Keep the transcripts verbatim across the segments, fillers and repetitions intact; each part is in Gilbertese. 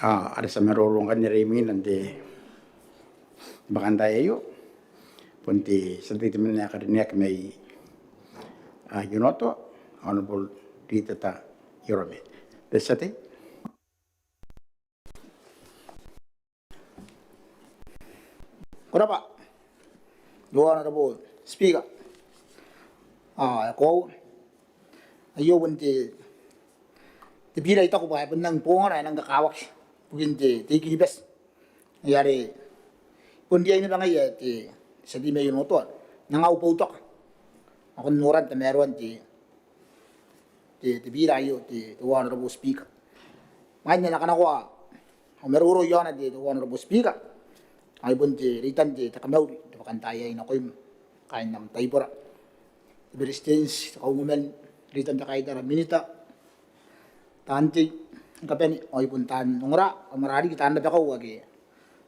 Ao are ti a maroro ngkanne are imwina n te bakantaai aio bon te tia tei temanna ae karineaki mai Onotoa, Honourable Ritata Iorome. Te tia tei. Ko rabwa Honourable Speaker. Ao e koaua, aio bon te, te biira ae I taku bwa e bon nang bongana ae nang kakawaki ibukin te, te I-Kiribati. Ngaia are I bon riai naba ngaia te tia tei mai Onotoa n anga au boutoka nakon noran tamaroan te, te, te biira aio te, te Honourable Speaker. Imwain ae N na kanakoa au maroro iaona te, te Honourable Speaker, ao I bon reitan te, te kamauri n te bakantaai aei nakoim kaain am taibora, te Beretitenti, te Kauoman, reitan te kaitara, Minita, taan tei ni kabane, ao ai bon taan ongora, ao moarara riki taan rabakau ake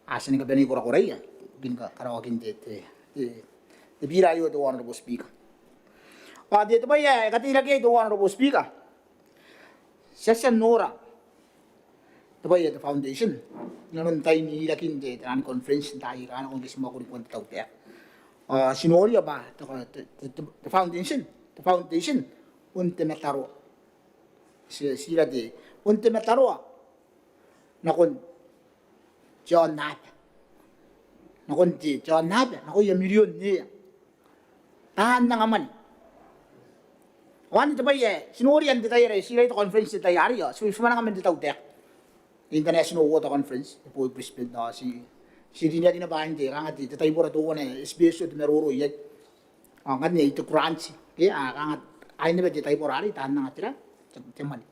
a tia ni kabanei korakoraia ibukin karaoakin te, te, te, te biira aio te Honourable Speaker. Ao te, te bwai ae e kateirake iai te Honourable Speaker, ti a tia n nora te bwai ae te foundation inanon tain irakin te, te naan conference n taai aika a nako ngke ti mwakuri ngkoa n te tautaeka. Ao ti noria bwa te, te, te, te foundation, te foundation bon te mataroa. Ti, ti ira te, bon te mataroa nakon te aonnaba, nakon te, te aonnaba nakoia mirion nea taan anga mwane. Ao anne te bwai ae ti noria n te tai are ti ira te conference n te tai arei, ao ti, ti mwananga man te tautaeka, International Water Conference, e boo i Brisbane, ao ti, ti rineaki naba n te, kanga te, te taibora teuana ae special te maroro iai. Ao ngkanne ai te grant, ke, a kanga ai naba te taibora arei taan anga tera, te, te mwane.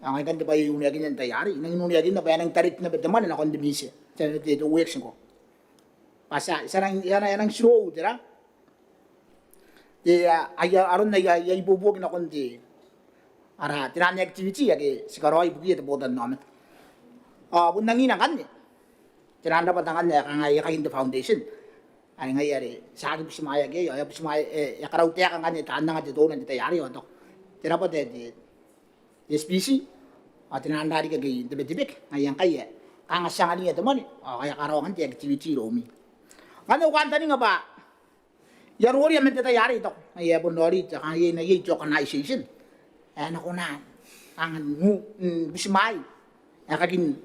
Ao ngai ngkanne te bwai ae I uneakinna n te tai arei, I nang uneakinna bwa e nang direct naba te mwane nakon te Ministry, te, te, te works ngkoa. Bwa ti a, ti a nang, ti a nang, ti a nang tirou tera, te, a, aia, aron aia, aia ibuobuoki nakon te, ara, te naan activity ake ti karaoi ibukiia te botannaomata. Ao bon angiina ngkanne te naan rabwata ngkanne ae kanga aia kain te foundation. Are ngaia are ti aki butimwaeaki iai, ao e a butimwaeaki, e, e a karautaeka ngkanne taan anga te touna n te tai arei, ao tao te rabwata ae te, te S P C, ao te naan ra riki ake i Betebeke, ngaia ngkai ae kanga ti angania te mwane, ao e a karaoa ngkanne te activity iroumi. Ngkanne au kantaninga bwa I a noria man te tai arei, I taku, ngaia ae bon raoiroi te, kanga iai, iai te organisation ae na kona kanga n, n butimwaea aekakin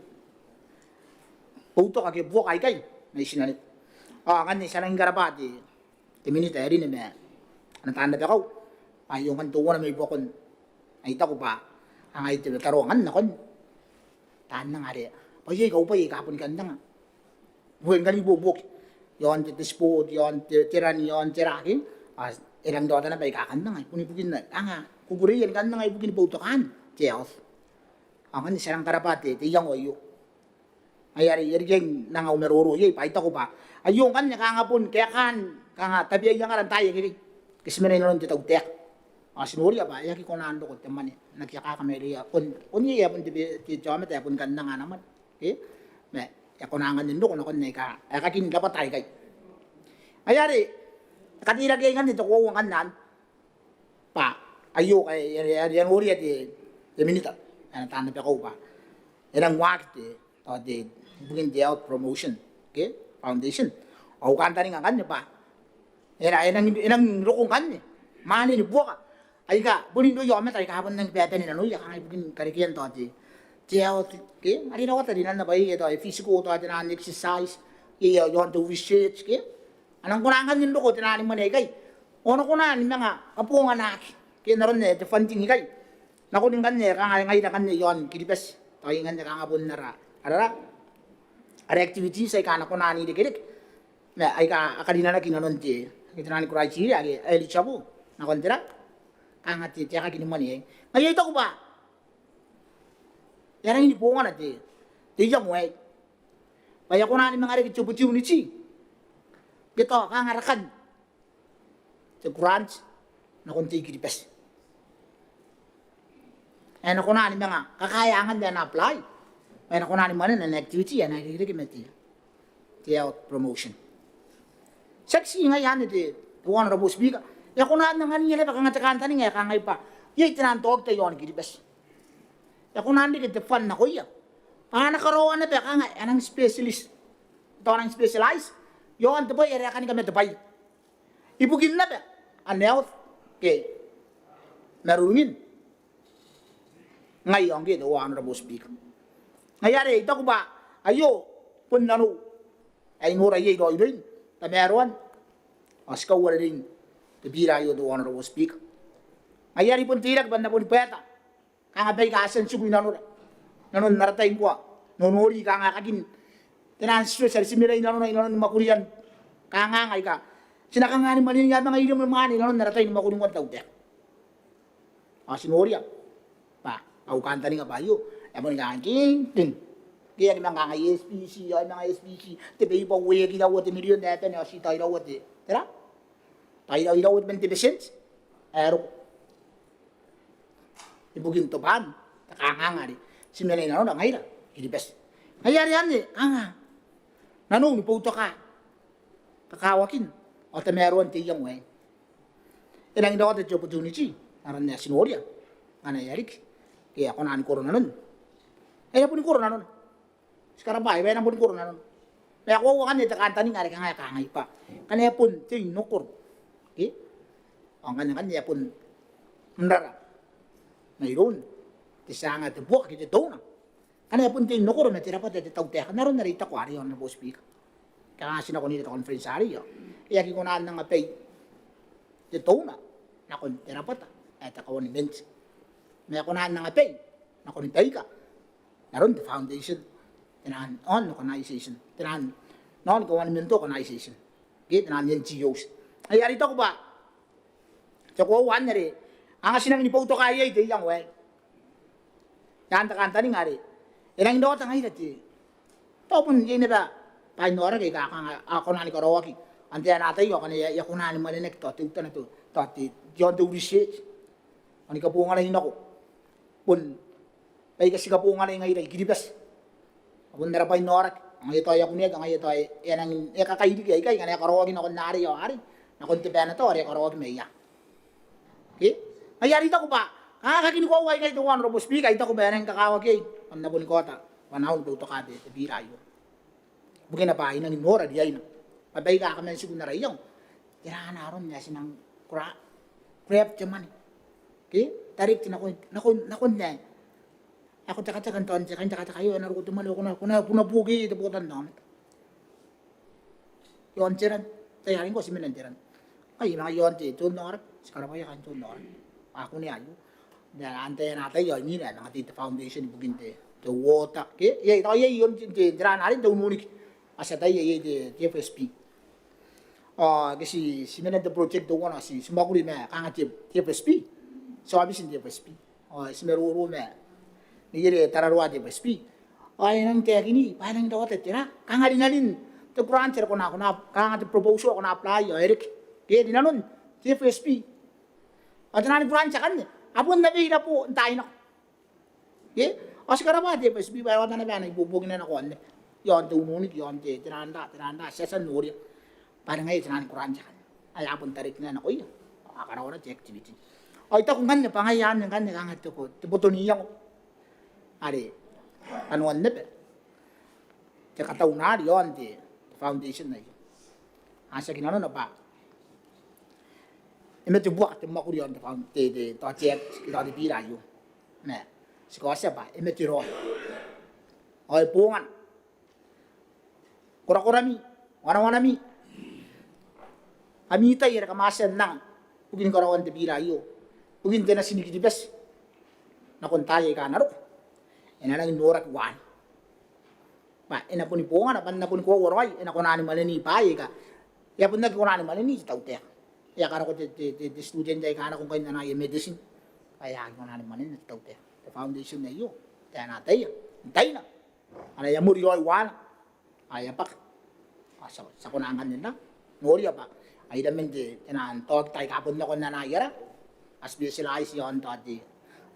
boutoka ke buoka aikai mai tinaniku. Ao ngkanne ti a nangi karabwa te, te Minita ae rine ma ana taan rabakau, bwa aio ngkanne teuana mai buakon ae I taku bwa kanga ai te mataroa ngkanne nakon taan anga are bwa iai kaubwai aika a boni kan anga, bwa e kan ibuobuoki iaon te, te sport, iaon te, te ran, iaon tera ke, ao e rangi n raota naba aika a kan anga, bon ibukin anga kukureia ni kan anga ibukin boutokaan te health. Ao ngkanne ti a rang karabwa te, te iango aio. Ngaia are I a riai n anga au maroro iai bwa I taku bwa aio ngkanne kanga bon kaekaan kanga tabeaiangara n taai akekei ngke ti mena inanon te tautaeka. Ao ti noria bwa e aki kona n roko te mwane n aki akaka mairouia, bon, bon iai ae bon te, te, te aomata ae boni kan anga ana mwane, ke, ma e kona ngkanne n roko nakon aika aekakin rabwata aikai. Ngaia are e kateirake iai ngkanne te koaua ngkanne anne bwa aio ae, ae, ae, ae I a noria te, te Minita ae ana taan rabakau bwa e nang waaki te, tao te, ibukin te health promotion, ke, foundation. Ao au kantaninga ngkanne bwa e na, e nang, e nang roko ngkanne mwane ni buoka aika bon irouia aomata aika a bon nang bane nanoia, kanga ibukin karekean tao te, te health, ke, are rawata rinanna bwa iai tao e physical, tao te naan exercise, iai iaon te research, ke, a nang kona ngkanne n roko te naan mwane aikai ao a na kona ni manga kabonganaki, ke, n aron ae te funding ikai nakon ngkanne kanga ngaira ngkanne iaon Kiribati, tao iai ngkanne kanga bon ara, ara, ara activities aika a na kona n irekereke ma aika a karinanaki inanon te, te naan criteria ake eligible nakon tera, kanga te, te aekaki ni mwane aei. Ngaia I taku bwa e a rangi ni bongana te, te iango aei bwa e a kona ni manga reke te opportunity ke tao kanga rakan te grant nakon te I-Kiribati ae na kona ni manga kakaea angan ae na apply, ae na kona ni mwanena n activity ae na irekereke ma te, te health promotion. Tiaki ti ngaia anne te, te Honourable Speaker, e a kona n angania naba kanga te kantaninga ae kangai bwa iai te naan taokita iaon Kiribati. E a kona n reke te fund nakoia a na karaoa naba kanga e nang specialist, tao e nang specialize iaon te bwai are e kani kamatebwaia ibukin naba ana health ke marurungin. Ngaia ngke te Honourable Speaker, ngaia are I taku bwa aio bon nanou ae I nora iai raoiroin tamaroan ao ti kauarerein te bira aio te Honourable Speaker. Ngaia are I bon teirake bwa N na boni bwaeta kanga baika a tia n tiku i nanora inanon ara tai ngkoa, n nonori kanga kakin te naan stress are ti mena i nanona inanon mwakurian kanganga aika ti na kanga ni mwanenia manga irimwe mwaane inanon ara tai ni mwakuri ngkoa te tautaeka. Ao ti noria bwa au kantaninga bwa aio e a boni kanga kingking. Ke e a ni manga kanga S P C, ao e manga S P C te beba ueaki iraua te mirion ae bane, ao ti tao iraua te, tera, tao iraua te bane te percent ae roko ibukin tobwaan te kanganga are ti mena i nanona ngaira Kiribati. Ngaia are anne kanga nanou ni boutoka kakawakin ao tamaroan te iango aei. E nangi rawata te opportunity n aron ae ti noria ngkana e a riki ke e a kona ni koro nanona, e a boni koro nanona. Ti karabwa bwa e na boni koro nanona. Ma e koaua ngkanne te kantaninga are kanga e kangai bwa ngkana e bon tei n okoro, ke, ao ngkana, ngkana e a bon n rara mairoun te tia anga te buaka ke te donor, ngkana e bon tei n okoro ma te rabwata te tautaeka n aron are I taku arei, Honourable Speaker. Kanga ti nako n ira te conference arei ao e aki kona n anga bai te donor nakon te rabwata ae te government, ma e kona n anga bai nakon baika n aron te foundation, te naan organization, te naan non-governmental organization, ke te naan N G Os. Ai are I taku bwa te koaua anne are kanga ti nangi ni boutoka iai te iango aei. Ian te kantaninga are e nangi n rawata ngaira te, tao bon iai naba bwain aoraki aika kanga a kona ni karaoaki n te aean ataei ao ngkana e a kona ni mwanenaki tao teutana tao te, iaon te research ao ni kabonganai nako bon baika ti kabonganai ngaira i Kiribati. Ao bon ara bwain aoraki ao ngaia tao e a kuneaki ao ngaia tao e a nangi, e a kakai riki aikai ngkana e a karaoaki nakon arei ao arei nakon te Panadol are e a karaoaki mai ia. Ke? Ngaia are I taku bwa kanga kakin koaua aikai te Honourable Speaker, I taku bwa e nangi kakawaki iai bwa N na boni kaota bwa nanou ni boutoka te, te bira aio. Bukina bwa I nangi nora riaina bwa baika a kaman tiku n ara iango, tera ana aron ae ti nang kura, grab te mwane, ke, direct nakon, nakon, nakon ae ko tekateka n tao n te, kain tekateka aio e na roko te mwane ao ko na, ko na, ko na buoki te botannaomata. Iaon te ran, tai arei ngkoa ti mena n te ran. Ai manga iaon te, te onnaoraki, ti karabwaia kaain te onnaoraki. A kunea aio. N te aean ataei ao imwina e manga tei te foundation ibukin te, te water, ke, iai, tao iai iaon te, te, te ran arei n te Ununiki. Ao ti ataia iai te, te F S P. Ao ngke ti, ti mena n te project teuana ao ti, ti mwakuri ma kanga te, te F S P. Ti aobiti n te F S P. Ao ti maroro ma neierei e tararuaa te F S P. Ao e nang taekinna bwa e nangi rawata tera, kanga rinanon te grant are ko na, ko na, kanga te proposal ko na apply ao e reke. Ke rinanon te F S P. Ao te naan grant akanne a bon na mena irabo n taai nako. Ke? Ao ti karabwa te F S P bwa e rawata naba ana ibuobuoki nako anne. Iaon te Ununiki, iaon te, te naan ra, te naan ra, ti a tia n noria bwa are ngaia te naan grant akanne ae a bon tarekina nakoia. A karaoa te activity. Ao I taku ngkanne bwa ngaia anne ngkanne kanga te ko, te boto n iango are kanoan naba te kataunari iaon te, te foundation aio. A tiaki nanona bwa e mate buaka te mwakuri iaon te found, te, te, tao te act, tao te bira aio. Ma ti kaotia bwa e mate raoi. Ao e bongana korakorami, wanawanami, ami tai are kam a tia n anga ibukin karaoan te bira aio ibukin te natin Kiribati nakon taai aika a na roko, e na nangi noraki waani. Bwa e na boni bongana bwa N na boni koaua raoi e na kona ni mwaneni bwaai aika e a bon aki kona ni mwaneni te tautaeka. E a karako te, te, te, te student aika a nako ngkai n anaia medicine bwa e a aki kona ni mwanena te tautaeka. Te foundation aio, te aean ataei, n taina ana e a mori raoi waana, ao e a bwaka. Ao ti a, ti a kona ngkanne n noria bwa ai iraman te, te naan taokita aika a bon nako n anaia ra, a specialize iaon tao te,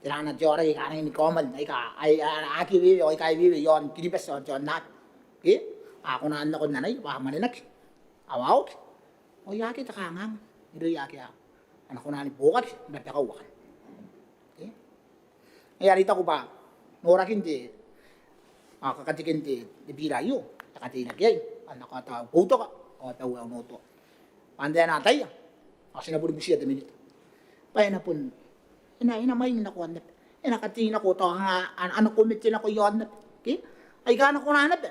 te naan te aoraki aika a nangi ni kaoman aika a, a, a aki eweewe ao aika eweewe iaon Kiribati ao te aonnaba. Ke? A kona n nako n anaia bwa a mwanenaki, a waoki. Ao iai ake te kanganga irouia ake a na kona ni buokaki n rabakau akanne. Ke? Ngaia are I taku bwa norakin te, Ao kakateken te, te bira aio e kateaki iai, ao n na kaota au boutoka ao bau ae Onotoa. Ao n ae e na ataia, ao ti na boni butiia te Minita bwa e na bon, e na, e na mwaing nako aon aba, e na katei nako tao ana, ana komete nako i aon aba, ke? Aika a na kona naba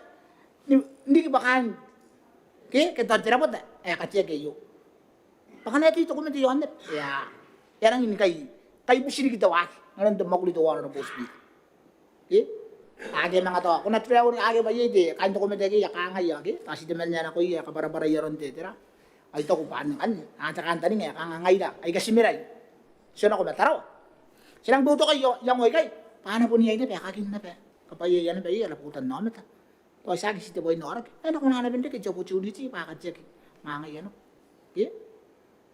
n riki bwa kaain, ke, ke tao te rabwata ae kateaki aio. Bwa ngkana e tei te komete i aon aba, e a, e a rangi ni kai, kai buti riki te waaki n aron te mwakuri, teuana Honourable Speaker. Ke? Ake manga tao ko na travel ake bwa iai te, kaain te komete ake a kangai, ke? Tao ti temanna nakoia ae kabwarabwarai aron te, tera. Ao I taku bwa ngkanne, a, te kantaninga ae kanga ngaira aika ti mena, ti nako ma Tarawa, ti nang boutoka i iango aikai bwa a na bon iai naba aekakin naba kabwaiaia naba iai ara botannaomata. Tao tiaki ti te bwai n aoraki, e na kona naba n reke te opportunity bwa a kateaki mwaangaia nako, ke?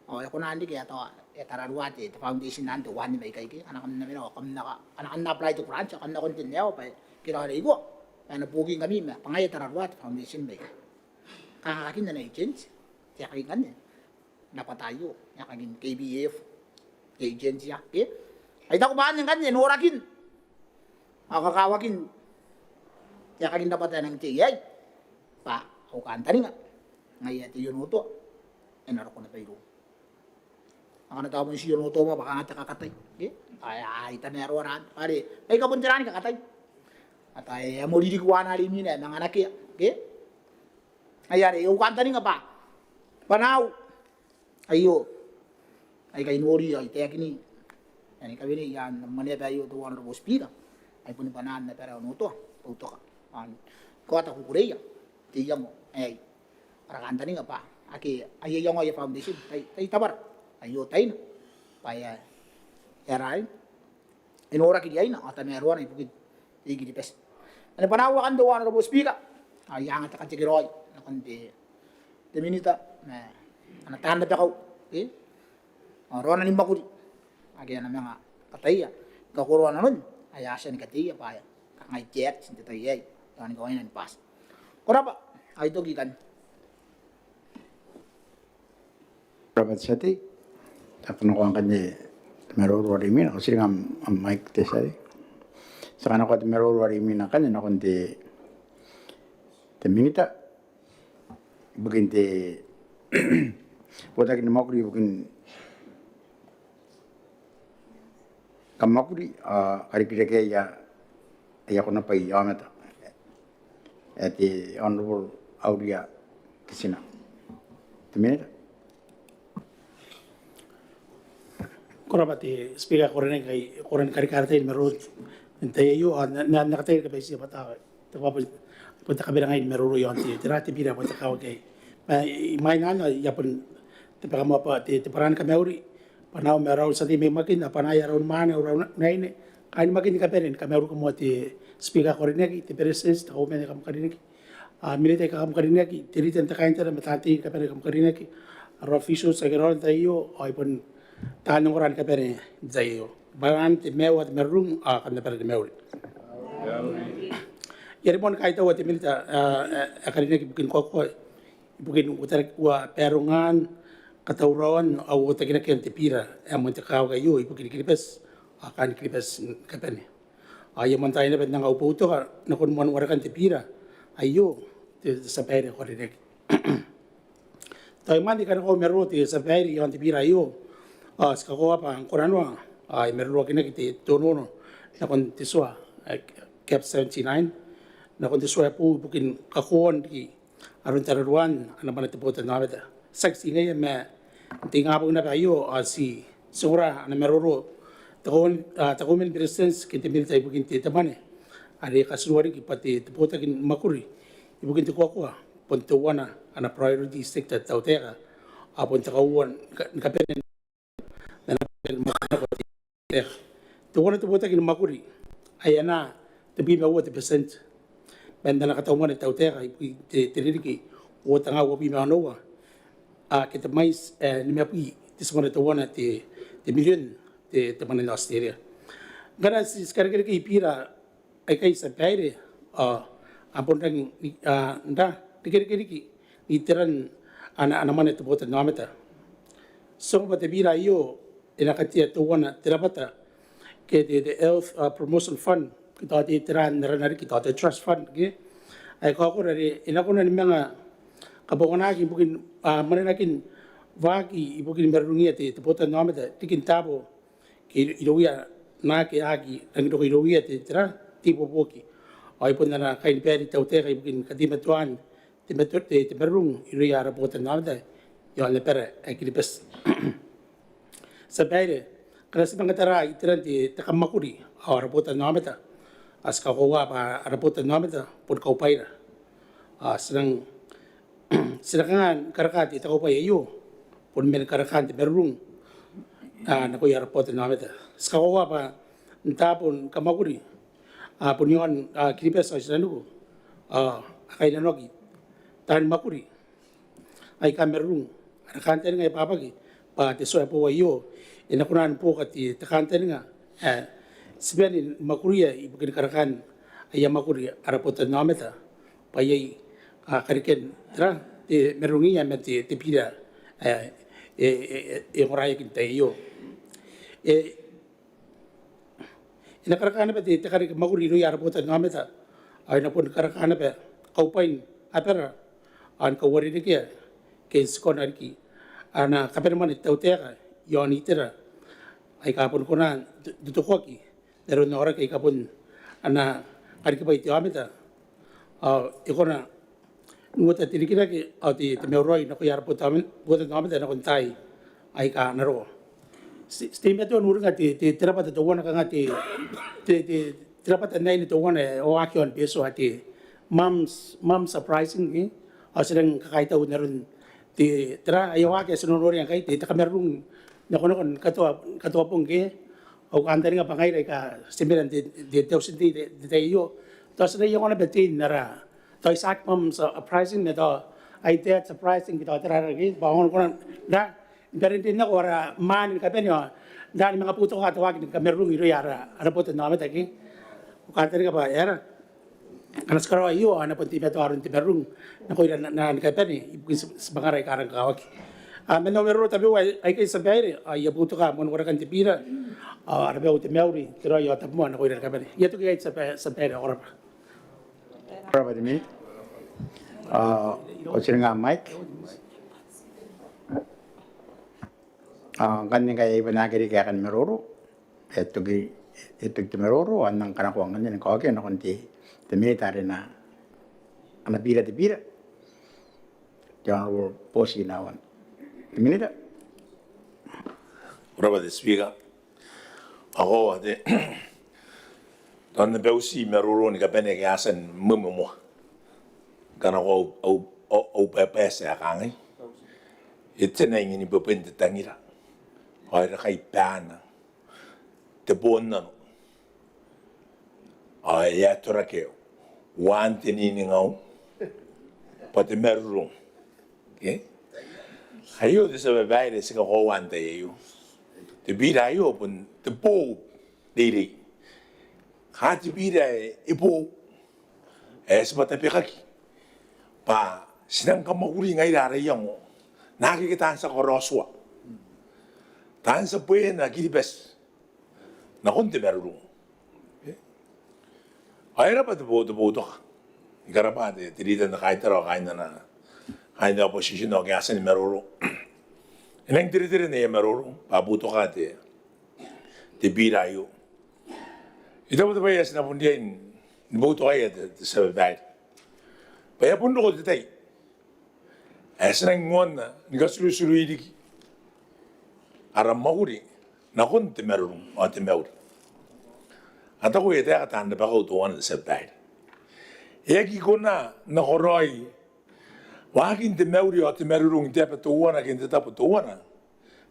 Ao e kona n reke ae tao e tararua te, te foundation anne, teuanne mai ikai, ke? Ngkana kam na mena ao kam na, ngkana kam na apply te grant ao kam nakon te neo bwa e, ke raoi neiko, bwa e na buokingkami ma bwa ngaia e tararua te foundation mai ikai. Kanga aekakin ana agent, te aekakin anne, n rabwata aio, aekakin K B F, te agent ia, ke? Ao I taku bwa anne ngkanne norakin ao kakawakin te aekakin rabwata ae nang tei iai, bwa au kantaninga ngaia ae te I-Onotoa e na roko naba iroum. Ao ngkana tao bon ti I-Onotoa moa bwa kanga te kakatai, ke? Ao e a, e a tamaroa raan, bwa are baika bon tera ni kakatai, ao tao e a mori riki uaana are imwina ae manga nakea, ke? Ngaia are au kantaninga bwa bwanaau aio aika I nori ao I taekin ae ni kawenei i aan am Maneaba aio, teuana Honourable Speaker, ai boni bwanaan abara Onotoa, boutoka ao ni kaota kukureia n te iango aei. Ara kantaninga bwa ake aia iango aia foundation, tai, tai tabwara aio taina bwa e a, e a raoi e noraki riaina ao tamaroana ibukin te I-Kiribati. Anne bwanaau akanne, teuana Honourable Speaker, ao I a anga te katekeraoi nakon te, te Minita ma ana taan rabakau, e, ao raona ni mwakuri ake a na manga kataia ni kakoroa nanon ae a tia ni kateia bwa e kangai te Act n te tai aei, tao ni kawaina ni bati. Ko rabwa, ao I toki ikanne. Ko rabwa te tia tei. Ti a kanakoa ngkanne te maroro are imwina, ko tiringa am, am mic te tia tei. Ti a kanakoa te maroro are imwina ngkanne nakon te, te Minita ibukin te botaki ni mwakuri ibukin kamwakuri ao karikirakean aia konabwai aomata, ae te Honourable Auria Kitina. Te Minita. Ko rabwa te Speaker ae ko rine ngkai, ko rine ni karika ara tai ni maroro n te tai aio, ao n na, n na kataia ni kabaitia bwa tao te bwai ae bon, bon te kabaneangai ni maroro iaon te, tera, te bira ae bon te kakawaki aei. Ma imwain anne ao I a bon tabeka moa bwa te, te bwanaa ni kamauri bwanaau ma raou tia tei mai Makin, ao bwanaia raou ni mwaane, raou ni aine, kaain Makin ni kabane ni kamauri ngkoe moa te Speaker ae ko rineaki, te Beretitenti, te Kauoman ae kam karinaki, a, Minita aika kam karinaki, te rita n te kaintara ma taan tei ni kabane aika kam karinaki, ara officials aika raora n te tai aio, ao ai bon taan ongora ni kabane n te tai aio. Bwanaan te maiu ao te marurung, ao kam na bane ni mauri. I a rimoa ni kaitaua te Minita, a, ae, ae karineaki ibukin koakoa ibukin uotarakina, uabaarongaan, katauraoan ao uotakinakian te bira ae moan te kakawaki aio ibukin Kiribati ao kaain Kiribati ni kabane. Ao I a moan tai naba n anga au boutoka nakon moan warekan te bira aio, te, te tia babaire ae ko rineaki. Tao imwain te kanakoa au maroro te tia babaire iaon te bira aio, ao ti kakoaua bwa ngkoananoa ao e maroroakinaki te, te onoono nakon te tua, e, Cap seventy-nine, nakon te tua ae boou ibukin kakoauan riki aron tararuaan ana mwane te botannaomata. Tiaki ti ngaia ma n te ingabong naba aio ao ti, ti ongora ana maroro te Kau-, a, te Kauoman ni Beretitenti ke te Minita ibukin te, te mwane are e katinua riki bwa te, te botaki ni mwakuri ibukin te kuakua bon teuana ana priority sector te tautaeka, ao bon te kauoua ni ka-, ni kabane n ana botaki ni mwakuri nako te tautaeka. Teuana te botaki ni mwakuri ae anaa tebwi ma uoua te betienti man ana katau mwane te tautaeka ibukin te, te ririki uoua tenga uabwi ma onoua, a, ke te mwaiti ae nimabwi te timone teuana te, te mirion te, te mwane n Australia. Ngkana ti, ti kairekereke bira aikai, tia babaire, ao a bon rangi ni, a, n ra, n irekereke riki n iteran ana, ana mwane te botannaomata. Ti ongo bwa te bira aio e na katea teuana te rabwata ke te, te Health, a, Promotion Fund ke tao te, te ran, ran riki tao te trust fund ke. Ae kaokoro are e na kona ni manga kabonganaki ibukin, a, mwanenakin waaki ibukin marurungia te, te botannaomata, riki n taabo ke irouia naake a aki rangi n roko irouia te, te ra, te ibuobuoki. Ao ai bon ana kainibaire te tautaeka ibukin kateimatoan te, te, te marurung irouia ara botannaomata iaon abara ae Kiribati. Tia babaire, ngkana ti manga tara iteran te, te kammwakuri ao ara botannaomata, ao ti kakoaua bwa ara botannaomata bon kaubwaira. Ao ti nang, ti na kanga ni karaka te, te kaubwai aio bon man karakaan te marurung, a, nakoia ara botannaomata. Ti kakoaua bwa n taabo ni kammwakuri, a, bon iaon, a, Kiribati ao tinaniku, a, a kainnanoaki taani mwakuri aika marurung. Ara kantaninga e bwabwaki bwa te tua ae boou aio e na kona ni buoka te, te kantaninga ae ti bane ni mwakuria ibukin karakaan aia mwakuri ara botannaomata bwa iai, a, karekean te ra, te marurungiia man te, te bira ae e, e, e, e ongoraeaki n te tai aio. E, e na karaka naba te, te kareke mwakuri irouia ara botannaomata, ao e na bon karaka naba kaubwain abara ao ni kauarerekea ke n ti kona riki ana kabanemwane te tautaeka iaon itera aika bon kona n totokoaki n aron aoraki aika bon ana karikibwai te aomata, ao e kona n uota te rikirake ao te, te mauraoi nakoia ara botannaomata nakon taai aika a na roko. Ti, ti teimatoa n uringa te, te, te rabwata teuana, kanga te, te, te, te rabwata n aine teuana ae waaki iaon Betio ae te mum's, mum's uprising ke. Ao ti nang kakaitau n aron te, te ra, aia waaki ae ti nonoria ngkai, te, te kamarurung nakonako ni katoa, katoa bong ke. Au kantaninga bwa ngaira aika ti mena n te, te, te auti n tei n te, te tai aio, tao ti na iangoa naba tein ara, tao Isaac Mum's uprising ma tao Aitai Uprising ke tao tera riki, bwa a kona n ra, n bane n rin nako ara mwaane ni kabane ao n ra ni manga boutoka te waaki ni kamarurung irouia ara, ara botannaomata ke. Au kantaninga bwa e ra, ngkana ti karaoa aio ao e na bon teimatoa aron te marurung nakoira n, n, ni kabane ibukin ti, tibwangara aika a rang kakawaki. A, man au maroro tabeua aikai, tia babaire, ao I a boutoka moan warekan te bira, ao ara bau te mauri, te raoi ao te tabomoa nakoira ni kabane. I a toki ikai, tia babaire, tia babaire, ao ko rabwa. Ko rabwa te Minita. A, ko tiringa Mike. A, ngkanne ngkai e a bane n aki reke aekan maroro, e toki, e toki te maroro, ao N nang kanakoa ngkanne ni kaokia nakon te, te Minita are ana, ana bira te bira, te Honourable Booti Nauan. Te Minita. Ko rabwa te Speaker. Ao ko a te, tao N na bauti maroro ni kabane ake a tia ni moamoa. Ngkana ko au, au, au, au bwaebwaeti ae kangai, e tena ingin bwebwen te tangira ao e rakai baana te boonnano. Ao e a toraki uaan te niningau bwa te marurung. Ke? Aio te tia babaire, ti kakoaua n te tai aio. Te bira aio bon te boou n reirei. Ka te bira ae e boou ae ti bwa tabekaki bwa ti nang kamwakuri ngaira ara iango naake taan tia karaotua, taan tia bwenaa Kiribati nakon te marurung. Ao e rabwa te bou, te boutoka. I karabwa te, te Leader n te Kaitara ao kaain ana, kaain te opposition ake a tia ni maroro. E nang teretere n aia maroro bwa a boutoka te, te bira aio. I taku te bwai ae ti na bon riai ni boutokaia te, te tia babaire bwa e a bon roko te tai ae ti nang moanna ni katuruturui riki ara mwakuri nakon te marurung ao te mauri. A taku e taeka taan rabakau teuana, te tia babaire. E aki kona n nakoraoi waakin te mauri ao te marurung n te aba teuana ke n te tabo teuana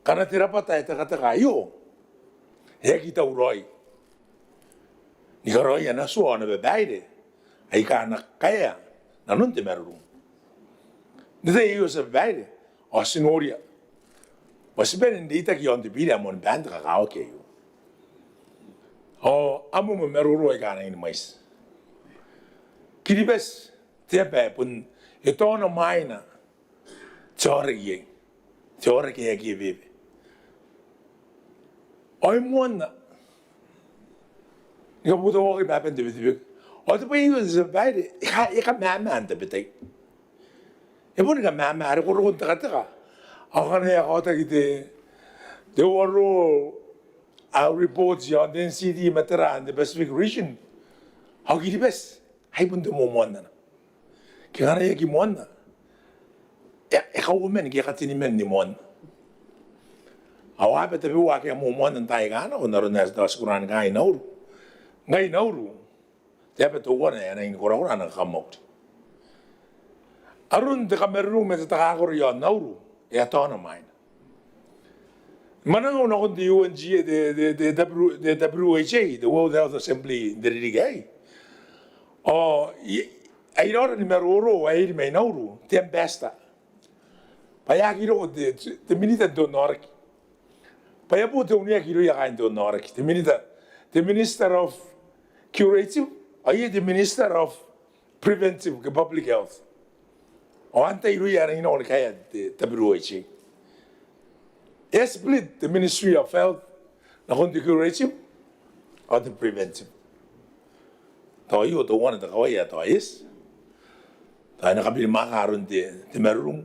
ngkana te rabwata ae tekateka aio e aki tauraoi ni karaoi ana tua ao ana babaire aika a na kaea nanon te marurung. N te tai aio, tia babaire, ao ti noria bwa ti bane n reitaki iaon te bira ae moan baan te kakawaki aio. Ao a moamoa maroro aika a nangi ni mwaiti. Kiribati te aba ae bon e taona mwaina te aoraki iai, te aoraki ae aki eweewe. Ao e moanna ni kabotauaki baaban te Betebeke. Ao te bwai aio, tia babaire, e ka, e kamama n tabetai. E boni kamama are ko roko n tekateka. Ao ngkana e a kaotaki te, te waro, a, report iaon te N C D ma tera n te Pacific region, ao Kiribati ai bon te moamoan anne. Ke ngkana e aki moanna, e, e kauoman ke e kateniman ni moanna. Ao a bati tabeua ake a moamoanna n taai aika a nako n aron ae ti kona ni kangai i Nauru. Ngai i Nauru, te aba teuana ae a nangi ni korakora ana kamauri. Aron te kamarurung ma te takakaro iaon Nauru e a taona mwaina. Mwanangau nakon te U N G, te, te, te W, te W H A, te World Health Assembly, n te ririki aei. Ao i, ai raora ni maroro ae iri mai Nauru te ambassador. Bwa e aki roko te, te minita n te onnaoraki. Bwa e a bo te uneaki irouia kaain te onnaoraki. Te minita, te Minister of Curative, ao iai te Minister of Preventive ke Public Health. Ao antai irouia ae rangi n nako ni kaea te W H A? E split te Ministry of Health nakon te curative ao te preventive. Tao aio teuana te kawai ae tao eti, tao e na kabirimwaaka aron te, te marurung.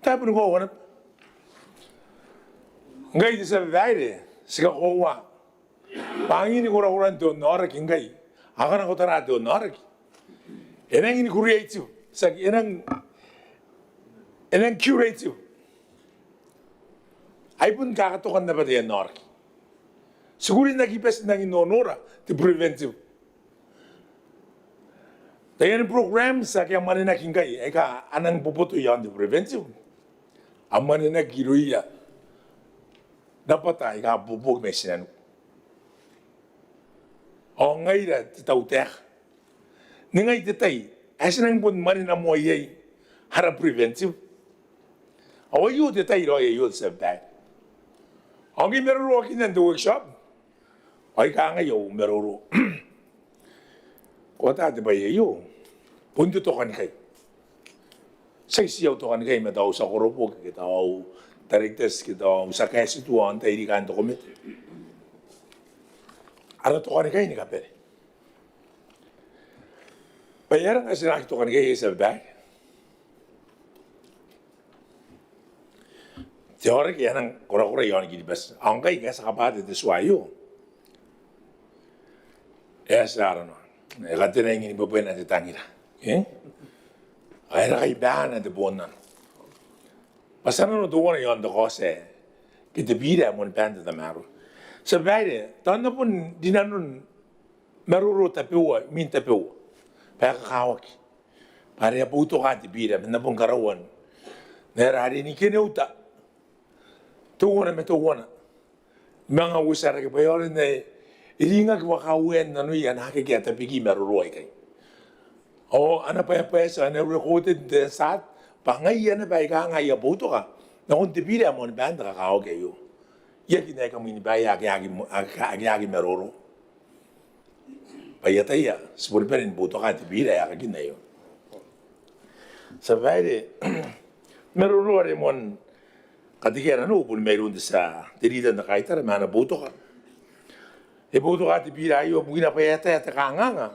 Tao e boni koaua naba. Ngkai te tia babaire, ti kakoaua bwa angin korakoran te onnaoraki ngkai, a kona ko tara te onnaoraki, e nangi ni creative, tiaki, e nang, e nang curative. Ai bon kakatokan naba te onnaoraki. Ti kuri n aki bati n nangi n nonora te preventive. Taiani programs ake a mwanenaki ngkai aika a nang boboto iaon te preventive, a mwanenaki irouia rabwata aika a boboki mai tinaniku. Ao ngaira te tautaeka, ningai te tai ae ti nang bon mwanena moa iai ara preventive. Ao aio te tai raoi aio, te tia babaire. Ao ngke I maroroakinna n te workshop, ao I kangai au maroro, ko ata te bwai aio? Bon te tokanikai. Tiaki tii au tokanikai ma tao au tia koroboki ke tao au directors ke tao au tia kaetitua n tairiki aika n te komete. Ara tokanikai ni kabane. Bwa e aera ngkai ti na aki tokanikai, te tia babaire? Te aoraki e a nang korakora iaon Kiribati. Ao ngkai ngkai ti a kabwata te tua aio, e a tia arona, e katenaingi ni bwebwena te tangira, e? Ao e raka i baana te bonnano. Bwa ti a nano teuana iaon te kaoti ae, ke te bira ae moan ban te tamaroa. Te tia babaire, tao N na bon rinanon maroro tabeua imwin tabeua bwa e kakawaki, bwa are a boutoka te bira ma N na bon karaua n aera are ni keneuta teuana ma teuana, manga uotia rake bwa e aonga n ringaki bwa kaain nanoia naake a tabeki maroro aikai. Ao a na bwaebwaeti, a na recorded n te Hansard bwa ngaia naba aika kanga aia boutoka nakon te bira ae moan ban te kakawaki aio. I aki nako imwin baia ake a aki, ake a aki maroro. Bwa I ataia ti boni bane ni boutoka te bira ae a kakinna aio. Te tia babaire, maroro are moan katekea nanou boni mairoun te tia, te rita n te kaitara ma ana boutoka. E boutoka te bira aio bukina bwa e ataia te kanganga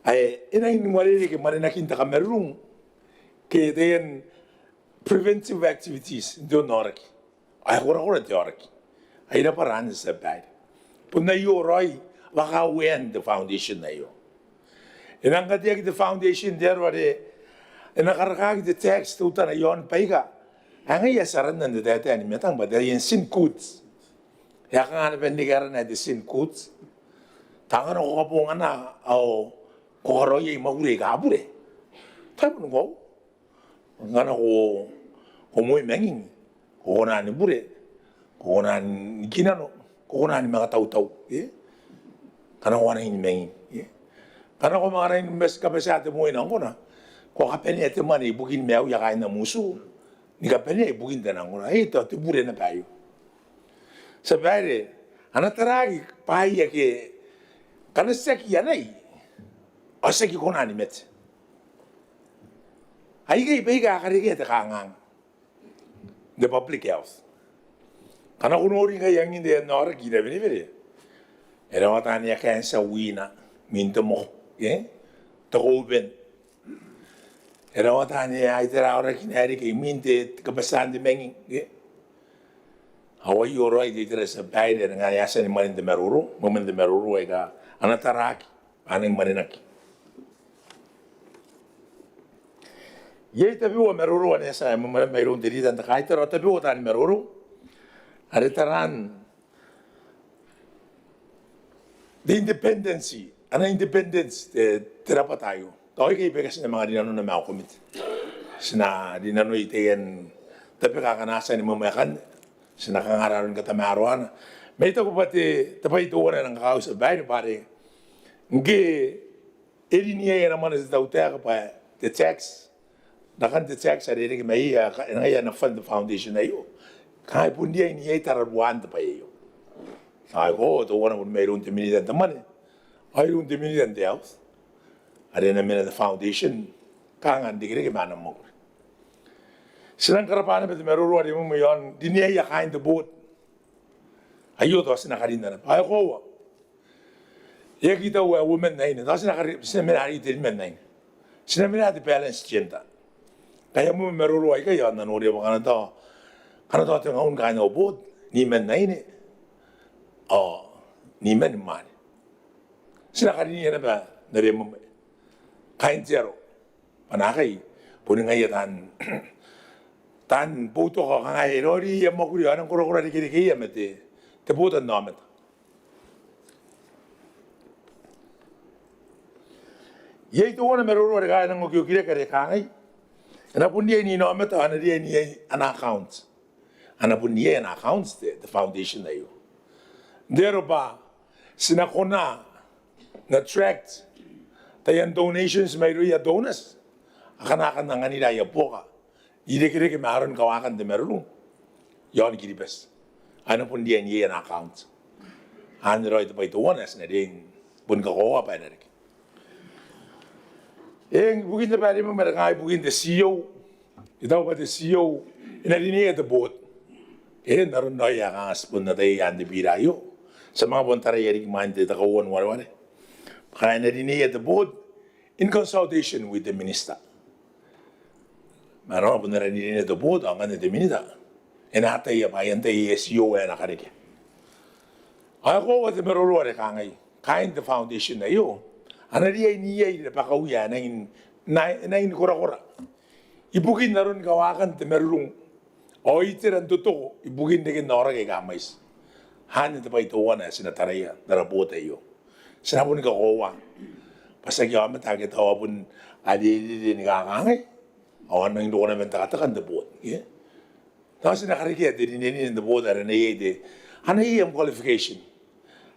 ae e nangi ni uarereke mwanenakin te kamarurung ke taian preventive activities n te onnaoraki. Ao e korakora te aoraki. Ai rabwara anne, te tia babaire. Bon aio raoi bwa kaain te foundation aio. E nang kateaki te foundation n te aro are e na karakaki te tax teutana iaon baika ae ngaia ti aranna n te taetae ni matang bwa taian sin goods. E a kanga naba n reke arana ae te sin goods? Tao ngkana ko kabongana ao ko karaoi iai mwakuri aika bure, tao e boni koaua. Ngkana ko, ko moi manging, ko kona ni bure, ko kona ni kinano, ko kona ni manga tautau, e? Ngkana ko a nangi ni manging, e? Ngkana ko manga rangi ni mati, kabatia te moi nangkona, ko kabanea te mwane ibukin maiuia kaain am utu ni kabanea ibukin te nangkona, e, tao te bure naba aio. Te tia babaire, a na taraaki bwaai ake ngkana tiaki anai ao tiaki kona ni mate. Aikai baika a karekea te kanganga n te public health. Ngkana ko nori ngkai angin te onnaoraki i Nawerewere, E rawata ane a kaentia wina imwin te moko, e? Te kouben. E rawata ane a itera aorakina ae reke imwin te kabatia n te manging, e? Ao aio raoi te itera, tia babaire, are ngkana e a tia ni mwanen te maroro, mwemwen te maroro aika a na taraaki, a nangi mwanenaki. Iai tabeua maroro ane e a tia ni mwanemwane mairoun te rita n te kaitara, tabeua taani maroro are taraan te independence, ana independence te, te rabwata aio. Tao aikai bwa ti na manga rinanona ma au komete. Ti na rinanoi taian tabeka akana a tia ni mwemwe akanne. Ti na kanga aroni katamaroana. Ma I taku bwa te, te bwai teuana ae nang kakautia babaire bwa are ngke e rin iai ana mwane te tautaeka bwa te tax, rakan te tax are e reke mai iai, e na ngaia ae na fund te foundation aio. Kanga e bon riai n iai tararuaan te bwai aio. Ao e koaua teuana bon mairoun te minita n te mwane ao iroun te minita n te health are e na mena te foundation, kanga n irekereke ma ana mwakuri. Ti nang karabwa naba te maroro are e mwemwe iaon rineaia kaain te board. Aio tao ti na karinna naba. Ao e koaua, e aki tau ae uoman aine, tao ti na kari, ti na mena riki te niman aine. Ti na mena te balance gender. Ngkai e a mwemwe maroro aikai ao N na noria bwa ngkana tao, ngkana tao tengaun kaain au board, niman aine ao niman mwaane. Ti na karinia naba n are e mwemwe kaain te aro. Bwa naakai boni ngaia taan, taan boutoka ao kanga e raoiroi aia mwakuri ao a nang korakora irekerekeia ma te, te botannaomata. Iai teuana maroro are kanga e nang okioki rake are kangai, e na bon riai n inaomata ao a na riai n iai ana account. A na bon iai ana account te, te foundation aio. N te aro bwa ti na kona n attract taian donations mairouia donors akana a kan anganira aia buoka n irekereke ma aron kawaakan te marurung iaon Kiribati. A na bon riai n iai ana account. Anne raoi te bwai teuana ae ti na riai ni bon kakoaua bwa e na reke. Eng, ibukin te bwai are e mwemwe are kangai ibukin te CEO. I taku bwa te CEO e na rineia te board. E, n aron raoi ae kanga ti bon ataia n te bira aio. Ti a manga bon taraia riki imwain te, te kauoua n wareware. Kanga e na rineia te board in consultation with the minister. Ma e na bon rineia te board ao ngkanne te minita e na ataia bwa e antai ae CEO ae na karekea. Ao e koaua te maroro are kangai, kaain te foundation aio a na riai n iai rabakauia ae nangi n, na, nangi ni korakora ibukin aroni kawaakan te marurung ao itera n totoko ibukin reken aoraki aika mwaiti. Anne te bwai teuana ae ti na taraia n ara board aio. Ti na boni kakoaua bwa tiaki aomata ake tao a bon arerere ni kakangai ao a nangi n roko naba n tekateka n te board, e? Tao ti na karekea te rinerine n te board are a na iai te, a na iai am qualification.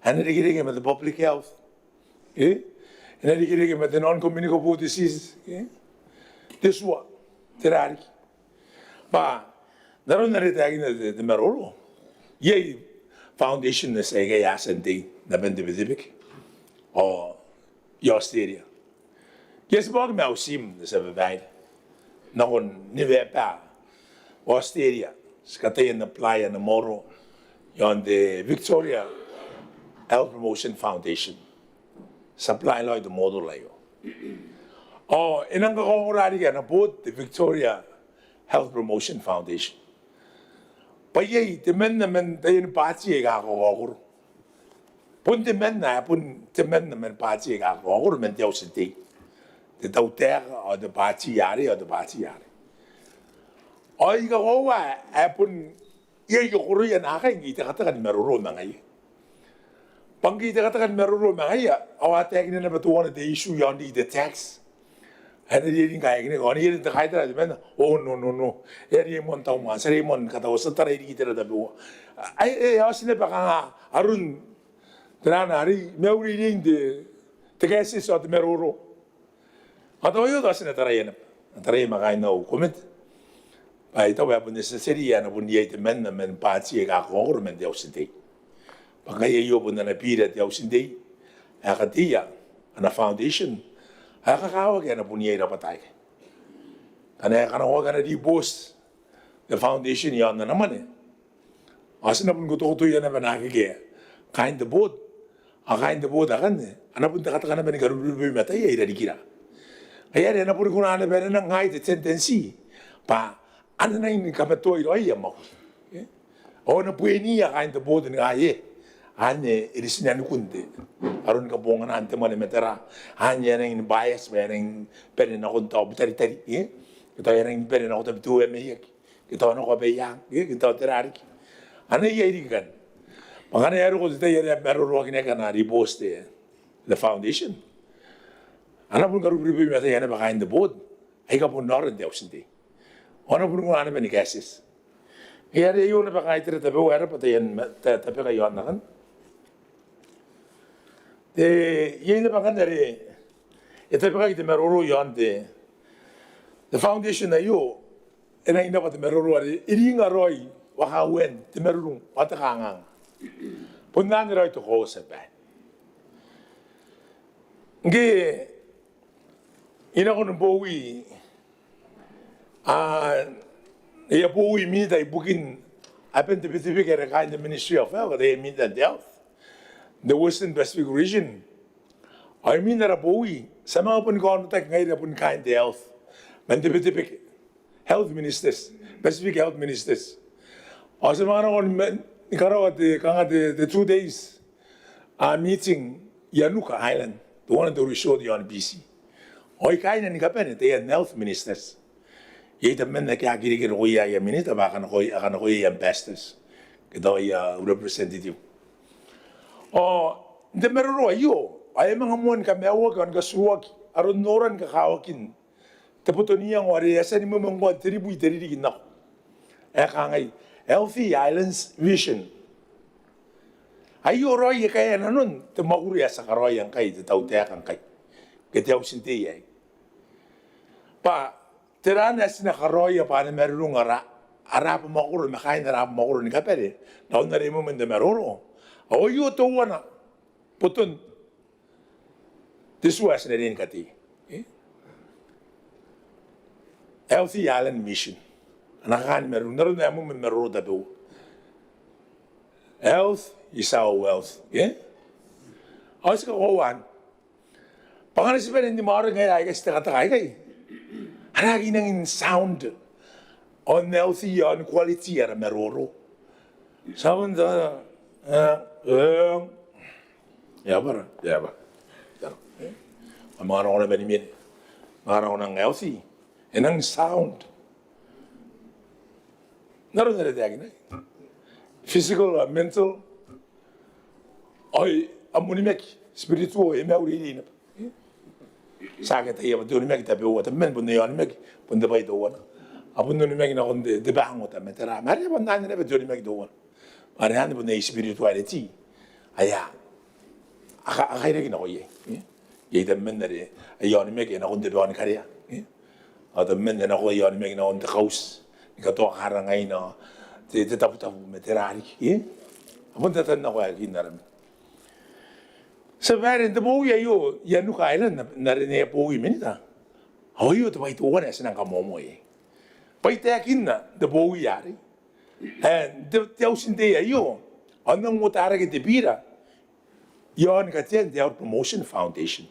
A na irekereke ma te public health, e? A na irekereke ma te non-communicable disease, e? Te tua, tera riki. Bwa n aron are e taekinna te, te maroro, iai foundation aika a tia n tei n aban te Betebeke ao i Australia. I a tibwa oki ma au team, te tia babaire, nakon Niueba, Australia, ti kataia n apply ana model iaon te Victoria Health Promotion Foundation. Ti apply raoi te model aio. Ao e nang kakaokoro riki ana board te Victoria Health Promotion Foundation bwa iai temanna man taiani bwaati aika kakaokoro. Bon temanna, ae bon temanna man bwaati aika kakaokoro man te auti n tei. Te tautaeka ao te bwaati arei ao te bwaati arei. Ao I kakoaua ae bon iai okoroia naakai ngke I tekateka ni maroro ma ngaia. Bwa ngke I tekateka ni maroro ma ngaia ao a taekinna naba teuana te issue iaon riki te tax. Ae e na riai riki ngkai e kinaki ao e na iai te kaitara temanna, oh, no, no, no. E a riai moa n tau ma, ti a riai moa ni kataua, ti a tarai riki itera tabeua. Ae e a oti naba kanga aron te rana arei, maiu reirei n te, te kaetieti ao te maroro. Ao tao aio tao ti na taraia naba, taraia ma kaain au komete. Bwa I taku ae bon necessary ae a na bon iai temanna man bwaati aika kakaokoro man te auti n tei. Bwa ngkai aio bon ana bira te auti n tei ae kateia ana foundation ae kakawaki ae a na bon iai rabwata aikai. Ngkana e kanakoaki ana ribooti te foundation iaon ana mwane, ao ti na bon kotokotoia naba naake kaain te board Ao kaain te board akanne a na bon tekateka naba ni karubirubi mataia i rarikira. Ngaia are a na bon kona naba n nang ai te tendency bwa a na nang ni kamatoai raoi aia mwakuri. Ao a na bweniia kaain te board ni kangai, anne e ri tinanikun te, aron kabonganaan te mwane ma tera, anne e a nang ni bias bwa e a nang bane nakon tao Butaritari, ke tao e a nang bane nako Tabiteuea Maiaki, ke tao nako Abaiang, ke tao tera riki. A na iai riki ngkanne. Bwa ngkana e a roko te tai are a maroroakinaki ana ribooti te, te foundation, a na bon karubirubi mataia naba kaain te board aika bon aoraki n te Auti n Tei. Ao a na bon kona naba ni kaetieti. Ngaia are aio naba kangai te tabeua ae raba taian ma-, ta-, tabeka iaon akanne. Te, iai naba ngkanne are e tabekaki te maroro iaon te, te foundation aio, e nang naba te maroro are e ringa raoi wakawen te marurung ao te kanganga. Bon anne raoi te koaua, tia babaire. Ngke I nako ni bowi, a, I a bowi minita ibukin aban te Betebeke are kaain te Ministry of Health, are minita n te health, the Western Pacific region. Ao imwin ara bowi ti a manga boni kaonotaki ngaira boni kaain te health man te Betebeke, health ministers, Pacific health ministers. Ao ti a manga nako ni ma-, ni karaoa te, kanga te, te two days, a, meeting i Hanuka Island, teuana te resort iaon Biti. Ao i kaaina ni kabane taian health ministers. Iai tabeman ake a kirikiri nakoia aia minita bwa a kanakoia, a kanakoia ambassadors, ke tao aia representative. Ao n te maroro aio ao e a manga moa ni kamaiuaki ao ni katuruaki aron noran kakawakin te boto n iango are e a tia ni mwemwengkoa n te ribui te ririki n nako, ae kangai, Healthy Islands Vision. Aio raoi e kaea nanon te mwakuri ae ti a karaoia ngkai, te tautaeka ngkai, ke te Auti n Tei aei. Bwa tera ae ti na karaoia bwa a na marurung ara, ara abamwakoro ma kaain ara abamwakoro ni kabane n aron are e mwemwe n te maroro. Ao aio teuana boton te tua ae ti na riai ni katei. E? Healthy Island Mission. Ana kani marurung, n aron ae e mwemwe n maroro tabeua. Health is our wealth. E? Ao ti kakoaua anne bwa ngkana ti bane n nimaoraki ngaira aika ti tekateka aikai, a na aki nangi n sound ao n healthy ao n quality ara maroro. Ti a bon, e, e, e a bwara, e a bwara. E a bwara. E? Ao manga rongorongo naba ni mene, manga rongorongo n healthy, e nangi sound n aron are e taekinaki, physical, mental, ao am onimaki, spiritual, e mauri naba. Ti aki ataia bwa te onimaki tabeua, tabeman bon aia onimaki bon te bwai teuana. A bon onimaki nakon te, te bangota ma tera, ma are bon anne naba te onimaki teuana. Are anne bon aia spirituality ae a, a kairaki nako iai. Iai tabeman are aia onimaki e nakon te bao ni karea. Ao tabeman e nako aia onimaki nakon te kauti ni katoa karangaina, te, te tabutabu ma tera riki. A bon tatan nako aekan ara mwane. Ti a bane n te bowi aio i Hanuka Island, n aron ae e bowi minita. Ao aio te bwai teuana ae ti nang kamoamoa iai bwa I taekinna n te bowi arei ae te, te Auti n Tei aio ao e nang uotarake te bira iaon katean te Health Promotion Foundation.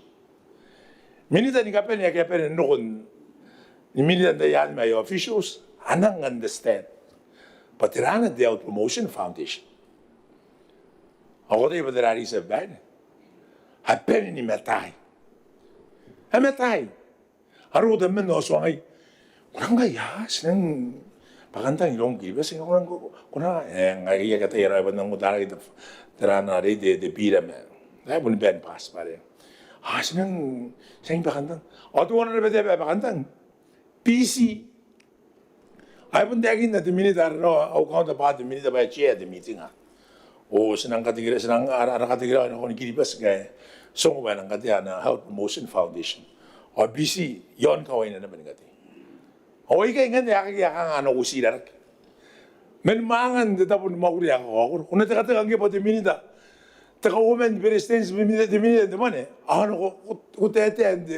Minita ni kabane ake a bane n roko ni minita n taian ma aia officials a nang understand bwa tera ana te Health Promotion Foundation. Ao ko ataia bwa tera arei, tia babaire? A bane ni mataai. A mataai. A roko tabeman ao tuangai, ko nang kai, a, ti nang bwakantang iroum Kiribati, ko nang, ko nang, e, ngai I aki ataia raoi bwa e nang uotarake te, tera arei, te, te bira ma, e, bon bane ni bati bwa are, a, ti nang, ti nang bwakantang. Ao teuana naba te aba ae bwakantang, Biti. Ao e bon taekinna te minita are rawa, au counterpart te minita bwa e chair te meeting, a, ao ti nang katekeraoi, ti nang ara, ara katekeraoi nakon Kiribati ngkai ti ongo bwa e nang katea ana Health Promotion Foundation. Ao Biti iaon kawaina naba ni katei. Ao aikai ngkanne ae akea kanga ana uotiiraraki man mwaangan te tabo ni mwakuri ae kakaokoro. Ko na tekateka ngke bwa te minita, te kauoman, te beretitenti, te minita, te minita n te mwane, ao ko, ko, ko taetae n te,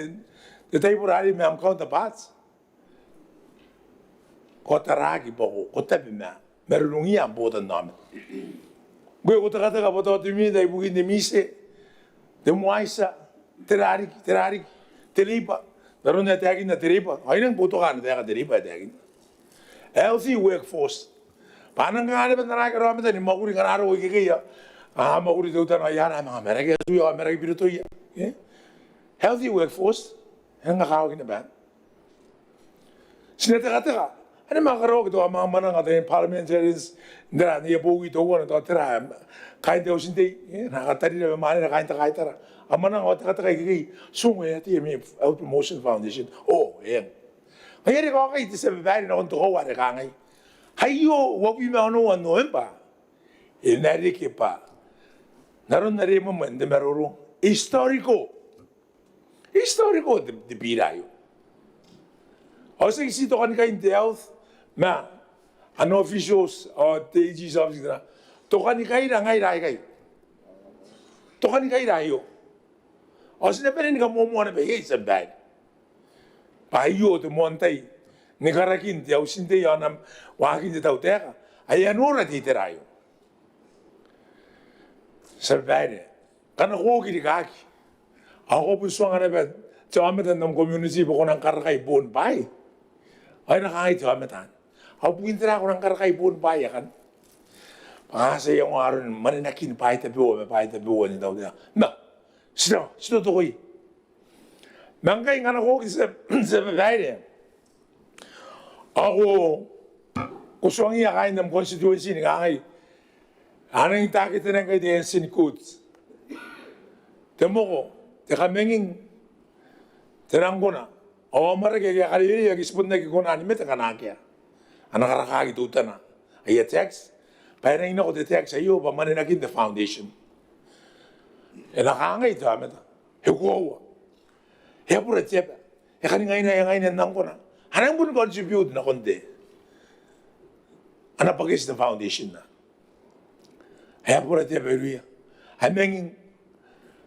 te taibora arei ma am counterparts. Ko taraaki bwa ko, ko tabe ma marurungia am botannaomata. Ngkoe ko tekateka bwa tao te minita ibukin te MISE, te moa tia, te rariki, te rariki, te reiba. N aron ae taekinna te reiba, ao I nang boutoka ana taeka te reiba ae taekinna healthy workforce. Bwa a nang kanga naba n ara aomata ni mwakuri ngkana a roko ikekei, a mwakuri teutana ao a na manga maraki atuia ao maraki birotoia. Healthy workforce, e nang kakawaki naba. Ti na tekateka ane manga karaoaki tao manga mwananga taian parliamentarians n tera, n aia bowi teuana tao tera, kaain te auti n tei, e na katarira ma mwanera kaain te kaitara. A mwananga ao tekateka ikekei, ti ongo e a tei ami Health Promotion Foundation. O, eng. Ngaia are e kaokai te tia babaire nakon te koaua are kangai, aio uabwi ma onoua November e na reke bwa n aron are e moa n te maroro, historical. Historical te, te bira aio. Ao tiaki ti tokanikai n te health ma ana officials ao te AG's office, tokanikai ra ngaira aikai. Tokanikai ra aio. Ao ti na bane ni kamoamoa naba iai, tia babaire, bwa aio te moan tai ni karakin te auti n tei ao ana waakin te tautaeka ae e a nora te itera aio. Tia babaire, ngkana ko oki rikaaki ao ko bon tuanga naba te aomata n am community bwa ko nang karakai boon bwaai. Ao e na kangai te aomata anne, ao bukin tera ko nang karakai boon bwaai akanne? Bwa a tia iangoa aron mwanenakin bwaai tabeua ma bwaai tabeua n te tautaeka. Ma ti tao ti totokoi. Ma ngkai ngkana ko oki, tia babaire, ao ko tuangiia kaain am constituency ni kangai, a nangi taketana ngkai te ancient goods, te moko, te kamanging, te nangkona, ao amwarake ake a karewerewe ake ti bon aki kona ni mate ngkana akea. A na karakaaki teutana aia tax bwa e nangi nako te tax aio bwa mwanenakin te foundation. E na kangai te aomata, e koaua, e a bura te aba, e kaningaina, e ngaina n nangkona. A nang bon contribute nakon te, ana bwaketi te foundation. E a bura te aba irouia, a manging,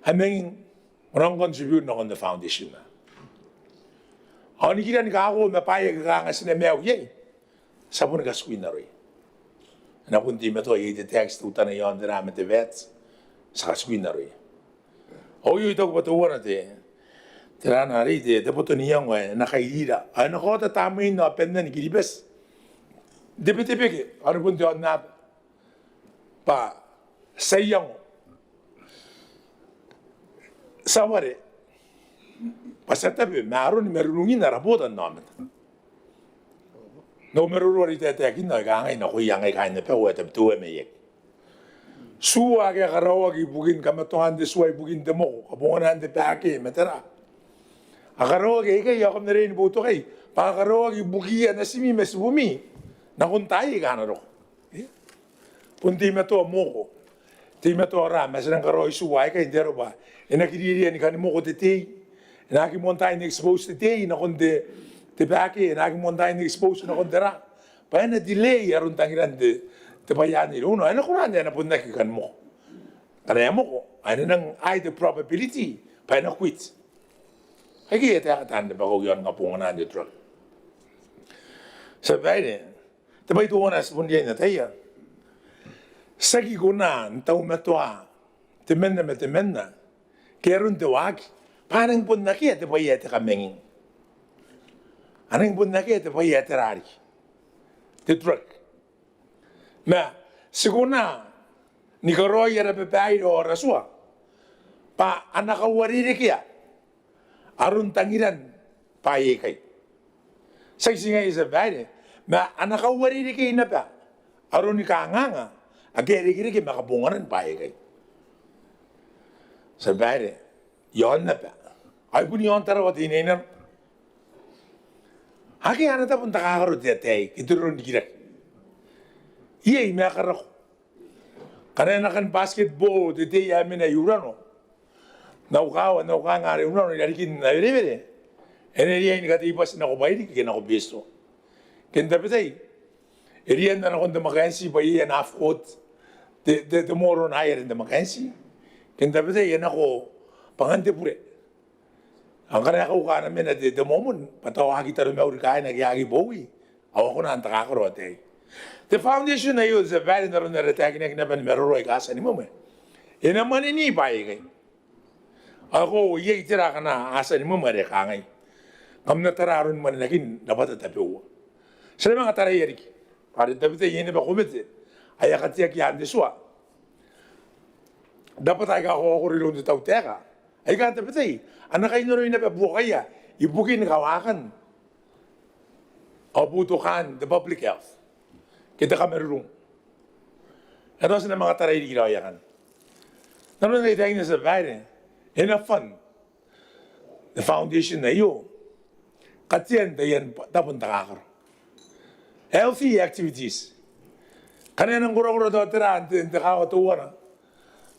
a manging, ko nang contribute nakon te foundation. Ao nikira ni kako ma bwaai ake kanga ti na maiu iai, ti a boni katikui n aroia. E na bon teimatoa iai te tax teutana iaon tera ma te VAT, ti a katikui n aroia. Ao aio I taku bwa teuana te, tera arei, te, te boto n iango ae e na kairira ao e na kaota tamnein ao bannan Kiribati n te Betebeke ao ni bon te aonnaba, bwa ti a iango, ti a ware bwa ti a tabe ma aroni marurungin ara botannaomata. N au maroro are I taetaekinna ao I kangai nakoia ngai kaain abau ae Tabiteuea Maiaki, tua ake a karaoaki ibukin kamatoaan te tua ibukin te moko, kabonganaan te baake ma tera, a karaoaki aikai ao kam na riai ni boutokai bwa a karaoaki ibukiia natimi ma tibumi nakon taai aika a na roko. Bon teimatoa moko, teimatoa ra ma ti nang karaoi tua aikai n te aro bwa e na kiriaria ni kani moko te tei, e na aki moan tai n expose te tei nakon te, te baake, e na aki moan tai n expose nakon tera, bwa e na delay aron tangiran te, te bwai anne irouna. E na kona n, e na bon aki kani moko. Ngkana e a moko ao e na nang ai te probability bwa e na quit. Aikai ae taekan te rabakau iaon kabonganaan te drug. Tia babaire, te bwai teuana ae ti bon riai n ataia, ti aki kona n taumatoa temanna ma temanna ke aron te waaki bwa a nang bon akea te bwai ae te kamanging, a nang bon akea te bwai ae te rariki, te drug. Ma ti kona ni karaoi ara babaire ao ara tua bwa a na kauarerekea aron tangiran bwaai aikai. Tiaki ti ngaia, tia babaire, ma a na kauarerekei naba aroni kanganga ake a irekereke ma kabonganan bwaai aikai. Tia babaire, iaon aba ao ai bon iaon Tarawa Teinainano. Akea ana tabo n takakaro te ataei ke te roro n rikirake. Iai ma e karako. Ngkana e na kan basketball te tei ae mena i urano, n au kaawa, n au kanga are urano irarikin Aberemere, e na riai ni katei bwati nako Bairiki ke nako Betio. Ke n tabetai e rianna nakon te Mackenzie bwa iai ana half court te, te, te moron aia are n te Mackenzie. Ke n tabetai e nako Bwangan te Bure. Ao ngkana e kauka ana mena te, te momon bwa tao aki taromauri kaaina ke aki bowi, ao a kona n takakaro ataei. Te foundation aio, tia babaire, n aron are taekinaki naba ni maroro aika a tia ni mwemwe, e na mwaneni bwaai aikai. Ao ko iai itera akana a tia ni mwemwe are kangai, kam na tara aron mwanenakin rabwata tabeua. Ti na manga taraia riki bwa are n tabetai iai naba komete aika a kateaki n te tua, rabwata aika a koro iroun te tautaeka aika n tabetai a na kainnanoi naba buokaia ibukin kawaakan ao boutokaan te public health ke te kamarurung. Ao ti na manga tarai riki raoi akanne. N aron ae I taekinna, Tia Babaire, e na fund te foundation aio katean taian tabo n takakaro, healthy activities. Ngkana e nang korakora tao tera n te, n te kaawa teuana,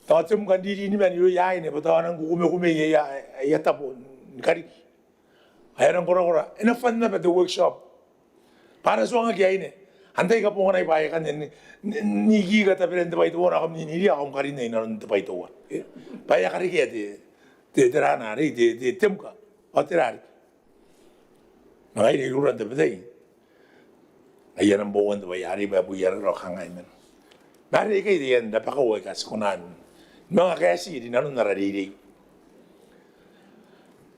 tao te mka n riri ni mani irouia aine bwa tao a nang kukumekume aia, aia tabo ni kariki, ae a nang korakora, e na fund naba te workshop bwa a na tuangaki aine. Antai ae kabonganai bwaai akanne, n, n, n ikiika taberan te bwai teuana ao kam niniria ao kam karinna inanon te bwai teuana, bwa e a karekea te, te, tera arei, te, te, te mka ao tera riki. Ma ngaira iroura n tabetai, aia namba uoua te bwai arei bwa e bwaiara raoi kangai man ma are ikai taian rabakau aika ti kona ni manga kaeti rinanon ara reirei.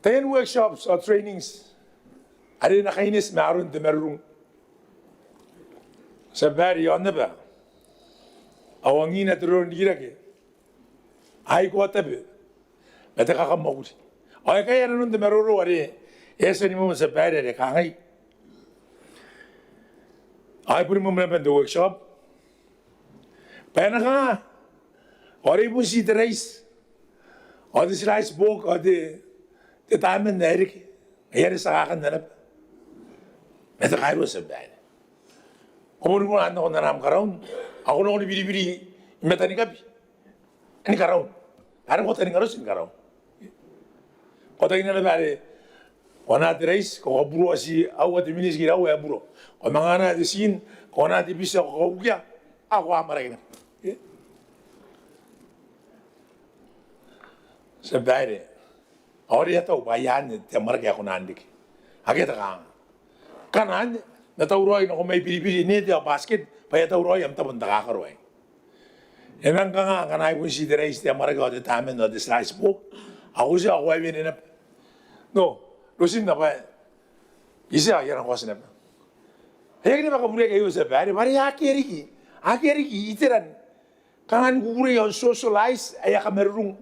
Taian workshops ao trainings are e na kaineti ma aron te marurung, Tia Babaire, iaon aba ao angina te roro n rikirake, aikoa tabe ma te kakamwakuri. Ao e kaea nanon te maroro are e a tia ni mwemwe, Tia Babaire, are kangai, ao e boni mwemwe naba n te workshop bwa e na kanga, ao are bon ti te rice ao te rice book ao te, te taman ae reke, ngaia are ti a kakanna naba ma te kairua, Tia Babaire. Ko boni kona n nako n anam karaun ao ko nako ni biribiri i matanikabi ni karaun, are ko taninga roti ni karaun. Ko taninga naba are ko anaa te rice, ko kaburoa ti aua te miniti ke iraua ae buro. Ko manga anaa te tin, ko anaa te biti ao ko kaukia, ao ko amwarake naba. Tia Babaire, ao are e a tau bwa aia anne te amwarake ae kona n reke. Akea te kanga. Ngkana anne, n na tauraoi nako mai biribiri, nete ao basket, bwa e a tauraoi am tabo n takakaro aei. E nang kanga ngkana ai bon ti te rice, te amwarake ao te taman ao te rice book, ao ko tia ao ko a wene naba. No, rotinna bwa I tia ao I a nako oti naba. E aki naba kabureaki aio, Tia Babaire, bwa are akea riki, akea riki iteran kanga ni kukurei ao n socialize aia kamarurung.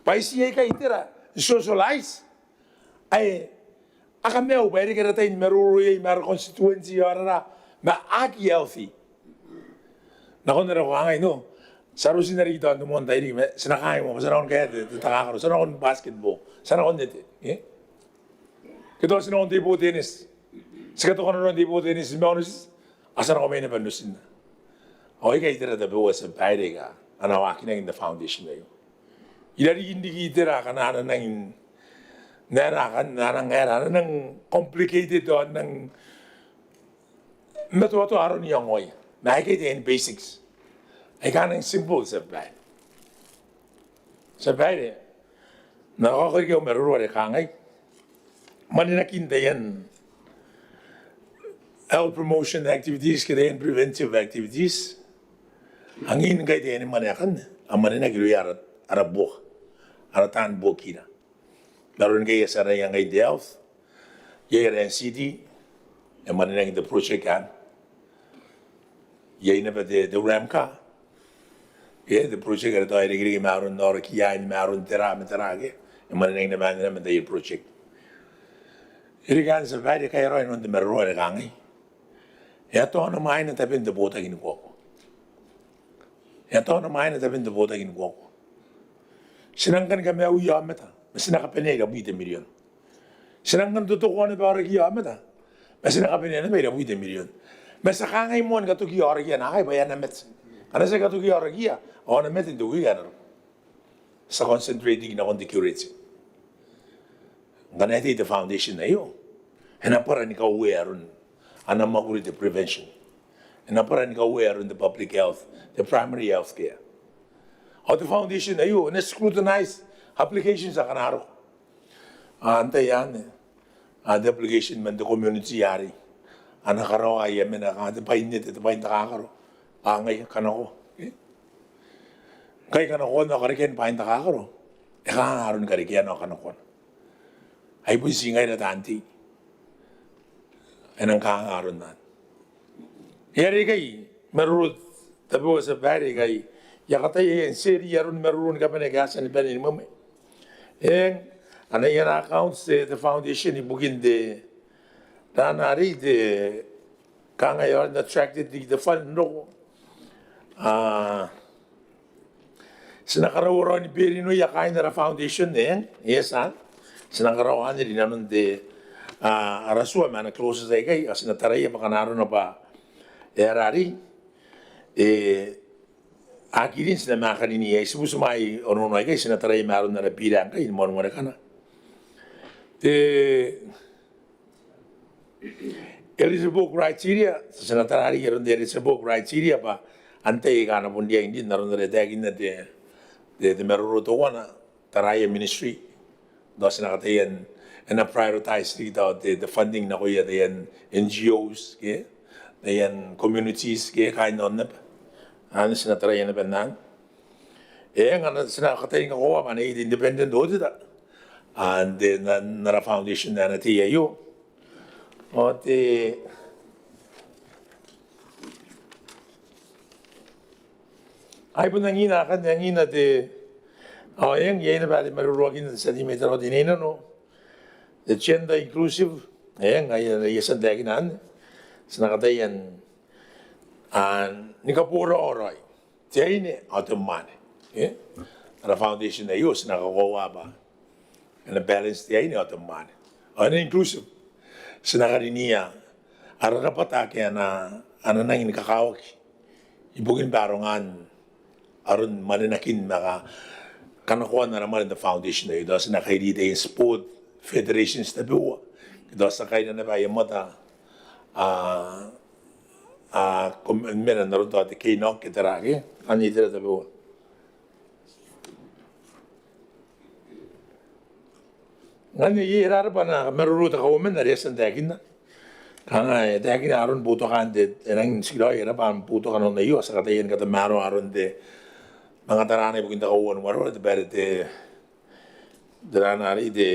Bwa I tii aikai itera n socialize ae a kamaiu bwa e reke ara tai ni maroro iai ma ara constituency ao arora, ma aki healthy. Nakon are ko kangai, no, ti a rotinna riki tao n te moan tai riki ma ti na kangai moa bwa ti a nako ni kaea te, te takakaro, ti a nako ni basketball, ti a nako n nete, e? Ke tao ti nako n table tennis, ti katoka nanon table tennis ma onoti, ao ti a nako mai naba n rotinna. Ao aikai itera tabeua, Tia Babaire, aika a na waakinaki n te foundation aio. Irarikin riki itera akana a na nangi, n aera akan, a nang aera, a na nang complicated ao a nang matoatoa aron iangoia. Ma aikai taian basics aika a nang simple, Tia Babaire. Tia Babaire, N na kaoka riki au maroro are kangai, mwanenakin taian health promotion activities ke taian preventive activities, angin ngkai taian mwane akanne a mwanenaki irouia ara, ara buoka, ara taan buokira. N aron ngkai e a tia n aia ngkai te health, iai ara N C D e mwanenaki n te project anne. Iai naba te, te RAMCA, e, te project are tao e irekereke ma aron aorakiia aine ma aron tera ma tera, ke e mwanenaki naba anne man taian project. E reke anne, Tia Babaire, e kaea raoi nanon te maroro are kangai, e a taona mwaina taben te botaki ni kuakua. E a taona mwaina taben te botaki ni kuakua. Ti nang kan kamaiuia aomata ma ti na kabanea irabwi te mirion. Ti nang kan totokoa naba aorakiia aomata ma ti na kabanea naba irabwi te mirion. Ma ti a kangai moa ni katoki aorakiia naakai bwa e a na mate. Ngkana ti aki katoki aorakiia ao a na mate n te wiki ae na roko. Ti a concentrate riki nakon te curative. Ngkana e tei te foundation aio, e na bwara ni kauea aron ana mwakuri te prevention. E na bwara ni kauea aron te public health, te primary health care. Ao te foundation aio e na scrutinize applications akana a roko. Ao antai anne, a, te application man te community arei, a na karaoa aia mena, a, te bwai n nete, te bwai n takakaro. Bwa ngaia kanakoa, e? Ngkai kanakoan ao karekean bwain takakaro, e kanga aron karekeana ao kanakoana. Ai bon ti ngaira taan tei. E nang kanga aron anne. E are ikai maroro tabeua tia babaire ngkai I a kataia n tieri aron maroro ni kabane ake a tia ni bane ni mwemwe. Eng, anaia ana accounts te, te foundation ibukin te, tana arei te, kanga e aonga n attract riki te fund n roko. A, ti na karaua raoi ni beerinoia kaain ara foundation, eng, e a tia. Ti na karaoa anne rinanon te, a, ara tua ma ana clauses aikai, ao ti na taraia bwa kanga arona bwa e a rarei, e, aki rin ti na manga karinii, ai ti butimwaea onoono aikai, ti na taraia ma aron ara bira ngkai ni moan warekana. Te eligible criteria, ti na tara riki aron te eligible criteria bwa antai aika a na bon riai n rin n aron are e taekinna te, te, te maroro teuana, taraia ministry. Tao ti na kataia n, e na prioritize riki tao te, te funding nakoia taian N G Os ke, taian communities ke, kaain aon aba. Anne ti na taraia naba n anne. Eng, ngkana ti na kataia ni kakoaua bwa e na iai te independent auditor n te, n, n ara foundation ae e na tei aio. Ao te, ai bon angina, akanne angina te, ao eng, iai naba are e maroroakinna te tia tei mai Tarawa Teinainano, te gender inclusive, eng, ai, ai e a tia n taekina anne. Ti na kataia n, a, ni kaboraoa raoi te aine ao te mwaane. E? Ara foundation aio ti na kakoaua bwa e na balance te aine ao te mwaane. Ao e na inclusive. Ti na kariniia ara rabwata ake a na, a na nangi ni kakawaki ibukin barongaan aron mwanenakin ma ka, kanakoan ara mwane n te foundation aio. Tao ti na kairi taian sport federations tabeua. Tao ti a kaira naba aia mwata, a, a, ko-, mena n aron tao te keinok ke tera ke, anne itera tabeua. Ngkanne iai riki bwa ana maroro te kauoman are e a tia n taekinna. Kanga e taekina aron boutokaan te, e nangi n tikiraoi, e raba am boutoka n aron aio, ti a kataia ni katamaroa aron te, manga tarana ibukin te kauoua n wareware, te baere te, te rana arei te,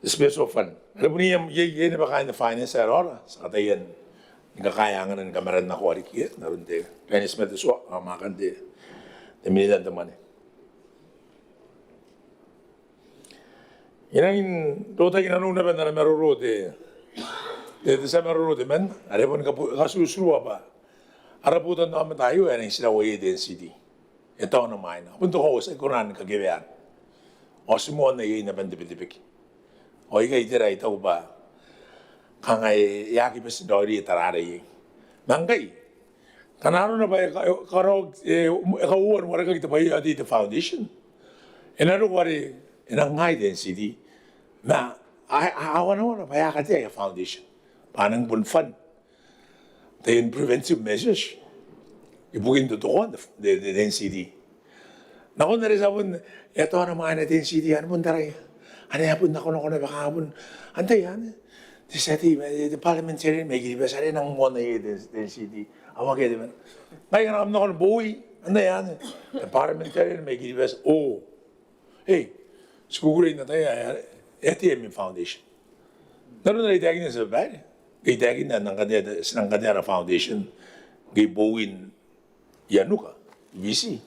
te special fund. Are bon iai, iai, iai naba kaain te finance ae raora, ti a kataia ni kakaea angana ni kamarannako riki, e, n aron te, kaain te tia ma te tua, ao mwaakan te, te minita n te mwane. I rangi n rotaki nanou naba n ara maroro te, te, te tia maroro temanna, are e boni kabu-, katuruturua bwa ara botannaomata aio ae e rangi n tiraua iai te N C D. E taona mwaina. Bon te kaoti ae kona ni kakeweana. Ao ti moanna iai naba n te Betebeke. Ao ikai itera ae I taku bwa kanga e, e aki bati n raoiroi tarara iai. Ma ngkai, kanga arona bwa e ka-, e karaoaki, e, e kauoua ni warekaki te bwai aio, te, te foundation. E na roko are e nang ai te N C D. Ma a, a, a wanawana bwa e a katea aia foundation bwa a nang bon fund taian preventive measures ibukin totokoan te, te, te N C D. Nakon are ti a bon, e a taona mwaina te N C D, anne bon taraia. Anne a bon nakonako naba kanga bon, antai anne? Te tia tei, te, te parliamentarian mai Kiribati are e nang moanna iai te, te N C D. Ao akea te mwane. Ngai ngkana kam nako ni bowi, antai anne? Te parliamentarian mai Kiribati. O. Ei, ti kukurei n ataia ae e a tei ami foundation. N aron are I taekinna, tia babaire, ngke I taekinna ae e nang katea, ti nang katea ara foundation ngke I bowin i Anuka, i Biti.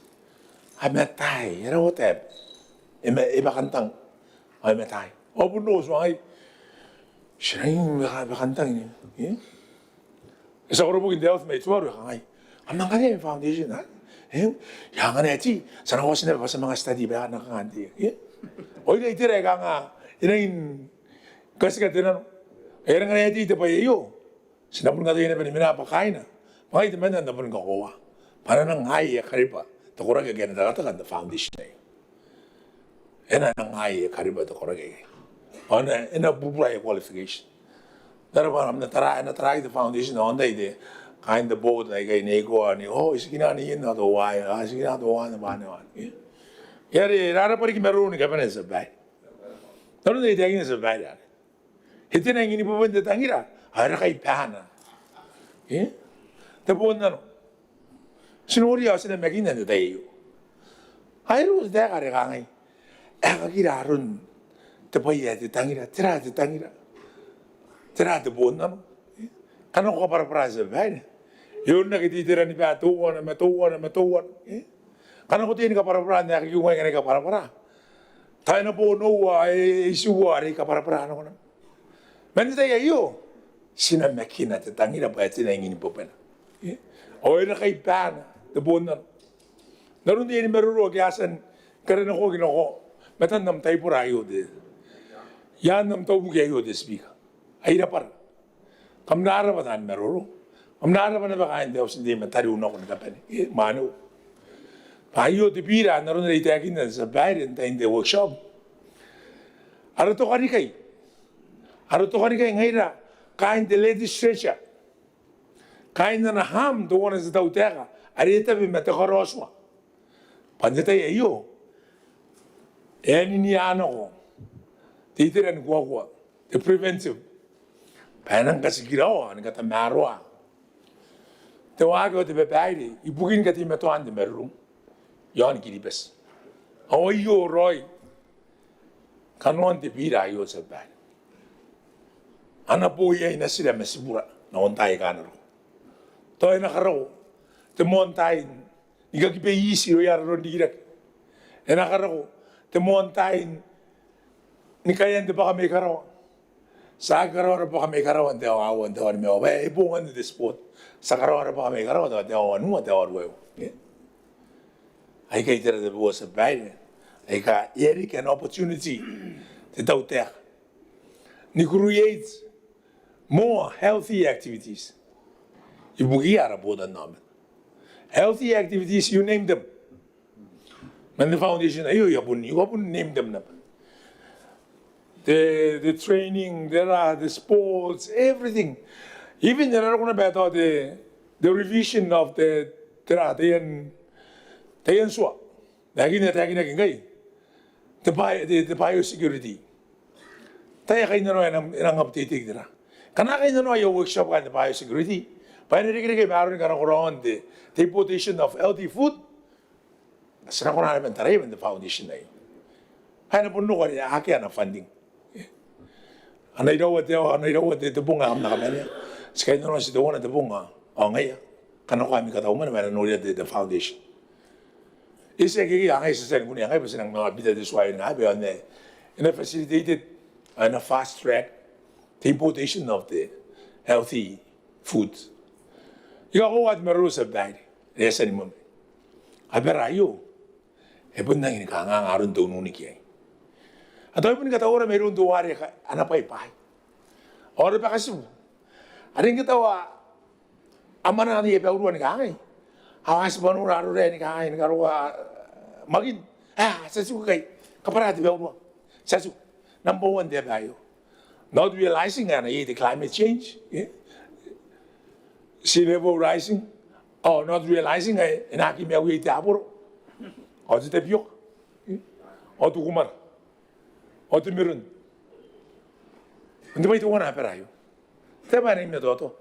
A mataai, e rawa te aba. E ma-, e bakantang. Ao e mataai. Ao bon ro tuangai. Ti rangi ni baka-, bakantang, e? E tia koroboki n te health mai Tuvalu, e kangai, kam nang katea ami foundation, a? Eng? E a anganna ae ti, ti a na kaoti naba bwa ti a manga study bwa e na kanga n tei, e? Ao iai itera ae kanga e rangi ni katika te nano. E a anganna ae ti te bwai aio. Ti na bon kataia naba ni mena bwa kaaina. Bwa ngai temanna N na bon kakoaua bwa e na nang ai aia kariba te koraki ake a na tekateka n te foundation aio. E na nang ai aia kariba te koraki aei. Ao e na, e na bubura aia qualification. Tera bwa e na tara, e na taraaki te foundation, ao antai te, kaain te board aikai n aikoa ni, o, itikina ni ina teuaei, a, itikina teuaana bwa anne ao anne. Ia are e rarabwa riki maroro ni kabane, tia babaire. N aron are I taekinna, tia babaire, are e tena ingin ibuobuoki n te tangira, ao e rakai baana. E? Te boonnano. Ti noria ao ti namakinna n te tai aio. Ai iroun te taeka are kangai, e kakira aron te bwai ae te tangira, tera te tangira, tera te bon nano. Kanga ko kabwarabwara, tia babaire, e onaki te iteraniba teuana ma teuana ma teuana. Kanga ko tei ni kabwarabwara n ae kakiu ngai ngkana I kabwarabwara. Tao e na bon oua, e itiua are I kabwarabwara nako naba. Man te tai aio ti na makina te tangira bwa e tena ingin bobena. Ao e na kai bana te bon nano. N aron te maroro ake a tia ni karenakoaki nako matan am taibora aio te, i aan am taubuki aio te Speaker. Ai rabwara. Kam na rabwa taan maroro. Kam na rabwa naba kaain te auti n tei ma tariu nako ni kabane, e, mwaneu. Bwa aio te bira n aron are I taekinna, tia babaire, n tain te workshop. A rotokanikai, a rotokanikai ngaira kaain te legislature, kaain ana arm teuana te tautaeka are e tabe ma te karaotua. Bwa n te tai aio e a ninia nako te itera ni kuakua, te preventive, bwa e nang katikiraoa ni katamaroa te waaki ao te babaire ibukin kateimatoan te marurung i aon Kiribati. Ao aio raoi kanoan te bira aio, tia babaire. A na bo iai natira ma tibura nakon taai aika a na roko. Tao e na karako te moan tai ni kakibeiti irouia aron rikirake. E na karako te moan tai ni kaean te bwaka mai karawa. Ti aki karaoa ara bwaka mai karawa n te aoa aua, n te aoa nimaua, bwa e bong anne te sport. Ti a karaoa ara bwaka mai karawa n te aoa nimaua, te aoa ruaiwa. Aikai itera tabeua, tia babaire, aika e a reke ana opportunity te tautaeka ni create more healthy activities ibukiia ara botannaomata. Healthy activities, you name them. Man te foundation aio, I a bon, I a bon name them naba. The, the training, there are the sports, everything. Even e na roko naba tao the, the revision of the, tera, taian, taian tua. N aekan ae taekinaki ngkai, te bio, te, te biosecurity. Tao e kainnanoa e nang, e nang update-aki tera. Ngkana a kainnanoa aia workshop kaain te biosecurity, bwa e na irekereke ma aroni kanakoraoan te, te importation of healthy food, ti na kona naba n taraia man te foundation aio. Ao e na bon roko are akea ana funding. A na iraua te, a na iraua te, te bong ae kam na kabanea. Ti kainnanoa ti teuana te bong ao ngaia, kanakoa ami katau mwane bwa e na noria te, te foundation. E tiaki, e tiaki, a ngai ti a tia ni kunea ngkai bwa ti nang manga bita te tua aio ngkai bwa e na, e na facilitated, e na fast track the importation of the healthy food. I kakoaua te maroro, tia babaire, are e a tia ni moan. Abara aio e bon rangi ni kanganga aron te ununiki aei. A tau e bon katauraoi mairoun teuare ana bwaibwai. Ao ara bakatibu are ngke tao a mwananga n aia baurua ni kangai, ao a tibwa nora arorae ni kangai, ni karokoa Makin. A, ti a tiku ikai, kabwara te baurua. Ti a tiku. Number one te aba aio. Not realizing ae e na iai te climate change, e? Sea level rising, ao not realizing ae e na aki maiu iai te aboro, ao te tapioka, e? Ao te kumara, ao te meron. N te bwai teuana abara aio. Te aba ae e na matoatoa.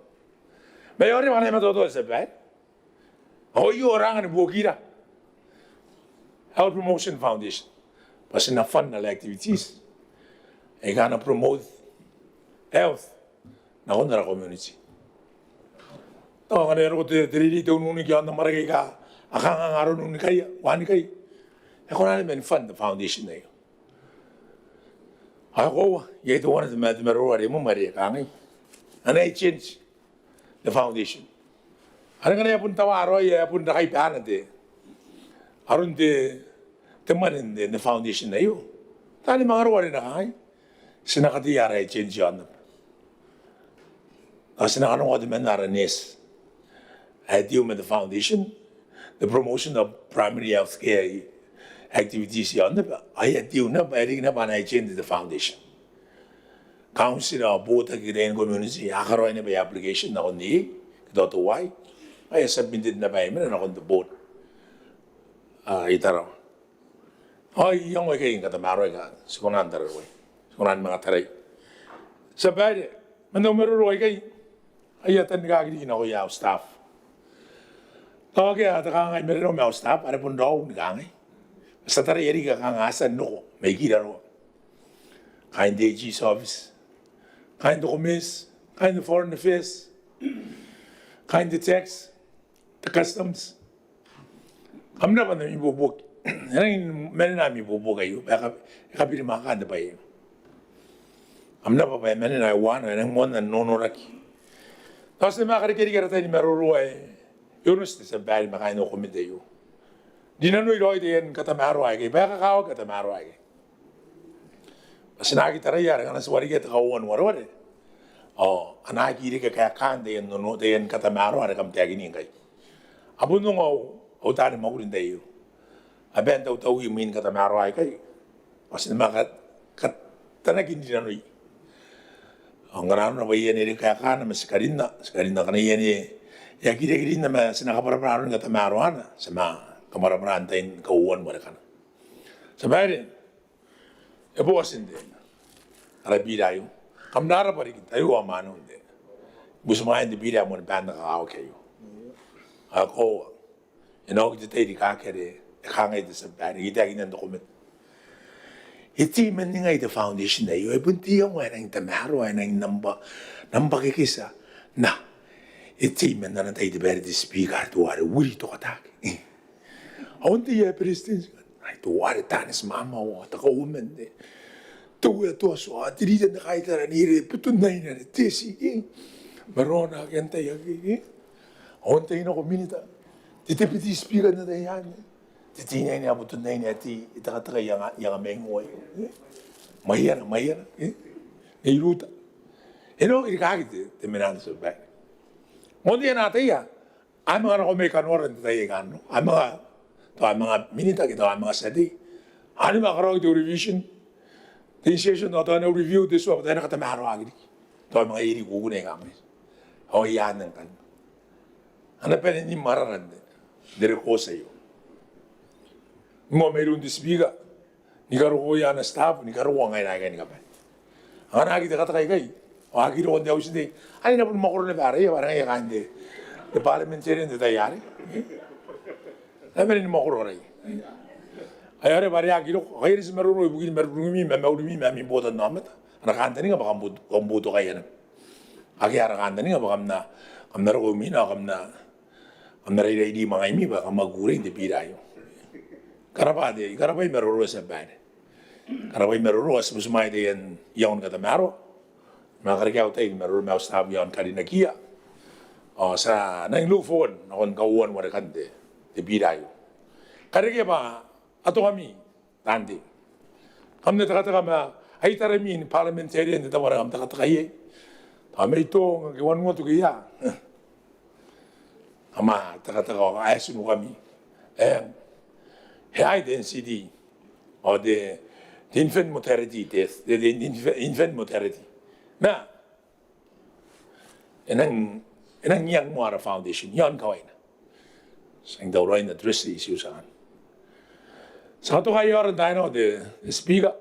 Ma e a oti bwa e na matoatoa, tia babaire. Ao aio ara anga ni buokira Health Promotion Foundation bwa ti na fund activities aika a na promote health nakon ara community. Tao ngkana e a roko te, te reirei, te ununiki i aon amwarake aika a kanganga aron unikaia, uanikaia, e kona naba ni fund te foundation aio. Ao e koaua iai teuana te ma, te maroro are imwina are kangai, a na change te foundation. Are ngkana e a bon tawa raoi, e a bon rakai bana te, aron te, te mwane n te, n te foundation aio, taani mwangaroa are na kangai, ti na katea ara change i aon aba. Ao ti na kanakoa temanna ara nurse ae tiu ma te foundation, the promotion of primary health care activities i aon aba. Ao e a tiu naba, e riki naba ana agenda te foundation. Council ao board ake taian community a karaoi naba aia application nakon te, ke tao teuaei. Ao e a submitted naba imwina nakon te board, a, i Tarawa. Ao I iango ikai ni katamaroa aika ti kona n tararuai, ti kona ni manga tarai. Tia babaire, man au maroro aikai, ai a tia n nikaki riki nakoia au staff. Tao akea te kangai ma raou ma au staff, are bon raou ni kangai. Ti a taraia riki kanga a tia n roko mai kiraroa. Kaain te AG's office, kaain te Commerce, kaain te Foreign Affairs, kaain te Tax, te Customs. Kam rabwa n ami ibuobuoki. E rangi ni manena ami ibuobuoki aio bwa e kabirimwaaka n te bwai aio. Kam rabwa bwa e manena ae uaana, e rangi moanna n nonoraki. Tao ti na manga karekea riki ara tai ni maroro ae e onoti, te tia babaire ma kaain au komete aio, rinanoi raoi taian katamaroa aikai bwa e kakawaki katamaroa aikai. Bwa ti na aki taraia are ngkana ti warekia te kauoua ni wareware ao a na aki reke kaekaan taian nono, taian katamaroa are kam taekin ngkai. A bon ongo au, au taani mwakuri n te tai aio. A bae n tautaui mwin katamaroa aikai ao ti na manga kat-, katanaki n rinanoi. Ao ngkana arona bwa e a reke kaekaana ma ti karinna, ti karinna. Ngkana e aki reke rinna ma ti na kabwarabwara aroni katamaroana, ti a manga kabwarabwara n tain kauoua ni warekana. Te tia babaire, e boo atin te, ara bira aio. Kam rabwa riki n taiaoka mwaane n te, butimwaean te bira ae moan te bwai ae kakawaki aio. Ao e koaua, e na oki te tai rikaaki are e kangai te tia babaire, I taekinna n te komete, e tei man ningai te foundation aio? E bon te iango ae rangi n tamaroa, ae rangi n nambwa, nambwa keketia. Na, e tei man ana tai te babaire te Speaker are teuare wiri te kataaki. Ao n te tai ae Beretitenti ngkanne, ai teuare taani timamawa, te kauoman, te, te Uea te Tua Tua, te rita n te kaitara n ire, butunaine are te eti, e, ma raona ake n tai akekei. Ao n tai nako minita, te Deputy Speaker n te tai anne, te teinaine ae butunaine ae te, e tekateka i anga, i anga maingoai, e, maiana, maiana, e, Nei Ruta. E na oki rikaaki te, te menana, te tia babaire. Ao n te tai ae na ataia, a manga nako mai kanoara n te tai aika a nako. A manga, tao a manga minita ke tao a manga tia tei. Ao ni manga karaoaki te revision, te in-session, tao, tao a na review te tua bwa tao e na katamaroaki riki. Tao a manga iri kukune aika a mwaiti. Ao e a anne ngkanne. A na bane ni marara n te, n te rekooti aio. Ni moa mairoun te Speaker ni karokoa ana staff, ni karokoa ngaira aikai ni kabane. Ngkana a aki tekateka ikai ao a aki roko n te auti n tei, a na bon mwakoro naba araia bwa a na ngaia kaain te, te parliamentarian n te tai arei. A na bane ni mwakoro araia. Ai are bwa are a aki roko, ao ngaia are ti maroro ibukin marurungimi ma maurimi ma ami botannaomata. Ara kantaninga bwa kam bou, kam boutokaia naba. Akea ara kantaninga bwa kam na, kam na roko imwina ao kam na, kam na rairairi mwangaimi bwa kam aki kukurei n te bira aio. Karabwa te, I karabwai maroro, te tia babaire. Karabwai maroro, ao ti butimwaea taian iango ni katamaroa. Ma karekea au tai ni maroro ma au staff iaon karinakiia. Ao ti a nang look forward nakon kauoua ni warekan te, te bira aio. Karekea bwa atongami taan tei, kam na tekateka ma ai tarami ni parliamentarian n te tabo are kam tekateka iai. Tao mai Tonga ke Vanuatu ke ia, kam a tekateka ao a atinukami. E, e aei te N C D, ao te, te infant mortality, te, te, te inf-, infant mortality. Ma e nang, e nang iango moa ara foundation iaon kawaina. Ti a nang tauraoi n address te issue anne. Ti a katoka aia aora n taai nako te, te Speaker,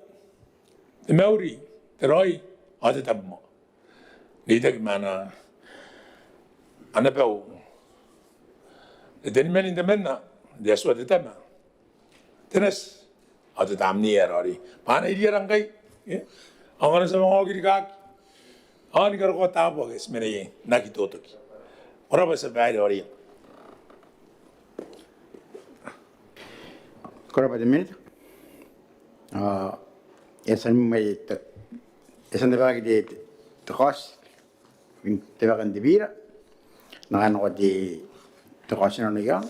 te mauri, te raoi ao te tabomoa. N reitaki ma ana, ana bau te teniman n temanna, te Atua te Tama, te Nati ao te Tamnei ae Raoiroi. Bwa a na iriira ngkai, e? Ao ngkana ti a manga oki rikaaki ao ni karokoa taabo ake ti mena iai n aki totoki. Ko rabwa, te tia babaire, ao ria. Ko rabwa te minita. Ao e a tia ni mai te, e a tia n tabekaki te, te, te kaoti n te bira. N na kanakoa te, te kaoti nano ikai.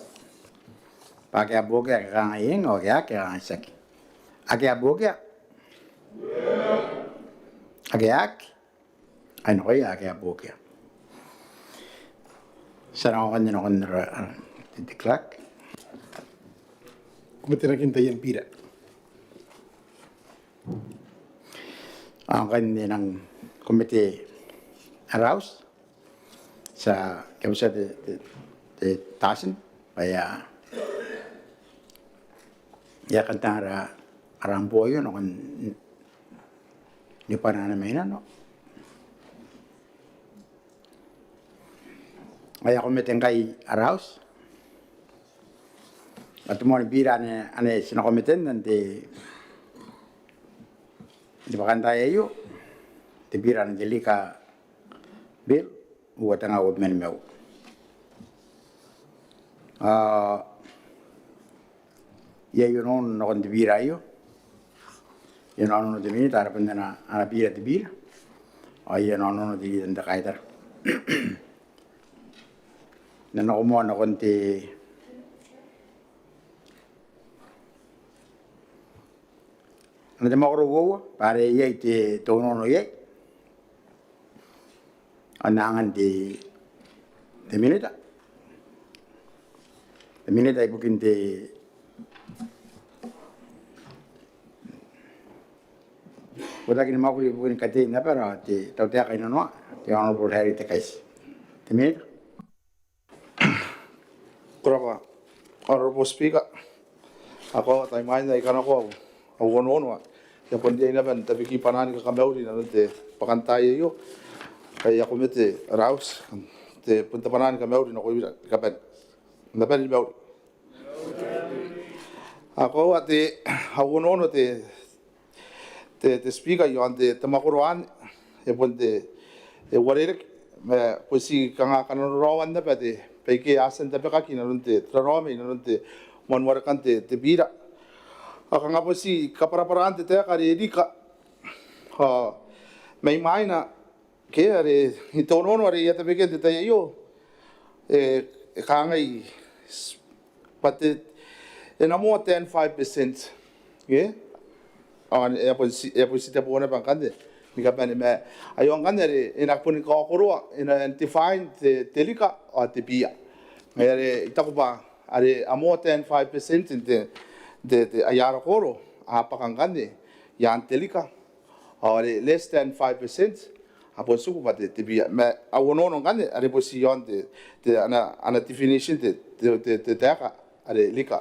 Bwa ake a buokia ke a kangai eng, ao ake a aki ke a kangai tiaki. Ake a buokia? Ake a aki? Ai nakoia ake a buokia. Ti a nako ngkanne nakon ara, ara, te, te clerk. Ko bati n aki n taian bira. Ao ngkanne nang komete ara auti, ti a kabuta te, te, te tatin bwa e a, e a kantang ara, ara ambo aio nakon ni bwanana mai nano. Ao e a komete ngkai ara auti. Ao te moani bira ane, ane ti na komete n te, te bwakantaai aio, te bira n te Liquor Bill uoua tenga uabwi ma nimaua. Ao iai onoono nakon te bira aio. Iai onoono te Minita are bon ana, ana bira te bira. Ao iai onoono te Leader n te Kaitara. N na nako moa nakon te, ana te mwakoro uoua, bwa are iai te, te onoono iai. Ao N na angan te, te Minita. Te Minita ibukin te Botaki ni Mwakuri ibukin Katein Abara ao te Tautaeka Inanoa, te Honourable Harry Tekaiti. Te Minita. Ko rabwa, Honourable Speaker. Ao koaua tai imwain ae I kanakoa au onoono, I a bon riai naba n tabeki bwanaan kakamauri inanon te bwakantaai aio. Ao I a komete ara auti, te, bon te bwanaan kamauri nakoira ni kabane. N na bane ni mauri. Ao koaua te, au onoono te, te, te Speaker, iaon te, te mwakoro anne, e bon te, e uarereke, ma bon ti kanga kananoraoan naba te, baike a tia n tabekaki inanon te, te raraoma, inanon te moan warekan te, te bira. Ao kanga bon ti kabwarabwaraan te taeka are e rika. Ao mai mwaina, ke are, n te onoono are I a tabekea n te tai aio, e, e kangai, bwa te, e na more than five percent. Ke? Ao e a bon ti, e a bon ti tebo naba ngkanne ni kabane, ma aio ngkanne are e na boni kaokoroa, e na define te, te liquor ao te beer. Ngaia are I taku bwa are a more than five percent n te, te, te, aia arakoro a bwaka ngkanne i aan te liquor. Ao are less than five percent a bon tiku bwa te, te beer. Ma au onoono ngkanne are bon ti iaon te, te ana, ana definition te, te, te, te taeka are liquor,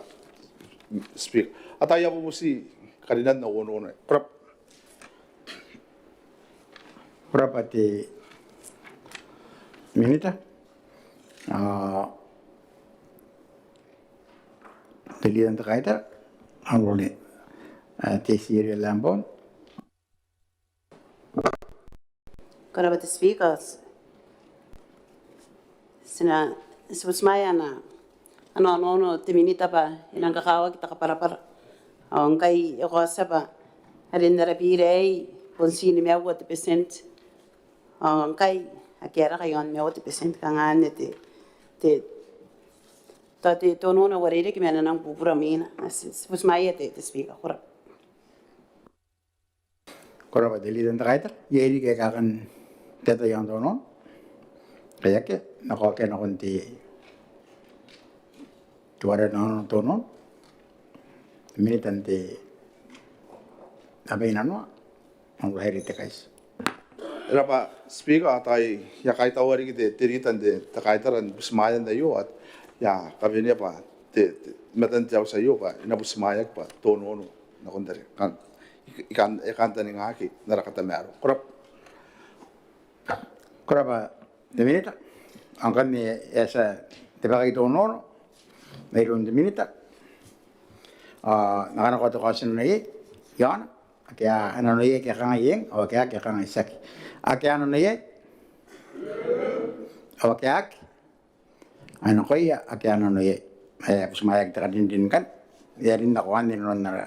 Speaker. Ao tao I a bubuti karinan au onoono. Ko rabwa. Ko rabwa te Minita. Ao te Leader n te Kaitara, Honourable, e, Tessie Eria Lambourne. Ko rabwa te Speaker. Ti na, ti butimwaea ana, ana onoono te Minita bwa e nang kakawaki te kabwarabwara. Ao ngkai e kaotia bwa are n ara bira aei bon ti nimaua te percent. Ao ngkai akea raka iaon nimaua te percent, kanga anne te, te, tao te, te onoono ae uarereke ma e na nang bubura mwiina. Ti, ti butimwaea te, te Speaker. Ko rabwa. Ko rabwa te Leader n te Kaitara. Iai riki aika a kan taetae iaon te onoono? Ngkai akea, N na kaokia nakon te, te warekan onoono te onoono, te Minita n te Aba Inanoa, Honourable Harry Tekaiti. Ko rabwa Speaker, ao tao I a kaitaua riki te, te Leader n te, te Kaitara ni butimwaean aio, ao I a kawenea bwa te, te, matan te auti aio bwa e na butimwaeaki bwa te onoono nakon tari. Kan, I kan, I kantaningaaki n ara katamaroa. Ko rabwa. Ko rabwa te Minita. Ao ngkanne e a tia te bwakaki te onoono mairoun te Minita. Ao N na kanakoa te kaotinano iai iaona. Ake a nano iai ke a kangai eng, ao ake a aki a kangai tiaki. Ake a nano iai? Ao ake a aki? Ai nakoia ake a nano iai. E a butimwaeaki te karinrin ngkanne. E a rin nako anne inanon ara,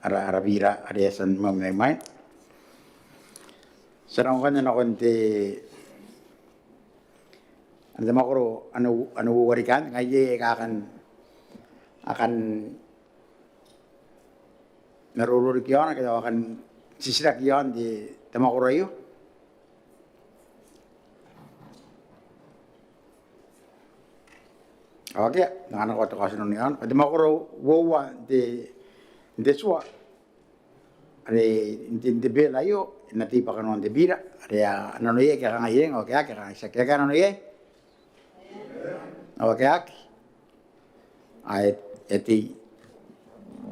ara, ara bira are e a tia ni mwaimwai. Ti a nako ngkanne nakon te, ana te mwakoro, ana, ana uoua riki anne, ngaia aika a kan, a kan maroro riki iaona, ke a kan titiraki iaon te, te mwakoro aio? Ao akea, N na kanakoa te kaotinano iaona. Te mwakoro uoua n te, n te tua are n te, n te bill aio, e na tei bwa kanoan te bira, are a nano iai ke a kangai eng, ao ake a aki a kangai tiaki. Ake a nano iai? Ao ake a aki? Ae, e tei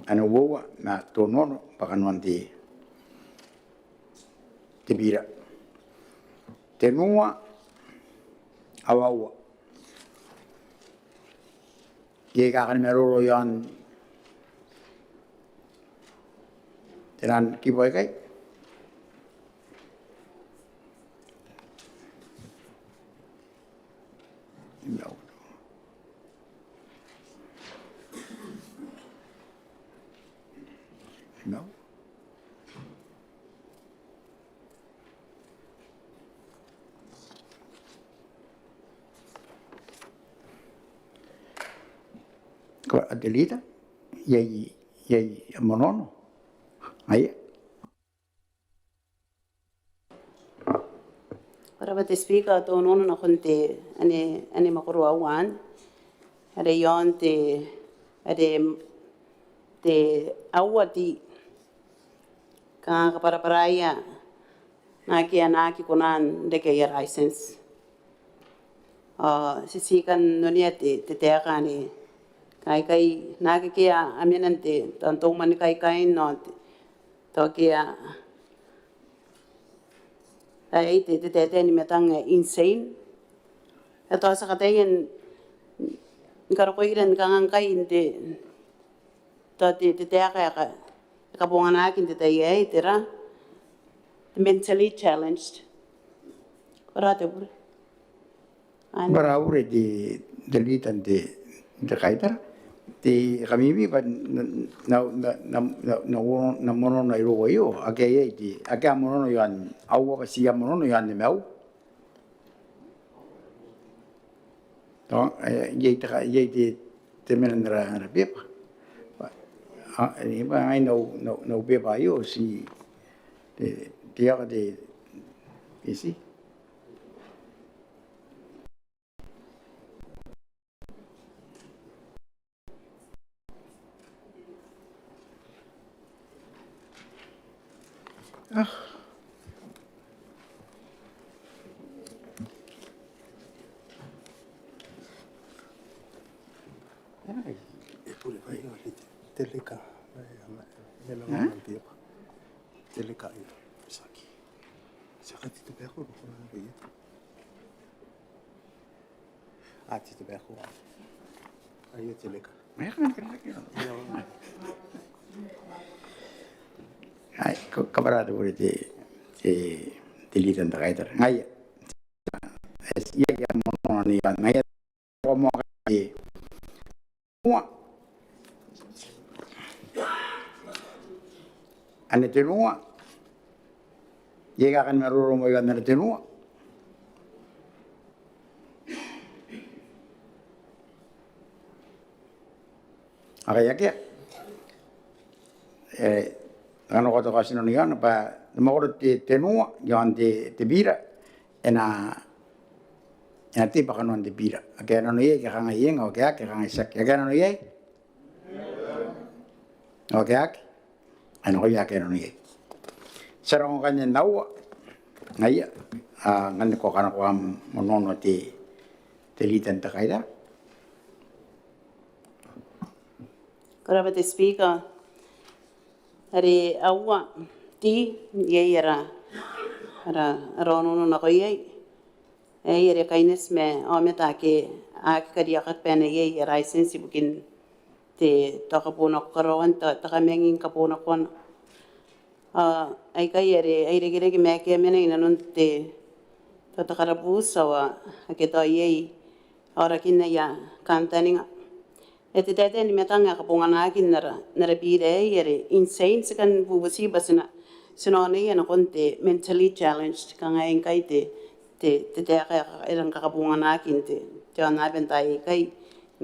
ana uoua ma te onoono bwa kanoan te, te bira. Tenua, aua uoua. Ke e kakan maroro iaon te ran kibu aikai? No. No. Ko rabwa te leader, iai, iai am onoono? Aia. Ko rabwa te Speaker, te onoono nakon te ane, ane mwakoro aua anne. Are iaon te, are te aua ti kanga kabwarabwaraia naake a na aki kona n reke aia license. Ao ti, ti kan onea te, te taeka ane kaikai naake ke a mena n te, tao n te umani kaikai n ao te, tao ke a, aei te, te taetae ni matang ae insane. Ao tao ti a kataia ni karokoira ni kanga ngkai n te, tao te, te taeka ae ka, e kabonganaki n te tai aei, tera, te mentally challenged. Ko rabwa te bure. Ko rabwa te bure te, te leader n te, te kaitara. Te kamimi bwa n na, na, na, na, na, na onoono irou aio, akea iai te, akea am onoono iaon aua bwa ti a onoono iaon nimaua. Tao, e, iai te ka, iai te, te mena n ara, ara beba. A, e, bwa ngai n au, n au, n au beba aio, ti, te, te aka te, te ti. Ah. Ai. E bure bwa e a riki te leka. E a, e a, e a, e a, te leka, e a, tiaki. Tiaki te tobacco, ko na riki. A, te tobacco. Aio te leka. Ai, ko, kabwara te bure te, te, te leader n te kaitara. Ngaia. Ai, iai am onoono iaon, ngaia. Ko moa te ua. Ane tenua. Iai ae kan maroro moa iaon ane tenua? Akea, akea. E, kanga ko a toka ti nano iaona bwa te mwakoro te, tenua iaon te, te bira e na, e na tei bwa kanoan te bira. Ake a nano iai, ke kangai eng, ao ake a aki, ke kangai tiaki. Ake a nano iai? Ao ake a aki? Ai nakoia ake a nano iai. Ti a roko ngkanne n aua. Ngaia, a, ngkanne ko kanakoa am onoono te, te leader n te kaitara. Ko rabwa te Speaker. Are aua ti, iai ara, ara, ara onoono nako iai. Aei are kaineti ma aomata ake a aki kariaiakaki bwa a na iai aia license ibukin te, tao kaboonako, karaoan tao, tao kamanging kaboonako. Ao aikai are a irekereke ma ake a mena inanon te, tao te karabuuti ao ake tao iai aorakin aia kantaninga. E, te taetae ni matang ae kabonganaki n ara, n ara bira aei are insane, ti kan bubuti bwa ti na, ti na oneia nakon te mentally challenged, kanga ngkai te, te, te taeka ae e rang kakabonganaki n te, te aonnaba n taai aikai,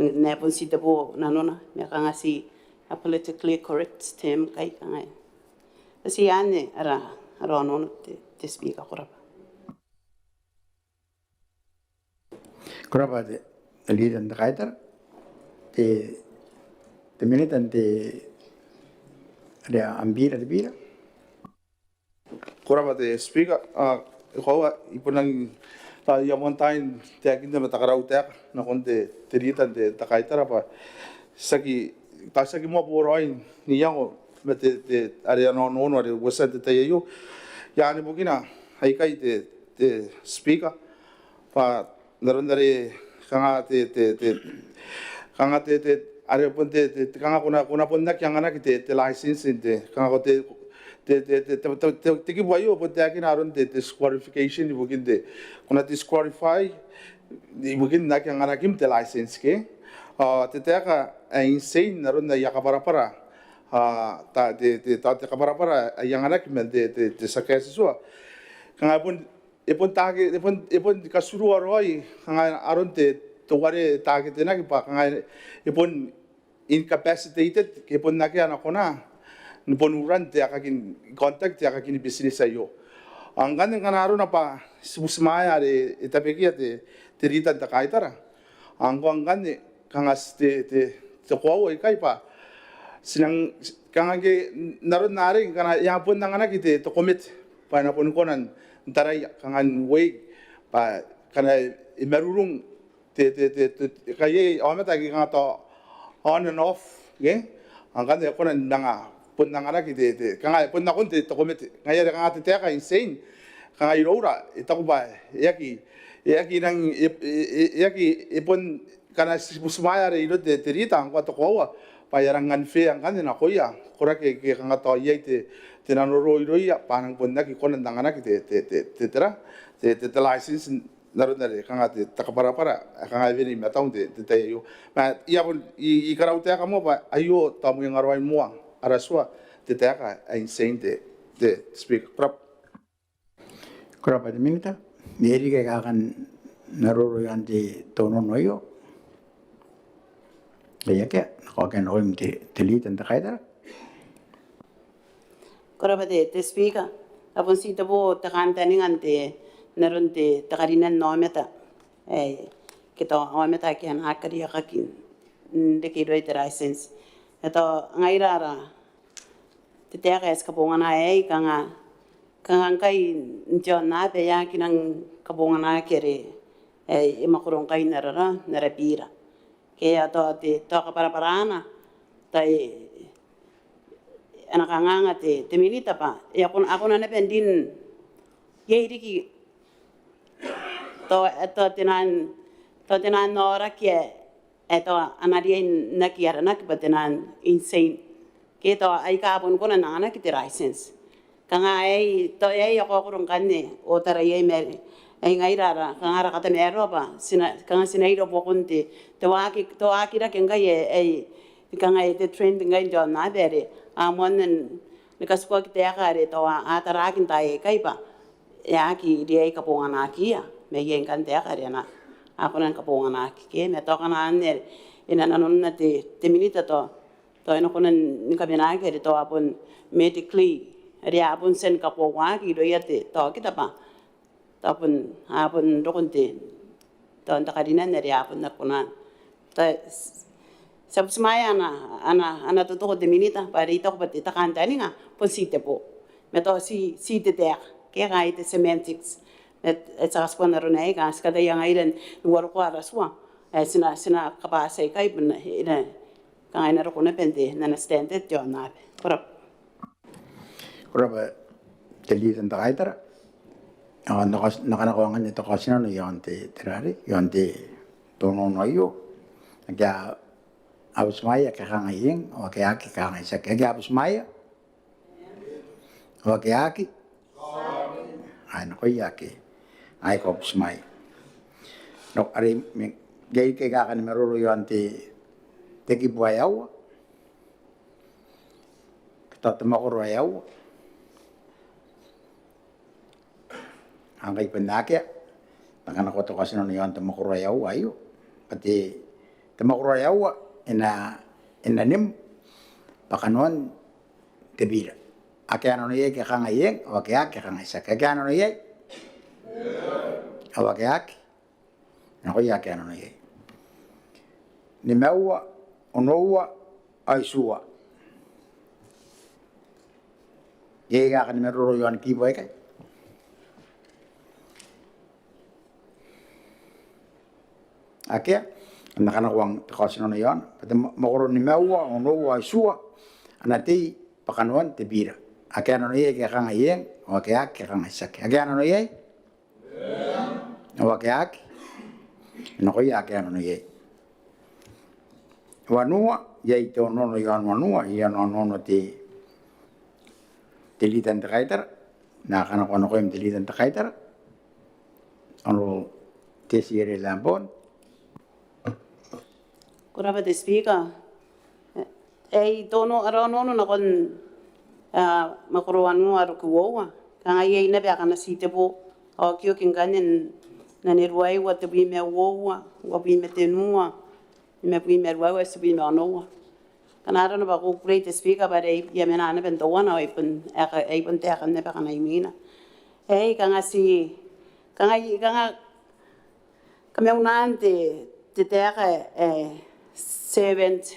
n, n ae bon ti te bo nanona, ma kanga ti a politically correct term ngkai kanga. Ti anne ara, ara onoono te, te Speaker, ko rabwa. Ko rabwa te, te leader n te kaitara, te, te minita n te, are am bira, te bira. Ko rabwa te Speaker, a, e koaua, I bon rangi, tao I a moan tai n taekinna ma te karau taeka nakon te, te leader n te, te kaitara bwa tiaki, tao tiaki moa boraoi n iango ma te, te, are ana onoono are uotia n te tai aio. Ao anne bukina aikai te, te Speaker, bwa n aron are kanga te, te, te, kanga te, te, are bon te, te, te kanga ko na, ko na bon aki anganaki te, te license n te, kanga ko te, te, te kibu aio bon taekina aron te, te disqualification ibukin te, ko na disqualify ibukin aki anganakim te license ke. Ao te taeka ae insane n aron aia kabwarabwara, a, ta, te, te, ta, te kabwarabwara ae anganaki man te, te, te tia kaetitua. Kanga bon e bon take, e bon, e bon katurua raoi kanga aron te, teuare taketenaki bwa kanga e bon incapacitated ke e bon akea ana kona ni bon uran te aekakin conduct te aekakin business aio. Ao ngkanne ngkana arona bwa ti butimwaea are e tabekia te, te rita n te kaitara. Ao ngkoa ngkanne kanga ti te, te, te koaua ikai bwa ti nang kanga ngke n aron arei ngkana e a bon anganaki te, te komete bwa e na bon kona n taraia kanga n uei bwa ngkana e marurung te, te, te, te, ngkai iai aomata aika kanga tao on and off, ke? Ao ngkanne e kona n anga, bon anganaki te, te, kanga e bon nakon te, te komete. Ngaia are kanga te taeka insane kanga iroura e taku bwa e aki, e aki nang, e, e, e, e aki, e bon ngkana ti butimwaea are iroun te, te rita ngkoa te koaua bwa e a rang unfair ngkanne nakoia koraki aike kanga tao iai te, te nanoro irouia bwa a nang bon aki kona n anganaki te, te, te, te, tera, te, te, te license n aron are kanga te, te kabwarabwara ae kanga e wene i mataun te, te tai aio. Ma I a bon, I, I karautaeka moa bwa aio tao mwengaraoi moa ara tua te taeka ae insane te, te Speaker. Ko rabwa. Ko rabwa te Minita. Iai riki aika a kan maroro iaon te onoono aio? Iai akea? N na kaokia nakoim te, te rita n te kaitara. Ko rabwa te, te Speaker. A bon titebo te kantaninga n te, n aron te, te karinan aomata ae, ke tao aomata ake a na aki kariaiakaki n reke irouia te license. E tao ngaira ara te taeka ae ti kabongana aei kanga, kanga ngkai n te aonnaba e aki nang kabonganaki are, e, e mwakoro ngkai n ara, n ara bira. Ke a tao te, tao kabwarabwarana, tao e, ana kanganga te, te Minita bwa e a kona, a kona naba n rin iai riki tao, tao te naan, tao te naan aoraki ae, ae tao a na riai n aki aranaki bwa te naan insane. Ke tao aika a bon kona n anganaki te license. Kanga aei, tao aei a kaokoro ngkanne ao tara iai ma are aei ngaira ara, kanga ara katamaroa bwa ti na, kanga ti na ira buakon te, te waaki, te waaki rake ngkai ae, ae kanga ae te trend ngkai n te aonnaba are a moanna ni katikuaki taeka are tao a taraaki n taai aikai bwa e aki riai kabonganakiia, ma iai ngkanne taeka are a na, a kona ni kabonganaki ke, ma tao kanga anne are e na nanonna te, te Minita tao, tao e na kona ni kamenaki are tao a bon medically, are a bon tia ni kakoauaki irouia te, tao kita bwa tao bon, a bon rokon te, tao n te karinan are a bon aki kona. Tao ti a butimwaea ana, ana, ana totoko te Minita bwa are I taku bwa te, te kantaninga bon titebo. Ma tao ti, ti te taeka ke kaain te semantics. Ma e, ti a katikuan arona aei kanga ti kataia ngaira n uarokoa ara tua. E, ti na, ti na kabwatia ikai bon e na, kanga e na roko naba n te, n ana standard te aonnaba. Ko rabwa. Ko rabwa te rita n te kaitara. Ao n na, n na kanakoa ngkanne te kaotinano iaon te, te rari, iaon te onoono aio. Ake a butimwaea ke a kangai eng, ao ake a aki ke a kangai tiaki. Ake a butimwaea? Ao ake a aki? Ai nakoia ake a aki butimwaea. Nao are iai riki aika a kani maroro iaon te, te kibu ae aua. Ke tao te mwakoro ae aua. Ao ngkai bon akea, N na kanakoa te kaotinano iaon te mwakoro ae aua aio. Bwa te, te mwakoro ae aua e na, e na nim bwa kanoan te bira. Ake a nano iai ke a kangai eng, ao ake a aki ke a kangai tiaki. Ake a nano iai? Ao ake a aki? Nakoia ake a nano iai. Nimaua, onoua, ao itiua. Iai aika a kani maroro iaon kibu aikai? Akea. N na kanakoa te kaotinano iaona. Bwa te mwa-, mwakoro nimaua, onoua, itiua a na tei bwa kanoan te bira. Ake a nano iai ke a kangai eng, ao ake a aki ke a kangai tiaki. Ake a nano iai? Ao ake a aki? Nakoia ake a nano iai. wanua, iai te onono i aon wanua, i aon onono te, te Leader n te Kaitara, N na kanakoa nakoim te Leader n te Kaitara, Honourable Tessie Lambourne. Ko rabwa te Speaker. Ai tono, ara onono nakon, ah, mwakoro wanua ruaiwa. Kanga iai naba akana titebo, okioki ngkanne n anne ruaiwa tebwi ma uoua, uabwi ma tenua, nimabwi ma ruaiwa, tebwi ma onoua. Kanga arona bwa ko kukurei te Speaker bwa are I a mena naba n tauana, ai bon, ai bon taekan naba akana imwina. Ai kanga ti, kanga, kanga kamaunaan te, te taeka ae servant,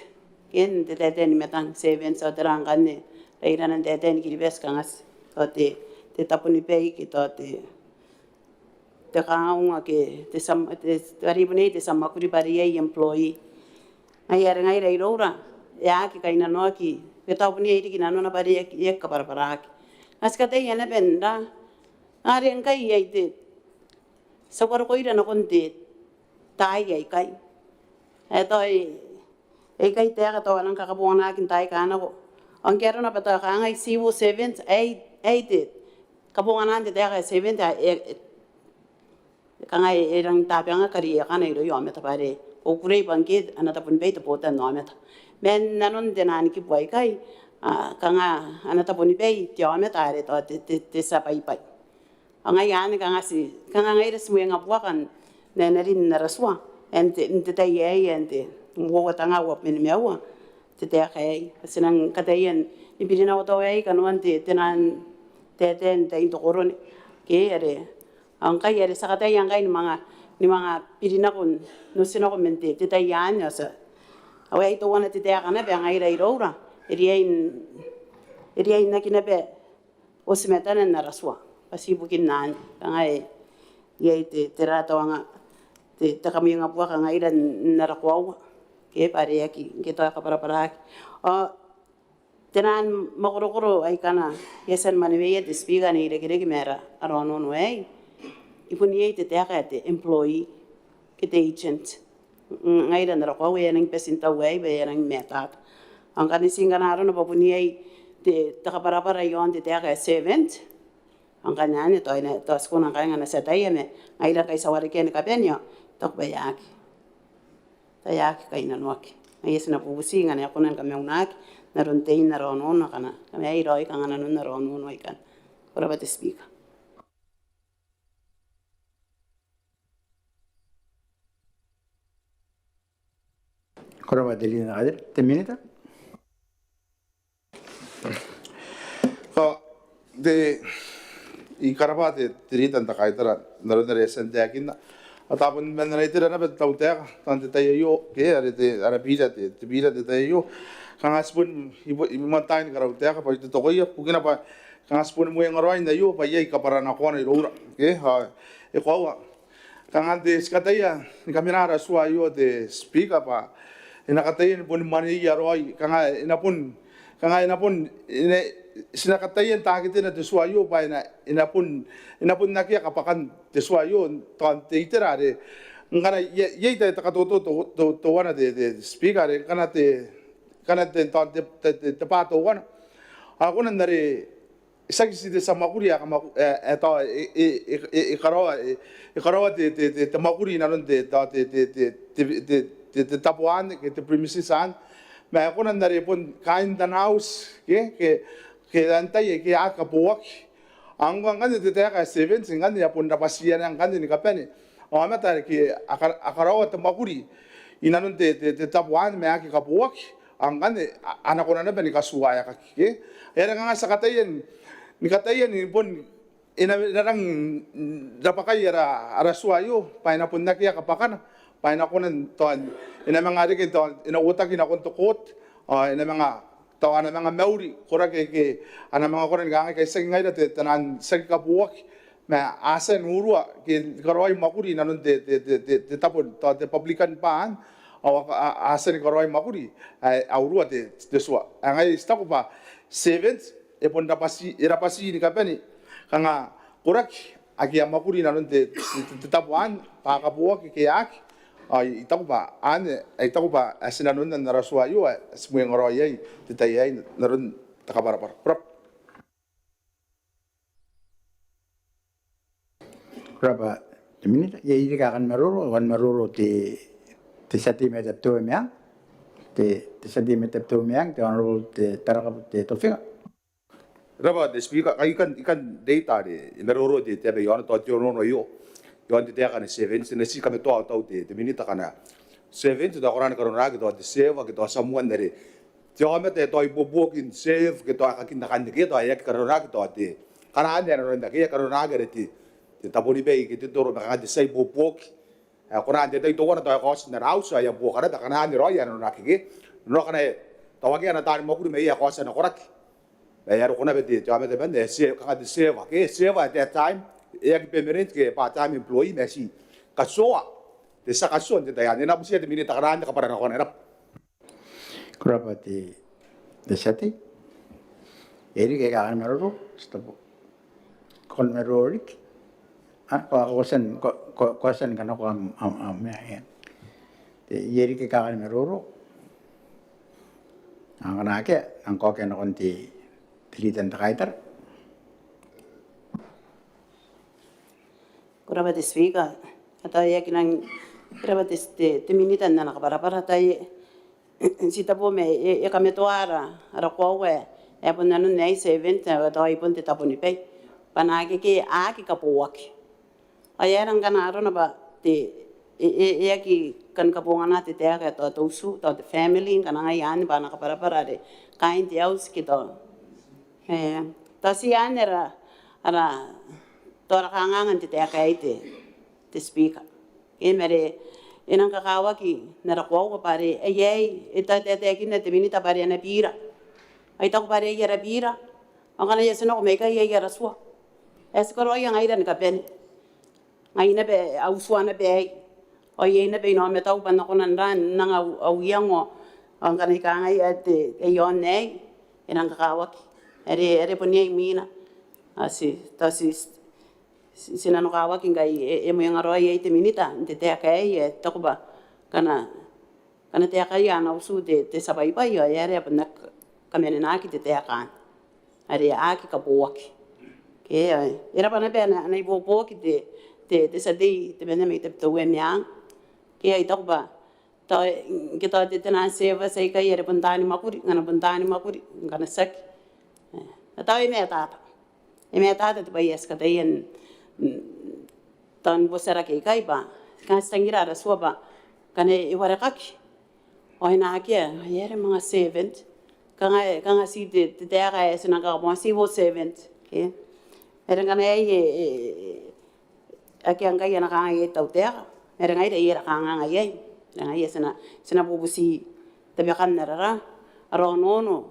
ke n te taetae ni matang, servant, ao tera ngkanne rairana n taetae ni Kiribati, kanga ti, tao te, te tabonibai, ke tao te, te kaunga, ke te tia, te, te, are bon iai te tia mwakuri bwa are iai employee. Ngaia are ngaira iroura e aki kainnanoaki, ke tao bon iai riki nanona bwa are e aki, e aki kabwarabwaraki. Ngaia ti kataia naba n ra, are ngkai iai te, ti a karokoira nakon te tai aikai. Ae tao e, aikai taeka tao a nang kakabonganaki n taai aika nako. Ao ngke arona bwa tao kangai civil servant, ai, ai te kabonganaan te taeka ae servant, ae, e, e, kanga e, e rangi n tabangaki kariaiakana irouia aomata bwa are ko kukurei bwa ngke ana tabonibai te botannaomata. Man nanon te naan kibu aikai, a, kanga ana tabonibai te aomata are tao te, te, te tia baibai. Ao ngaia anne kanga ti, kanga ngaira ti mwengabuaka n ae na rin n ara tua ae n te, n te tai aei ae n te uoua tenga uabwi ma nimaua te taeka aei. Ti nang kataia ni birinako tao aei kanoan te, te naan taetae n tain te korone. Ke are, ao ngkai are ti a kataia ngkai ni manga, ni manga birinako n otinako man te, te tai anne ao ti a, ao aei teuana te taeka naba ngaira iroura e riai n, e riai n aki naba oti matana n ara tua. Bwa ti ibukin anne, kanga e, iai te, te ra tao anga, te, te kamwengabuaka ngaira n, n ara koaua. Ke bwa are aki, ngke tao e kabwarabwaraki. Ao te naan mwakorokoro aikana I a tia ni maneweia te Speaker n irekereke ma ara, ara onono aei. I bon iai te taeka ae te employee, ke te agent. Ngaira n ara koaua e a nangi bati n tau aei bwa e a nangi matata. Ao ngkana ti, ngkana arona bwa bon iai te, te kabwarabwara i aon te taeka ae servant. Ao ngkana anne tao e na, tao ti kona ngkai ngkana ti ataia ma ngaira ngkai ti a warekia ni kabane ao taku bwa e aki, tao e aki kainnanoaki. Ngaia ti na bubuti ngkana e kona ni kamaunaaki n aron tein ara onono akana, kanga e raoi kanga nanon ara onono aikana. Ko rabwa te Speaker. Ko rabwa te Leader n te Kaitara. Te Minita. Ko, te, I karabwa te, te Leader n te Kaitara n aron are e a tia n taekinna. Ao tao bon man ana itera naba te tautaeka, tao n te tai aio, ke are te, ara bira te, te bira n te tai aio. Kanga ti bon, I bo, I moan tai ni karautaeka bwa I totokoia, bukina bwa kanga ti boni mwenga raoi n aio bwa iai kabwaranakoana iroura. Ke, ao e koaua. Kanga ti kataia ni kamena ara tua aio te Speaker bwa e na kataia ni boni mwaneia raoi, kanga e na bon, kanga e na bon, e na, ti na kataia n taketena te tua aio bwa e na, e na bon, e na bon akea kabwakan te tua aio, tao n te itera are ngkana iai, iai te, te katoto to, to, teuana te, te Speaker are ngkana te, ngkana te, tao te, te, te, te bwa teuana. Ao kona n are tiaki ti te tia mwakuri ae kamwaku-, ae, ae tao e, e, e, e, e karaoa, e, e karaoa te, te, te, te mwakuri inanon te, tao te, te, te tabo anne, ke te premises anne. Ma e kona n are bon kaain tana auti, ke, ke, ke antai aike a aki kabooaki. Ao ngkanne te taeka ae servant, ngkanne e a bon rabwatiia naba ngkanne ni kabane aomata ake a ka-, a karaoa te mwakuri inanon te, te, te tabo anne ma aki kabooaki. Ao ngkanne a, a na kona naba ni katuaeaki, ke? Are kanga ti a kataia ni, ni kataia ni bon, e na, e na rangi n rabwakai ara, ara tua aio bwa e na bon akea kabwakana, bwa e na kona n tao, e na manga reke tao, e na uotaki nakon te court, ao e na manga, tao a na manga mauri koraki aike a na manga kona ni kangai, kai tiaki ngaira te, taian tiaki kabooaki. Ma a tia n urua ke ni karaoi mwakuri inanon te, te, te, te, te tabo, tao te publican bwa anne, ao a, a, a tia ni karaoi mwakuri ae a urua te, te tua. Ao ngaia ti taku bwa servant e bon rabwati, e rabwati ni kabane kanga koraki ake a mwakuri inanon te, te, te, te tabo anne, bwa a kabooaki ke a aki, Ao I taku bwa anne, I taku bwa ae ti nanonna n ara tua aio ae ti mwengaraoi iai n te tai aei n aron te kabwarabwara. Ko rabwa. Ko rabwa te Minita. Iai riki ae kan maroro? Kan maroro te, te tia tei mai Tabiteuea Meang, te, te tia tei mai Tabiteuea Meang, te Honourable te Tarakabu te Tofinga. Ko rabwa te Speaker. Kai I kan, I kan reita are e maroro te, te aba iaona tao te onoono aio iaon te taeka are seven, ti na ti kamatoa tao te, te Minita ngkana seven tao e kona ni kanonaki tao te serve ke tao someone are te aomata ae tao ibuobuoki n serve ke tao aekakin akanne ke tao e aki kanonaki tao te, ngkana anne ae nanonaki, e aki kanonaki are te, te tabonibai ke te toro ma kanga te tia ibuobuoki ae kona n te tai teuana tao e kaoti n ana auti ao e a buoka naba, ngkana anne raoi ae nanonaki ke. Nanona ngkana e tao akea ana taani mwakuri ma e a kaoti ana koraki ma e a roko naba te, te aomata ae serve, kanga te serve ke serve at that time, e aki permanent ke part-time employee ma ti katoa, te tia katoa n te tai anne. E na butia te Minita ngkana anne kabwaranakoana. E rabwa. Ko rabwa te, te tia tei. Iai riki ae kan maroro? Ti tabo. Ko kan maroro riki? A, ko, ko a tia n, ko, ko, ko a tia ni kanakoa am, am, am, ia, ia. Te, iai riki ae kan maroro? Ngkana akea, N nang kaokia nakon te, te Leader n te Kaitara. Ko rabwa te Speaker. Ata e aki nang, ko rabwa te, te, te Minita n ana kabwarabwara. Ata e, ti tabo ma e, e kamatoa ara, ara koaua ae bon nanon aei seven, tao ai bon te tabonibai bwa a na aki, ke a aki kabooaki. Ao e aera ngkana arona bwa te, e, e, e aki kan kabongana te taeka ae tao te utu, tao te family, ngkana ngaia anne bwa ana kabwarabwara are kaain te auti ke tao. E, tao ti anne ara, ara, tao ara kanganga n te taeka aei te, te Speaker. E, ma are e nang kakawaki n ara koaua bwa are, e, e, e taetaekinna te Minita bwa are a na bira. Ao I taku bwa are aia ara bira. Ao ngkana e a tia n nako mai ikai aia ara tua ae ti karaoia ngaira ni kabane. Ngai naba au tua naba aei. Ao iai naba inaomatau bwa N na kona n ra, n anga au, au iango. Ao ngkana I kangai ae te, ae iaon aei, e nang kakawaki. Are, are bon iai imwina. Ao ti, tao ti, ti, ti nanokawaki ngkai e, e mwengaraoi iai te Minita n te taeka aei, e taku bwa ngkana, ngkana taekaia ana utu te, te tia baibai, ao e aera e a bon aki kamanenaaki te taeka anne are a aki kabooaki. Ke, e, e rabwa naba ana, ana ibuobuoki te, te, te tia tei temanna mai Tabiteuea Meang. Ke, I taku bwa tao, ke tao te, te nang serve aikai are bon taani mwakuri, ngkana bon taani mwakuri, ngkana tiaki. E, tao e matata. E matata te bwai ae ti kataia n, n, tao ni botiarake ikai bwa kanga ti tangira ara tua bwa ngkana e warekaki ao e na akea, e aera manga seven. Kanga, kanga ti te, te taeka ae ti nang kakabonga civil servant. Ke? Are ngkana e, e, e, akea ngkai ana kangai te tautaeka. Are ngaira iai ara kanganga iai. Are ngaia ti na, ti na bubuti tabekan ara, ara onoono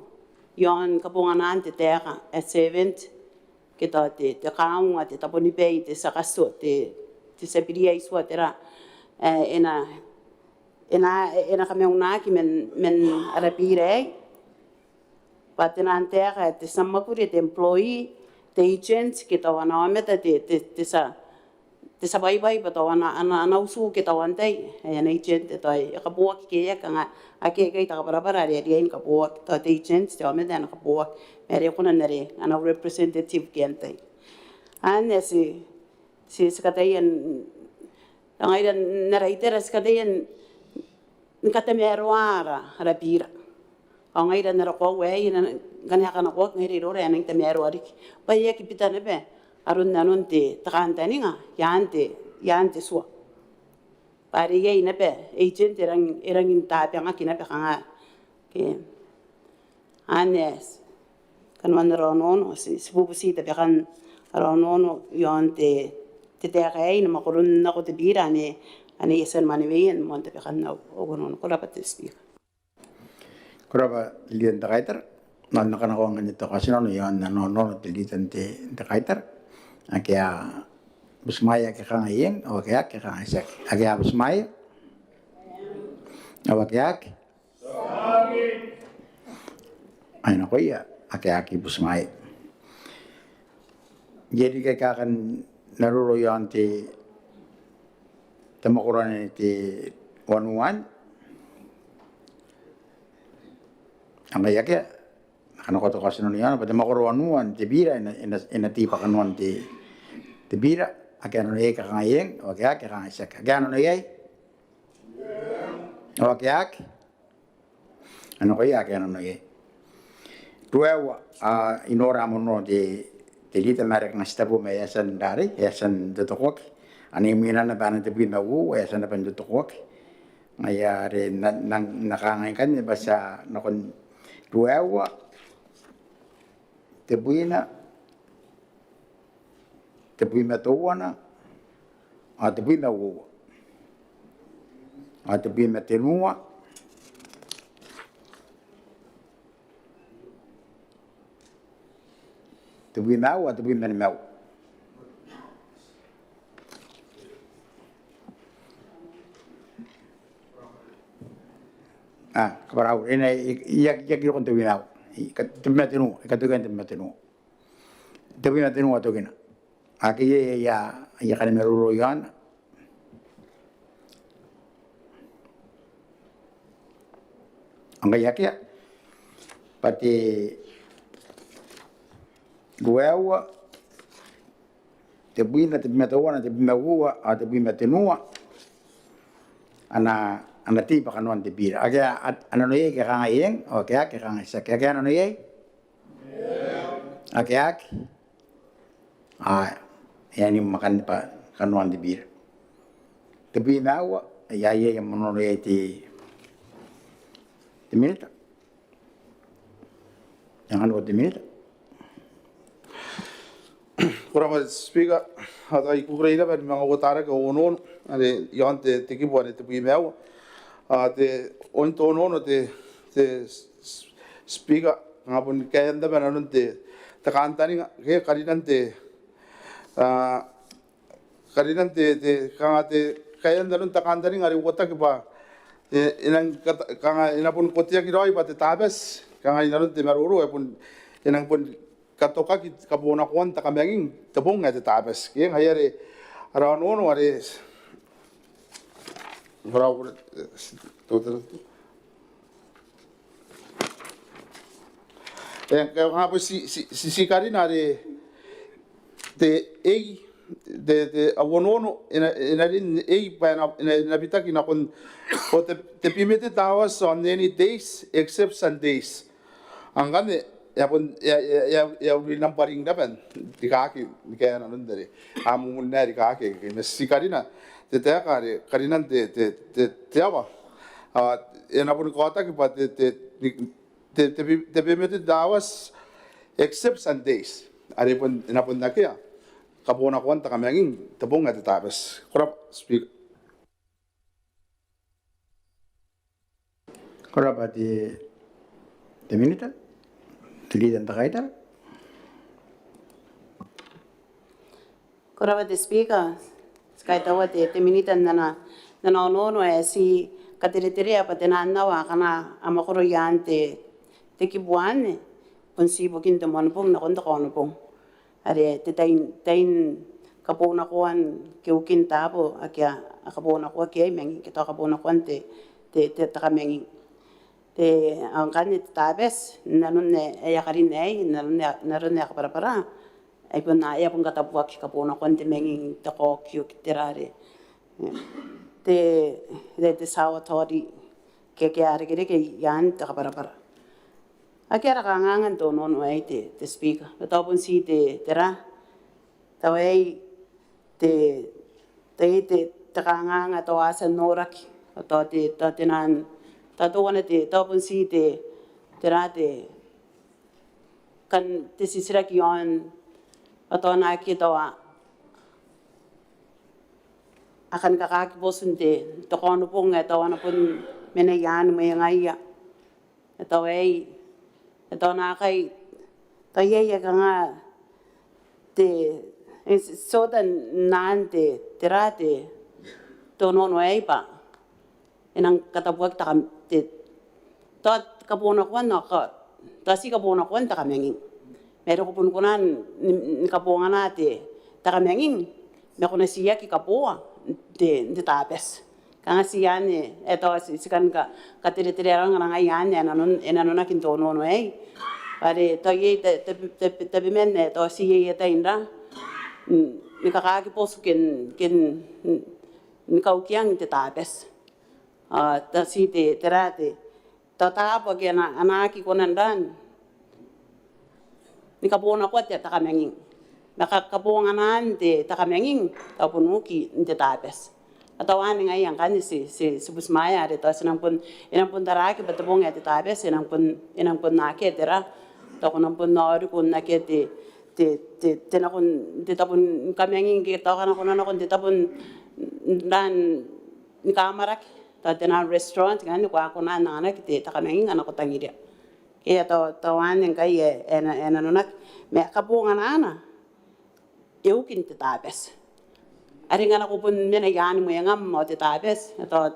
iaon kabonganaan te taeka ae servant ke tao te, te kaunga, te tabonibai, te tia katoa, te, te tia biriai tua, tera ae e na, e na, e na kamaunaki man, man ara bira aei. Bwa te nang taeka ae te tia mwakuri, te employee, te agent, ke tao ana aomata te, te, te tia, te tia baibai bwa tao ana, ana, ana utu ke tao antai ae ana agent, tao e kabooaki ke e aki, kanga akea ikai te kabwarabwara are e riai ni kabooaki, tao te agent te aomata ae na kabooaki ma are e kona n are ana representative ke antai. Anne ti, ti, ti kataia n, ngaira n ara itera ti kataia n ni katamaroa ara, ara bira. Ao ngaira n ara koaua aei, ngkana e a kanakoaki ngaira iroura ae a nang tamaroa riki bwa e aki bita naba aron nanon te, te kantaninga i aan te, i aan te tua. Bwa are iai naba agent e rangi, e rangi n tabangaki naba kanga. Ke. Anne kanoan ara onoono, ti, ti bubuti tabekan ara onoono iaon te, te taeka aei ni mwakoron nako te bira ane, ane e a tia ni mwaneweia ni moan tabekan au, au onoono. Ko rabwa te Speaker. Ko rabwa te Leader n te Kaitara. N na kanakoa ngkanne te kaotinano iaon ana onoono te Leader n te, te Kaitara. Ake a butimwaea ke kanga eng, ao ake aki ke kanga tiaki. Ake a butimwaea? Ao ake aki? Ai nakoia ake aki butimwaea. Iai riki aika a kan maroro iaon te, te mwakoro anne te, Onoan. Ao ngkai akea, a na katoka ti nano iaona bwa te mwakoro onoan te bira e na, e na, e na tei bwa kanoan te, te bira. Ake a nano iai a kangai eng, ao ake a aki a kangai tiaki. Ake a nano iai? Ao ake a aki? A nakoia ake a nano iai. Ruaiwa, a, I nora moa te, te leader ma are kanga ti tabu ma e a tia n rarei, e a tia n totokoaki. Ane imwina naba ana tebwi ma uoua, e a tia naba n totokoaki. Ngaia are N na, N na, N na kangai ngkanne bwa ti a nakon ruaiwa, tebwina, tebwi ma teuana, ao tebwi ma uoua, ao tebwi ma tenua, tebwi ma aua, tebwi ma nimaua. A, kabwara au, e na, I, I aki, I aki roko n tebwi ma aua. I ka, tebwi ma tenua, I katokia n tebwi ma tenua. Tebwi ma tenua tokina. Ake iai aia, aia kani maroro iaona? Ao ngkai akea, bwa te ruaiwa, tebwina, tebwi ma teuana, tebwi ma uoua, ao tebwi ma tenua. A na, a na tei bwa kanoan te bira. Ake a, a nano iai ke kangai eng, ao ake a aki ke kangai tiaki. Ake a nano iai? Ake a aki? Ae, e a nim akanne bwa kanoan te bira. Tebwi ma aua, iai, iai, iai moa nano iai te, te minita. Angan ko te minita. Ko rabwa Speaker, ao I kukurei naba ni manga uotarake onoono are iaon te, te kibu are tebwi ma aua. A, te, oin te onoono te, te Speaker, kanga bon kaean naba nanon te, te kantaninga, ke karinan te, a, karinan te, te, kanga te, kaean nanon te kantaninga are uotaki bwa, e, e nang kata, kanga e na bon koteaki raoi bwa te Tabati, kanga inanon te maroro, e bon, e nang bon katokaki kabonakoan te kamanging te bong ae te Tabati. Ke ngaia are, ara onoono are, ora, ora, to, to, to. E, kanga bon ti, ti, ti, ti karina are te A, te, te, a onoono, e na, e na rin A bwa e na, e na, e na bitaki nakon, o te, te permitted hours on any days except Sundays. Ao ngkanne, e a bon, e a, e a, e a, e a uri nambwaring naba n rikaaki, ni kaea nanon are a mumunna rikaaki, ke ma ti karina te taeka are karinan te, te, te, te aoa. A, e na bon kaotaki bwa te, te, ni, te, te, te permitted hours except Sundays. Are bon, e na bon akea kabonakoan te kamanging te bong ae te Tabati. Ko rabwa, Speaker. Ko rabwa te, te minita, te leader n te kaitara. Ko rabwa te Speaker, ti kaitaua te, te minita n ana, n ana onoono ae ti katereterea bwa te naan aoa akana a mwakoro i aan te, te kibu anne, bon ti ibukin te Moanibong nakon te Kaonobong. Are te tain, tain kabounakoan keukin taabo ake a, a kabounakoaki iai manging, ke tao kabounakoan te, te, te, te kamanging. Te, ao ngkanne te Tabati, n aron ae, ae a karin aei, n aron ae, n aron ae a kabwarabwara, ai bon a, e a bon katabuaki kabounakoan te manging, te kaokioki, te rarei. Te, te, te sawa taori, ke, ke a rekereke i aan te kabwarabwara. Akea ara kanganga n te onoono aei te, te Speaker. Tao bon ti te, te ra, tao aei te, te, te, te kanganga tao a tia n noraki. Tao te, tao te naan, tao teuana te, tao bon ti te, te ra te, kan te titiraki iaon, tao naake tao a, a kan kakaaki botin te, te Kaonobong ae tao a na bon mena i aan mwengaia. E tao aei, e tao naakai, tao iai ae kanga te, e, ti, ti ota n aan te, te ra te, te onoono aei bwa e nang katabuaki te kam, te, tao kabounakoan ao ka, tao ti kabounakoan te kamanging. Ma are ko bon kona ni, ni kabongana te, te kamanging, ma ko na ti aki kaboa n te, n te Tabati. Kanga ti anne, e tao ti, ti kan ka, kateretere aron kanga ngaia anne, e nanon, e nanonaki n te onoono aei. Bwa are tao iai te, te, te, tabeman, e tao ti iai aia tai n ra, mm, ni kakaaki botu ke n, ke n, mm, ni kaukiang te Tabati. Ao tao ti te, tera te, tao taabo ake a na, a na aki kona n ra ni kaboonakoa te, te kamanging. Ma ka, kabonganaan te, te kamanging, tao bon uki n te Tabati. Ao tao anne ngaia ngkanne ti, ti, ti butimwaea are tao ti nang bon, e nang bon taraaki bwa te bong ae te Tabati, e nang bon, e nang bon akea tera. Tao ko nang bon oriko n akea te, te, te, te nakon, te tabo ni kamanging ke tao ngkana ko na nakon te tabo n ra ni kamwarake. Tao te nang restaurant ngkanne ko a kona n anganaki te, te kamanging ae ko tangiria. Ke tao, tao anne ngkai e, e na, e nanonaki. Ma kabonganaana, e uki n te Tabati. Are ngkana ko bon mena i aan mwengam ao te Tabati, tao,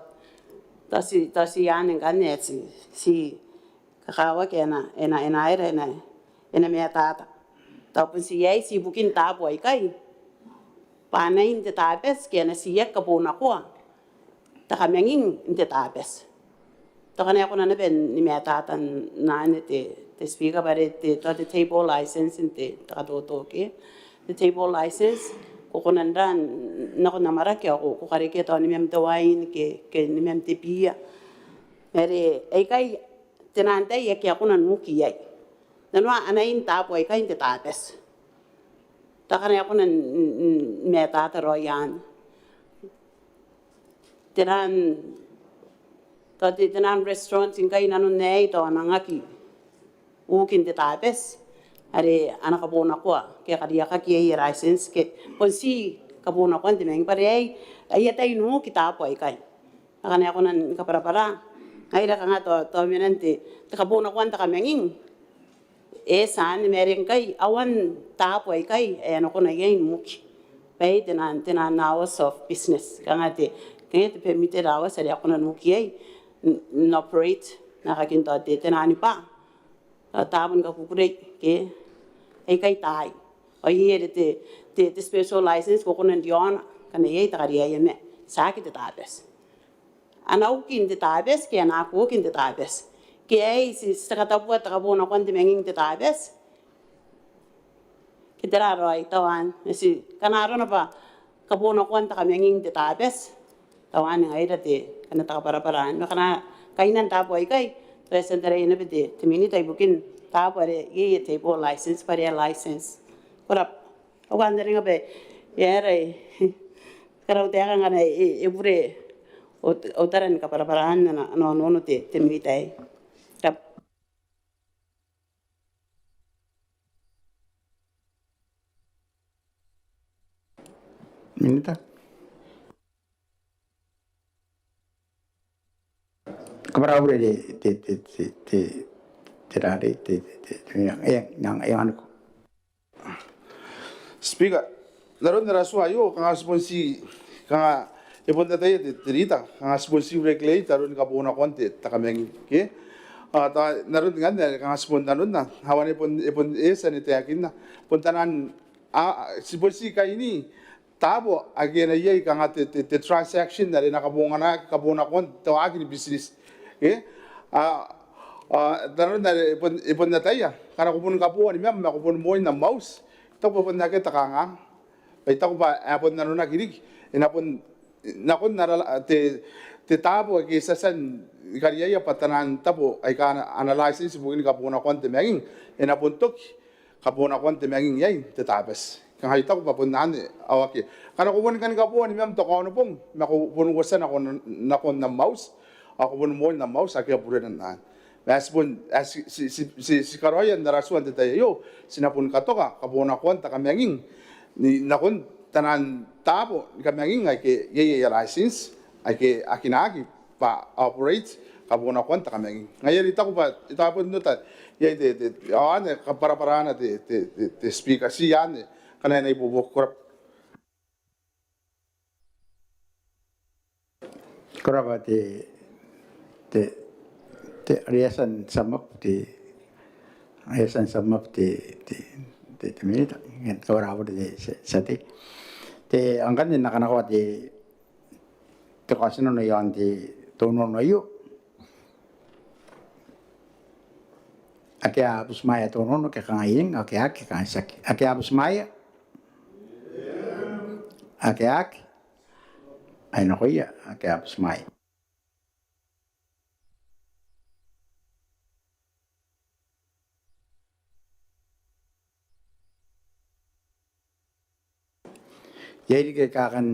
tao ti, tao ti anne ngkanne ti, ti kakawaki e na, e na, e na aera, e na, e na matata. Tao bon ti iai ti ibukin taabo aikai bwa a na i n te Tabati ke a na ti aki kaboonakoa te kamanging n te Tabati. Tao ngkana e kona naba ni matata n anne te, te Speaker, bwa are te, tao te table license n te, te katoto ke. Te table license, ko kona n ra n, nakon amwarake ao ko, ko karekea tao nimam te wain ke, ke nimam te beer. Ma are aikai te nang tai ake a kona n uki iai. Nanona a na i n taabo aikai n te Tabati. Tao ngkana e kona n, n, n matata raoi anne. Te nang, tao te, te nang restaurant ngkai nanon aei tao a nang aki uki n te Tabati. Are a na kaboonakoa, ke a kariaiakaki iai aia license, ke bon ti kaboonakoan te manging bwa are aei, aia tai n uki taabo aikai. Ngkana e kona ni kabwarabwara, ngaira kanga tao, tao menan te, te kaboonakoan te kamanging. E tia anne ma are ngkai aoan taabo aikai, e a na kona iai n uki. Bwa te nang, te nang hours of business. Kanga te, kanga te permitted hours, are a kona n uki iai, n, n operate, nakoia tao te, te nang bar. Tao taabo ni kakukurei, ke. Aikai taai. Ao iai are te, te, te special license, ko kona n riaona, ngkana iai te kariaia ma. Tiaki te Tabati. A na uki n te Tabati, ke a na aki uki n te Tabati. Ke aei ti, ti katabua te kaboonakoan te manging n te Tabati. Ke tera raoi tao anne, ti, ngkana arona bwa kaboonakoan te kamanging n te Tabati. Tao anne ngaira te, kanga te kabwarabwara anne. Ma ngkana kainan taabo aikai, tao e tia n taraia naba te, te Minita ibukin taabo are iai aia table license, bwa are aia license. Ko rabwa. Au kantaninga bwa e aera e, karautaeka ngkana e, e bure au, au tara ni kabwarabwaraan ana, ana onoono te, te Minita aei. Ko rabwa. Minita. Ko rabwa te, te, te, te, te, Speaker, n aron ara tua aio, kanga ti bon ti, kanga e bon ataia te, te Rita, kanga ti bon ti regulate aron kaboonakoan te, te kamanging, ke? A, tao, n aron ngkanne, kanga ti bon nanonna, awan e bon, e bon e tia ni taekinna, bon taian, a, a, ti bon ti kaini, taabo ake a na iai kanga te, te, te transaction are e na kabongana, kaboonakoan te waaki ni business. Ke? A, a, n aron are e bon, e bon ataia. Ngkana ko bon kaboa nimam ma ko bon moi n am auti. I taku bwa bon akea te kanganga. Bwa I taku bwa e bon nanonaki riki. E na bon, nakon ara, te, te taabo ake ti a tia ni kariaia bwa taian taabo aika a na, a na license ibukin kaboonakoan te manging. E na bon toki. Kaboonakoan te manging iai n te Tabati. Kanga I taku bwa bon anne, ao akea. Ngkana ko boni kani kaboa nimam n te Kaonobong, ma ko bon uotia nakon, nakon am auti, ao ko bon moi n am auti, akea burena n anne. Ma ti bon, a ti, ti, ti, ti, ti karaoia n ara tua n te tai aio, ti na bon katoka, kaboonakoan te kamanging, ni nakon taian taabo, ni kamanging, aike, iai, iai aia license, aike, aki na aki, bwa operate, kaboonakoan te kamanging. Ngaia are I taku bwa, I taku bon n ota, iai te, te, te, ao anne, kabwarabwarana te, te, te, te Speaker, ti anne, kanga e na ibuobuoki. Ko rabwa. Ko rabwa te, te, te, are e a tia n sum up te, are e a tia n sum up te, te, te, te Minita, ko rabwa te, te, te, te, ngkanne N na kanakoa te, te kaotinano iaon te onoono aio. Ake a butimwaea te onoono ke kangai eng, ake a aki ke kangai tiaki. Ake a butimwaea? Ake a aki? Ai nakoia ake a butimwaea. Iai riki aika kan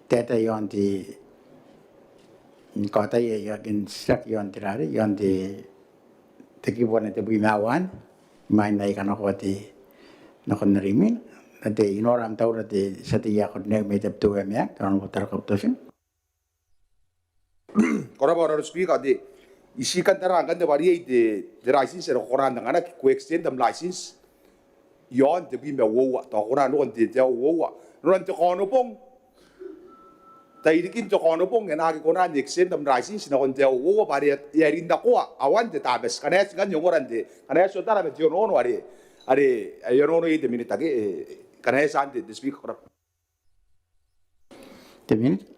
taetae iaon te, kaotaia aia titiraki iaon te rarei, iaon te, te kibu ae tebwi ma uoua, imwain ae I kanakoa te, nakon are imwina. Ao I nora am taura te tia tei ae karineaki mai Tabiteuea Meang, te Honourable Taraka Butafin. Ko rabwa Honourable Speaker, te, I tii kan tara ngkanne bwa riai te, te license are ko kona n anganaki, ko extend am license iaon tebwi ma uoua, tao ko kona n roko n te, te aoa uoua. Noran te Kaonobong, tairikin te Kaonobong e na aki kona n extend am license nakon te aoa uoua bwa are e a rin nakoa aoan te Tabati. Ngkana e eti ngkanne ongora n te, ngkana e eti otara ma te onoono are, are e onoono iai te Minita ke, e, ngkana e eti anne te, te Speaker, ko rabwa. Te Minita.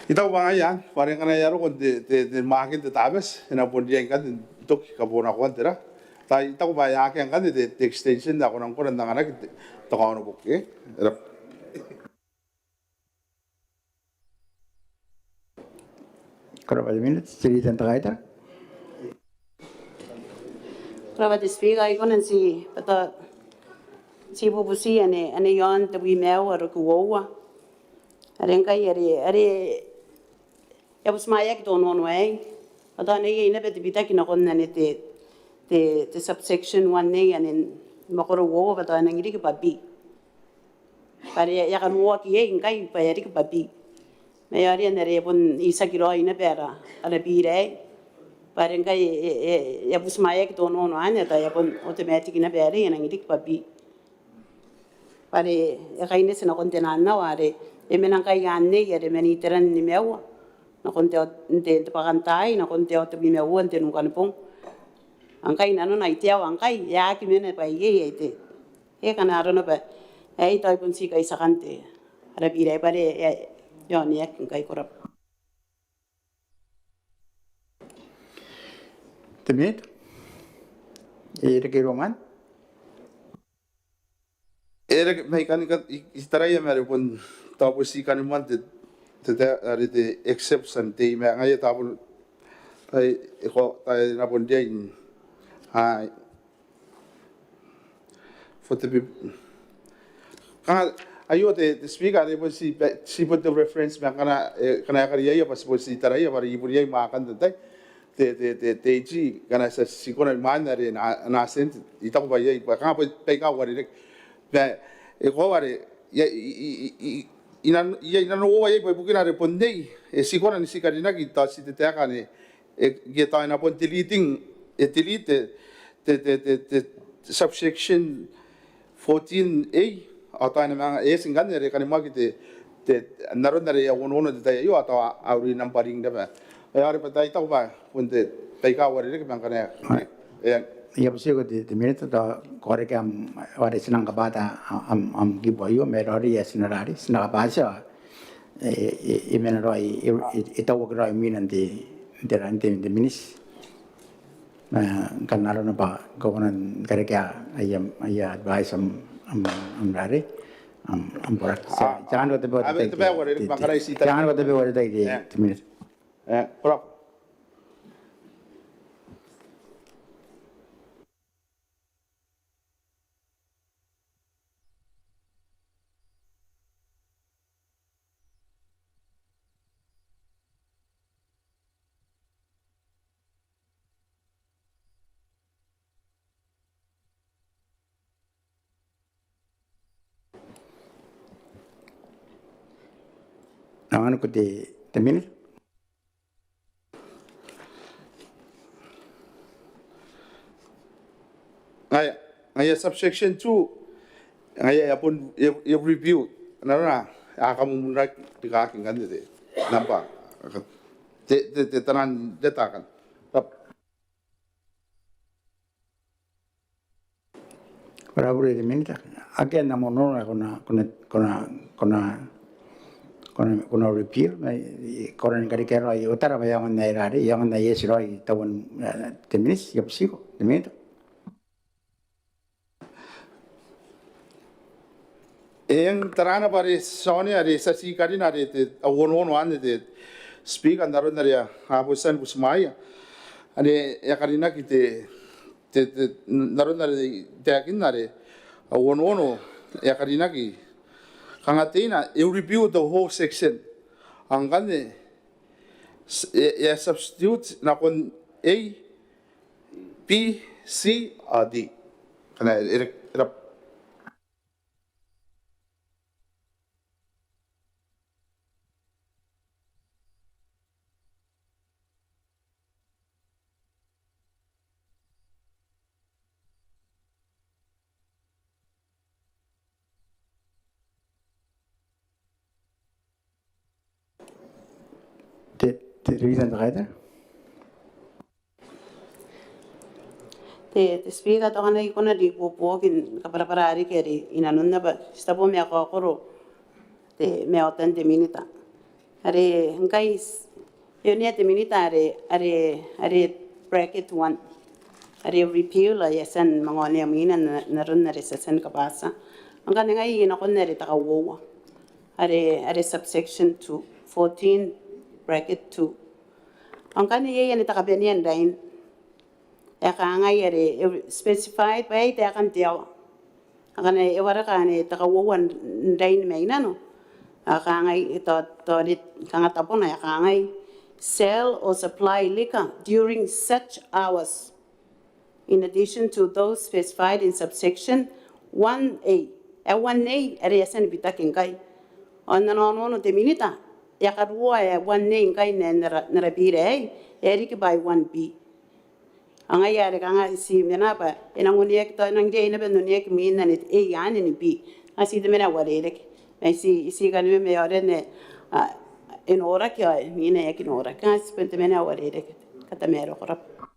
I taku bwa ngaia, bwa are ngkana e a roko n te, te, te maaken te Tabati, e na bon riai ngkanne n toki kabonakoan tera. Tao I taku bwa e a akea ngkanne te, te extension ae ko nang kona n anganaki te, te Kaonobong, e? E rabwa. Ko rabwa te Minita, te Leader n te Kaitara. Ko rabwa te Speaker, I kona n ti, bwa tao ti bubuti ane, ane iaon tebwi ma uoua, roki uoua. Are ngkai are, are e a butimwaeaki te onoono aei. Bwa tao ane iai naba te bitaki nakon ane te, te, te subsection one aei ane n mwakoro uoua bwa tao e nangi riki bwa B. Bwa are e a kanuoaki iai ngkai bwa e a riki bwa B. Ma e a riai n are e bon itiaki raoi naba ara, ara bira aei. Bwa are ngkai e, e, e a butimwaeaki te onoono anne, tao e a bon automatic naba are e a nangi riki bwa B. Bwa are e kaineti nakon te nanona are e mena ngkai anne are man iteran nimaua nakon te, te, te bwakantaai, nakon te aoa tebwi ma uoua n te nukanibong. Ao ngkai nanona ai te aoa ngkai e a aki mena bwa iai, iai te, e kanga arona bwa aei tao e bon tii kaitiakan te ara bira aei bwa are e, e, e a oneaki ngkai. Ko rabwa. Te Minita, e reke iroum? E reke mai kani kan, I, I taraia ma are bon tao bon tii kani moan te, te, te, are te exception te, ma ngaia tao bon, ai, e ko, tao e na bon riai n, ai, for the peop-, kanga aio te, te Speaker, are bon ti, ti bon te reference ma ngkana, e, ngkana e kariaia bwa ti bon ti taraia bwa are I bon riai ma kan te tai te, te, te, te iti, ngkana ti a ti kona imwain are na, na send, I taku bwa iai, bwa kanga bwa baika uarereke. Ma e koaua are, ia, i, i, i, i, i nan-, ia, i nanououa iai bwa ibukina are bon nei, e ti kona ni ti karinaki tao ti te taeka anne, e, e tao e na bon deleting, e delete te, te, te, te, te subsection fourteen A, ao tao e na manga, e eti ngkanne are e kanimwaki te, te, n aron are e a onoono n te tai aio, ao tao a, a uri numbering naba. E, are bwa tao I taku bwa bon te, baika uarereke ma ngkana e, e, I a butiko te, te Minita tao ko reke am, are ti nang kabwata am, am kibu aio, ma e raoiroi ae ti na rarei, ti na kabwata, e, e, e mena raoi, e, e, e tauaki raoi imwina n te, n te, n te, n te miniti. Ngkana arona bwa ko kona ni karekea aia, aia advice am, am, am rarei, am, am boraki. Ti a, ti a kan katabea te, te, ti a kan katabea te, te, te Minita. E, ko rabwa. Anganiko te, te Minita. Ngaia, ngaia subsection two, ngaia e a bon, e, e review, n arona, a kamumumunaki rikaaki ngkanne te number, te, te, te tanan reta akanne. Ko rabwa te Minita. Akea n na monono ae ko na, ko na, ko na, ko na, ko na repeal, ma e, ko na ni karekea raoi, otara bwa e aonga n ae rare, e aonga n ae eti raoi tauan, e, te miniti, I a butiko, te minita. Eng, tara naba are ti a onea are ti a tii karina are te, au onoono anne te Speaker, n aron are a, a bon tia ni butimwaea. Are e a karinaki te, te, te, n aron are I taekinna are au onoono e a karinaki. Kanga te ina, e review the whole section. Ao ngkanne e, e a substitute nakon A, B, C, ao D. Kanga e, e, e Te, te, te reason te kaita? Te, te Speaker, tao ngkana I kona n ibuobuoki ni kabwarabwara riki are inanon naba, ti tabo ma kaokoro te, maotan te minita. Are ngkai e onea te minita are, are, are bracket one. Are repeal, ao e a tia ni manga onea mwina n, n aron are ti a tia ni kabwatia. Ngkana ngai I nakon are te kauoua. Are, are subsection two, fourteen bracket two. Ao ngkana iai anne te kabanea n rain. E kangai are, e specified bwa e taekan te aoa. Ngkana e wareka anne te kauoua n rain mai nano. E kangai, e tao, tao are kanga tabona e kangai, sell or supply liquor during such hours, in addition to those specified in subsection one A. Ae one A are e a tia ni bitaki ngkai. Ao n ana onoono te minita, e a karuoa ae one A ngkai n ara, n ara bira aei, e a riki bwa ae one B. Ao ngaia are kanga ti mena bwa e nang oneaki, tao e nang riai naba n oneaki mwin anne A anne ni B. Ao ti te mena uarereke. Ma ti, ti kani mena ma e aonga n, a, e noraki ao mwina e aki noraki. Ao ti bon te mena uarereke. Katamaroa, ko rabwa.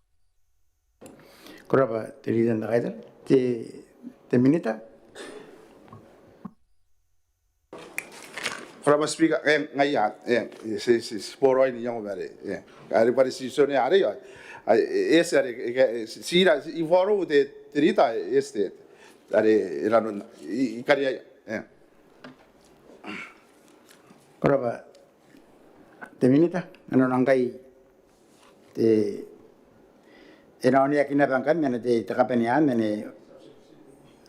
Ko rabwa te Leader n te Kaitara. Te, te Minita. Ko rabwa Speaker, e, ngaia, e, ti, ti, ti boro n iango ma are, e, are bwa are ti tionea are, e, e, e, ti, ti, ti, ti, I follow te, te Leader, e, e, te, are, e, ranon, I, I kariaia, e. Ko rabwa te Minita, nanona ngkai te, e na oneaki naba ngkai ma anne te, te kabanea, ma anne,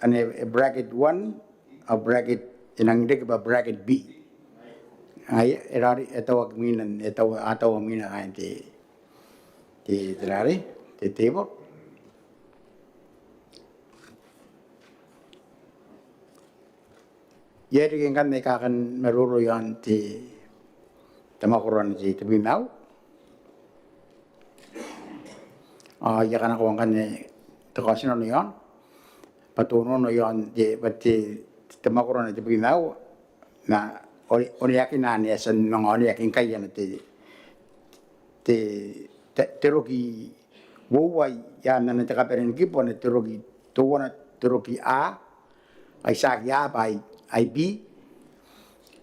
anne bracket one, ao bracket, e nang reke bwa bracket B. Ai, e raoiroi, e tauaki mwina, e tau, a taua mwina kaain te, te, te raoiroi, te table. Iai riki ngkanne aika a kan maroro iaon te, te mwakoro n te, tebwi ma aua. Ao I a kanakoa ngkanne te kaotinano iaon, bwa te onoono iaon te, bwa te, te mwakoro n tebwi ma aua. Ma, o, oneakina anne e a tia n manga oneaki ngkai anne te, te, te, te roki uoua i aan anne te kabanea ni kibu, anne te roki teuana, te roki A, ai tiaki A bwa ai, ai B,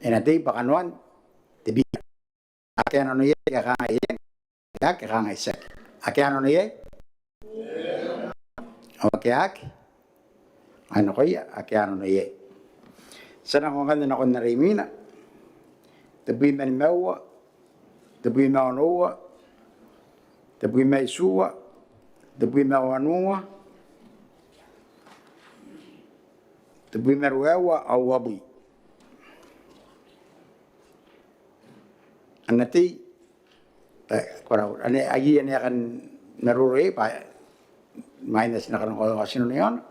e na tei bwa kanoan te B. Ake a nano iai, a kangai eng, ake a kangai tiaki. Ake a nano iai? Ao ake a aki? Ai nakoia, ake a nano iai. Ti a nako ngkanne nakon are imwina. Tebwi ma nimaua, tebwi ma onoua, tebwi ma itiua, tebwi ma wanua, tebwi ma ruaiwa, ao uabwi. A na tei, e, ko rabwa, anne, ai anne a kan maroro iai, bwa imwain ae ti na kanakoa te kaotinano iaona.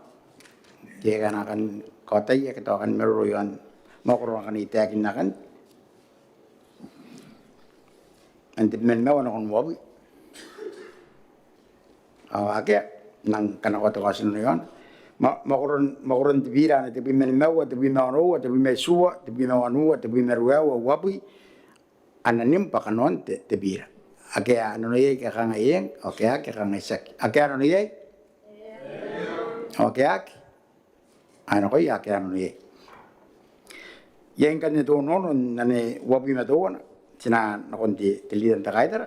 Te, a na kan kaotia, ke tao a kan maroro iaon mwakoro akanne I taekinna akanne. Anne tebwi ma nimaua nakon uabwi. Ao akea, N nang kanakoa te kaotinano iaona. Mwa-, mwakoron, mwakoron te bira anne tebwi ma nimaua, tebwi ma onoua, tebwi ma itiua, tebwi ma wanua, tebwi ma ruaiwa, uabwi. A na nim bwa kanoan te, te bira. Ake a nano iai, a kangai eng, ake a aki, a kangai tiaki. Ake a nano iai? Ake a aki? Ao nakoia ake a nano iai. Iai ngkanne te onoono n ane uabwi ma teuana, ti na nakon te, te Leader n te Kaitara.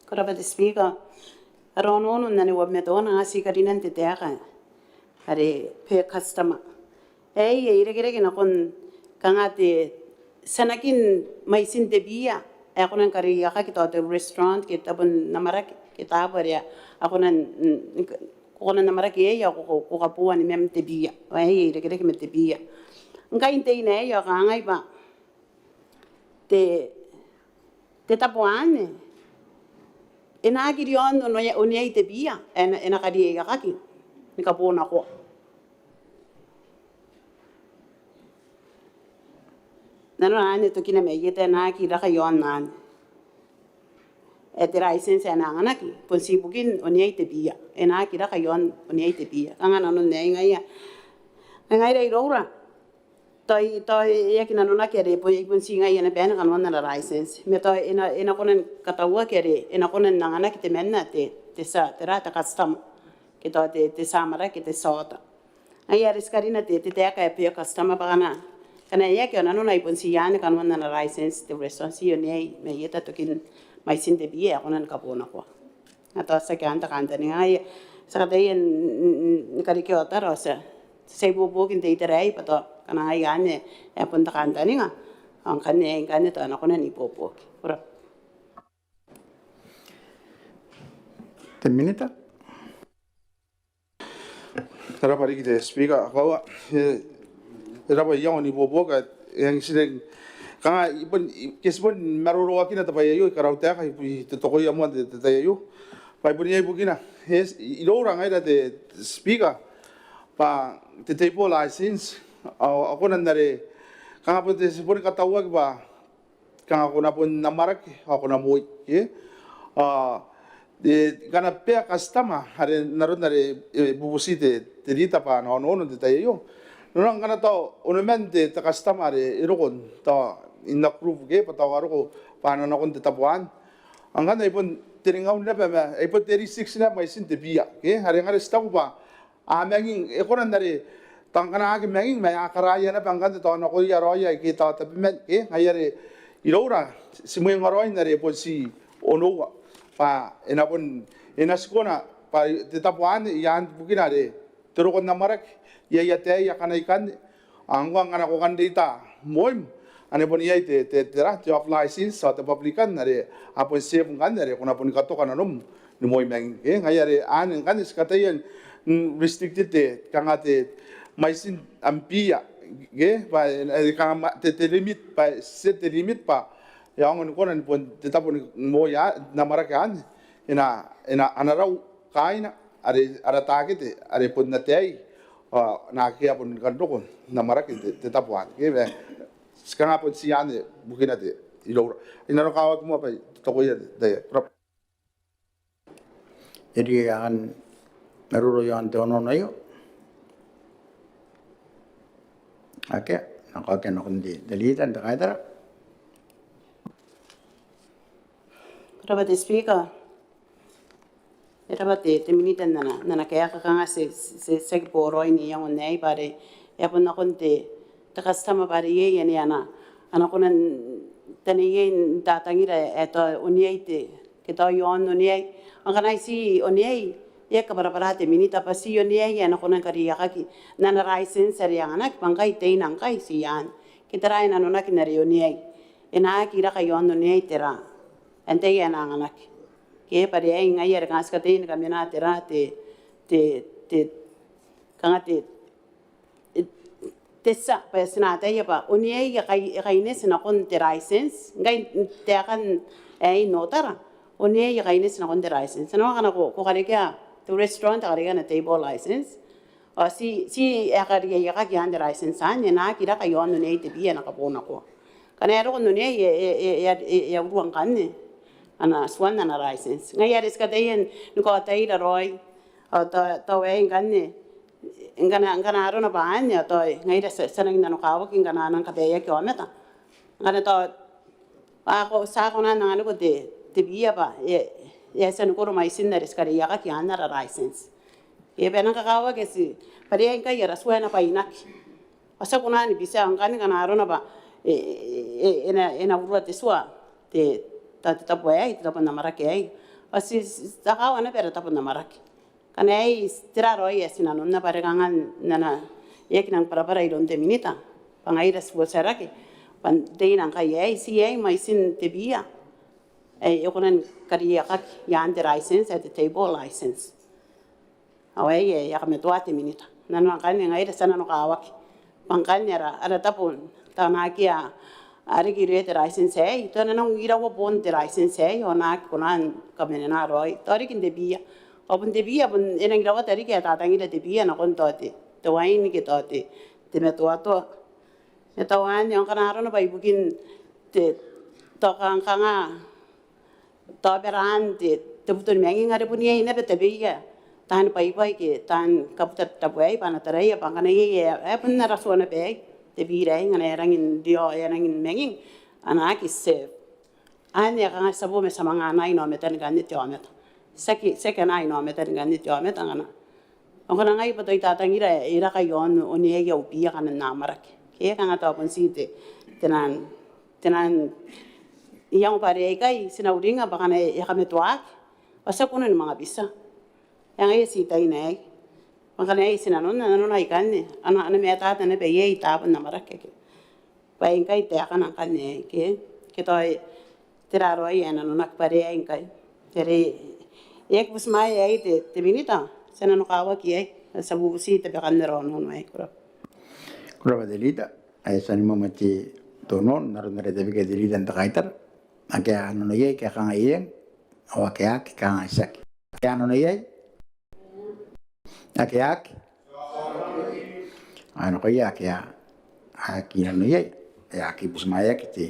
Ko rabwa te Speaker. Ara onoono n ane uabwi ma teuana, a ti karinan te taeka are per customer. Aei e irekereke nakon kanga te tianakin mwaitin te beer ae kona ni kariaiakaki tao te restaurant ke tabo n amwarake ke tabo are a kona n, ko kona n amwarake iai ao ko, ko, ko kaboa nimam te beer. Ao aei e irekereke ma te beer. Ngkai n teina aei ao kangai bwa te, te tabo anne e na aki riaon oneai, oneai te beer ae e na, e na kariaiakaki ni kabonakoa. Nanona anne tokina mai eta, e na aki raka iaon anne. Ae te license ae e na anganaki bon ti ibukin oneai te beer, e na aki raka iaon oneai te beer. Kanga nanon aei ngaia, ngaira iroura tao, tao e aki nanonaki are bon, e bon ti ngaia naba anne kanoan ana license. Ma tao e na, e na kona ni katauaki are e na kona n anganaki temanna te, te tia, tera, te customer ke tao te, te tia amwarake, te tia oota. Ngaia are ti karina te, te taeka ae per customer bwa ngkana, ngkana e aki, ao nanona ai bon ti anne kanoan ana license te restaurant, ti oneai mai eta tokin mwaitin te beer ae kona ni kabonakoa. Ao tao tiaki anne te kantaninga, ngaia ti a kataia n, n, n, ni karekea otara, ao ti a, ti a ibuobuoki n te itera aei bwa tao ngkana ngaia anne ae bon te kantaninga, ao ngkanne, ngkanne tao e na kona n ibuobuoki. Ko rabwa. Te Minita. Ko rabwa riki te Speaker, koaua, e, e rabwa iango n ibuobuoki, e, e ang sireng. Kanga, I bon, I, ke ti bon maroroakina te bwai aio, I karautaeka, I, I totokoia moa n te, te tai aio. Bwa I bon iai bukina. E, iroura ngaira te, te Speaker, bwa te table license, ao, ao kona n are, kanga bon te, ti bon katauaki bwa kanga ko na bon amwarake ao ko na moi, ke? Ao, e, ngkana per customer, are n aron are, e, bubuti te, te Leader bwa ana onoono n te tai aio. Nanona ngkana tao onoman te, te customer are e roko n tao in a group, ke? Bwa tao a roko bwa a na nakon te tabo anne. Ao ngkana ai bon teringaun naba ma, ai bon thirty-six naba mwaitin te beer, ke? Are ngkana ti taku bwa a manging, e kona n are, tao ngkana a aki manging, ma a karaoia naba ngkanne tao nakoia raoia aike tao tabeman, ke, ngaia are iroura, ti mwengaraoi n are bon ti onoua. Bwa e na bon, e na ti kona, bwa te tabo anne, iaan bukina are te roko n amwarake, iai ataei akana ikanne, Ao ngkoa ngkana ko kan reita moim, ane bon iai te, te, te ra, te off license, ao te publican, are a bon serve ngkanne, are ko na boni katoka nanom ni moi manging. E, ngaia are anne ngkanne ti kataia n restricted te, kanga te, mwaitin am beer, ke, bwa, e, kanga ma, te, te limit, bwa, set te limit, bwa, e aonga ni kona ni bon te tabo ni moi a, n amwarake anne, e na, e na, a na rau kaaina, are, ara takete, are bon ataei, ao naake a bon kan roko n amwarake te, te tabo anne. Ke, ma, ti kanga bon ti anne, bukina te, iroura. I nanokawaki moa bwa I totokoia te, te, pro- E riai ae a kan maroro iaon te onoono aio? Akea, nako, akea nakon te, te Leader n te Kaitara. Ko rabwa te Speaker. E rabwa te, te Minita n ana, n ana kaeka. Kanga ti, ti, ti aki boraoi n iango aei bwa are e a bon nakon te, te customer bwa are iai ane a na, a na kona n, tao iai n tatangira ae tao oneai te, ke tao iaon oneai. Ao ngkana ti oneai, e a kabwarabwara te Minita bwa ti oneai ae na kona ni kariaiakaki n ana license are e anganaki bwa ngkai teina ngkai ti iaan. Ke tera ae nanonaki n are oneai. E na aki raka iaon oneai te ra. Antai ae na anganaki. Ke bwa are aei ngaia are kanga ti kataia ni kamena te ra, te, te, te, kanga te, e, te tia, bwa ti na ataia bwa oneai e kai, e kaineti nakon te license. Ngkai n taekan aei n otara, oneai e kaineti nakon te license. Ao ngkana ko, ko karekea te restaurant, karekea ana table license. Ao ti, ti e a kariaiakaki ana license anne, e na aki raka iaon oneai te beer ae na kabonakoa. Ngkana e a roko n oneai, e, e a urua ngkanne ana tuan ana license. Ngaia are ti kataia ni kaotaira raoi. Ao tao, tao aei ngkanne, ngkana, ngkana arona bwa anne, ao tao ngaira ti a, ti a nangi nanokawaki ngkana a nang kabaeaki aomata. Ngkana tao a ko, ti a kona n anganiko te, te beer bwa e, e a tia ni koro mwaitin are ti kariaiakaki ana license. E bane ni kakawaki ti bwa are ngkai ara tua e na bwainaki. Ao ti a kona ni bitia ngkanne ngkana arona bwa e, e, e, e na, e na urua te tua te, ta, te tabo aei, te tabo n amwarake aei. Ao ti, ti, ti takawa naba ara tabo n amwarake. Ngkana aei, tera raoi ae ti nanonna bwa are kanga n na, e aki nang bwarabwara iroun te Minita bwa ngaira ti bua tiarake bwa n te ina ngkai aei, ti aei mwaitin te biira ae e kona ni kariaiakaki i aan te license ae te table license. Ao aei ae e a kamatoa te Minita. Nanona ngkanne ngaira ti a nanokawaki bwa ngkanne ara, ara tabo n taonaki a, a riki irouia te license aei, tao e na nang iraua boon te license aei ao a na aki kona ni kamanena raoi. Tao riki n te biira. Ao bon te biira bon e nang rawata riki ae tatangira te biira nakon tao te, te wain ke tao te, te matoatoa. E tau anne ao ngkana arona bwa ibukin te, tao kangkanga, tao bwa e rang te, te buto ni manging are bon iai naba tabeia taani bwaibwai ke taani kabuta tabo aei bwa a na taraia bwa ngkana iai ae, ae bon ara tua naba aei te biira aei ngkana e rangi n rio, e rangi ni manging, a na aki serve. Anne ae kanga ti a bo ma ti a manga anai inaomata ngkanne te aomata. Ti aki, ti aki anai inaomata ngkanne te aomata ngkana. Ao ngkana ngai bwa tao I tatangira e raka i aon oneai au biira akana n amwarake. Ke kanga tao bon ti te, te nang, te nang iango bwa are aikai ti na uringa bwa ngkana e a kamatoaki ao ti a kona ni manga bitia. Ao ngaia ti taina aei. Bwa ngkana aei ti nanonna, nanona ikanne a na, a na matata naba iai taabo n amwarake ake bwa ngkai taekana ngkanne aei ke, ke tao tera raoi ae nanonaki bwa are aei ngkai. Tera, e aki butimwaea aei te, te Minita, ti a nanokawaki aei, ti a bubuti tabekan ara onoono aei. Ko rabwa. Ko rabwa te Leader, ae ti a nimoa ma te onoono n aron are e tabekia te Leader n te kaitara. Ake a nano iai ke a kangai eng, ao ake a aki, kangai tiaki. Ake a nano iai? Ake a aki? Ao nakoia ake a aki nano iai, e aki butimwaeaki te,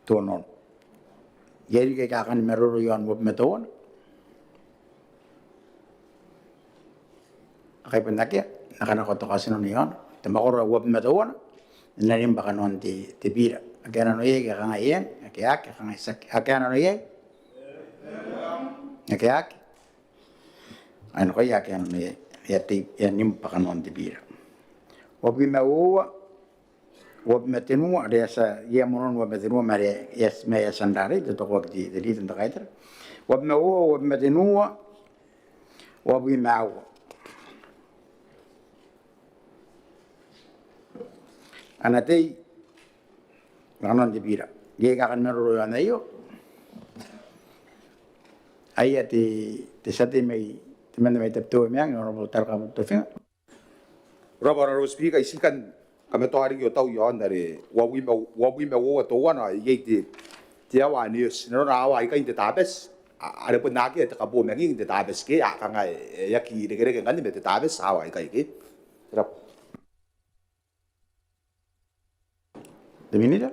te onoono. Iai riki aika kani maroro i aon uabwi ma teuana? Ngkai bon akea, N na kanakoa te kaotinano i aona. Te mwakoro ae uabwi ma teuana, e na nim bwa kanoan te, te biira. Ake a nano iai, ake a kangai eng, ake a aki, ake a kangai tiaki. Ake a nano iai? Ake a aki? Ao nakoia ake a nano iai, e a tei, e a nim bwa kanoan te biira. Uabwi ma uoua, uabwi ma tenua, are e a tia, iai moan uabwi ma tenua, ma are e a tia, ma e a tia n rarei, te tokoaki te, te Leader n te kaitara. Uabwi ma uoua, uabwi ma tenua, uabwi ma aua. A na tei bwa kanoan te biira. Iai aika kani maroro i aon aio? Aia te, te tia tei mai, temanna mai Tabiteuea Meang, Honourable Taraka Butofinga. Ko rabwa Honourable Speaker, I tii kan kamatoa riki au tai i aon are uabwi ma, uabwi ma uoua teuana, iai te, te aoa ane oti, nanona aoa aikai n te Tabati, a, are bon akea te kabo manging n te Tabati ke, a kanga e, e aki irekereke ngkanne ma te Tabati aoa aikai ke. Ko rabwa. Te Minita.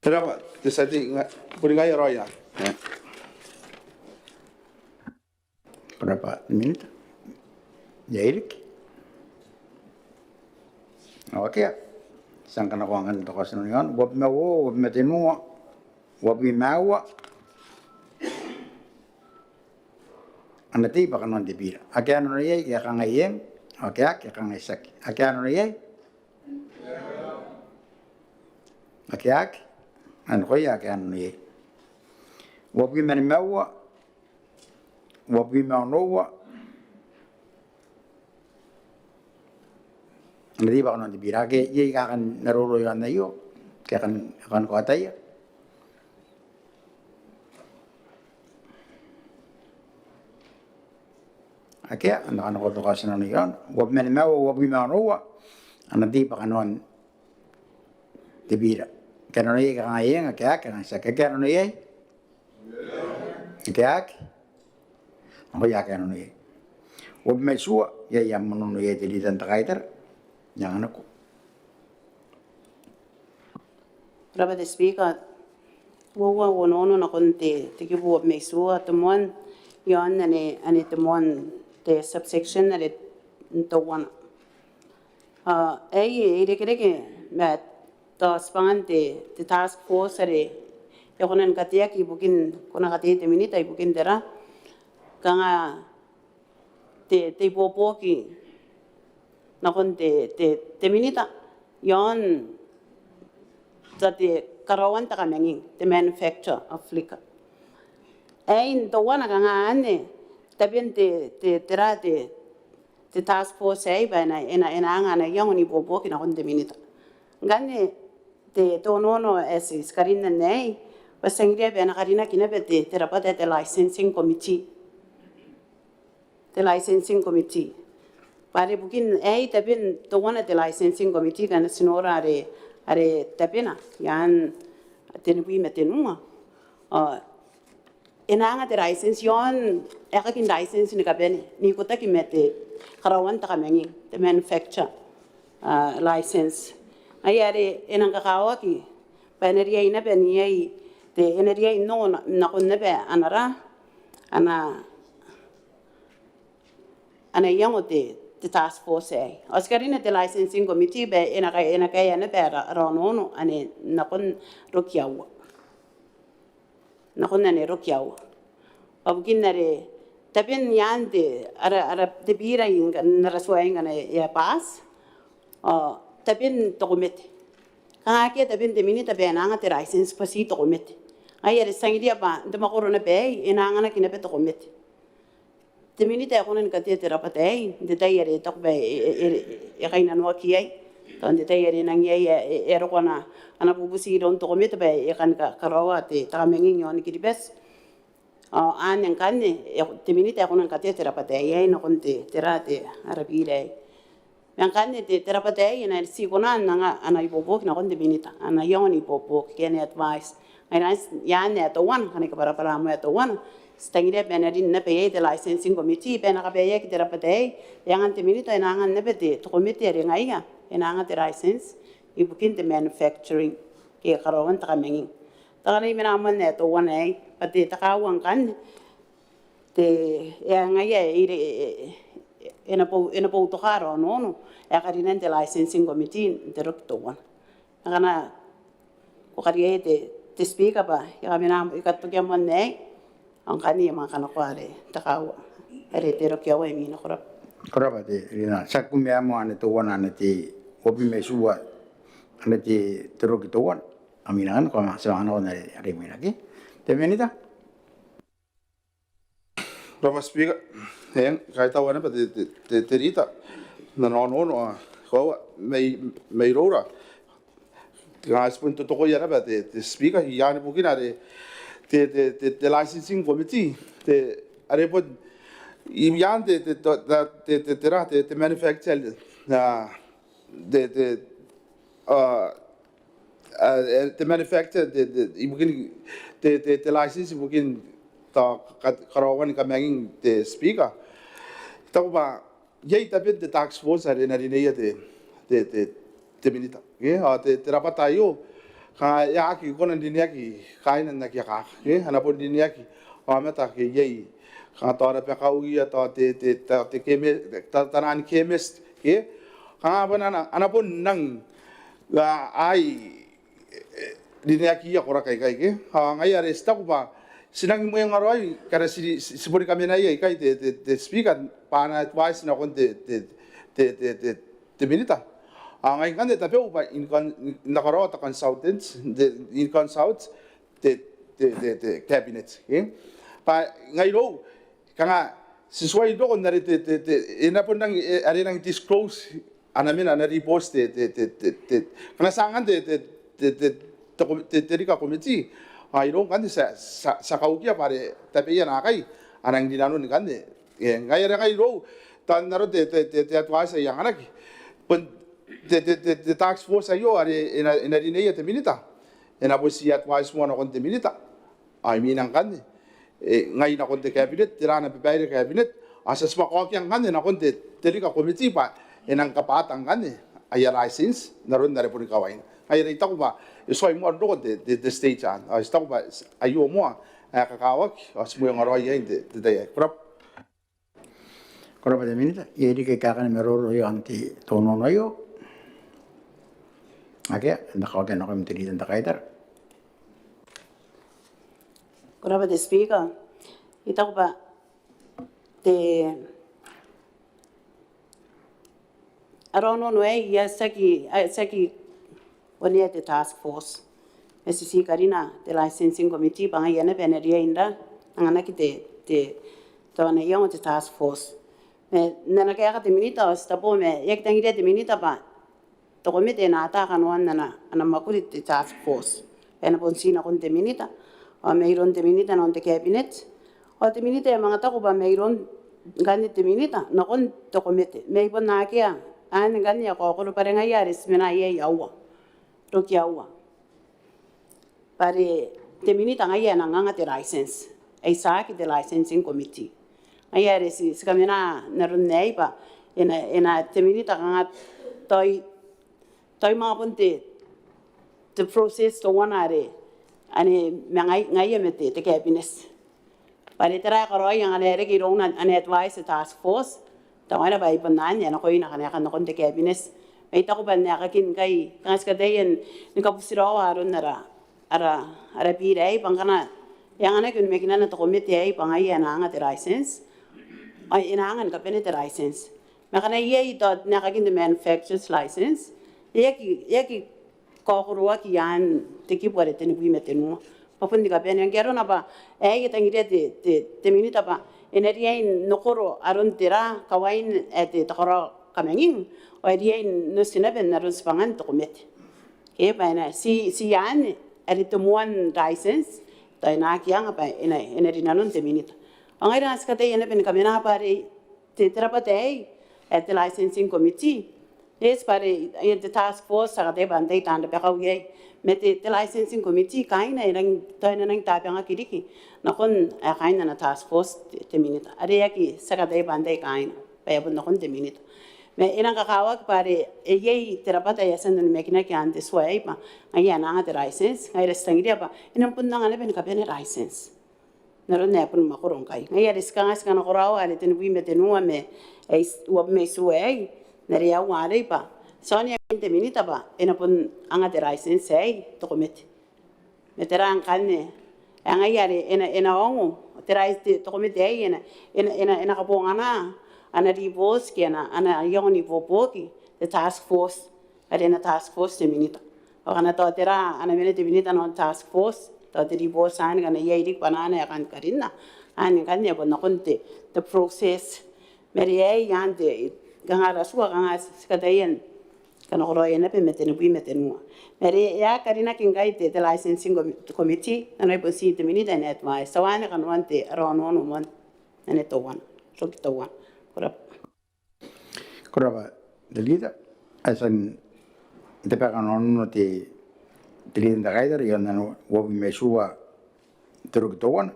Ko rabwa te tia tei, nga, boni ngaia raoi. E. Ko rabwa te Minita. Iai riki? Ao akea. Ti a kanakoa ngkanne te kaotinano i aona. Uabwi ma uoua, uabwi ma tenua, uabwi ma aua. A na tei bwa kanoan te biira. Ake a nano iai, ake a kangai eng, ake a aki, ake a kangai tiaki. Ake a nano iai? Ake a aki? Ao nakoia ake a nano iai. Uabwi ma nimaua, uabwi ma onoua. A na tei bwa kanoan te biira. Ake iai aika kani maroro i aon aio? Ke a kan, a kan kaotaia? Akea, N na kanakoa te kaotinano i aona. Uabwi ma nimaua, uabwi ma onoua. A na tei bwa kanoan te biira. Ake a nano iai, ake a kangai eng, ake a aki, ake a kangai tiaki. Ake a nano iai? Ake a aki? Ao nakoia ake a nano iai. Uabwi ma itiua, iai ae monono iai te Leader n te kaitara. Ia anganako. Ko rabwa te Speaker. Uoua au onoono nakon te, te kibu uabwi ma itiua, te moan, i aon ane, ane te moan te subsection are n teuana. Ao aei e irekereke ma tao tibwangan te, te task force are e kona ni kateaki ibukin, kona ni katea te Minita ibukin tera, kanga te, te ibuobuoki nakon te, te, te minita iaon te, te karaoan te kamanging, te manufacture of liquor. Ae n teuana kanga anne taben te, te, tera te, te task force aei bwa e na, e na, e na anga ana iango n ibuobuoki nakon te minita. Ngkanne te, te onoono ae ti, ti karinna n aei bwa ti tangiria bwa e na karinaki naba te, te rabwata ae te licensing committee. Te licensing committee. Bwa are bukin aei taben teuana te licensing committee ngkana ti nora are, are tabena iaan tenibwi ma tenua. Ao e na anga te license iaon aekakin license ni kabane n ikotaki ma te karaoan te kamanging, te manufacture, ah, license. Ngaia are e nang kakawaki bwa e na riai naba n iai te, e na riai n ongo na, nakon naba ana ra, ana, ana iango te, te task force aei. Ao ti karina te licensing committee bwa e na kae, e na kaea naba ara, ara onoono anne nakon rokiaua. Nakon anne rokiaua. Bwa bukin are taben iaan te, ara, ara te bira ngkana, n ara tua ngkana e a pass, ao taben te komete. Kanga akea taben te minita bwa e na anga te license bwa ti te komete. Ngaia are ti tangiria bwa n te mwakoro naba aei e na anganaki naba te komete. Te minita e kona ni katea te rabwata aei n te tai are e taku bwa e, e, e, e kainnanoaki iai. Tao n te tai are e nang iai ae e, e roko ana, ana bubuti iroun te komete bwa e kan ka, karaoa te, te kamanging iaon Kiribati. Ao anne ngkanne e, te minita e kona ni katea te rabwata aei nakon te, tera te, ara bira aei. Ma ngkanne te, te rabwata aei e na ti kona n anga ana ibuobuoki nakon te minita, ana iango n ibuobuoki ke ana advice. Ngaia anne ae teuana, ngkana I kabwarabwara moa ae teuana, ti tangiria bwa e na rin naba iai te licensing committee bwa e na kabaeaki te rabwata aei, e angan te minita, e na angan naba te, te komete are ngaia e na anga te license ibukin te manufacturing ke karaoan te kamanging. Tao ngkana I mena moa n ae teuana aei, bwa te, te kaaua ngkanne te, e a ngaia e, e, e, e na bou, e na boutoka ara onoono ae karinan te licensing committee n te roki teuana. Ngkana ko kariaia te, te Speaker bwa I a mena, I a tokia moa n aei, ao ngkanne I a manga kanakoa are te kaaua are te rokiaua imwina. Ko rabwa. Ko rabwa te, ina, ti a kumea moa anne teuana, anne te, uabwi ma itiua, anne te, te roki teuana. Ao imwina ngkanne ko a manga, ti a manga nako n are, are imwina ke. Te minita. Ko rabwa Speaker. Eng, kaitaua naba te, te, te, te rita n ana onoono, ao koaua mai, mairoura. Kanga ti bon totokoia naba te, te Speaker, iaan bukina are te, te, te, te licensing committee, te, are bon iaan te, te, te, te, te, te, te manufacture, ah, te, te, ah, ah, te manufacture, te, te, ibukin, te, te, te license ibukin tao ka, karaoan kamanging, te Speaker. I taku bwa iai taben te task force are e na rineia te, te, te, te minita. Ke, ao te, te rabwata aio, kanga e aki kona n rineaki kaaina n aki akaka. Ke, a na bon rineaki aomata ake iai, kanga tao rabakauia, tao te, te, tao te kemi-, tao taan chemist. Ke, kanga bon a na, a na bon nang, a, ai, e, e, rineakiia koraki aikai ke. Ao ngaia are ti taku bwa ti nang mwenga raoi ngkana ti, ti, ti boni kamenaia ikai te, te, te Speaker, bwa ana advice nakon te, te, te minita. Ao ngai ngkanne tabeua bwa I kan, I na karaoa te consultant, te, I consult te, te, te, te cabinet ke. Bwa ngai irou, kanga ti tuai n roko n are te, te, te, e na bon nang, e, are nang disclose ana mena ana report te, te, te, te, te, kanga ti angan te, te, te, te, te, te, te liquor committee. Ao irou ngkanne ti a, ti a, ti a kaukia bwa are tabeia naakai a nang rinanon ngkanne. E, ngaia are ngai irou, tao n aron te, te, te, te advice ae I anganaki. Bon te, te, te, te task force aio are e na, e na rineia te minita, e na bon tii advice moa nakon te minita. Ao imwina ngkanne, e, ngai nakon te cabinet, tera ana babaire te cabinet, ao ti a tibwa kaokia ngkanne nakon te, te liquor committee bwa e nang kabwata ngkanne aia license n aron are boni kawaina. Ngaia are I taku bwa e tuai moa n roko n te, te, te stage anne. Ao I taku bwa aio moa ae kakawaki, ao ti mwenga raoi iai n te, te tai aei. Ko rabwa. Ko rabwa te minita. Iai riki aika kani maroro iaon te onoono aio? Akea, N na kaokia nakoim te rita n te kaitara. Ko rabwa te Speaker. I taku bwa Te ara onoono aei, I a tiaki, I a tiaki onea te task force. E ti karina te licensing committee bwa ngaia naba ae e na riai n ra, anganaki te, te, tao ana iango te task force. Ma n ana kaeka te minita ao ti tabo ma e aki tangiria te minita bwa te komete e na ata kanoan ana, ana mwakuri te task force. E na bon ti nakon te minita ao mairoun te minita nakon te cabinet. Ao te minita e manga taku bwa mairoun ngkanne te minita nakon te komete. Ma I bon akea anne ngkanne ae kaokoro bwa are ngaia are ti mena iai aua, roki aua. Bwa are te minita ngaia ae e nang anga te license, ae tiaki te licensing committee. Ngaia are ti, ti kamena n aron aei bwa e na, e na te minita kanga tao, tao manga bon te, te process teuana are ane ma ngai, ngaia ma te, te cabinet. Bwa are tera ae karaoia ngkana e reke irouna n advice te task force. Tao ngaia bwa I bon anne ae nakoina ngkana e kan nakon te cabinet. Ma I taku bwa n aekakin ngkai kanga ti kataia ni kabutiraoa aron ara, ara, ara bira aei bwa ngkana e anganaki onimakinan te komete aei bwa ngaia ae e na anga te license ao e na anga ni kabane te license. Ma ngkana iai tao n aekakin te manufacturer's license, e aki, e aki kaokoroaki iaan te kibu are tenibwi ma tenua. Bwa bon ni kabane ngke arona bwa aei e tangiria te, te, te minita bwa e na riai n okoro aron tera kawain ae te takarao kamanging ao e riai n oti naba n aron tibwangan te komete. Ke bwa e na ti, ti anne are te moan license tao e na aki anga bwa e na, e na rinanon te minita. Ao ngaira ti kataia naba ni kamena bwa are te, te rabwata aei ae te licensing committee. Yes, bwa are iai te task force, ti a kataia bwa antai taan rabakau iai. Ma te, te licensing committee kaaina e nang, tao e na nang tabangaki riki nakon ae kaain ana task force te, te minita. Are e aki, ti a kataia bwa antai kaaina bwa e a bon nakon te minita. Ma e nang kakawaki bwa are e iai te rabwata ae e a tia n onimakinaki iaan te tua aei bwa ngaia ae e na anga te license, ngaira ti tangiria bwa e nang bon anga naba ni kabane license n aron ae bon makoro ngkai. Ngaia are ti kanga ti kanakoraoa are tenibwi ma tenua ma ae uabwi ma itiua aei n are aua arei bwa ti a onea te minita bwa e na bon anga te license aei te komete. Ma tera ngkanne ae ngaia are e na, e na ongo, tera te, te komete aei e na, e na, e na, e na kabongana ana ribooti ke ana, ana iango n ibuobuoki te task force. Are ana task force te minita. Ao ngkana tao tera ana mena te minita nakon task force, tao te ribooti anne ngkana iai riki bwanaana ae kan karinna, anne ngkanne e bon nakon te, te process. Ma are aei iaan te, kanga ara tua kanga ti kataia ni kanakoraoia naba ma tenibwi ma tenua. Ma are e a karinaki ngkai te, te licensing com-, committee, nanona e bon ti te minita n advice. Tao anne kanoan te ara onoono moan anne teuana, roki teuana. Ko rabwa. Ko rabwa te leader. Ao ti a tia n tabeka ana onoono te, te leader n te kaitara iaon ana uabwi ma itiua te roki teuana.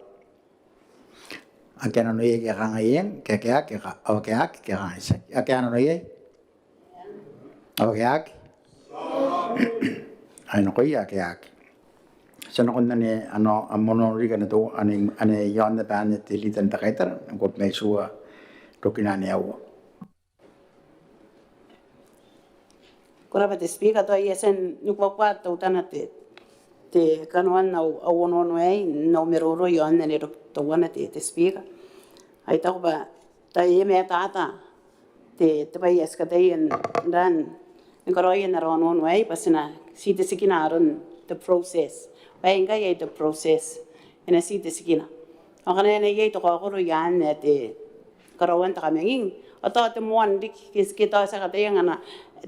Ake a nano iai ke a kangai eng, ke, ke, ke, ke, ao ake a aki ke a kangai tiaki. Ake a nano iai? Ao ake a aki? Ai nakoia ake a aki. Ti a nakon anne, ana, ana onoono riki anne teuana, anne, anne iaon naba anne te leader n te kaitara, uabwi ma itiua rokina anne aua. Ko rabwa te Speaker, tao I a tia ni kuakua teutana te, te kanoan au, au onoono aei n au maroro iaon anne roki teuana te, te Speaker. Ai taku bwa tao e matata te, te bwai ae ti kataia n ran ni karaoia n ara onoono aei bwa ti na ti te tikina aron te process. Bwa aei ngkai ae te process e na ti te tikina. Ao ngkana e na iai te kaokoro iaan ae te karaoan te kamanging, ao tao te moan riki ke, ke tao ti a kataia ngkana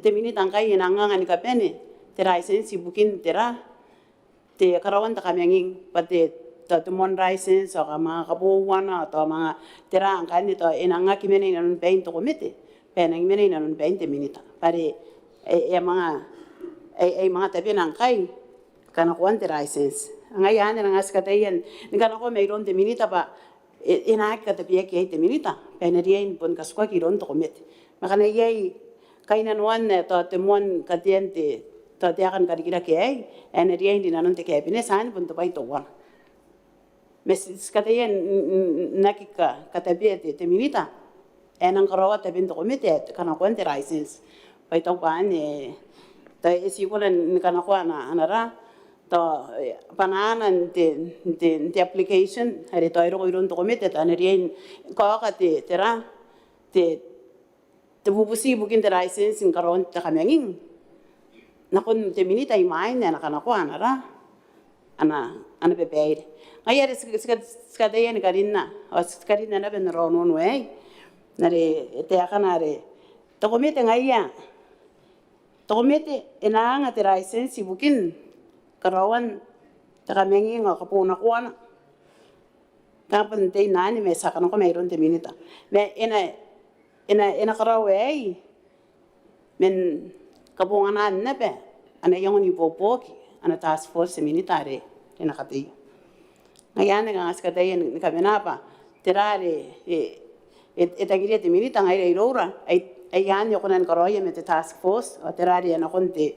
te minita ngkai e nang anga ni kabane te license ibukin tera, te karaoan te kamanging, bwa te, tao te moan license ao ka manga kabouana, tao manga tera ngkanne tao e nang aki mena inanon bain te komete bwa e nang mena inanon bain te minita. Bwa are e, e manga, e, e manga tabena ngkai kanakoan te license. Ngaia anne ngkai ti kataia ni kanakoa mairoun te minita bwa e, e na aki katabeaki iai te minita bwa e na riai ni bon katukaki iroun te komete. Ma ngkana iai kainnanoan ae tao te moan katean te, tao te aeka ni karikirake aei ae e na riai n rinanon te cabinet, anne bon te bwai teuana. Ma ti, ti kataia n, n, n aki ka, katabea te, te minita ae e nang karaoa taben te komete ae kanakoan te license. Bwa I taku bwa anne tao e ti kona ni kanakoa ana, ana ra, tao, e, bwanaana n te, n te, n te application are tao e roko iroun te komete, tao e na riai ni kaoka te, tera, te, te bubuti ibukin te license ni karaoan te kamanging nakon te minita imwain ae e na kanakoa ana ra, ana, ana babaire. Ngaia are ti ka, ti ka, ti kataia ni karinna, ao ti karinna naba n ara onoono aei, n are e taekana are te komete ngaia, te komete e na anga te license ibukin karaoan te kamanging ao kabounakoana. Kanga bon te inanoni ma ti a kanako mairoun te minita. Ma e na, e na, e na karaoa aei man kabonganaan naba ana iango n ibuobuoki ana task force te minita are e na kataia. Ngaia anne kanga ti kataia ni, ni kamena bwa tera are e, e, e tangiria te minita ngaira iroura, ai, ai anne e kona ni karaoia ma te task force, ao tera are e a nakon te,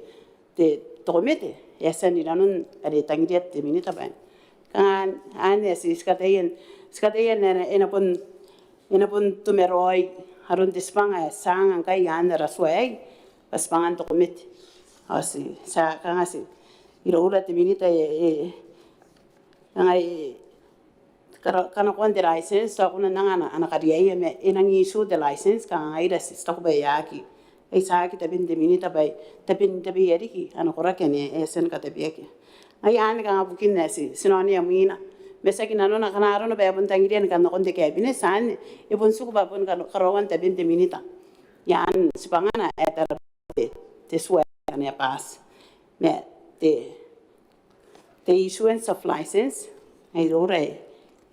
te, te komete, e a tia n rinanon are e tangiria te minita bwa e na. Kanga anne ae ti, ti kataia, ti kataia n, e na, e na bon, e na bon tumeraoi aron te tibwanga ae ti a anga ngkai n ara tua aei, bwa tibwangan te komete. Ao ti, ti a kanga ti, iroura te minita e, e, kanga e, kara, kanakoan te license, tao e kona n anga ana, ana kariaia ma e nang issue te license, kanga ngaira ti, ti taku bwa e aki, ai tiaki taben te minita bwa e, taben, tabeia riki ana koraki ane e a tia ni katabeaki. Ngaia anne kanga bukin ae ti, ti na onea mwiina. Ma tiaki nanona ngkana arona bwa e bon tangiria ni kan nakon te cabinet, anne e bon tiku bwa bon kara, karaoan taben te minita. Ia anne tibwangana ae tara te, te tua ae kanga e bati. Ma te, te issuance of license, ae iroura e,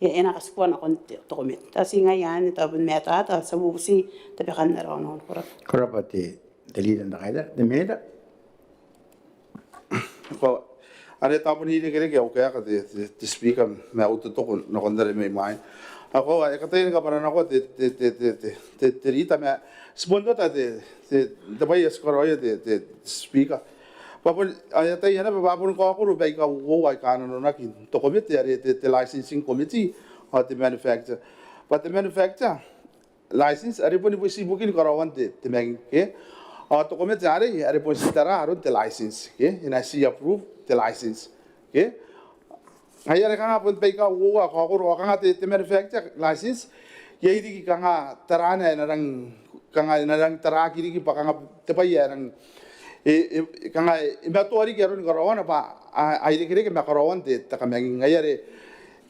e, e na katikua nakon te, te komete. Tao ti ngaia anne tao bon matata, ti a bubuti tabekan ara onoono. Ko rabwa. Ko rabwa te, te Leader n te Kaitara, te minita. Ko, are tao bon irekereke au kaeka te, te, te Speaker, ma au totoko nakon are mai mwaina. Ao e kataia ni kabwaranakoa te, te, te Leader ma ti bon tata te, te, te bwai ae ti karaoia te, te, te Speaker. Bwa bon, ae ataia naba bwa bon kaokoro baika uoua aika nanonaki n te komete are te, te licensing committee ao te manufacturer. Bwa te manufacturer license are bon ibukin karaoan te, te manging, ke? Ao te komete arei are bon ti tara aron te license, ke? E na ti approve te license, ke? Ngaia are kanga bon baika uoua kaokoro, ao kanga te, te manufacturer license, iai riki kanga tarana e na rang, kanga e na rang taraaki riki bwa kanga te bwai ae rang, e, e, kanga e matoa riki aroni karaoana bwa a, a irekereke ma karaoan te, te kamanging. Ngaia are,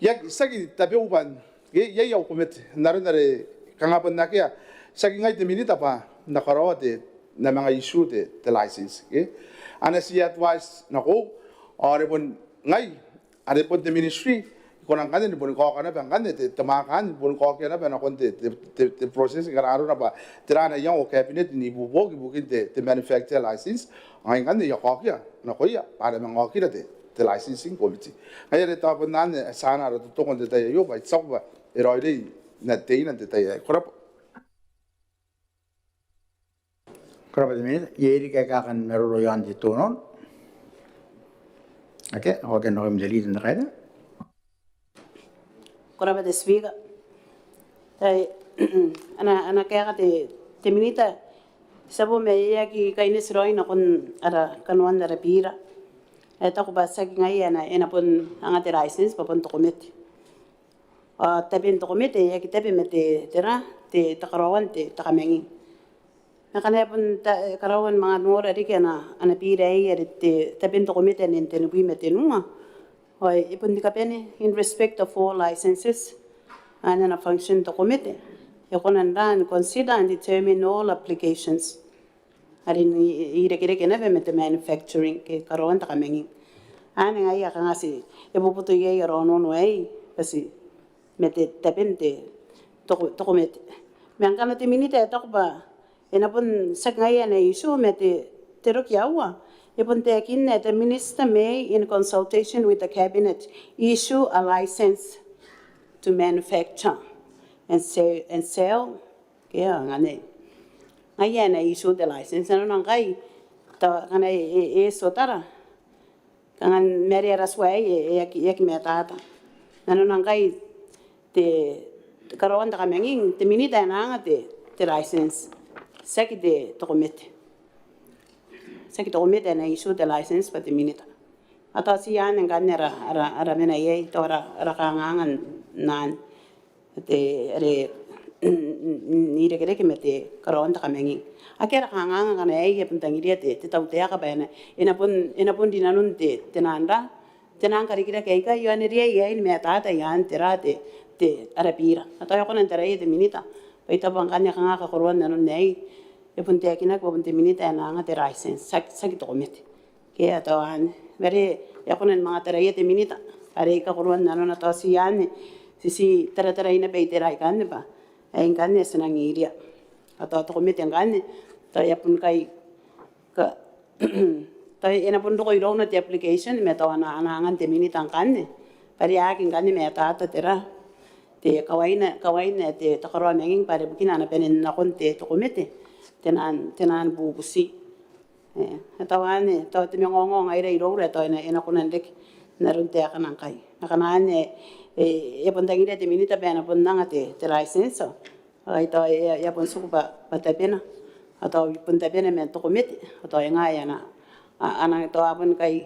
ia, tiaki tabeua bwa ke, iai au komete n aron are kanga bon akea, tiaki ngai te minita bwa N na karaoa te, N na manga issue te, te license, ke? A na ti advice nakoiu, ao are bon ngai, are bon te ministry, I kona ngkanne ni boni kaoka naba ngkanne te, te mwaaka anne, boni kaokia naba nakon te, te, te, te process ngkana arona bwa tera ana iango cabinet n ibuobuoki ibukin te, te manufacture license, ao ngai ngkanne I a kaokia nakoia bwa a na manga okira te, te licensing committee. Ngaia are tao bon anne, e, tiana ara totoko n te tai aio bwa I taku bwa e raoiroi n na teina n te tai aei. Ko rabwa. Ko rabwa te minita. Iai riki aika kan maroro iaon te tonon? Akea, ao akea nakoim te Leader n te Kaitara. Ko rabwa te Speaker. Ai, ana, ana kaeka te, te minita, ti a bon, ma e aki kaineti raoi nakon ara kanoan ara bira. E taku bwa tiaki ngaia e na, e na bon anga te license bwa bon te komete. Ao taben te komete e aki tabe ma te, tera, te, te karaoan te, te kamanging. Ma ngkana e bon ta, e, karaoan manga nora riki ana, ana bira aei are te, taben te komete ane n tenibwi ma tenua. Ao e bon ni kabane in respect of all licenses. Anne ana function te komete. E kona n ra n consider and determine all applications are n irekereke naba ma te manufacturing ke karaoan te kamanging. Anne ngaia kanga ti, e boboto iai ara onoono aei, bwa ti, ma te, taben te, te ko, te komete. Ma ngkana te minita e taku bwa e na bon tiaki ngaia e na issue ma te, te roki aua. E bon taekinna, the minister may, in consultation with the cabinet, issue a license to manufacture and sell, and sell. Ke, ao ngkanne ngaia e na issue te license. Nanona ngkai, tao ngkana e, e, e oti otara, kanga n marea ara tua aei, e, e aki, e aki matata. Nanona ngkai te, te karaoan te kamanging, te minita e na anga te, te license. Tiaki te, te komete. Tiaki te komete e na issue te license bwa te minita. A tao ti anne ngkanne ara, ara, ara mena iai, tao ara, ara kanganga n anne. Te, are, n irekereke ma te karaoan te kamanging. Akea ara kanganga ngkana iai, e bon tangiria te, te tautaeka bwa e na, e na bon, e na bon rinanon te, te nang ra, te nang karikirake aika, i aon riai, iai ni matata i aan te ra te, te ara bira. A tao e kona n taraia te minita bwa I taku bwa ngkanne kanga kakoroan nanon aei, e bon taekinaki bwa bon te minita ae na anga te license, tiaki, tiaki te komete. Ke a tao anne. Bwa are e a kona ni manga taraia te minita are e kakoroa nanona, tao ti anne, ti, ti taratara naba itera ikanne bwa ae ngkanne ti nang iria. A tao te komete ngkanne, tao e a bon kai ka, tao e na bon roko irouna te application ma tao ana, ana angan te minita ngkanne. Bwa are e aki ngkanne matata te ra, te kawaina, kawaina te, te karaoan manging bwa are bukina ana bane nakon te, te komete, te nang, te nang bubuti. E, e tau anne, tao te manga ongo ngaira iroura, tao e na, e na kona n reke n aron taekana ngkai. Akana anne, e, e bon tangiria te minita bwa e na bon anga te, te license. Ao tao e, e a bon tiku bwa, bwa tabena. A tao e bon tabena man te komete. A tao e nga e na, a, a nang tao a bon kai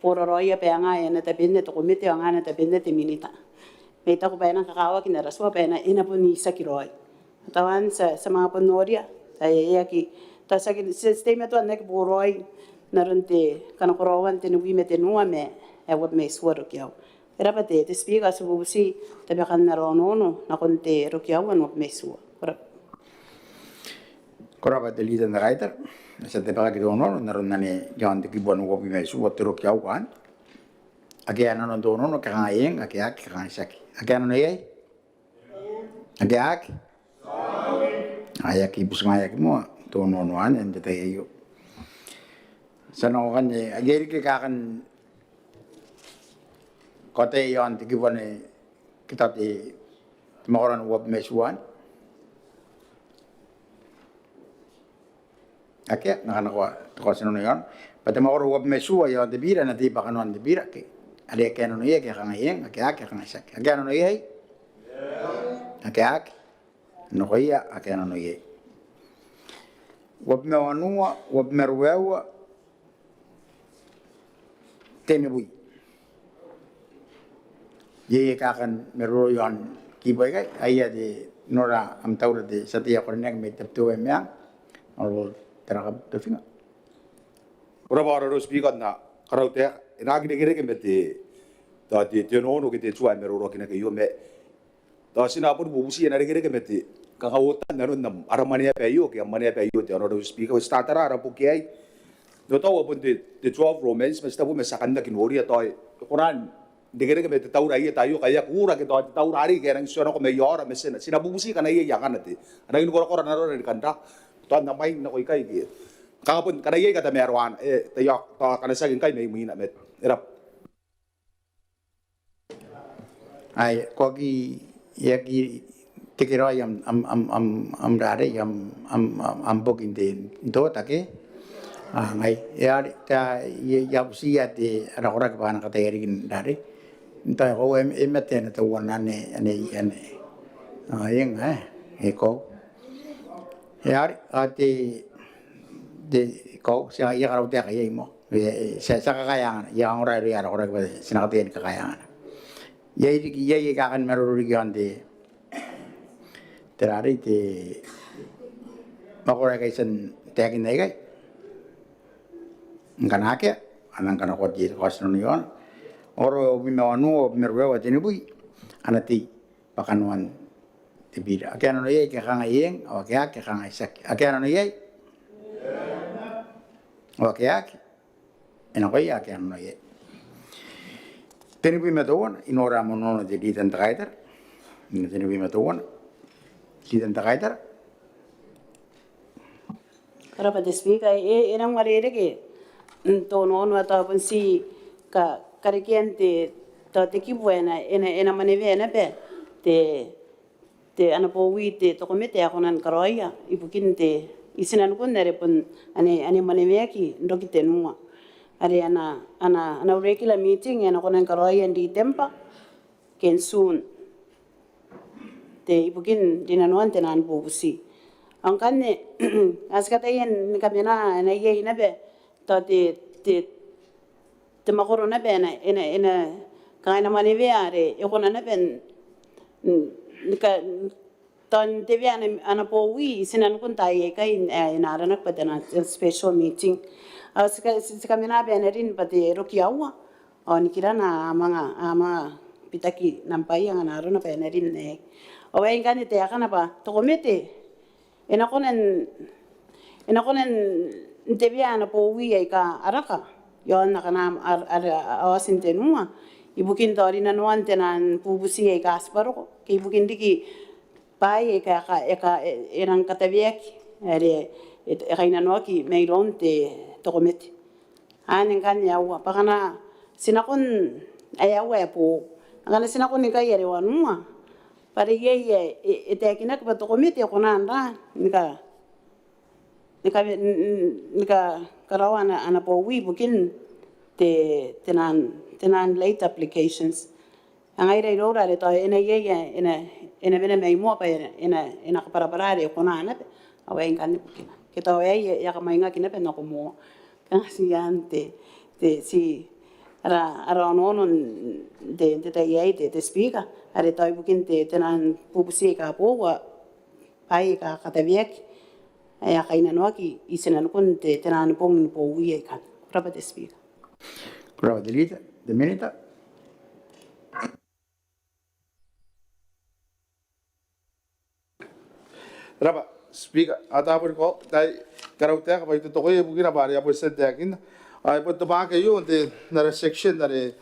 boraraoi bwa e nga e na tabena te komete, ao nga e na tabena te minita. Ma I taku bwa e nang kakawaki n ara tua bwa e na, e na bon itiaki raoi. A tau anne ti a, ti a manga bon noria, ti a, e aki, tao ti aki, ti, ti teimatoa n aki boraoi n aron te kanakoroan tenibwi ma tenua ma ae uabwi ma itiua rokiau. E raba te, te Speaker, ti bubuti tabekan ara onoono nakon te rokiaua n uabwi ma itiua. Ko raba. Ko raba te Leader n te Kaitara. Ti a tabekaki te onoono n aron anne i aon te kibu ae uabwi ma itiua te rokiaua. Ake a nanona te onoono ke a kangai eng, ake a aki ke a kangai tiaki. Ake a nanona iai? Ake a aki? Ai aki butingaeaki moa te onoono anne n te tai aio. Ti a nako ngkanne, ai iai riki ake a kan kaota i aon te kibu ae ke tao te, te mwakoro ae uabwi ma itiua anne? Akea, n na kanakoa te kaotinano i aona. Bwa te mwakoro ae uabwi ma itiua i aon te bira, e na tei bwa kanoan te bira, ke. Are ake a nano iai, ake a kangai eng, ake a aki, ake a kangai tiaki. Ake a nano iai? Ake a aki? Nakoia ake a nano iai. Uabwi ma wanua, uabwi ma ruaiwa, tenibwi. Iai aika a kan maroro i aon kibu aikai? Aia, te, I nora am taura te tia tei ae karineaki mai Tabiteuea Meang, Honourable Tarakabu Tofinga. Ko raba Honourable Speaker, n na karautaeka, e na aki irekereke ma te, tao te, te onoono ke te tua ae maroroakinaki aio ma tao ti na boni bubuti e na irekereke ma te kanga otan nanon am, ara mwaneaba aio ke am mwaneaba aio te Honourable Speaker. Ti tatara ara boki aei. N otau a bon te, te twelve Romans, ma ti tabu ma ti a kan aki noria tao e kona n irekereke ma te taura aio, tao aio, kai aki ura ke tao te taura arei ke a nangi tionako mai aora, ma ti na, ti na bubuti ngkana iai akana te, a nangi ni korakora nanora ni kan ra, tao n na mwaing nako ikai ke. Kanga bon, ngkana iai katamaroana, e, tao, tao akana tiaki ngkai mai imwina, ma, e raba. Ai, ko aki, e aki tekeraoi am, am, am, am, am rarei, am, am, am, am boki n te, n te ota ke? A, ngai, e are, tao, I, I a butiia te, ara koraki bwa a na kataia riki n rarei. N tao e koaua e, e mate ana tauana anne, anne, anne. A, eng, e, e koaua. E are, a te, te, koaua, ti a, I a karautaeka iai moa. E, e, ti a, ti a kakaea angana, I a ongora irouia ara koraki bwa ti na kataia ni kakaea angana. Iai riki, iai aika a kan maroro riki i aon te, te rarei, te mwakoro aika I tia n taekinna ikai? Ngkana akea, a nang kanakoa te kaotinano i aona. Oro uabwi ma wanua, uabwi ma ruaiwa, tenibwi, a na tei bwa kanoan te bira. Ake a nano iai, ke a kangai eng, ao ake a aki, ke a kangai tiaki. Ake a nano iai? Ao ake a aki? E nakoia ake a nano iai. Tenibwi ma teuana, I nora am onoono te Leader n te Kaitara. Tenibwi ma teuana. Leader n te Kaitara. Ko raba te Speaker, e, e nang uarereke n te onoono ae tao bon ti ka, karekean te, tao te kibu ae e na, e na, e na mwanewea naba te, te ana bowi te, te komete ae kona ni karaoia ibukin te, i tinanikun are bon ane, ane mwaneweaki n roki tenua. Are ana, ana, ana regular meeting ae e na kona ni karaoia n Ritemba ke n Tun. Te ibukin rinanoan te nang bubuti. Ao ngkanne, a ti kataia ni kamena ae na iai naba tao te, te, te mwakoro naba e na, e na, e na, kanga e na mwanewea are e kona naba n, n, ni ka, tao n tebea ana, ana bowi i tinanikun taai aikai, e, e na aranaki bwa te naan special meeting. Ao ti ka, ti, ti kamena bwa e na rin bwa te roki aua. Ao nikirana a manga, a manga bitaki nambwaia ngkana arona bwa e na rin, e. Ao aei ngkanne taekana bwa te komete e na kona n, e na kona n tebea ana bowi aika a raka iaon akana ar, ar, aotin tenua ibukin tao rinanoan te naan bubuti aika a tibwa roko ke ibukin riki bwaai aika, aika, aika e, e rang kataweaki are e, e kainnanoaki mairoun te, te komete. Anne ngkanne aua, bwa ngkana ti nakon ae aua ae boou. Ngkana ti nakon ikai are wanua, bwa are iai ae e, e taekinaki bwa te komete e kona n ra, ni ka, ni ka, ni ka, ni kakaraoa ana, ana bowi ibukin te, te naan, te naan late applications. Ao ngaira iroura are tao e na iai, e na, e na mena mai moa bwa e na, e na, e na kabwarabwara are e kona naba. Ao aei ngkanne bukina. Ke tao aei e a kamwaingaki naba nako moa. Kanga ti iaan te, te, ti ara, ara onoono n te, te tai aei te, te Speaker. Are tao ibukin te, te naan bubuti aika boou, bwaai aika kataweaki ae a kainnanoaki i tinanikun te, te naan bong ni bowi aikai. Ko rabwa te Speaker. Ko rabwa te Leader, te Minita. Rabwa Speaker, a tabun ko tai karautaeka bwa I totokoia ibukina bwa are a bon tia n taekinna. Ai bon tobwaki aio n te, n ara section are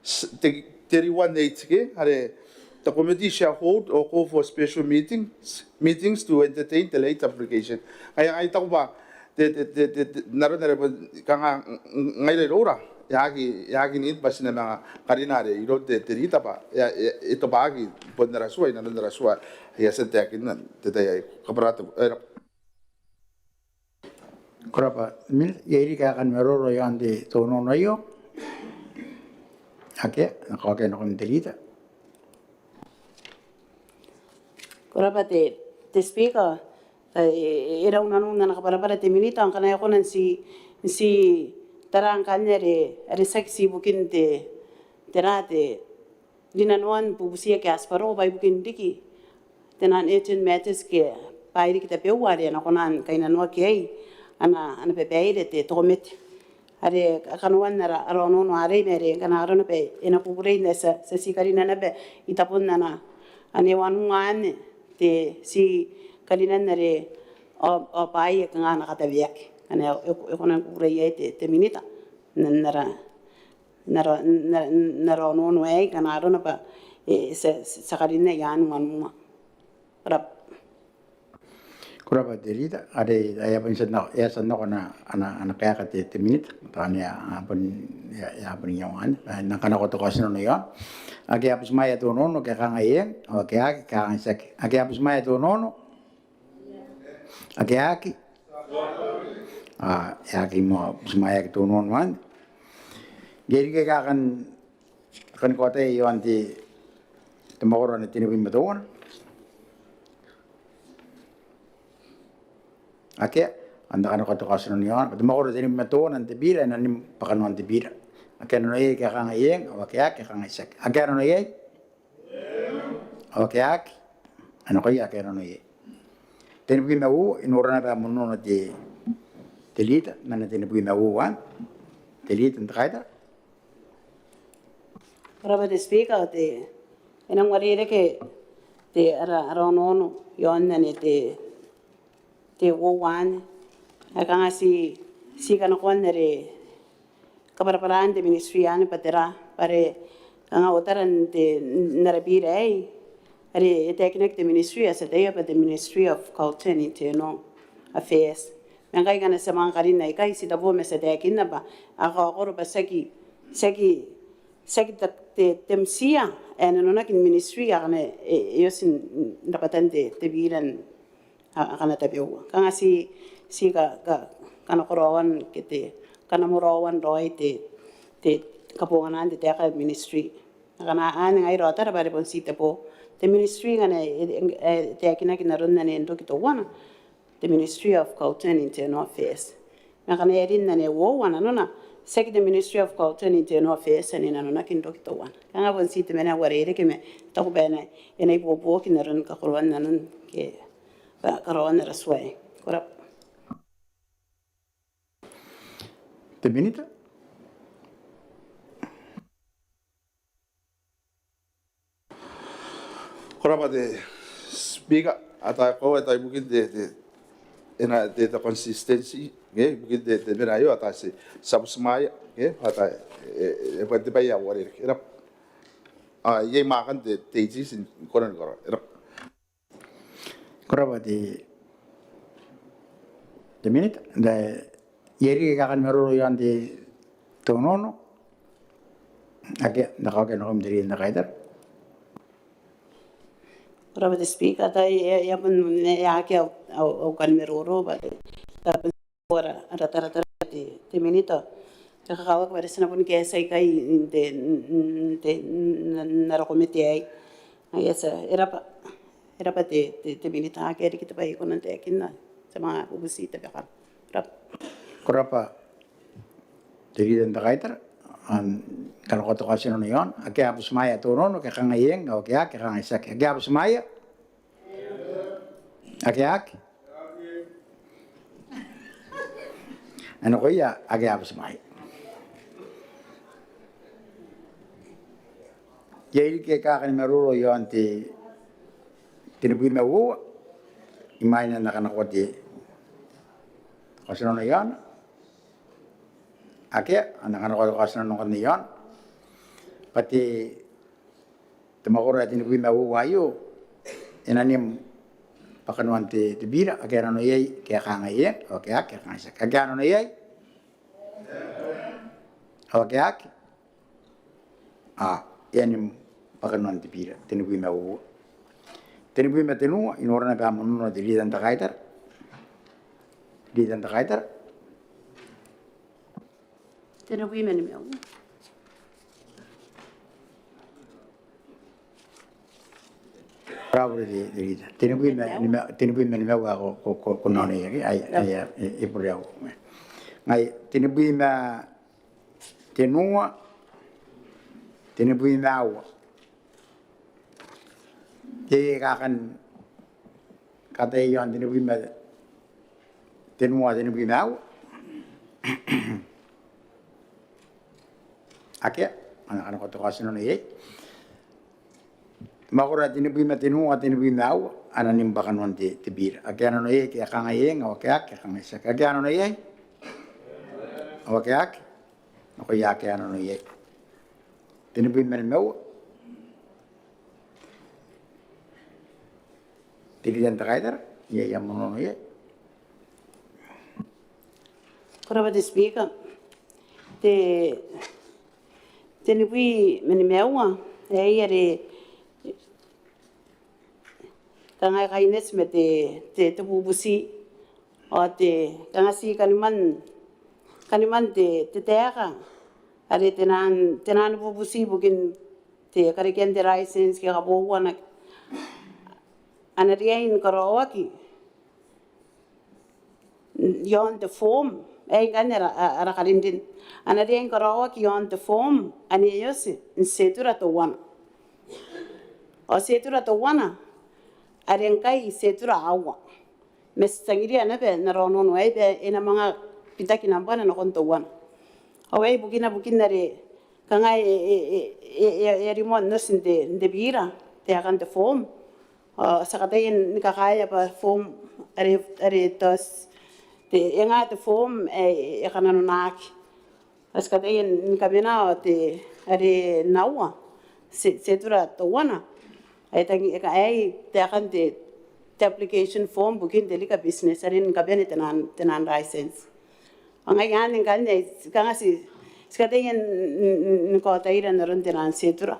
s-, te, thirty-one H ke, are the committee shall hold or call for special meetings, meetings to entertain the late application. Ai, I taku bwa te, te, te, te, te, n aron are bon kanga ngaira iroura e aki, e aki need bwa ti na manga karina are iroun te, te Leader bwa e, e, e tobwaki bon ara tua, inanon ara tua ae a tia n taekinna n te tai aei. Ko rabwa te, e, ko rabwa Minita. Iai riki ae kan maroro iaon te onoono aio? Akea, nako, akea, nakon te Leader. Ko rabwa te, te Speaker, e, e, e rau nanon ana kabwarabwara te Minita, ngkana e kona n ti, n ti tara ngkanne are, are tiaki ti ibukin te, tera te, rinanoan bubuti ake a tibwa roko bwa ibukin riki te naan urgent matters ke bwaai riki tabeua are a na kona ni kainnanoaki iai ana, ana babaire te, te komete. Are kanoan ara, ara onoono arei ma are ngkana arona bwa e na kukurei n ae ti a, ti a ti karina naba i tabon ana, ane wanua anne te ti karinan are ao, ao bwaai ake kanga a na kataweaki. Ane e, e kona n kukurei iai te, te Minita n, n ara, n ara, n ara, n ara onoono aei ngkana arona bwa e, ti a, ti a karinna i aan wanua. Ko rabwa. Ko rabwa te Leader, are e a bon tia n nako, e a tia n nako ana, ana, ana kaeka te, te Minita, tao ane a bon, e a, e a bon iangoan, e na kanakoa te kaotinano iaon. Ake a butimwaea te onoono ke a kangai eng, ao ake a aki, ke a kangai tiaki. Ake a butimwaea te onoono? Ake a aki? A, e aki moa butimwaeaki te onoono anne. Ngke e riki aika a kan kan kaotia iaon te, te mwakoro ae tenibwi ma teuana. Akea, ao N na kanakoa te kaotinano iaona bwa te mwakoro ae tenibwi ma teuana n te bira e na nim bwa kanoan te bira. Ake a nano iai ke a kangai eng, ao ake a aki, a kangai tiaki. Ake a nano iai? Ao ake a aki? A nakoia ake a nano iai. Tenibwi ma uoua, I nora naba monono te, te Leader n ana tenibwi ma uoua. Te Leader n te kaitara. Ko rabwa te Speaker, te, e nang uarereke te ara, ara onoono iaon anne te, te uoua anne. Ae kanga ti, ti kanakoan are kabwarabwaraan te Ministry anne bwa tera, bwa are kanga otara n te, n ara bira aei, are e taekinaki te Ministry ao ti ataia bwa te Ministry of Culture and Internal Affairs. Ma ngkai ngkana ti a manga karin aikai, ti tabo ma ti a taekinna bwa a kaokoro bwa tiaki, tiaki, tiaki te, te, te mwiia ae nanonaki n Ministry akana e, e oti n rabwatan te, te bira n a, akana tabeua. Kanga ti, ti ka, ka, kanakoraoan ke te, kanamoraoan raoi te, te kabonganaan te taeka ae Ministry. Akana anne ngaira otara bwa are bon ti tabo. Te Ministry ngkana e, e, e taekinaki n aron anne n roki teuana, te Ministry of Culture and Internal Affairs. Ma ngkana e rin anne uoua nanona, Tiaki te Ministry of Culture and Internal Affairs ae e nanonaki n roki teuana. Kanga bon ti te mena ae uarereke ma I taku bwa e na, e na ibuobuoki n aron kakoroan nanon ke karaoan ara tua aei. Ko rabwa. Te Minita. Ko rabwa te Speaker, ata e koaua ae ibukin te, te, e na te, te consistency, ke ibukin te, te mena aio ata ti, ti a butimwaea, ke ata e, e, e bwa te bwai ae uarereke. E rabwa. Ao iai mwaakan te, te iti ti kona ni karaoa. E rabwa. Ko rabwa te, te Minita. N na iai riki kakan maroro iaon te, te onoono? Akea. N na kaokia nakoim te Leader n te Kaitara. Ko rabwa te Speaker, ata e, e a bon, e a akea au, au, au kan maroro bwa te, ara, ara taratara te, te Minita. Kakawaki bwa ti na bon kaeti aikai n te, n te, n ara komete aei. Ai ata, e rabwa, e rabwa te, te, te Minita, akea riki te bwai ae I kona n taekinna. Ti a manga bubuti tabeua. Ko rabwa. Ko rabwa te Leader n te Kaitara, ao N na kanakoa te kaotinano iaon. Akea ae butimwaea te onoono ke kangai eng, ao ake a aki ke kangai tiaki. Akea ae butimwaea? Ake a aki? Ao nakoia ake a butimwaea. Iai riki kakan maroro iaon te, tenibwi ma uoua, imwaina N na kanakoa te kaotinano iaona. Akea, N na kanakoa te kaotinano iaona. Bwa te, te mwakoro ae tenibwi ma uoua aio, e na nim bwa kanoan te, te bira. Ake a nano iai ke a kangai eng, ao ake a aki ke a kangai tiaki. Ake a nano iai? Ao ake a aki? Ao e a nim bwa kanoan te bira, tenibwi ma uoua. Tenibwi ma tenua, I noora naba am onoono te Leader n te Kaitara. Leader n te Kaitara. Tenibwi ma nimaua. Ko rabwa te, te Leader. Tenibwi ma nimaua, tenibwi ma nimaua ko, ko, ko, ko nano iai, ai, ai, e, e bure au. Ngai, tenibwi ma tenua, tenibwi ma aua. Te kakan kataia iaon tenibwi ma tenua, tenibwi ma aua. Akea, N na kanakoa te kaotinano iai. Mwakoro ae tenibwi ma tenua, tenibwi ma aua, a na nim bwa kanoan te, te bira. Ake a nano iai ke a kangai eng, ao ake a aki ke a kangai tiaki. Ake a nano iai? Ao ake a aki? Nakoia ake a nano iai. Tenibwi ma nimaua. Te Leader n te Kaitara, iai am onoono iai? Ko rabwa te Speaker. Te, tenibwi ma nimaua, aei are kanga e kaineti ma te, te, te bubuti, ao te, kanga ti kaniman, kaniman te, te taeka are te naan, te naan bubuti ibukin te karekean te license ke kabouana. A na riai ni karaoaki iaon te form, ae ngkanne ara, ara karinrin. A na riai ni karaoaki iaon te form ane e oti n schedule teuana. Ao schedule teuana are ngkai schedule aua. Ma ti tangiria naba n ara onoono aei bwa e na manga bitaki nambwana nakon teuana. Ao aei bukina, bukina are kanga e, e, e a rimoa n oti n te, n te bira taekan te form. Ao ti a kataia ni kakaea bwa form are, are tao ti, te, e nga te form ae e kananonaki. Ao ti kataia ni kamena ao te, are n aua, schedule teuana ae tangi, ae taekan te, te application form ibukin te liquor business are ni kabane te naan, te naan license. Ao ngaia anne ngkanne, kanga ti, ti kataia ni, ni, ni kaotaira n aron te naan schedule.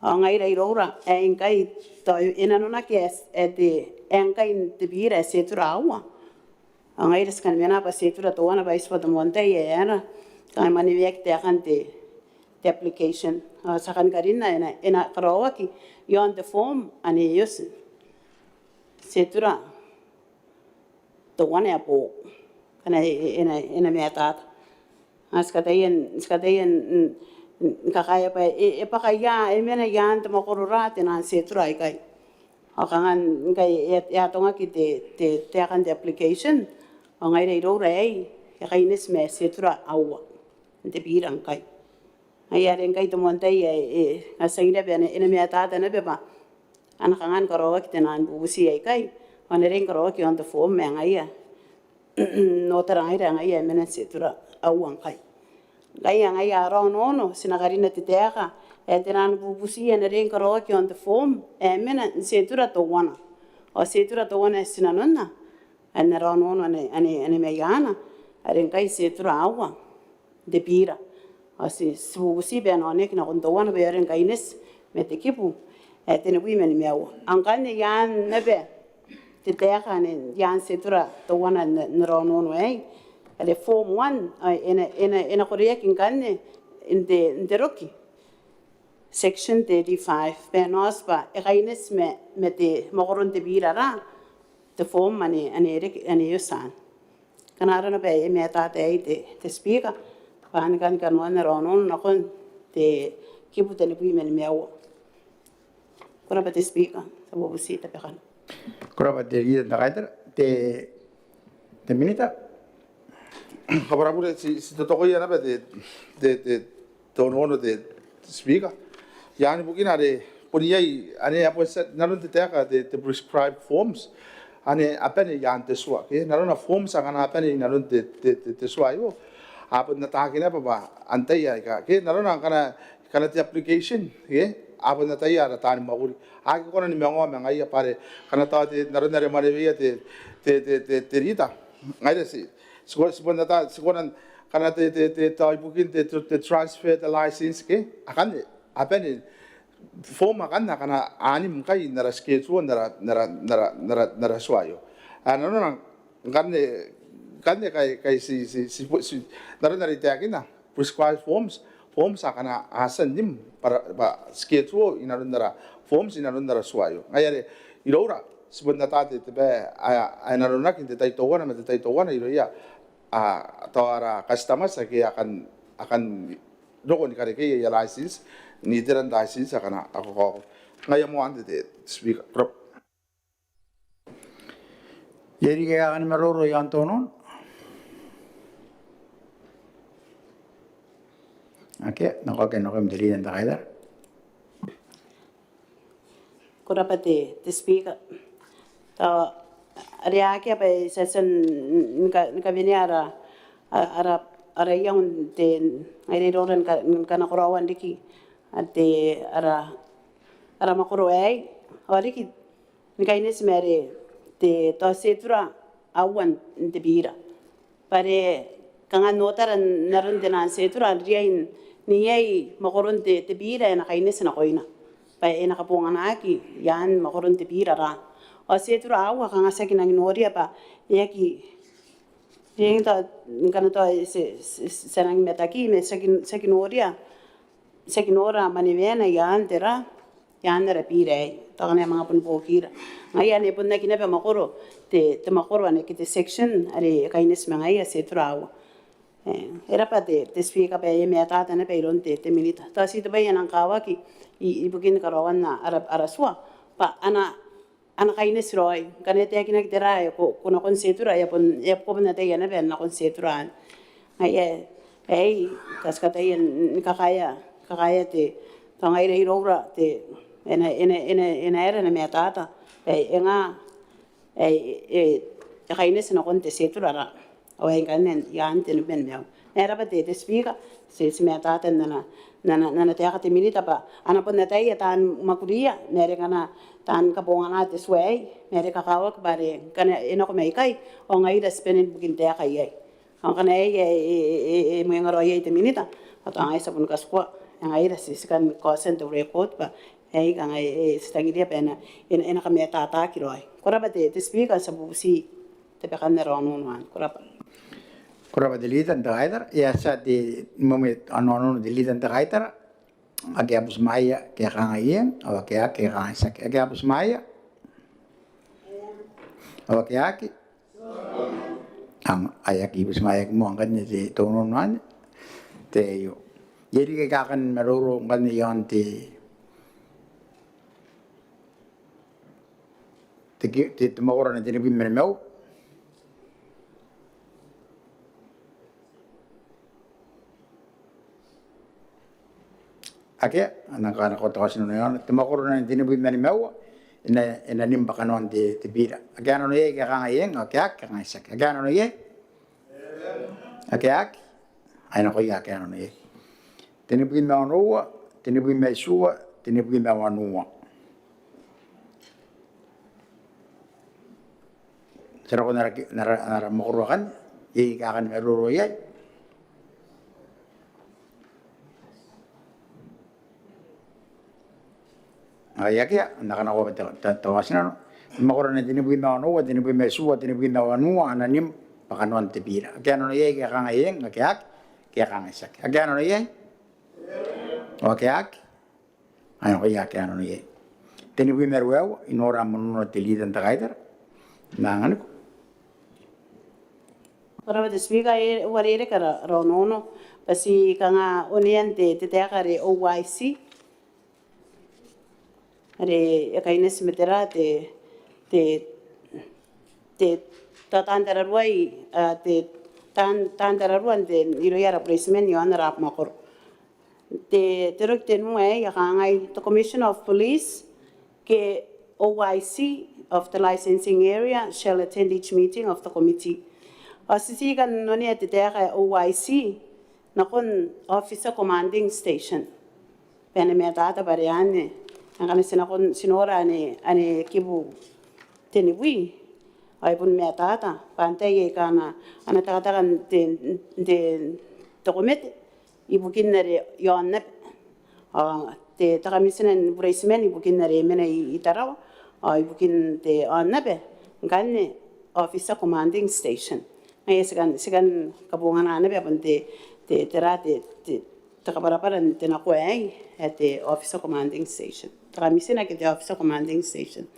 Ao ngaira iroura ae ngkai tao e nanonaki ae, ae te, ae ngkai n te bira ae schedule aua. Ao ngaira ti kan mena bwa schedule teuana bwa e iti bwa te moan tai ae e na, kanga e maneweaki taekan te, te application. Ao ti a kan karinna e na, e na karaoaki iaon te form ane e oti. Schedule teuana ae boou. Ngkana e, e, e na, e na matata. Ao ti kataia n, ti kataia n, n, n kakaea bwa e, e bwaka ia, e mena i aan te mwakoro ra te naan schedule aikai. Ao kanga ngkai e, e atongaki te, te, te taeka n te application, ao ngaira iroura aei e kaineti ma schedule aua n te bira ngkai. Ngaia are ngkai te moan tai ae, e, a tangiria bwa e na, e na matata naba bwa a na kanga ni karaoaki te naan bubuti aikai, ao a na riai ni karaoaki iaon te form ae ngaia n otara ngaira ae ngaia e mena n schedule aua ngkai. Ngaia, ngaia ara onoono, ti na karina te taeka ae te naan bubuti ae na riai ni karaoaki iaon te form ae mena n schedule teuana. Ao schedule teuana ae ti nanonna, ae n ara onoono ane, ane, ane maiana, are ngkai schedule aua n te bira. Ao ti, ti bubuti bwa e na oneaki nakon teuana bwa e aonga ni kaineti ma te kibu ae tenibwi ma nimaua. Ao ngkanne i aan naba te taeka ane i aan schedule teuana n, n ara onoono aei, are form one, ao e na, e na, e na koreaki ngkanne n te, n te roki, section thirty-five, bwa e na oti bwa e kaineti ma, ma te mwakoron te bira ra te form ane, ane e reke, ane e oti anne. Kanga arona bwa e matata aei te, te Speaker, bwa a na kan, kanoan ara onoono nakon te kibu tenibwi ma nimaua. Ko rabwa te Speaker, ti a bubuti tabekana. Ko rabwa te Leader n te Kaitara, te, te Minita. Kabwarabure, ti, ti totokoia naba te, te, te, te onoono te, te Speaker. I aan bukina are bon iai, ane a bon tia, n aron te taeka te, te prescribed forms. Ane a bane i aan te tua, ke? N arona forms akana a bane n aron te, te, te, te tua aio. A bon ataaki naba bwa antai aika, ke? N arona akana, akana te application, ke? A bon ataia ara taani mwakuri. A aki kona ni mangaongao ma ngaia bwa are, akana tao te, n aron are e mwaneweia te, te, te, te, te Leader. Ngaira ti, ti ko, ti bon ata, ti kona, akana te, te, te, tao ibukin te, te, te transfer te license, ke? Akanne, a bane, form akanne akana a nim ngkai n ara schedule n ara, n ara, n ara, n ara, n ara tua aio. Ao n arona, ngkanne, ngkanne kai, kai ti, ti, ti, ti, n aron are I taekinna, prescribed forms, forms akana a tia n nim bwa, bwa schedule i nanon ara, forms i nanon ara tua aio. Ngaia are iroura, ti bon ata te, te bwai ae, ae nanonaki n te tai teuana ma te tai teuana irouia, a, tao ara customers ake a kan, a kan roko ni karekei aia license n iteran license akana a kakaokoro. Ngaia moa anne te, te Speaker. Ko rabwa. Iai riki ae kan maroro i aon te onoono? Akea, nako, akea, nako, te Leader n te Kaitara. Ko rabwa te, te Speaker. Tao are akea bwa e tia tia n, n ka, n kawenea ara, ara, ara iango n te, ngaira iroura ni ka, ni kanakoraoan riki, a te, ara, ara mwakoro aei. Ao riki ni kaineti ma are te, tao schedule aua n te bira. Bwa are kanga n otara n aron te naan schedule, a riai n iai mwakoron te, te bira ae na kaineti nakoina. Bwa e na kabonganaki i aan mwakoron te bira ra. Ao schedule aua kanga ti aki nangi noria bwa e aki, e aki tao, ngkana tao ti, ti, ti a nangi mataki, ma ti aki, ti aki noria, ti aki nora mwaneweana i aan te ra, i aan ara bira aei, tao akana e a manga boni buokira. Ngaia anne e bon aki naba mwakoro te, te mwakoro anne ke te section are e kaineti ma ngaia schedule aua. E, e rabwa te, te Speaker bwa e matata naba iroun te, te Minita. Tao ti te bwai ae nang kakawaki i, ibukin karaoan ara, ara tua. Bwa a na, a na kaineti raoi. Ngkana e taekinaki te ra ae ko, ko nakon schedule, e a bon, e a bon ataia naba nakon schedule anne. Ngaia aei, ti kataia ni kakaea, kakaea te, tao ngaira iroura te, e na, e na, e na, e na aera ana matata. E, e nga, e, e, e kaineti nakon te schedule ra. Ao aei ngkanne i aan te nibwi ma nimaua. E rabwa te, te Speaker, ti, ti matata n ana, n ana, n ana taeka te Minita bwa a na bon ataia taan mwakuria, ma are ngkana taan kabongana te tua aei, ma are kakawaki bwa are ngkana e nako mai ikai, ao ngaira ti bane ni bukin taeka iai. Ao ngkana aei e, e, e, e, e mwengaraoi iai te Minita, ao tao ngaia ti a boni katikua, e ngaira ti, ti kan kaotia n te record bwa aei kanga e, e, ti tangiria bwa e na, e na, e na kamatataki raoi. Ko rabwa te, te Speaker, ti a bubuti tabekan ara onoono anne. Ko rabwa. Ko rabwa te Leader n te Kaitara. E a tia te, moa moa ara onoono te Leader n te Kaitara. Ake a butimwaea ke a kangai eng, ao ake a aki ke a kangai tiaki. Ake a butimwaea? Ao ake a aki? Ao ai aki butimwaeaki moa ngkanne te onoono anne. Te io. Iai riki ae kan maroro ngkanne iaon te, te, te, te mwakoro ae tenibwi ma nimaua? Akea. N na kanakoa te auti n aron ae te mwakoro ae tenibwi ma nimaua e na, e na nim bwa kanoan te, te bira. Akea nano iai ae kangai eng? Akea, akea kangai tiaki. Akea nano iai? Akea, akea. Ai nakoia akea nano iai. Tenibwi ma onoua, tenibwi ma itiua, tenibwi ma wanua. Ti a nakon ara, ara, ara mwakoro akanne, iai ae kan maroro iai? Ai akea, n na kanakoa te, te, te auti n aron ae mwakoro ae tenibwi ma onoua, tenibwi ma itiua, tenibwi ma wanua a na nim bwa kanoan te bira. Akea nano iai ae kangai eng? Akea, akea kangai tiaki. Akea nano iai? Akea, akea. Ai nakoia akea nano iai. Tenibwi ma ruaiwa, I nora am onoono te Leader n te Kaitara. N na anganiko. Ko rabwa te Speaker, e uarereke ara, ara onoono bwa ti kanga onean te, te taeka are OIC are e kaineti ma tera, te, te, te, te taan tararuai, a, te taan, taan tararua n te, irouia ara bureitiman iaon ara mwakoro. Te, te rok tenua aei e kangai, the Commissioner of Police ke OIC of the licensing area shall attend each meeting of the committee. Ao ti, ti kan onea te taeka ae OIC nakon Officer Commanding Station. Bwa e na matata bwa are anne, ngkana ti nakon, ti nora ane, ane kibu tenibwi, ao e bon matata bwa antai aika a na, a na tekateka n te, n te, te komete ibukin are iaon aba. Ao te, te kamitina ni bureitiman ibukin are e mena i, i Tarawa, ao ibukin te aonnaba ngkanne Officer Commanding Station. Ngaia ti kan, ti kan kabongana naba bon te, te, tera, te, te, te kabwarabwara n te nakoa aei ae te Officer Commanding Station. Te kamitina ke te Officer Commanding Station.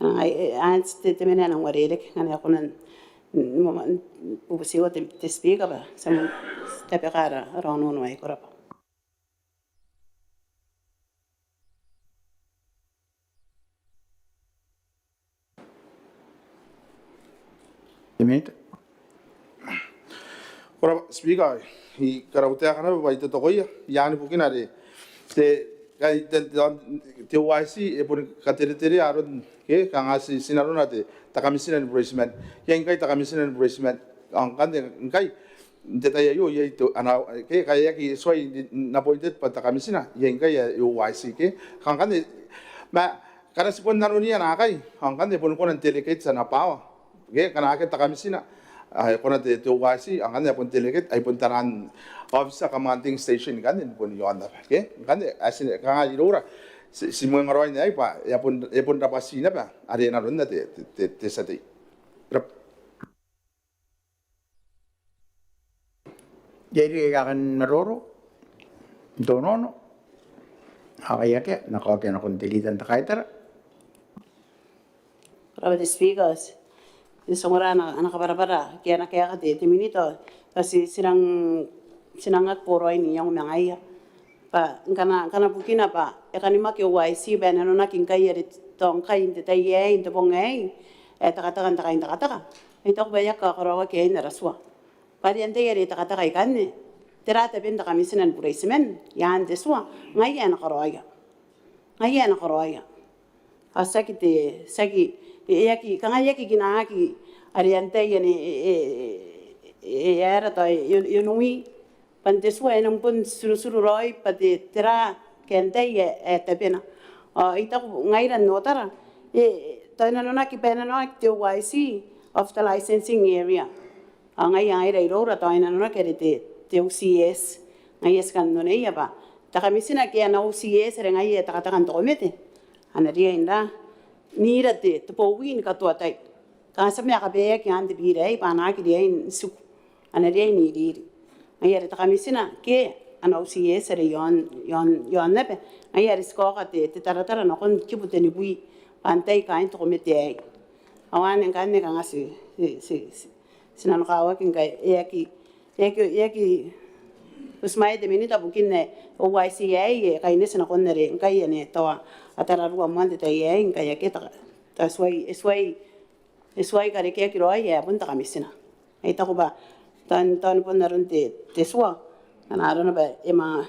Ai, ai, anne te, te mena ae e nang uarereke, ngkana e kona n, n, n, bubutiiko te, te Speaker bwa ti a manga tabeka ara, ara onoono aei. Ko rabwa. Te Minita. Ko rabwa Speaker, I karautaeka naba bwa I totokoia, I anganibukina are te, kai te, te, te OIC e boni katereterea aron, ke, kanga ti, ti nanona te, te kamitina ni bureitiman. Iai ngkai te kamitina ni bureitiman. Ao ngkanne ngkai n te tai aio iai te, ana, ke, kai e aki tuai n appointed bwa te kamitina, iai ngkai ae OIC, ke. Ao ngkanne, ma ngkana ti bon nanoni naakai, ao ngkanne e boni kona n delegate ana power. Ke, ngkana akea te kamitina ae e kona te, te OIC, ao ngkanne e bon delegate, ai bon taian Officer Commanding Station ngkanne ni bon iaon aba. Ke, ngkanne ae ti, kanga iroura ti, ti mwengaraoi n aei bwa e a bon, e a bon rabwati naba are nanona te, te, te, te tia tei. Ko rabwa. Iai riki aika kan maroro n te onoono? Ao ngkai akea, N na kaokia nakon te Leader n te Kaitara. Ko rabwa te Speaker. Ti ongora ana, ana kabwarabwara ke ana kaeka te, te Minita, bwa ti, ti nang, ti nang aki boraoi n iango ma ngaia. Bwa ngkana, ngkana bukina bwa e kanimaki OIC bwa e nanonaki ngkai are tao ngkai n te tai aei, n te bong aei, ae tekateka n te kaintekateka, I taku bwa e aki kakaraoaki aei n ara tua. Bwa are antai are tekateka ikanne? Tera taben te kamitina ni bureitiman i aan te tua? Ngaia ae na karaoia. Ngaia ae na karaoia. Ao tiaki te, tiaki, e aki, kanga e aki kinaaki are antai ane e, e, e, e aera tao e, e, e onongaki bwa n te tua e nang bon turuturu raoi bwa te, tera ke antai ae, ae tabena. Ao I taku ngaira n otara, e, tao e nanonaki bwa e nanonaki te OIC of the licensing area. Ao ngaia ngaira iroura tao e nanonaki are te, te OCS. Ngaia ti kan oneia bwa te kamitina ke ana OCS are ngaia ae tekateka n te komete, a na riai n ra, n ira te, te bowi ni katoatai. Kanga ti a manga kabaeaki i aan te bira aei bwa a na aki riai n tiku, a na riai n iriri. Ngaia are te kamitina ke ana OCS are iaon, iaon, iaon aba, ngaia are ti kaoka te, te taratara nakon kibu tenibwi bwa antai kaain te komete aei. Ao anne ngkanne kanga ti, ti, ti, ti, ti nanokawaki ngkai e aki, e aki, e aki butimwaea te Minita bukin ae O I C aei e kaineti nakon are ngkai ane tao a tararua moan te tai aei ngkai akea ta, ta tuai, e tuai, e tuai karekeaki raoi ae bon te Kamitina. I taku bwa tao, tao bon aron te, te tua, ana arona bwa e manga,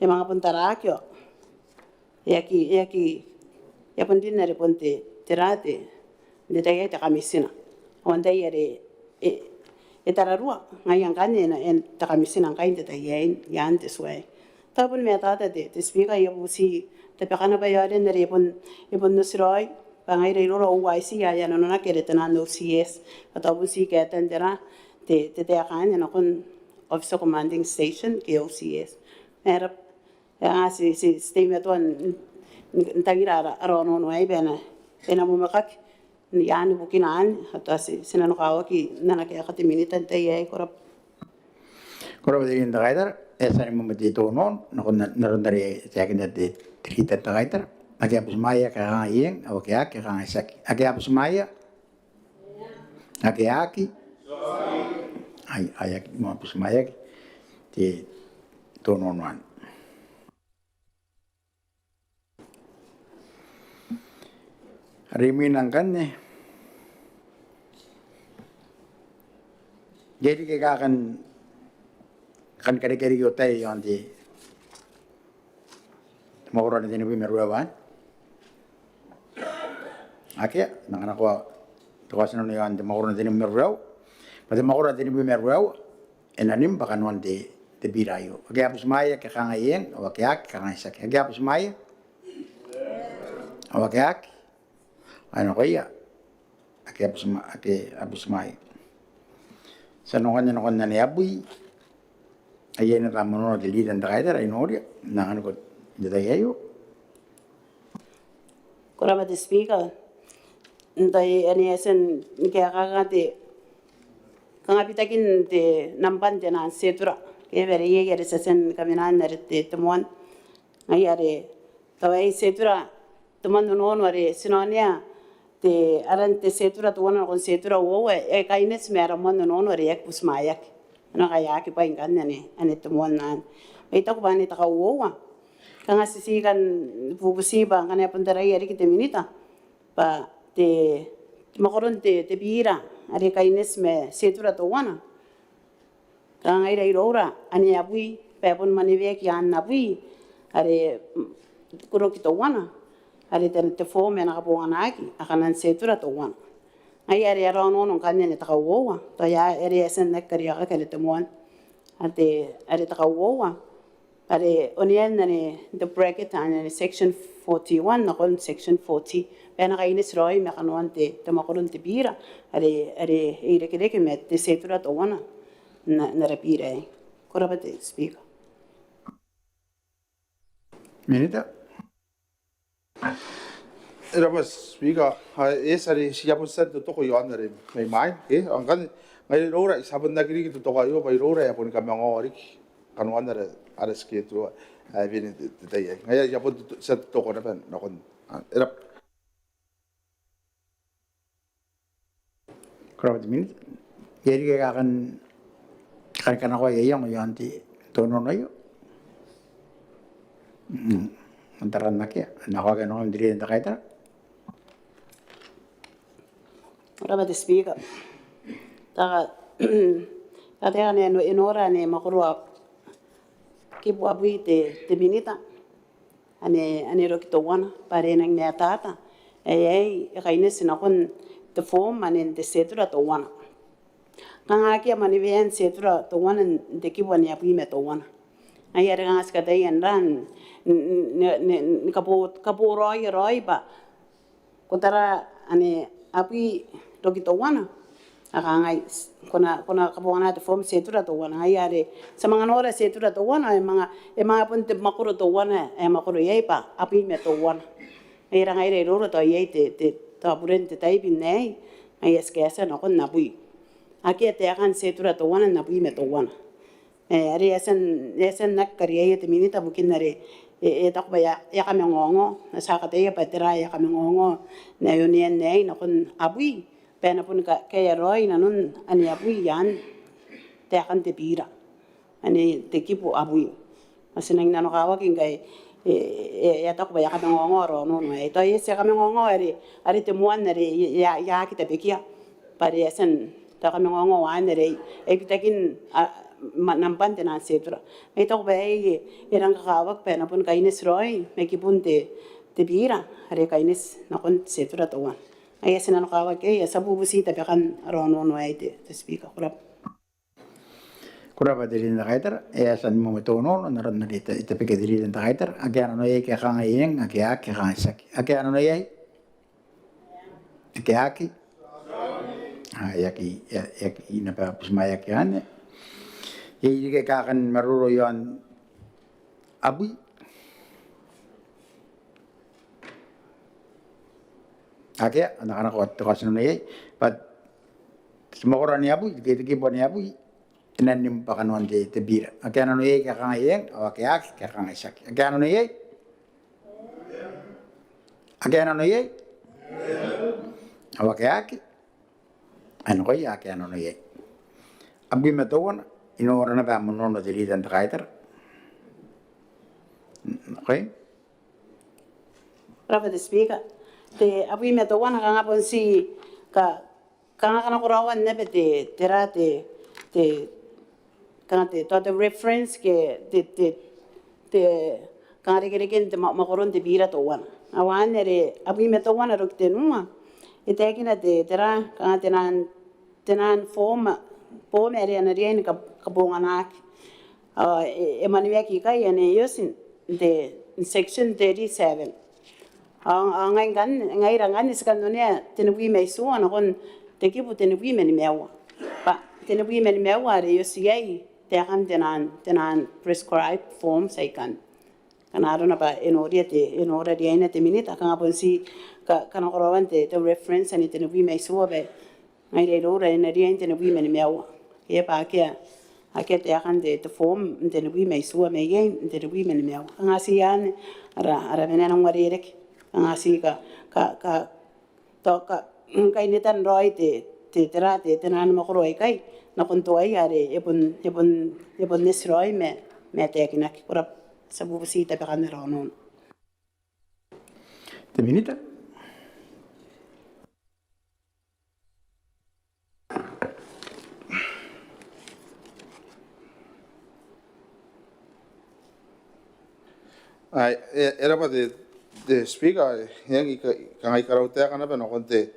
e manga bon taraaki ao e aki, e aki, e a bon rin are bon te, te ra te, n te tai aei te Kamitina. Ao n tai are e, e tararua, ngaia ngkanne e na, e, te Kamitina ngkai n te tai aei, i aan te tua aei. Tao bon matata te, te Speaker, I a bubuti tabekana bwa e aonga n are e bon, e bon oti raoi, bwa ngaira iroura O I C ae a nanonaki are te nano O C S, bwa tao bon ti kaetan te ra, te, te taeka anne nakon Officer Commanding Station ke O C S. Ma e raba, e a ti, ti, ti teimatoa n, n, n tangira ara, ara onoono aei bwa e na, e na mwemwekaki, n, i aan bukina anne, ao tao ti, ti nanokawaki n ana kaeka te Minita n tai aei, ko raba. Ko raba te Tia Kaitara, e a tia ni mwemwe te tonono, nakon, n aron are e taekinna te, te Tia Kaitara. Ake a butimwaea ke a kangai eng, ao ake a aki ke a kangai tiaki. Ake a butimwaea? Ake a aki? Ai, ai aki, moa butimwaeaki te tonono anne. Are imwina ngkanne, iai riki aika kan, kan karekea riki otai i aon te, te mwakoro ae tenibwi ma ruaiwa? Akea, N na kanakoa te kaotinano i aon te mwakoro ae tenibwi ma ruaiwa. Ma te mwakoro ae tenibwi ma ruaiwa e na nim bwa kanoan te, te bira aio. Ake a butimwaea ke a kangai eng, ao ake a aki ke a kangai tiaki. Ake a butimwaea? Ao ake a aki? Ao e nakoia ake a butimwa-, ake a butimwaea. Ti a nako ngkanne nakon ane abwi. Ai aio naba monono te Leader n te Kaitara, I noria. N na anganiko n te tai aio. Ko raba te Speaker. N tai anne e a tia ni kaekaaki te, kanga bitakin te nambwan te naan schedule. Ke bwa are iai are ti a tia ni kamenaa n are te, te moan. Ngaia are tao aei schedule, te moan onoono are ti na onea, te aran te schedule teuana nakon schedule uoua, e kaineti ma ara moan onoono are e aki butimwaeaki. Ao ngkai e aki bwai ngkanne ane, ane te moan anne. Ma I taku bwa ane te kauoua. Kanga ti ti kan bubuti bwa ngkana e bon taraia riki te Minita bwa te, te mwakoron te, te bira are kaineti ma schedule teuana. Kanga ngaira iroura ane abwi, bwa e bon mwaneweaki i aan abwi, are, mm, kuroki teuana, are te, te form ae na kabonganaki, a kanan schedule teuana. Ngaia are ara onoono ngkanne ane te kauoua, tao e a, are e a tia n aki kariaiakaki are te moan, are te, are te kauoua, are onean ane te bracket ane section forty-one nakon section forty. Bwa e na kaineti raoi ma kanoan te, te mwakoron te bira, are, are e irekereke ma te schedule teuana n, n ara bira aei. Ko raba te Speaker. Minita. E raba Speaker, a, e, are ti a bon tia n totoko i aon are mai mwaina, e, ao ngkanne, ngaira iroura, ti a bon aki riki totoko aio, bwa iroura e a boni kamangaoa riki kanoan ara, ara schedule, a, bini te, te tai aei. Ngaia, ti a bon to-, tia n totoko naba nakon, a, e raba. Ko raba te Minita. Iai riki aika kan, kan kanakoa aia iango i aon te tonono aio? Mm. N taran akea, nakoaki nakon te Leader n te Kaitara. Ko raba te Speaker. Tao, tao ane e no-, e nora ane mwakoro kibu abwi te, te Minita. Ane, ane roki teuana, bwa are e nang matata. E, e, e kaineti nakon te form ane n te schedule teuana. Kanga akea mwanewean schedule teuana n te kibu ane abwi ma teuana. Ngaia are kanga ti kataia n ra n, n, n, n, ni kabo-, kaboraoia raoi bwa ko tara ane abwi roki teuana. A kangai, ko na, ko na kabongana te form schedule teuana. Ngaia are ti a manga nora schedule teuana, e manga, e manga bon te mwakoro teuana, e mwakoro iai bwa abwi ma teuana. Ngaia are ngaira iroura tao iai te, te, tao buren te taibin aei. Ngaia ti kaetia nakon abwi. Akea taekan schedule teuana n abwi ma teuana. E, are e a tia n, e a tia n aki kariaia te Minita bukin are, e, e taku bwa e a, e a kamangaongao. A tia kataia bwa tera e a kamangaongao n ae onean aei nakon abwi, bwa e na boni ka-, kaea raoi nanon ane abwi i aan taekan te bira. ane te kibu abwi. Ma ti nang nanokawaki ngkai e, e, e a taku bwa e a kamangaongao raonon aei. Tao e a tia kamangaongao are, are te moan are e, e, e aki tabekia. Bwa are e a tia n tao kamangaongao anne are e bitakin a, ma, nambwan te naan schedule. Ma I taku bwa aei e, e rang kakawaki bwa e na bon kaineti raoi ma kibun te, te bira are kaineti nakon schedule teuana. Aei ti nanokawaki aei, ti a bubuti tabekan raonon aei te, te Speaker. Ko rabwa. Ko rabwa te Leader n te Kaitara. E a tia ni moa te onoono n aron are e tabekia te Leader n te Kaitara. Ake a nano iai ke a kangai eng, ake a aki ke a kangai tiaki. Ake a nano iai? Ake a aki? A, e aki, e aki, e aki naba butimwaeaki anne. Iai riki aika kan maroro iaon abwi? Akea, a na kanakoa te kaotinano iai. But te mwakoro ane abwi, te, te kibu ane abwi, e na nim bwa kanoan te, te bira. Ake a nano iai ke a kangai eng, ao ake a aki ke a kangai tiaki. Ake a nano iai? Ake a nano iai? Ao ake a aki? A nakoia ake a nano iai. Abwi ma teuana, I nora naba am onoono te Leader n te Kaitara. Okay. Ko rabwa te Speaker. Te abwi ma teuana kanga bon ti ka, kanga kanakoraoan naba te, tera te, te, kanga te, tao te reference ke te, te, te, kanga rekereken te ma, mwakoron te bira teuana. Ao anne are abwi ma teuana roki tenua. E taekina te, tera, kanga te naan, te naan form, form are a na riai ni ka, kabonganaki. A, e, e maneweaki ikai ane e oti n te, n section thirty-seven. Ao, ao ngai ngkanne, ngaira ngkanne ti kan onea tenibwi ma itiua nakon te kibu tenibwi ma nimaua. Bwa tenibwi ma nimaua are e oti iai taekan te naan, te naan prescribed forms aikanne. Ngkana arona bwa e noria te, e nora riaina te Minita, kanga bon ti ka, kanakoraoan te, te reference ane tenibwi ma itiua bwa ngaira iroura e na riai n tenibwi ma nimaua. Ke bwa akea, akea taekan te, te form n tenibwi ma itiua ma iai n tenibwi ma nimaua. Kanga ti anne ara, ara bane n uarereke. Kanga ti ka, ka, ka, tao ka, kainetan raoi te, te, tera te, te naan mwakoro aikai nakon teuaei are e bon, e bon, e bon eti raoi ma, ma taekinaki. Ko rabwa, ti a bubuti tabekan ara onoono. Te Minita. Ae, e, e rabwa te, te Speaker, e, e, I ka, kanga I karau taeka naba nakon te,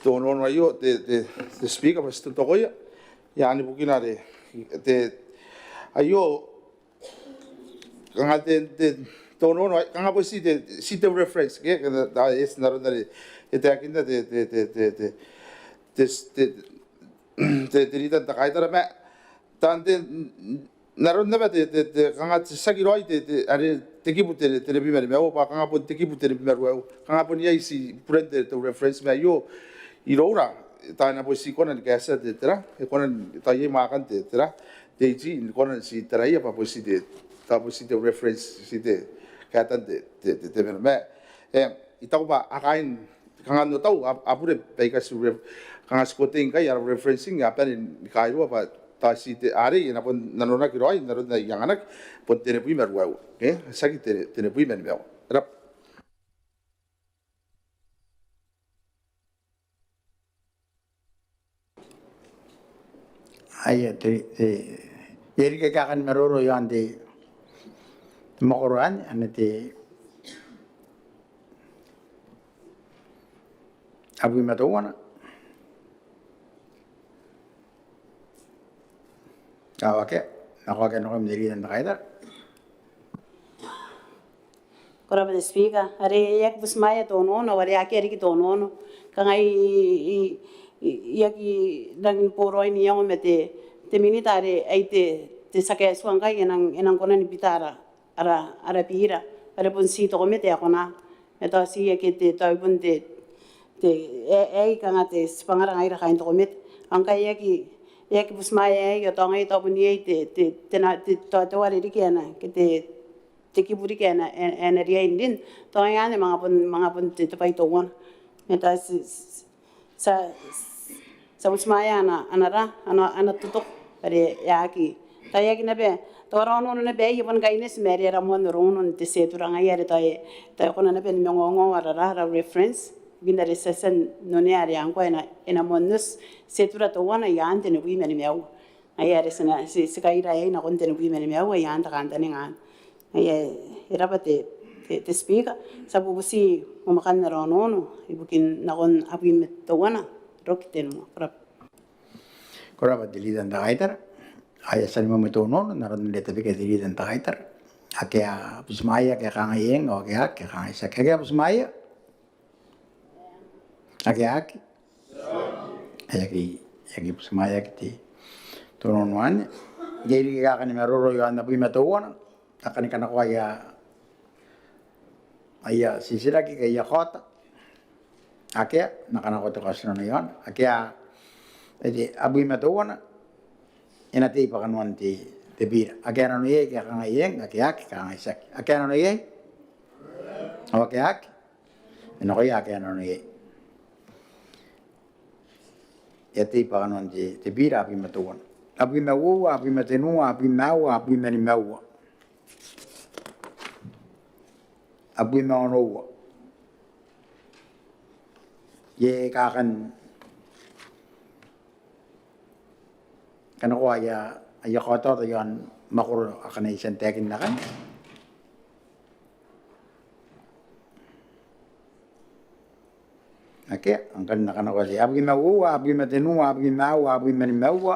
te onoono aio, te, te, te Speaker, bwa ti totokoia. Ia, anne bukina are, te, aio, kanga te, te, te onoono, kanga bon ti te, ti te reference, ke, ke, ta, e, ti n aron are e taekinna te, te, te, te Leader n te Kaitara ma, taan te, n aron naba te, te, te, kanga tiaki raoi te, te, are te kibu te, tenibwi ma nimaua, bwa kanga bon te kibu tenibwi ma ruaiwa. Kanga bon iai ti buren te, te reference ma aio, iroura, tao e na bon ti kona ni kaetia te, tera, e kona n, tao iai mwaakan te, tera, te iti, ni kona n ti taraia bwa bon ti te, tao bon ti te reference, ti te, kaetan te, te, te, te mena. Ma, e, I taku bwa a kaain, kanga n otau, a, a bure baika ti ref, kanga ti kotei ngkai ara referencing, a bane ni kairua bwa tao ti te, arei, e na bon nanonaki raoi, n aron ae I anganaki, bon tenibwi ma ruaiwa. Ke? Tiaki te, tenibwi ma nimaua. E rabwa. Aia, te, te, e riki ae kan maroro iaon te mwakoro anne, anne te abwi ma teuana. Ao akea, nako akea nakoim te Leader n te Kaitara. Ko rabwa te Speaker, are e aki butimwaea te onoono, are akea riki te onoono. Kanga I, I, I, I aki rangi ni boraoi n iango ma te, te Minita are ai te, te tia kaetua ngkai e nang, e nang kona ni bita ara, ara, ara bira. Are bon ti te komete ae kona. Ma tao ti aki te, tao bon te, te, e, e, kanga te tibwangara ngaira kaain te komete. Ao ngkai e aki, e aki butimwaea aei, ao tao ngai tao bon iai te, te, te na, te, tao te ware riki ae na, ke te, te kibu riki ae na, ae, ae na riai n rin. Tao ngaia anne manga bon, manga bon te, te bwai teuana. Ma tao ti, ti, ti a, ti a butimwaea ana, ana ra, ana, ana totoko. Are e aki, Tao e aki naba, tao ara onoono naba aei e bon kaineti ma are ara moan onoono n te schedule ngaia are tao e, tao e kona naba ni manga ongo ara, ara reference ibukin are ti a tia n onea are ngkoa e na, e na moan oti schedule teuana i aan tenibwi ma nimaua. Ngaia are ti na, ti, ti kaira aei nakon tenibwi ma nimaua i aan te kantaninga anne. Ngaia, e raba te, te, te Speaker, ti a bubuti mwamwakan ara onoono ibukin nakon abwi ma teuana roki tenua. Ko raba. Ko raba te Leader n te Kaitara. Ai a tia ni mwemwe te onoono n aron are e tabekia te Leader n te Kaitara. Ake a butimwaea ke a kangai eng, ao ake a aki ke a kangai tiaki. Ake a butimwaea? Ake a aki? Ai aki, aki butimwaeaki te, te onoono anne. Iai riki aika a kan maroro i aon abwi ma teuana? A kani kanakoa aia, aia titiraki ke aia kaota? Akea. N na kanakoa te kaotinano i aona. Akea. Ai te abwi ma teuana e na tei bwa kanoan te, te bira. Akea nano iai ke a kangai eng, ake a aki ke a kangai tiaki. Akea nano iai? Ao ake a aki? E nakoia akea nano iai. E a tei bwa kanoan te, te bira abwi ma teuana. Abwi ma uoua, abwi ma tenua, abwi ma aua, abwi ma nimaua, abwi ma onoua. Iai aika a kan kanakoa aia, aia kaotaota i aon mwakoro akana I tia n taekinna akanne? Akea. Ngkai N na kanakoa te abwi ma uoua, abwi ma tenua, abwi ma aua, abwi ma nimaua,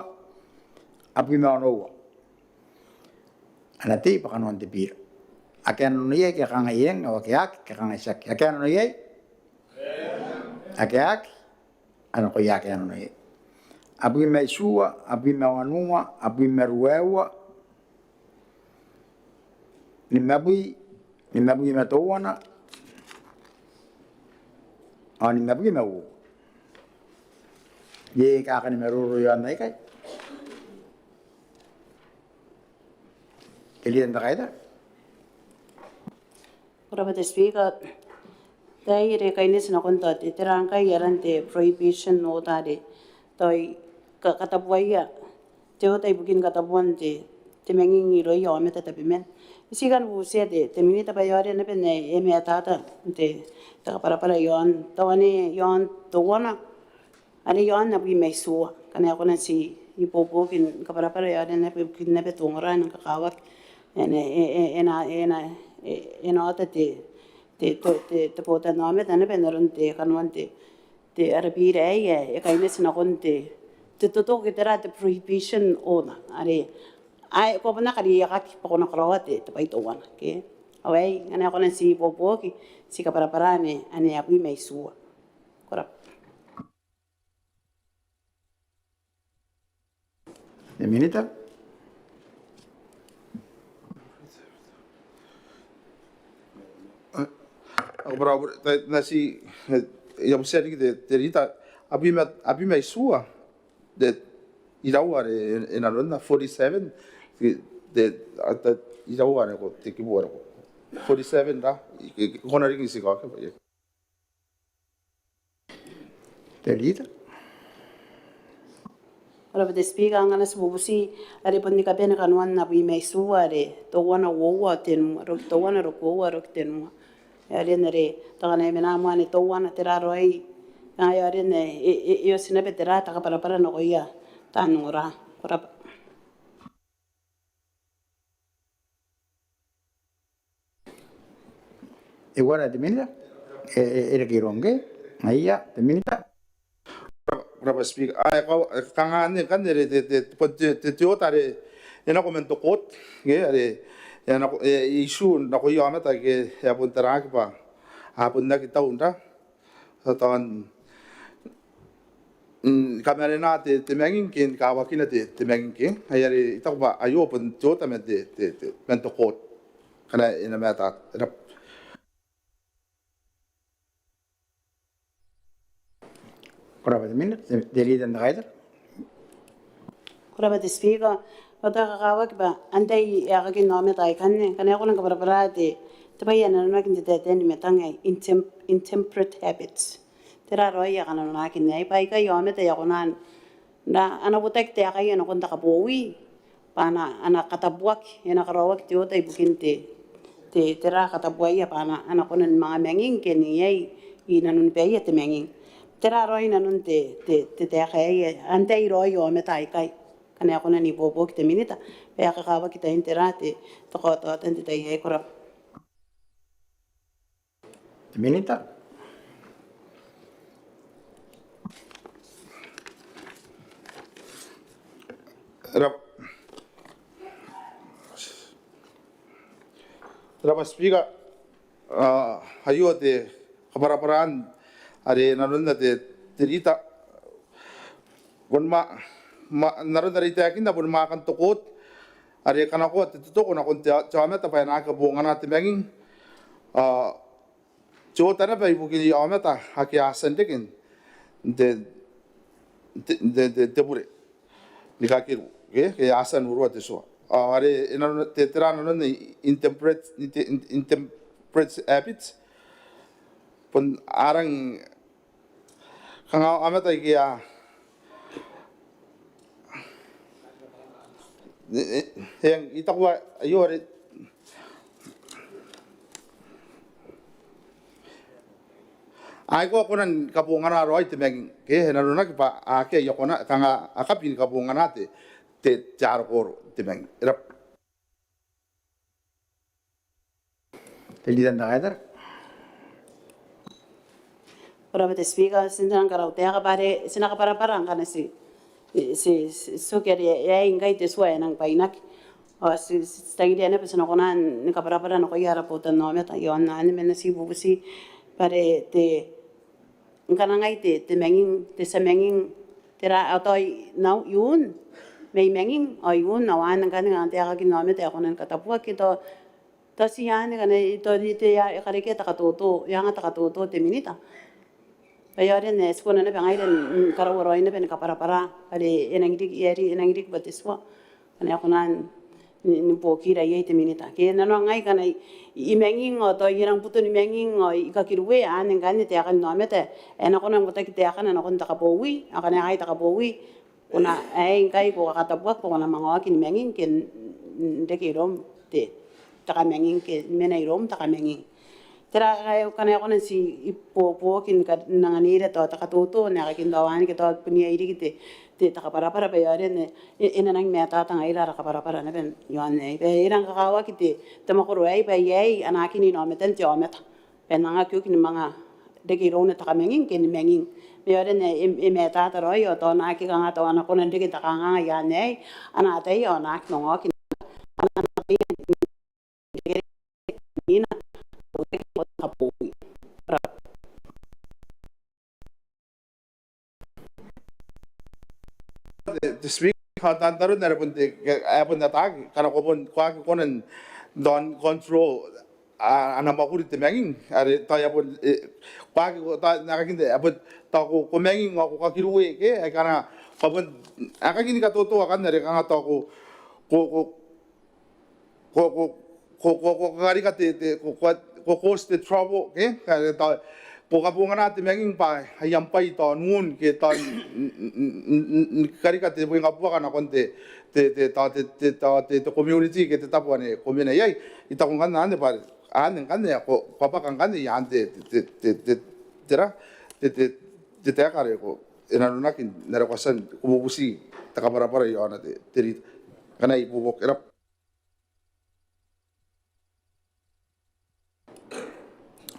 abwi ma onoua. A na tei bwa kanoan te bira. Akea nano iai ke a kangai eng, ao ake a aki ke a kangai tiaki. Akea nano iai? Ake a aki? A nakoia akea nano iai. Abwi ma itiua, abwi ma wanua, abwi ma ruaiwa, nimabwi, nimabwi ma teuana, ao nimabwi ma uoua. Iai aika a kani maroro i aon aikai? Te Leader n te Kaitara. Ko raba te Speaker. Tao e kaineti nakon tao te, tera ngkai aran te prohibition order are tao e ka, katabuaia te oota ibukin katabuan te, te manging irouia aomata tabeman. I ti kan butiia te, te Minita bwa e aonga naba n e, e matata te, te kabwarabwara i aon, tao anne i aon teuana are i aon abwi ma itiua. Ngkana e kona n ti ibuobuoki ni kabwarabwara i aon naba ibukin naba te ongora ae e nang kakawaki. E na, e, e, e na, e na, e, e na oota te, te, te, te, te botannaomata naba n aron te kanoan te, te ara bira aei ae e kaineti nakon te, te totoki ke tera te prohibition order are ae ko a bon aki kariaiakaki bwa ko na karaoa te, te bwai teuana ke. Ao aei ngkana e kona n ti ibuobuoki, ti kabwarabwara anne, anne abwi ma itiua. Ko raba. Te Minita. Ao bwa, bwa, tao, N na ti, e, I a butia riki te, te Leader, abwi ma, abwi ma itiua, te, iraua are e, e nanonna, forty-seven, te, te, a, te, iraua are ko, te kibu are ko, forty-seven ra, e, e, ko na riki n ti kaokia. Te Leader. Ko raba te Speaker, ngkana ti bubuti are bon ni kabane kanoan abwi ma itiua are teuana uoua tenua, roki teuana roki uoua roki tenua. Are n are tao ngkana e mena moa anne teuana, tera raoi, ngaia are n e, e, e oti naba tera te kabwarabwara nakoia taan ongora. Ko raba. E uara te Minita? E, e, e reke iroum ke? Ngaia, te Minita. Ko raba Speaker. Ae, kanga anne ngkanne are te, te, te, te oota are e nako man te court ke, are e nako, e, e issue nakoia aomata ke, e a bon taraaki bwa a bon aki tau n ra tao n, mm, kamarena te, te manging ke, ni kawakina te, te manging ke. Ngaia are I taku bwa aio bon te oota man te, te, te, man te court. Ngkana e na matata. E rab- Ko raba te Minita, te, te Leader n te Kaitara. Ko raba te Speaker, ao tao e kakawaki bwa antai ae kakin aomata aikanne, ngkana e kona ni kabwarabwara te, te bwai ae nanonaki n te taetae ni matang ae intem-, intemperate habits. Tera raoi ae kananonaki n aei, bwa aikai aomata aika a kona n, n ra, a na uotaki taekaia nakon te kabowi, bwa a na, a na katabuaki, e na karaoaki te oota ibukin te, te, tera katabuaia bwa a na, a na kona ni manga manging ke n iai i nanoni baia te manging. Tera raoi nanon te, te, te taeka aei, antai raoi aomata aikai? Ngkana e kona n ibuobuoki te Minita bwa e a kakawaki tain tera te, te kaotaotan te tai aei. Ko rabwa. Te Minita. Rab-, rabwa Speaker, ah, aio te kabwarabwaraan are nanona te, te rita. Bon ma, ma, n aron are I taekinna bon mwaakan te kooti are kanakoa te totoko nakon te, te aomata bwa e na aki kabongana te manging. Ah, te oota naba ibukin aomata ake a tia n reke n te, te, te, te, te bure ni kakeru, ke, ke a tia n urua te tua. Ah, are e nano, te, tera nanon intemperate, inte-, in-, intemperate habits. Bon a rang kanga aomata aike a, e, e, e, I taku bwa aio are a aki kona ni kabongana raoi te manging, ke e nanonaki bwa akea aia kona, kanga a kabi ni kabongana te, te, te arokoro te manging. E rab- Te Leader n te Kaitara. Ko rabwa te Speaker, ti na karautaeka bwa are ti na kabwarabwara ngkana ti, ti, ti, ti oki are e, e, ngkai te tua e nang bwainaki. Ao ti, ti, ti tangiria naba ti na kona ni kabwarabwara nakoia ara botannaomata iaon anne ma N na ti bubuti bwa are te, ngkana ngai te, te manging, te tia manging, tera, ao tao i, nao i un, mai manging ao i un, ao anne ngkanne ngkana te aekakin aomata e kona ni katabuaki, tao, tao ti anne ngkanne, tao te, te, e a, e karekea te katoto, e anga te katoto te Minita. Bwa e aonga n, e, ti kona naba ngaira n, n karaua raoi naba ni kabwarabwara bwa are e nang riki, e a ri-, e nang riki bwa te tua. Ngkana e kona n, ni, ni buokira iai te Minita. Ke nano ngai ngkana i, i manging ao tao i rang buto ni manging ao i kakirue, anne ngkanne te aekakin aomata e na kona n uotaki taekana nakon te kabowi, ao ngkana e aei te kabowi, ko na, aei ngkai ko kakatabuaki, ko na manga oki ni manging ke n, n, n reke iroum te, te kamanging ke mena iroum te kamanging. Tera ngkana e kona n ti ibuobuoki n ka-, n anganira tao te katoto n aekakin tao anne ke tao bon iai riki te, te, te kabwarabwara bwa e aonga n, e, e na nang matata ngaira ara kabwarabwara naba iaon aei. Bwa e rang kakawaki te, te mwakoro aei bwa iai anakin inaomaton te aomata bwa e nang aki oki ni manga reke irouna te kamanging ke ni manging. Bwa e aonga n, e, e matata raoi ao tao a na aki kanga tao a na kona n reke te kanganga i aan aei, a na ataia ao a na aki manga oki n, a na ataia n Te, te Speaker, ao taan taro n are bon te, e, e bon ataaki, ngkana ko bon, ko aki kona n, n control, a, ana mwakuri te manging, are tao e a bon, e, ko aki, ko, tao, n aekakin te, e a bon, tao ko, ko manging ao ko kakirue, ke, ae ngkana, ko a bon, aekakin katoto akanne, are kanga tao ko, ko, ko, ko, ko, ko, ko, ko karika te, te, ko, ko, ko cause te trouble, ke? Ka, tao, ko kabongana te manging bwa aia bwai tao n un, ke tao n, n, n, n, n karika te mwengabuaka nakon te, te, te, tao, te, te, tao, te, te community, ke te tabo ane ko mena iai. I taku ngkanne anne bwa, anne ngkanne, ko, ko a bwaka ngkanne i aan te, te, te, te, te, tera, te, te, te taeka are ko, e nanonaki n are ko a tia n, ko bubuti te kabwarabwara iaona te, te Leader. Ngkana I buobuoki, e rab-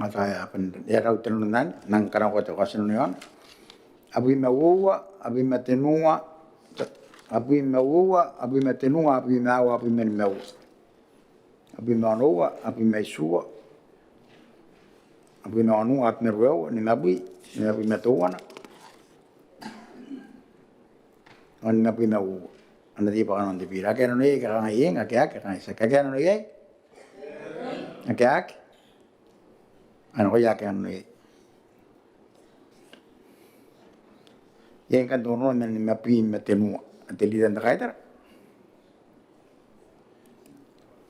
Ao tao e a bon, e a rau te nano n anne, N nang kanakoa te kaotinano iaona. Abwi ma uoua, abwi ma tenua, abwi ma uoua, abwi ma tenua, abwi ma aua, abwi ma nimaua. Abwi ma onoua, abwi ma itiua, abwi ma onoua, abwi ma ruaiwa, nimabwi, nimabwi ma teuana, ao nimabwi ma uoua. Ana tei bwa kanoan te biira. Ake a nano iai, kangai eng, ake a aki, kangai tiaki. Ake a nano iai? Ake a aki? Ao nakoia ake a nano iai. Iai ngkanne te onoono man nimabwi ma tenua. Te Leader n te Kaitara.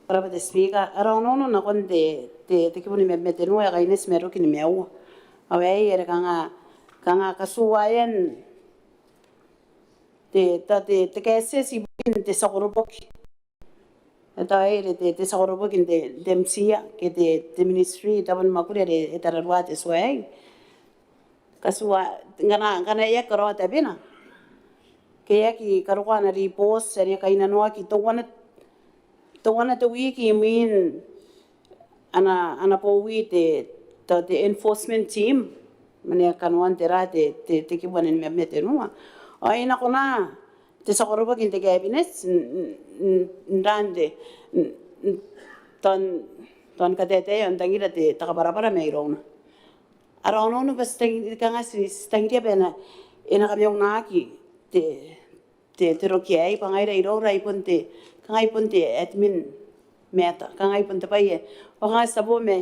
Ko rabwa te Speaker, ara onoono nakon te, te, te kibu nimabwi ma tenua e kaineti ma ruki nimaua. Ao aei are kanga, kanga katuaaean te, tao te, te kaetieti ibukin te tia koroboki. E tao aei are te, te tia koroboki n te, te MIA ke te, te ministry, tabon mwakuri are e tararua te tua aei. Katua, ngkana, ngkana e aki karaoa tabena ke e aki karokoa ana ribooti are e kainnanoaki teuana, teuana te wiki imwin ana, ana bowi te, tao te enforcement team, mane kanoan te ra te, te, te kibu ae nimabwi ma tenua. Ao e na kona te tia koroboki n te cabinet n, n, n, n ra n te, n, n, tao n, tao n kataetae ao n tangira te, te kabwarabwara mairouna. Ara onoono bwa ti tangi-, kanga ti, ti tangiria bwa e na, e na kamaunaki te, te, te roki aei, bwa ngaira iroura ai bon te, kanga ai bon te admin matter, kanga ai bon te bwai ae, ao kanga ti tabo ma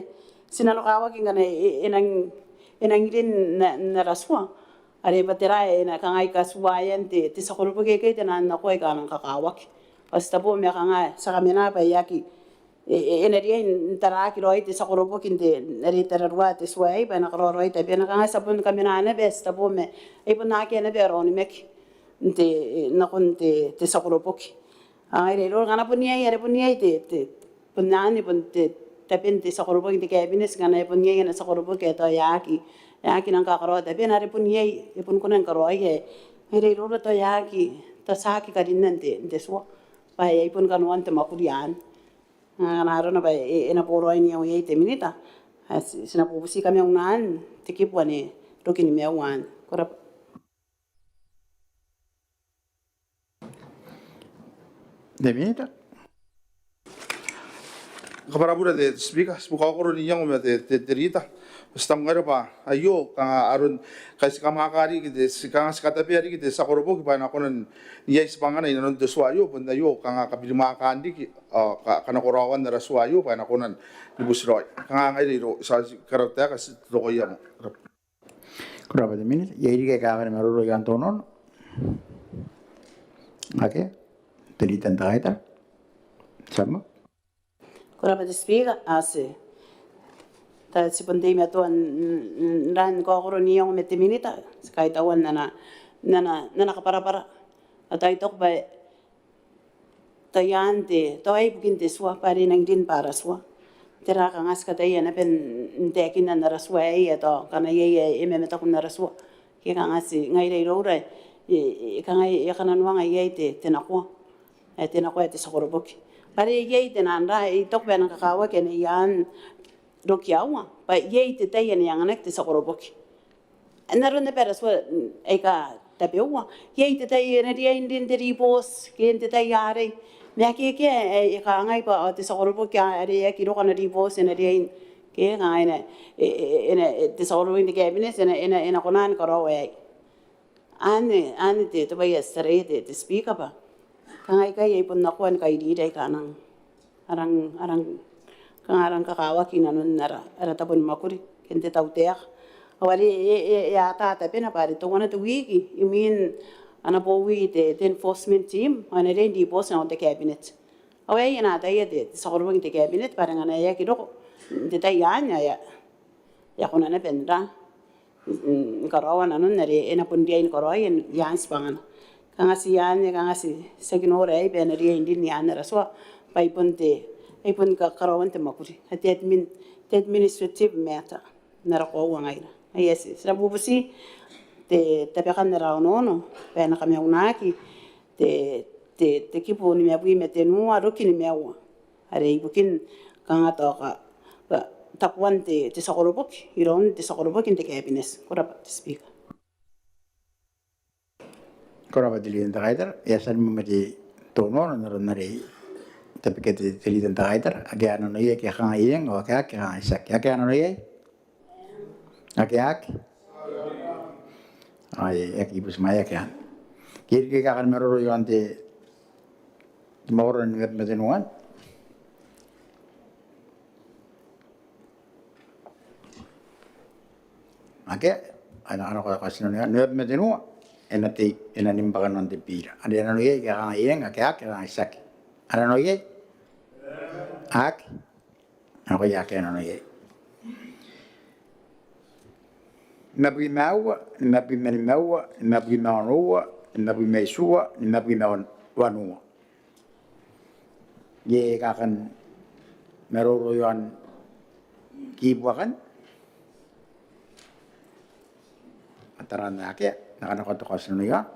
ti nanokawaki ngkana e, e nang, e nang rin n, n ara tua are bwa tera e na kangai katuaean te, te tia koroboki aikai te nang nako aika a nang kakawaki. Ao ti tabo ma kanga ti a kamena bwa e aki, e, e, e na riai n taraaki raoi te tia koroboki n te, are e tararua te tua aei, bwa e na karaoa raoi tabena. Kanga ti a bon kamena naba, ti tabo ma ai bon akea naba ara onimaki n te, e, nakon te, te tia koroboki. Ao ngaira iroura ngkana bon iai, are bon iai te, te, bon anne, bon te, taben te tia koroboki n te cabinet, ngkana e bon iai ana tia koroboki ae tao e aki, e aki nang kakaraoa tabena, are bon iai, e bon kona ni karaoia. Ngaira iroura tao e aki, tao ti aki karinna n te, n te tua. Bwa e, ai bon kanoan te mwakuri anne. Ngkana arona bwa e, e na boraoi n iango iai te minita, ao ti, ti na bubuti kamaunaan te kibu ae roki nimaua anne. Ko rabwa. Te minita. Kabwarabwara te Speaker, ti bukaokoro n iango ma te, te, te rita. Ti tangaira bwa aio kanga aron, kai ti kamwaaka riki te, ti kanga ti katabea riki te tia koroboki bwa e na kona n iai tibwangana inanon te tua aio, bon aio kanga kabirimwaakaan riki ao ka, kanakoraoan ara tua aio bwa e na kona ni buti raoi. Kanga ngaira iroura ti a ti karautaeka ti tokoia moa. Ko rabwa te minita. Iai riki aika a kan maroro i aon te onoono? Akea. Te rita n te kaitara. Tiamo. Ko rabwa te Speaker, ao ti, tao ti bon teimatoa n, n, n ra ni kaokoro n iango ma te minita, ti kaitaua n ana, n ana, n ana kabwarabwara. Ao tao I taku bwa tao iaan te, tao aei ibukin te tua, bwa are e nang rin bwa ara tua. Tera kanga ti kataia naba n, n taekinna n ara tua aei, ao tao ngkana iai ae e mamataku n ara tua. Ke kanga ti, ngaira iroura, e, e, kanga e kananoanga iai te, te nakoa. E, te nakoa ae te tia koroboki. Bwa are iai te nang ra, I taku bwa e nang kakawaki anne iaan roki aua. Bwa iai te tai ae e na anganaki te tia koroboki. N aron naba ara tua, mm, aika tabeua. Iai te tai ae e na riai n rin te ribooti, ke n te tai arei. Ma akea, akea ae, e kangai bwa, ao te tia koroboki are e aki roko ana ribooti, e na riai n, ke kangai e na, e, e, e na, e, te tia koroboki n te cabinet, e na, e na, e na kona ni karaoa aei. Anne, anne te, te bwai ae ti taraia te, te Speaker bwa. Kanga aikai ai bon nakoa ni kairiri aika a nang, a rang, a rang, kanga a rang kakawaki inanon ara, ara tabo ni mwakuri, ke n te tautaeka. Ao are e, e, e ata tabena bwa are teuana te wiki, imwin ana bowi te, te enforcement team, ao e na riai n ribooti nakon te cabinet. Ao aei e na ataia te, te tia koroboki n te cabinet, bwa are ngkana e aki roko, n te tai anne, ao e a, e a kona naba n ra, n, ni karaoa nanon are e na bon riai ni karaoia iaan tibwangana. Kanga ti iaan, kanga ti, ti aki nora aei bwa e na riai n rin iaan ara tua, bwa ai bon te, ai bon ka, karaoan te mwakuri. Ao te admin, te administrative matter, n ara koaua ngaira. Ao ti, ti na bubuti te, tabekan ara onoono, bwa e na kamaunaki te, te, te kibu nimabwi ma tenua, roki nimaua. Are ibukin kanga tao ka, ka, takuan te, te tia koroboki, iroun te tia koroboki n te cabinet. Ko rabwa te Speaker. Ko rabwa te rita n te kaitara. E a tia ni mwemwe te onoono n aron are e tabekia te, te rita n te kaitara. Ake a nano iai ke a kangai eng, ao ake a aki ke a kangai tiaki. Ake a nano iai? Ake a aki? Ao e aki butimwaeaki anne. Ke iai riki aika a kan maroro i aon te, te mwakoro nimabwi ma tenua? Akea. A na, a na ko, ko tinaniku, nimabwi ma tenua. E na tei, e na ni bwaka nakon te bira. Are a nano iai ke a kangai eng, ake a aki ke a kangai tiaki. A nano iai? Aki. Ao ko aki a nano iai. Nimabwi ma aua, nimabwi ma nimaua, nimabwi ma onoua, nimabwi ma itiua, nimabwi ma wanua. Iai ae kan maroro i aon kibu akanne? A tara n akea, N na kanakoa te kaotinano i aon.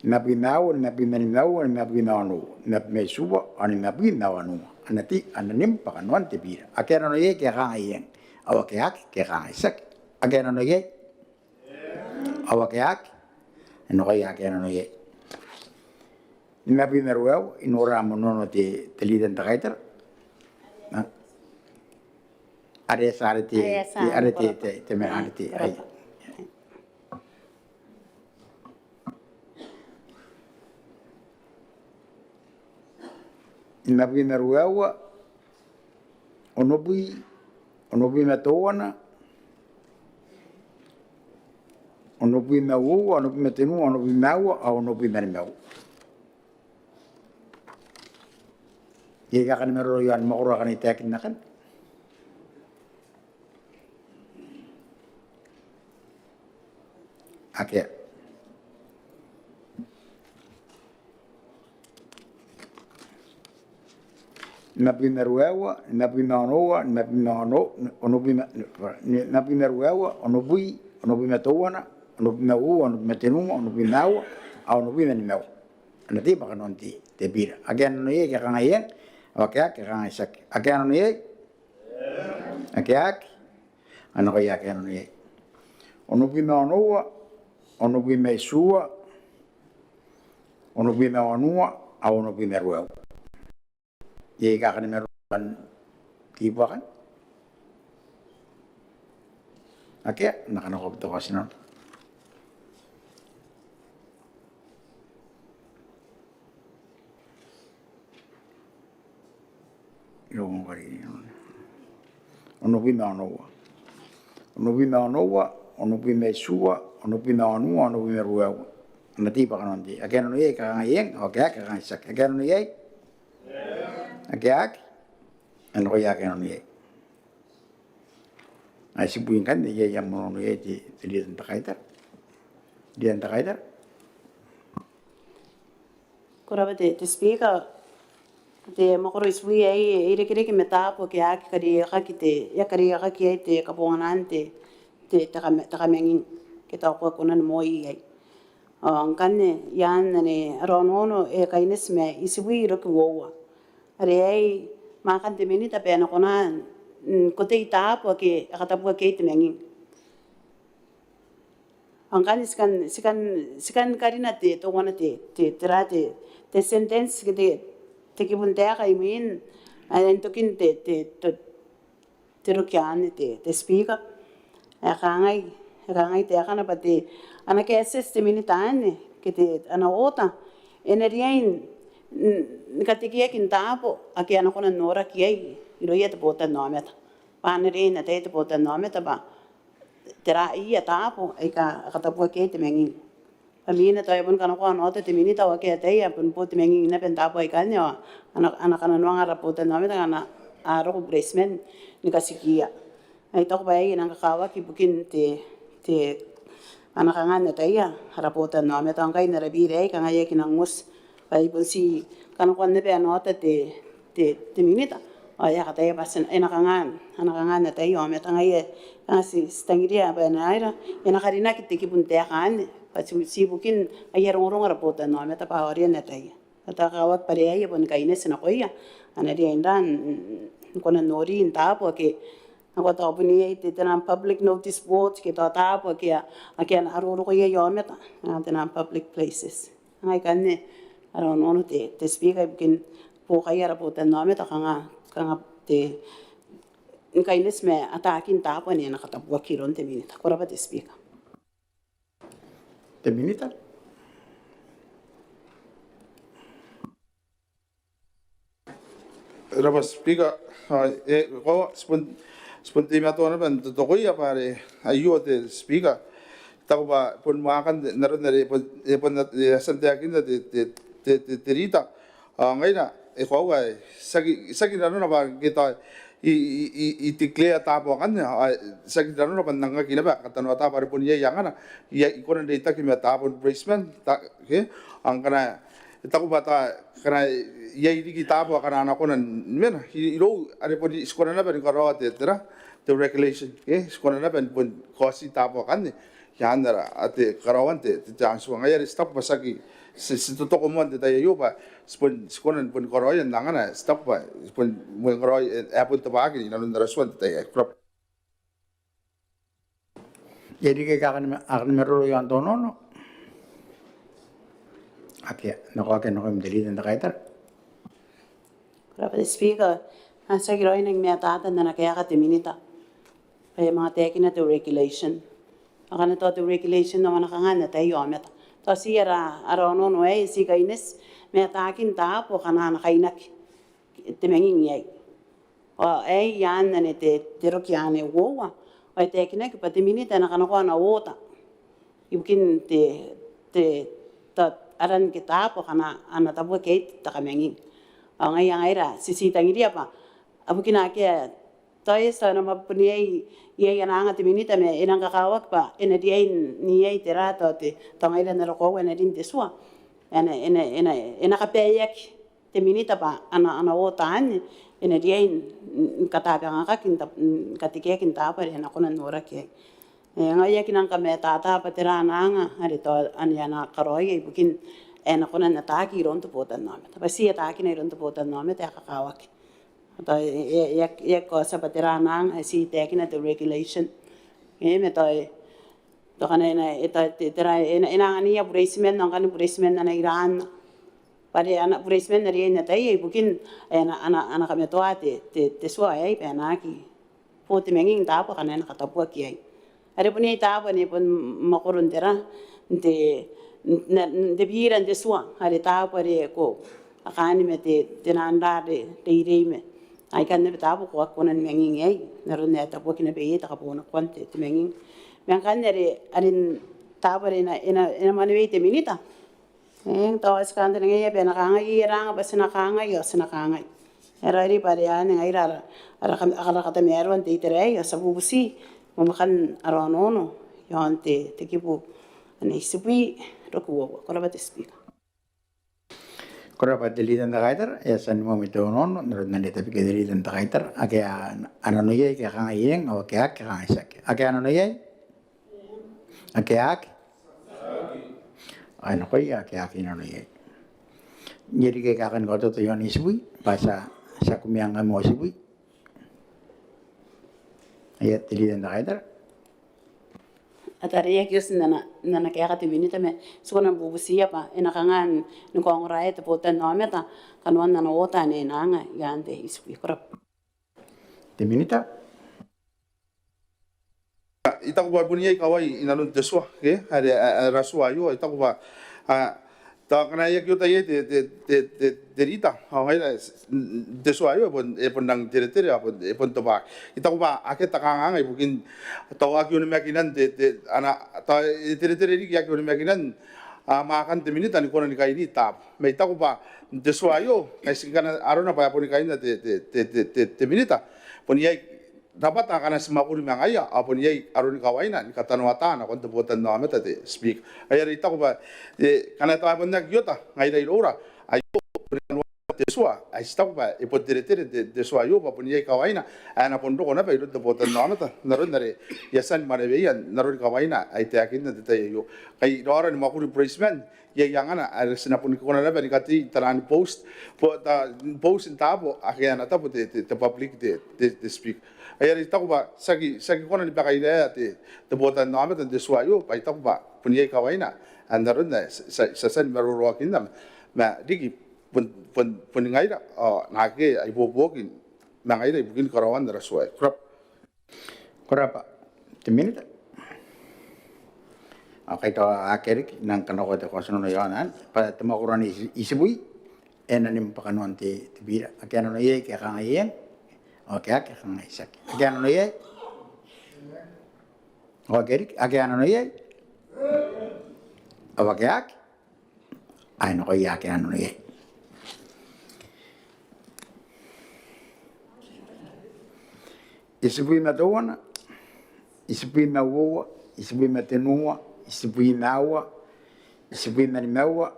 Nimabwi ma aua, nimabwi ma nimaua, nimabwi ma wanua, nimabwi ma itiua, ao nimabwi ma wanua. A na tei, a na nim bwa kanoan te bira. Ake a nano iai ke a kangai eng. Ao ake a aki ke a kangai tiaki. Ake a nano iai? Ao ake a aki? E nakoia ake a nano iai. Nimabwi ma ruaiwa, I nora am onoono te, te leader n te kaitara. Are e tia are te, are e tia are te, te, te, are te, ai. Nimabwi ma ruaiwa, onobwi, onobwi ma teuana, onobwi ma uoua, onobwi ma tenua, onobwi ma aua, ao onobwi ma nimaua. Iai ae kan maroro i aon mwakoro akanne, I taekin akanne? Akea. Nimabwi ma ruaiwa, nimabwi ma onoua, nimabwi ma ono, onobwi ma, nimabwi ma ruaiwa, onobwi, onobwi ma teuana, onobwi ma uoua, onobwi ma tenua, onobwi ma aua, ao onobwi ma nimaua. A na tei bwa kanoan te, te bira. Ake a nano iai ke a kangai eng, ao ake a aki ke a kangai tiaki. Ake a nano iai? Ake a aki? A nakoia ake a nano iai. Onobwi ma onoua, onobwi ma itiua, onobwi ma wanua, ao onobwi ma ruaiwa. Iai ae kan maroro i aon kibu akanne? Akea, N na kanakoa te kaotinano. Onobwi ma onoua, onobwi ma onoua, onobwi ma itiua, onobwi ma wanua, onobwi ma ruaiwa. A na tei bwa kanoan te, ake a nano iai ke a kangai eng, ao ake a aki ke a kangai tiaki. Ake a nano iai? Ake a aki? A nakoia ake a nano iai. Ai tibwa ngkanne iai am onoono iai te, te leader n te kaitara. Leader n te kaitara. Ko rabwa te, te Speaker. Te mwakoro itibwi aei e irekereke ma taabo ake a aki kariaiakaki te, e a kariaiakaki iai te kabonganaan te, te, te kama, te kamanging ke tao ko aki kona ni moi iai. Ao ngkanne i aan anne ara onoono e kaineti ma itibwi iroki uoua. Are aei mwaakan te minita bwa e na kona n, mm, kotei taabo ake a katabuaki iai te manging. Ao ngkanne ti kan, ti kan, ti kan karina te, teuana te, te, tera te, te sentence ke te, te kibu n taeka imwin, ae n tokin te, te, te, te roki anne te, te Speaker. E kangai, e kangai taekana bwa te, ana kaetieti te minita anne, ke te, ana oota, e na riai n, n, ni katekeaki n taabo ake a na kona n noraki iai irouia te botannaomata. Bwa a na riai n ataia te botannaomata bwa tera aia taabo aika a katabuaki iai te manging. Bwa imwina tao e boni kanakoa ana oota te minita ao akea ataia, bon bo te manging naba n taabo aikanne ao a na, a na kananoanga ara botannaomata ngkana a roko bureitiman ni katikiia. Ai taku bwa aei e nang kakawaki ibukin te, te, a na kanga n ataia ara botannaomata. Ao ngkai n ara bira aei kanga e aki nang oti bwa e bon ti kanakoan naba ana oota te, te, te minita ao e a kataia bwa ti, e na kanga, a na kanga n ataia aomata. Ngaia ae kanga ti, ti tangiria bwa e na aera, e na karinaki te kibu n taeka anne bwa ti, ti ibukin aia rongorongo ara botannaomata bwa a riai n ataia. Ao e kakawaki bwa are aei e boni kaineti nakoia, a na riai n, n, n kona n nori n taabo ake, nako tao bon iai te, te nang public notice board ke tao taabo ake a, ake a roroko iai aomata, a, te nang public places. Ngaia aikanne ara onoono te, te Speaker ibukin buokaia ara botannaomata kanga, kanga te, ni kaineti ma ataakin taabo ane a na katabuaki iroun te minita. Ko rabwa te Speaker. Te minita. Ko rabwa Speaker, ao e, ko, ti bon, ti bon teimatoa naba n totokoia bwa are aio te Speaker. I taku bwa bon mwaakan te, n aron are e bon, e bon, e a tia n taekinna te, te, te, te, te rita. Ao ngaira, e koaua ae tiaki, tiaki nanona bwa ngke tao i, i, i, i declare taabo akanne, ao tiaki nanona bwa N nang aki naba katanoata bwa are bon iai angana, iai, I kona n reitaki ma taabo ni bureitiman, ta, ke, ao ngkana e taku bwa tao ngkana iai riki taabo akana a na kona ni mena, i, irou are bon ti kona naba ni karaoa te, tera, te regulation, ke, ti kona naba ni bon kaoti taabo akanne. Ian ara, a te karaoan te, te, te answer. Ngaia are ti taku bwa tiaki, ti, ti totoko moa n te tai aio bwa ti bon, ti kona ni bon karaoia n angana, ti taku bwa ti bon, bon karaoia, e, e a bon tobwaaki inanon ara tua n te tai aei. Ko rabwa. Iai riki ae kan, ae kan maroro iaon te onoono? Akea, nako akea, nakoim te Leader n te Kaitara. Ko rabwa te Speaker, ao tiaki raoi nang matata n ana kaeka te Minita bwa e a manga taekina te regulation. Akana tao te regulation ao a na kanga n ataia aomata. Tao ti ara, ara onoono aei ti kaineti ma ataakin taabo akana a na kainaki te manging iai. Ao aei ian ane te, te roki ane uoua. Ao e taekinaki bwa te Minita e na kanakoa ana order ibukin te, te, ta, aran ke taabo akana a na tabuaki iai te kamanging. Ao ngaia ngaira ti, ti tangiria bwa a bukina akea, tao e tia n ana, ma bon iai, iai ana anga te Minita ma e nang kakawaki bwa e na riai n iai tera, tao te, tao ngaira n ara koaua ae na rin te tua, e na, e na, e na, e na kabaeaki te Minita bwa ana, ana order anne e na riai n, n katabangakaki, n ta, n katekeaki n taabo are a na kona n noraki iai. E, ngaia I aki nang kamatata bwa tera ana anga are tao ane a na karaoia ibukin ae e na kona n ataaki iroun te botannaomata. Bwa ti ataakina iroun te botannaomata ae kakawaki. Tao e, e, e, e aki kaotia bwa tera ana anga ae ti taekina te regulation. E, ma tao e, tao ngkana e na, e tao te, tera, e na, e na anganiia bureitiman, ao ngkana bureitiman a na iraanna bwa are ana bureitiman a riai n ataia ibukin ae a na, a na, a na kamatoa te, te, te tua aei bwa e na aki bo te manging taabo akana e na katabuaki iai. Are bon iai taabo ane bon mwakoro n tera, n te, n, n te bira n te tua, are taabo are ko a kaani ma te, te nang rare, te reirei ma aika naba taabo ko aki kona ni manging iai n aron ae e tabuaki naba iai te kabonakoan te, te manging. Ma ngkanne are, are n taabo are e na, e na, e na mwaneweia te Minita. Eng, tao ti kantaningaia bwa e na kangai, e rang bwa ti na kangai, ao ti na kangai. E raoiroi bwa are anne ngaira ara, ara kam, ara katamaroa n te itera aei, ao ti a bubuti mwamwakan ara onoono iaon te, te kibu ane itibwi roki uoua. Ko rabwa te Speaker. Ko rabwa te Leader n te Kaitara, e a tia ni moa te onoono n aron anne, tabekia te Leader n te Kaitara. Ake a, a nanoiai ke a kangai eng, ao ake a aki ke a kangai tiaki. Ake a nanoiai? Ake a aki? Ai nakoia ake a aki nanoiai. Iai riki ae kan katoto iaon itibwi, bwa ti a, ti a kumeangam ao itibwi. Aia, te Leader n te Kaitara. A tarai aki oti n ana, n ana kaeka te Minita ma ti kona ni bubutiia bwa e na kanga ni kaongoraea te botannaomata kanoan ana order ane e na anga iaan te itibwi. Ko rabwa. Te Minita. I taku bwa bon iai kawai inanon te tua, ke? Are, a, ara tua aio, I taku bwa, a, tao ngkana e aki ota iai te, te, te, te, te Leader, ao ngaira, te tua aio, e bon, e bon nang teretere, ao bon, e bon tobwaaki. I taku bwa akea te kanganga ibukin tao aki onimakinan te, te, ana, tao e teretere riki aki onimakinan, a, mwaakan te Minita ni kona ni kaini taabo. Ma I taku bwa n te tua aio, ai ti ngkana arona bwa e a boni kaina te, te, te, te, te, te Minita, bon iai rabwata akana ti mwakuri ma ngaia, ao bon iai aroni kawaina ni katanoata nakon te botannaomata, te Speaker. Ai are I taku bwa, e, ngkana tao e bon aki ota ngaira iroura aio, bon iai kanoan te tua, ai ti taku bwa e bon teretere te, te tua aio, bwa bon iai kawaina ae na bon roko naba iroun te botannaomata n aron are I a tia ni mwaneweia n aroni kawaina ae I taekinna n te tai aio. Kai raora ni mwakuri bureitiman, iai angana are ti na boni kona naba ni katei taian post, bo, ta, post n taabo ake a na tabo te, te, te public, te, te, te Speaker. Ai are I taku bwa ti aki, ti aki kona ni bakairaea te, te botannaomata n te tua aio, bwa I taku bwa bon iai kawaina ae n aron ae ti a, ti a, ti a tia ni maroroakinna ma, ma riki bon, bon, boni ngaira, ao naake a ibuobuoki ma ngaira ibukin karaoan ara tua aei. Ko rabwa. Ko rabwa te Minita. Ao kai tao akea riki, I nang kanakoa te kaotinano iaona, bwa te mwakoro ane i, itibwi, e na nim bwa kanoan te, te bira. Ake a nanoiai ke a kangai eng, ao ake a aki ke a kangai tiaki. Ake a nanoiai? Ao akea riki, ake a nanoiai? Ao ake a aki? Ai nakoia ake a nanoiai. Itibwi ma teuana, itibwi ma uoua, itibwi ma tenua, itibwi ma aua, itibwi ma nimaua.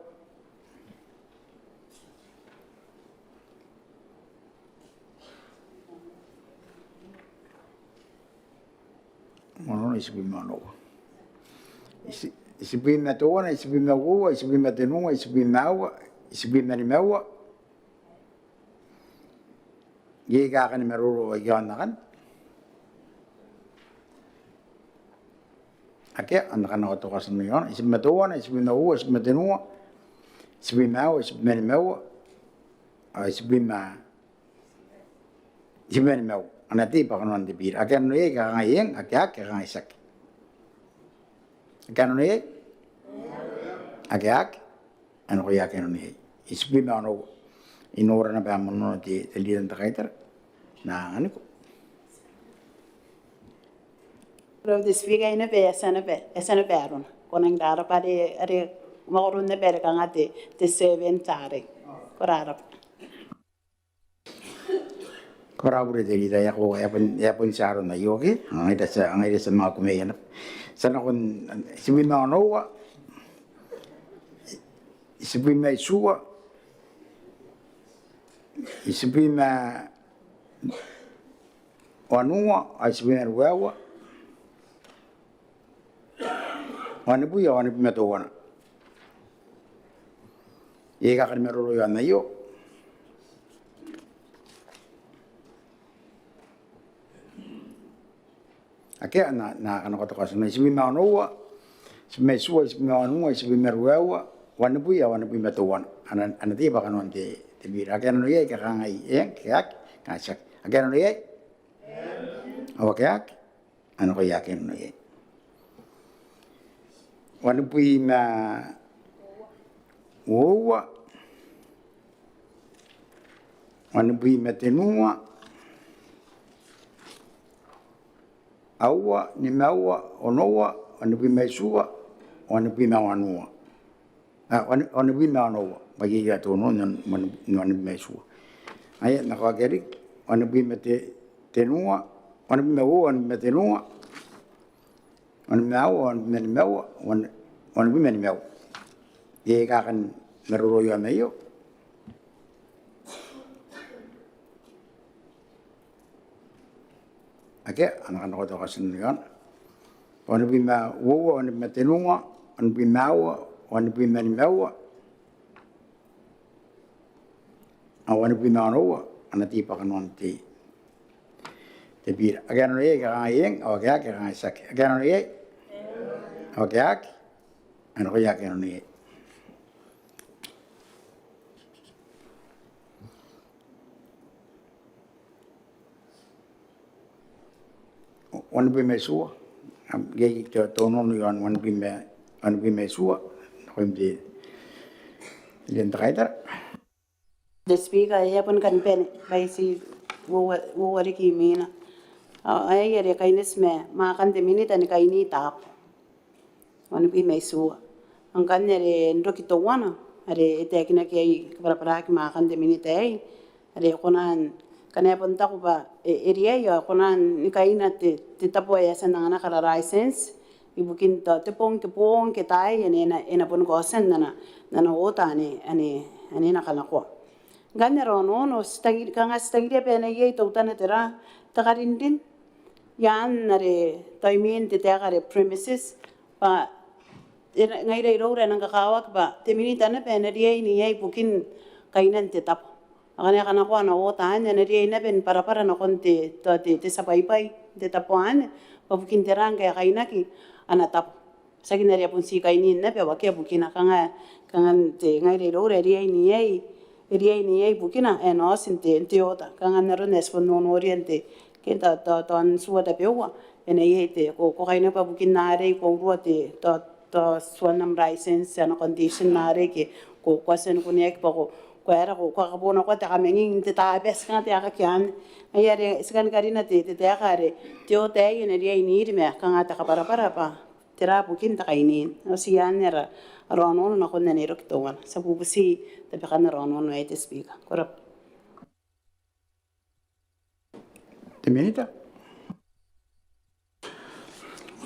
Onoua, itibwi ma onoua. Iti-, itibwi ma teuana, itibwi ma uoua, itibwi ma tenua, itibwi ma aua, itibwi ma nimaua. Iai ae kan maroro i aon akanne? Akea. Ao N na kanakoa te kaotioti i aona. Itibwi ma teuana, itibwi ma uoua, itibwi ma tenua, itibwi ma aua, itibwi ma nimaua, ao itibwi ma, itibwi ma nimaua. A na tei bwa kanoan te bira. Ake a nonoia aika kangai eng, ake a aki aika kangai tiaki. Ake a nonoia? Ake a aki? A nakoia ake a nonoia. Itibwi ma onoua. I nora naba ae monono te, te leader n te kaitara. N na anganiko. Ko rabwa te Speaker, e na bwa, e a tia naba, e a tia naba arona. Ko nang rarabwa are, are mwakoron naba are kanga te, te servant arei. Ko rarabwa. Ko rabwa te leader, e a ko, e a bon, e a bon tia arona aio, okay? Ngaira ti a, ngaira ti a manga kumeia naba. Ti a nakon itibwi ma onoua, itibwi ma itiua, itibwi ma wanua, ao itibwi ma ruaiwa. Wanibwi ao wanibwi ma teuana. Iai ae kan maroro i aon aio? Akea. N na, N na kanakoa te kaotioti. Itibwi ma onoua, itibwi ma itiua, itibwi ma wanua, itibwi ma ruaiwa, wanibwi ao wanibwi ma teuana. A na, a na tei bwa kanoan te, te bira. Ake a nonoia aika kangai eng, ake a aki, kangai tiaki. Ake a nonoia? Ao ake a aki? A nakoia ake a nonoia. Wanibwi ma uoua, wanibwi ma tenua, aua, nimaua, onoua, wanibwi ma itiua, wanibwi ma wanua. A, wan-, wanibwi ma onoua, bwa iai ae tonona n wan-, n wanibwi ma itiua. Aia, N na kaokia riki, wanibwi ma te-, tenua, wanibwi ma uoua, wanibwi ma tenua, wanibwi ma aua, wanibwi ma nimaua, wan-, wanibwi ma nimaua. Iai ae kan maroro i aon aio? Akea. A na kanakoa te kaotioti i aona. Wanibwi ma uoua, wanibwi ma tenua, wanibwi ma aua, wanibwi ma nimaua, ao wanibwi ma onoua. A na tei bwa kanoan te, te bira. Ake a nonoia aika kangai eng, ao ake a aki aika kangai tiaki. Ake a nonoia? Ao ake a aki? A nakoia ake a nonoia. Wanibwi ma itiua. Am, iai te, te tonona i aon wanibwi ma, wanibwi ma itiua. Nakoim te, te leader n te kaitara. Te Speaker, e a bon kan bane, bwa I ti uoua, uoua riki imwina. Ao aei are kaineti ma, mwaakan te Minita ni kaini taabo. Wanibwi ma itiua. Ao ngkanne are n roki teuana, are e taekinaki iai kabwarabwaraki mwaakan te Minita aei, are e kona n, ngkana e bon taku bwa e, e riai ao e kona ni kaina te, te tabo ae e a tia n anganaki ara license, ibukin tao te bong ke bong ke taai ane e na, e na boni kaotia n ana, n ana oota ane, ane, ane e na kanakoa. Ngkanne ara onoono, ti tangi-, kanga ti tangiria bwa e na iai teutana tera, te karinrin i aan are tao imwin te taeka are premises, bwa e na, ngaira iroura e nang kakawaki bwa te Minita naba e na riai n iai bukin kainan te tabo. Akana e kanakoa ana oota anne, e na riai naba ni bwarabwara nakon te, tao te, te tia baibai n te tabo anne, bwa bukin tera ngkae e kainaki ana tabo. Tiaki n are a bon tii kaini naba ao akea bukina, kanga, kanga n te, ngaira iroura e riai n iai, e riai n iai bukina ae e na oti n te, n te oota. Kanga n aron ae ti bon nonoria n te, ke n tao, tao, tao n tua tabeua, e na iai te, ko, ko kainaki bwa bukin arei ko urua te, tao, tao tuan am license, ana condition arei ke, ko, ko a tia ni kuneaki bwa ko, ko aera, ko, ko a kabonakoa te kamanging n te Tabati, kanga taekaki anne. Ngaia are ti kan karina te, te taeka are te oota aei e na riai n iri ma kanga te kabwarabwara bwa tera bukin te kaini. Ao ti anne ara, ara onoono nakon anne n roki teuana. Ti a bubuti tabekan ara onoono aei te Speaker. Ko rabwa. Te Minita.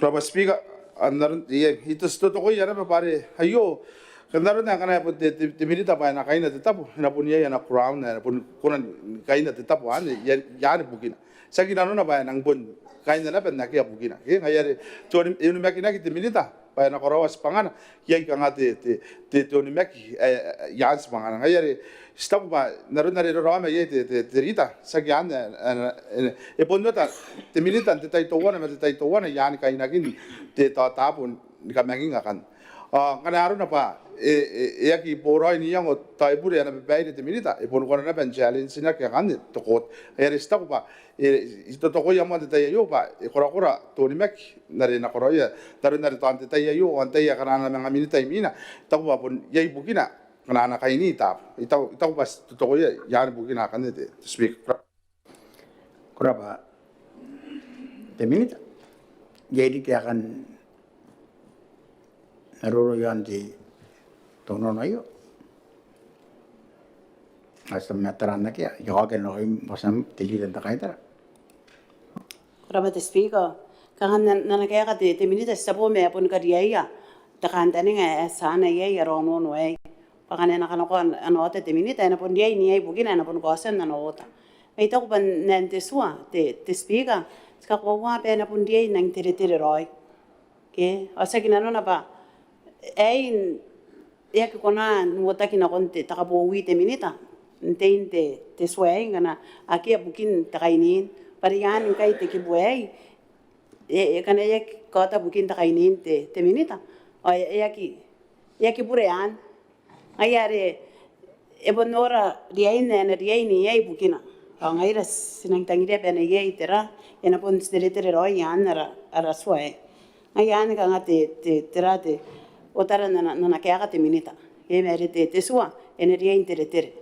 Ko rabwa Speaker, n aron, iai, I totokoia naba bwa are aio, n aron ae ngkana e bon te, te, te Minita bwa e na kaina te tabo, e na bon iai ana ground ae e na bon kona ni kaina te tabo anne, iai, iai bukina. Tiaki nanona bwa e nang bon kaina naba n akea bukina. Ke, ngaia are, te onimakinaki te Minita bwa e na karaoa tibwangana, iai kanga te, te, te, te onimaki, e, e, iaan tibwangana. Ngaia are, ti taku bwa, n aron are raraoma iai te, te, te Rita, tiaki anne, e, e, e, e bon ota te Minita n te tai teuana ma te tai teuana, iaan kainakin te taotabo ni kamanging akanne. Ao ngkana arona bwa, e, e, e aki boraoi n iango tao e bure ana babaire te Minita, e bon kona naba n challenge-naki akanne te court. Ngaia are ti taku bwa, e, I totokoia moa n te tai aio bwa, e korakora te onimaki, n are e na karaoia, n aron are tao n te tai aio, ao n tai akana a na manga Minita imwina, I taku bwa bon iai bukina, ngkana a na kaini tabo. I taku, I taku bwa ti totokoia, iaan bukina akanne te, te Speaker. Ko rabwa te Minita. Iai riki ae kan maroro iaon te onoono aio? Ao ti a manga tara n akea, I a kaokia nakoim bwa ti a, te Leader n te Kaitara. Ko rabwa te Speaker. Kanga n ana, n ana kaeka te, te Minita, ti a bo ma e a boni kariaia te kantaninga ae ti a anaa iai ara onoono aei. Bwa ngkana e na kanakoa ana oota te Minita, e na bon riai n iai bukina ae e na boni kaotia n ana oota. Ma I taku bwa n ae n te tua, te, te Speaker, ti kakoaua bwa e na bon riai n nang teretere raoi. Ke, ao tiaki nanona bwa aei e aki kona n uotaki nakon te, te kabowi te Minita n tein te, te tua aei ngkana akea bukin te kainin. Bwa are iaan ngkai te kibu aei, e, e, ngkana e aki kaota bukin te kainin te, te Minita, ao e, e aki, e aki bure anne. Ngaia are e bon nora riain ae e na riai n iai bukina. Ao ngaira ti nang tangiria bwa e na iai tera, e na bon teretere raoi iaan ara, ara tua aei. Ngaia anne kanga te, te, tera te, otara n ana, n ana kaeka te Minita. E, ma are te, te tua, e na riai n teretere.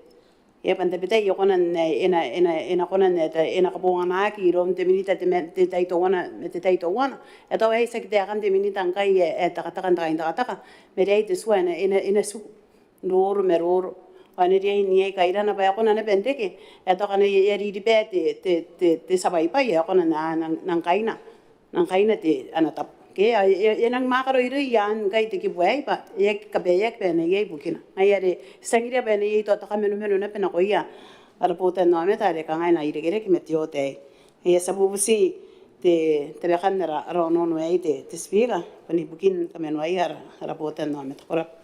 E, bwa n tabetai e kona n, e na, e na, e na kona n, e na kabonganaki iroun te Minita te, te tai teuana, te tai teuana. E tao aei tiaki taekan te Minita ngkai ae, ae tekateka n te kaintekateka. Ma are aei te tua e na, e na, e na tiku n roro ma roro. Ao e na riai n iai kairana bwa e kona naba n reke, e tao ngkana e a ririba te, te, te, te tia baibai, e kona n, n, nang kaina, nang kaina te ana tabo. Ke, ao e, e, e nang mwaaka raoiroi iaan ngkai te kibu aei bwa e aki kabaeaki bwa e na iai bukina. Ngaia are ti tangiria bwa e na iai tao te kamanomano naba nakoia ara botannaomata are kanga e na irekereke ma te oota aei. Ngaia ti a bubuti te, tabekan ara, ara onoono aei te, te Speaker, bwa ibukin kamanoaia ara, ara botannaomata. Ko rabwa.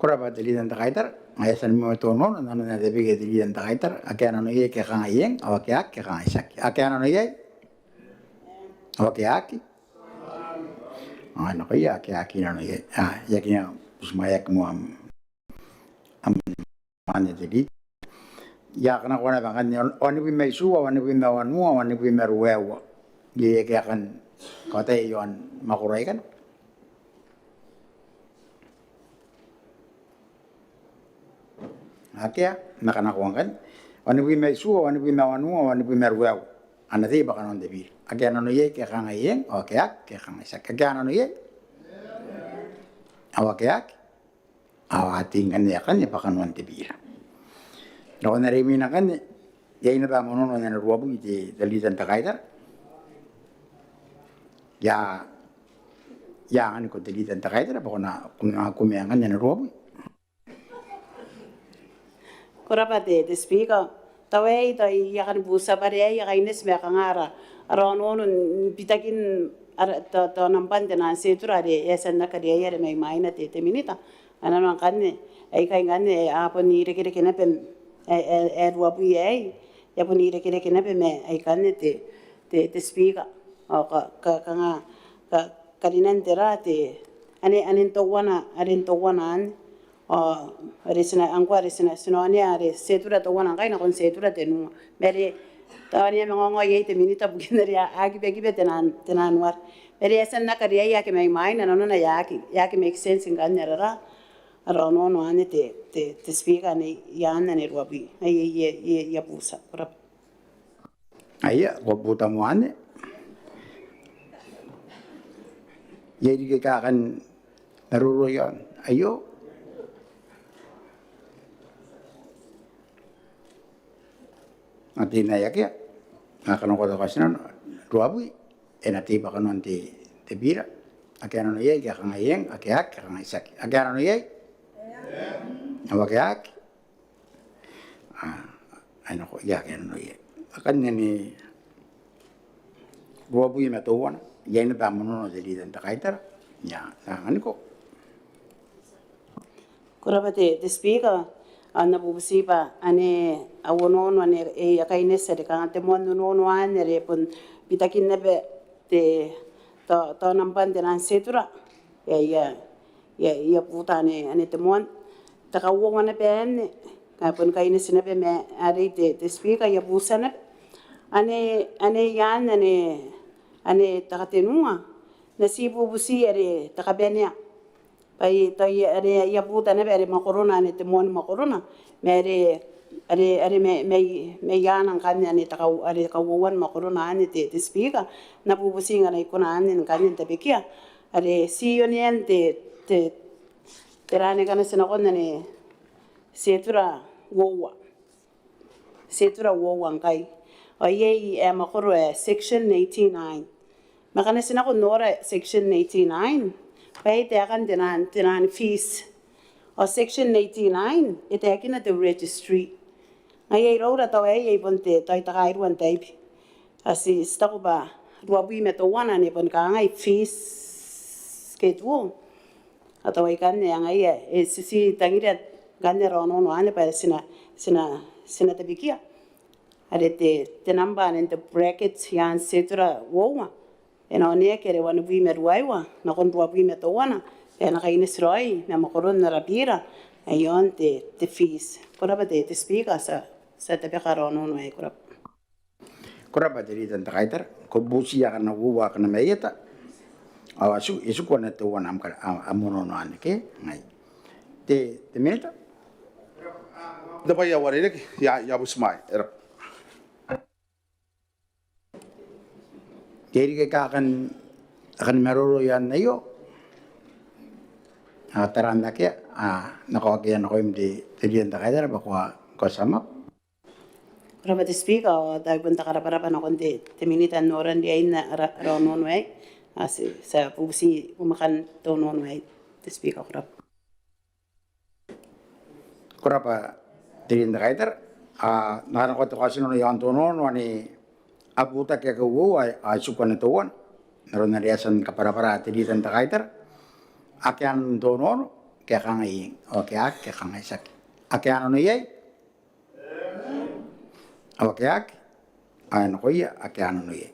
Ko rabwa te Leader n te Kaitara. Ngaia ti a moa te onoono, nanona ae tabekia te Leader n te Kaitara. Akea nano iai ke kangai eng, ao akea aki ke kangai tiaki. Akea nano iai, ao akea aki. Ao nakoia akea aki nano iai. A, I aki na butimwaeaki moa am, am, anne te Leader. I a kanakoa naba ngkanne, wanibwi ma itiua, wanibwi ma wanua, wanibwi ma ruaiwa. Iai ake a kan kaotia iaon mwakoro aikai? Akea, N na kanakoa ngkanne. Wanibwi ma itiua, wanibwi ma wanua, wanibwi ma ruaiwa. A na tei bwa kanoan te biira. Akea nano iai ke kangai eng, ao akea aki ke kangai tiaki. Akea nano iai, ao akea aki. Ao a tei ngkanne akanne bwa kanoan te biira. Nakon are imwina ngkanne, iai naba am onoono n ana ruabwi te, te Leader n te Kaitara? I a, I a anganiko te Leader n te Kaitara bwa ko na, ko na kumea ngkanne ana ruabwi. Ko rabwa te, te Speaker. Tao aei, tao I a kani butia bwa are aei e kaineti ma kanga ara, ara onoono n bitakin ara, tao, tao nambwan te naan schedule are e a tia n aki kariaia are mai mwaina te, te Minita. Ao nanona ngkanne, aikai ngkanne, a bon irekereke naba, e, e, e ruabwi aei, e a bon irekereke naba ma aikanne te, te, te Speaker. Ao ka, ka, kanga, ka, karinan tera te, ane, ane n teuana, ane n teuana anne. Ao are ti na, ngkoa are ti na, ti na onea are schedule teuana ngkai nakon schedule tenua. Ma are tao ane e a manga ongo iai te Minita bukin are a, a kibakiba te naan, te naan ware. Ma are e a tia n aki kariaia ake mai mwaina, nanona e aki, e aki make sense ngkanne ara, ara onoono anne te, te, te Speaker, ane iaan ane ruabwi. Ae I, I, I, I a butia. Ko rabwa. Aia, ko buta moa anne. Iai riki aika a kan maroro iaon aio? Atein ae akea. Ngkana ko a taku ti na ruabwi. e na tei bwa kanoan te, te bira. Ake a nano iai ke a kangai eng, ake a aki ke a kangai tiaki. Ake a nano iai? Ao ake a aki? Ao ai nakoia ake a nano iai. Akanne ni ruabwi ma teuana, iai naba am onoono te Leader n te Kaitara. Ia, anganiko. Ko rabwa te, te Speaker, ao N na bubuti bwa ane au onoono ane e a kaineti are kanga te moan onoono anne are bon bitakin naba te, tao, tao nambwan te naan schedule. Ia, ia, ia, ia buta ane, ane te moan. Te kauoua naba anne, ka bon kaineti naba ma arei te, te Speaker, ia buta naba. Ane, ane iaan, ane, ane te katenua. N na ti bubuti are te kabanea. Bwa tao are ia buta naba are mwakorona ane te moan mwakorona. Ma are, are, are mai, mai, mai iaan ngkanne ane te kau, are kauouan mwakorona ane te, te Speaker. N na bubuti ngkana I kona anne ngkanne n tabekia. Are ti onean te, te, te rane ngkana ti nakon ane schedule uoua. Schedule uoua ngkai. Ao iai ae mwakoro ae section eighty-nine. Ma ngkana ti nako n nora section eighty-nine, bwa iai taekan te naan, te naan fees. Ao section eighty-nine e taekina te registry. Ngaia iroura tao aei ai bon te, tao I takairua n taibi. Ao ti, ti taku bwa ruabwi ma teuana ane bon kangai fees schedule. Ao tao ikanne ngaia e ti, ti tangiria ngkanne ara onoono anne bwa ti na, ti na, ti na tabekia. Are te, te nambwa ane n te bracket iaan schedule uoua e na oneaki are wanibwi ma ruaiwa nakon ruabwi ma teuana, bwa e na kaineti raoi ma mwakoron ara bira ae iaon te, te fees. Ko rabwa te, te Speaker, ti a, ti a tabeka ara onoono aei, ko rabwa. Ko rabwa te Leader n te Kaitara. Ko butia akana uoua akana maieta. Ao e tiku, e tiku ana teuana am ka, am, am onoono anne ke? Ngai. Te, te Minita? Te bwai ae uarereke, ia, ia buti mai. E rabwa. Ke e riki ae kan, akan maroro iaon aio? A, tara n akea, a, N na kaokia nakoim te, te Leader n te Kaitara bwa ko a, ko a sum up. Ko rabwa te Speaker, ao tao I bon taka rabwarabwa nakon te, te Minita n noran riain ara, ara onoono aei. A, ti, ti a bubuti umakan te onoono aei, te Speaker, ko rabwa. Ko rabwa te Leader n te Kaitara. A, N na kanakoa te kaotinano iaon te onoono ane a butaki ake uoua, a, a tiku ana teuana. N aron are e a tia ni kabwarabwara te Leader n te Kaitara. Ake a nano n te onoono, ke a kangai eng, ao ake a aki, ke a kangai tiaki. Ake a nano iai? Ao ake a aki? Ao e nakoia ake a nano iai.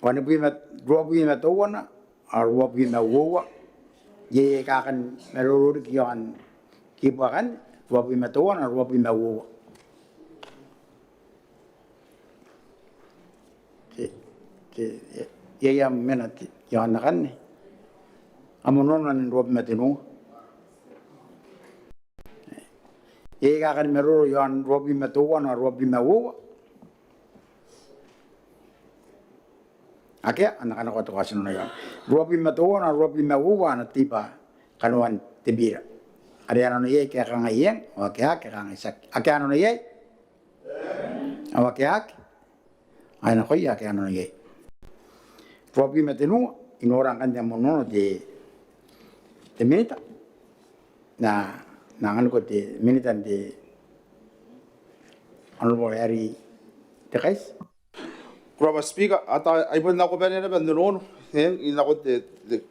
Wanibwi ma, ruabwi ma teuana, ao ruabwi ma uoua. Iai aika a kan maroro riki iaon kibu akanne, ruabwi ma teuana, ao ruabwi ma uoua. Te, te, iai am mena te, iaon akanne. Am onoono ane n ruabwi ma tenua. Iai aika a kan maroro iaon ruabwi ma teuana, ruabwi ma uoua? Akea, ao N na kanakoa te kaotinano iaon ruabwi ma teuana, ruabwi ma uoua, a na tei bwa kanoan te bira. Are a nano iai ke a kangai eng, ao ake a aki, ke a kangai tiaki. Ake a nano iai? Ao ake a aki? Ao e nakoia ake a nano iai. Ruabwi ma tenua, I nora ngkanne am onoono te, te Minita. N na, N na anganiko te Minita n te Honourable Harry Tekaiti. Ko rabwa Speaker, ao tao ai bon nako bane naba n onoono, e, I nako te, te,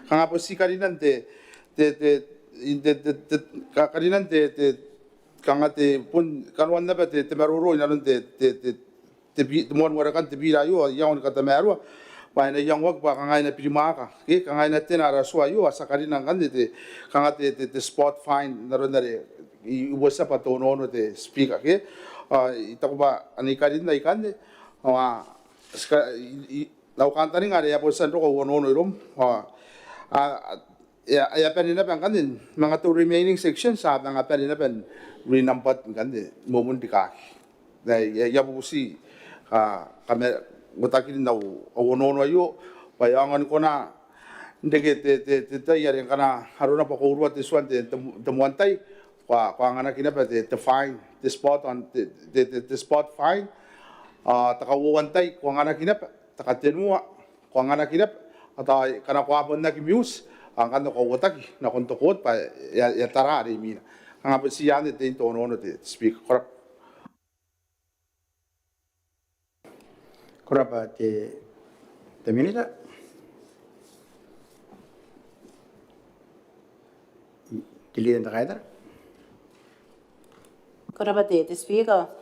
kanga bon ti karinan te, te, te, te, te, te, ka-, karinan te, te, kanga te, bon, kanoan naba te, te maroro inanon te, te, te, te bi-, te moan warekan te bira aio, ao I a ongo ni katamaroa bwa e na iangoaki bwa kanga e na birimwaaka, ke, kanga e na tena ara tua aio, ao ti a karina ngkanne te, kanga te, te, te spot fine, n aron are I, I uotia bwa te onoono te Speaker, ke. Ao I taku bwa ane I karinna ikanne, ao a, ti ka-, I, I, n au kantaninga are e a bon tia n roko au onoono iroum, ao a, a, e a, e a bane naba ngkanne, manga te remaining sections, a manga bane naba n renumbered ngkanne, moa n rikaaki. N na, I a, I a bubuti, a, kamarotakini n au, au onoono aio, bwa e aonga ni kona n reke te, te, te tai are ngkana arona bwa ko urua te tua n te, te, te moan tai, ko a, ko a anganaki naba te, te fine, te spot on, te, te, te, te spot fine, Ao te kauoua n tai ko anganaki naba, te katenua ko anganaki naba, ao tao ngkana ko a bon aki mute, ao ngkanne ko a uotaki nakon te court bwa e a, e a tara are imwina. Kanga bon ti anne te, te onoono te Speaker. Ko rabwa. Ko rabwa te, te Minita. Te Leader n te Kaitara. Ko rabwa te, te Speaker.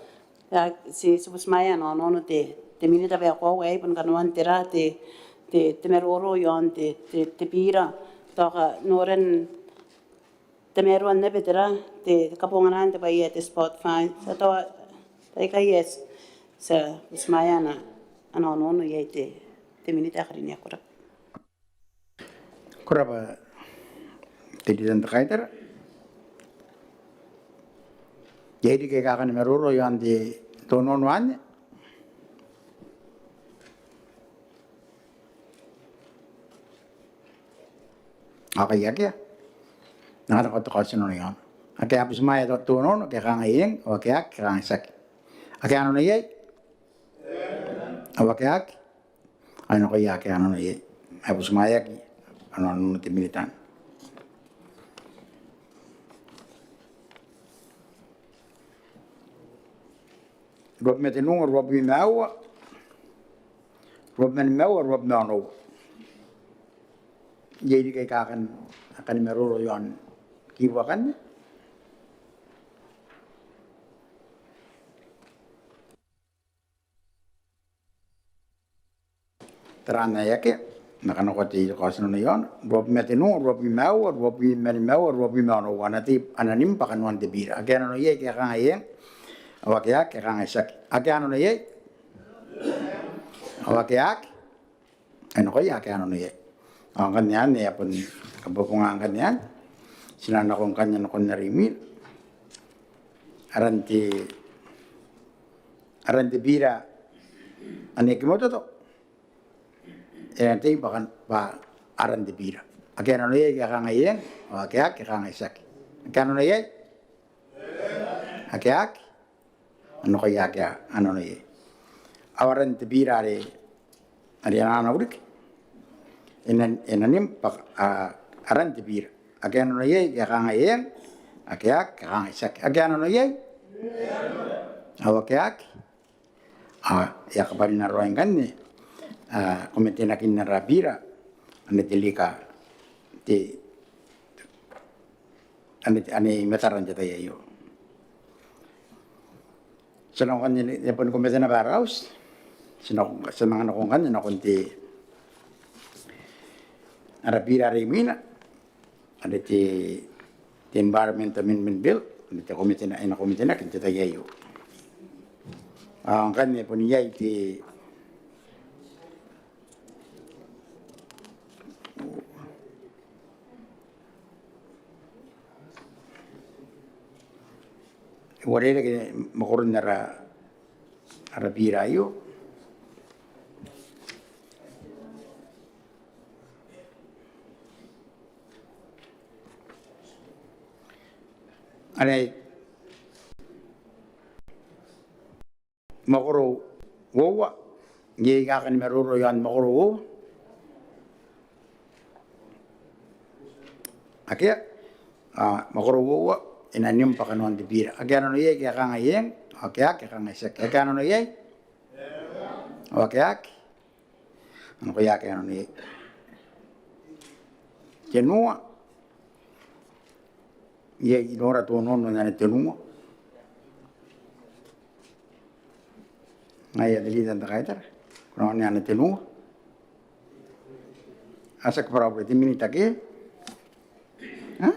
Ao ti, ti butimwaea ana onoono te, te Minita bwa e koaua ae bon kanoan tera te, te, te maroro iaon te, te, te bira. Tao kanoan tamaroan naba tera te kabonganaan te bwai ae te spot fine. Ti a tao, taikai ae ti a butimwaea ana, ana onoono iai te, te Minita ae karineaki. Ko rabwa. Ko rabwa te Leader n te Kaitara. Iai riki aika kan maroro iaon te, te onoono anne? Ao ngkai akea, N na kanakoa te kaotinano iaona. Ake a butimwaea te onoono ke a kangai eng, ao ake a aki ke a kangai tiaki. Ake a nano iai? Ao ake a aki? Ao e nakoia ake a nano iai. E butimwaeaki ana onoono te Minita. Ruabwi ma tenua, ruabwi ma aua, ruabwi ma nimaua, ruabwi ma onoua. Iai riki aika kan, kan maroro iaon kibu akanne? Tera anne? Akea. N na kanakoa te kaotinano iaona. Ruabwi ma tenua, ruabwi ma aua, ruabwi ma nimaua, ruabwi ma onoua. Ana tei, ana nim bwa kanoan te bira. Ake a nano iai ke a kangai eng, ao ake a aki ke a kangai tiaki. Ake a nano iai? Ao ake a aki? Ao e nakoia ake a nano iai. Ao ngkanne anne e a bon kabobonga ngkanne anne. Ti na nako ngkanne nakon are imwina. Aran te, aran te bira ane e kimototo. E na tei bwa kan, bwa aran te bira. Ake a nano iai ke a kangai eng, ao ake a aki ke a kangai tiaki. Ake a nano iai? Ake a aki? Ao e nakoia ake a nano iai. Ao aran te bira are, are ana, ana riki. E na, e na nim bwa, a, aran te bira. Ake a nano iai ke a kangai eng, ake a aki ke a kangai tiaki. Ake a nano iai? Ao ake a aki? Ao e a kabwarina raoi ngkanne, a, kometenakin ara bira ane te liquor, te, ane, ane i matara n te tai aio. Ti a nako ngkanne, e a boni komete naba ara auti. Ti a nako, ti a manga nako ngkanne nakon te, ara bira are imwina. Are te, te Environment Amendment Bill, are te kometena, e na kometenaki n te tai aio. Ao ngkanne bon iai te, e uarereke mwakoron ara, ara bira aio. Are mwakoro uoua, iai aika kan maroro iaon mwakoro uoua? Akea. A, mwakoro uoua, e na nim bwa kanoan te bira. Ake a nano iai ke a kangai eng, ake a aki ke a kangai tiaki. Ake a nano iai? Ao ake a aki? Ao e nakoia ake a nano iai. Tenua. Iai, I nora te onoono n ana tenua. Ngaia te Leader n te Kaitara. Ko na onea ana tenua? A, tiaki, bwa ara bure te Minita ke? A?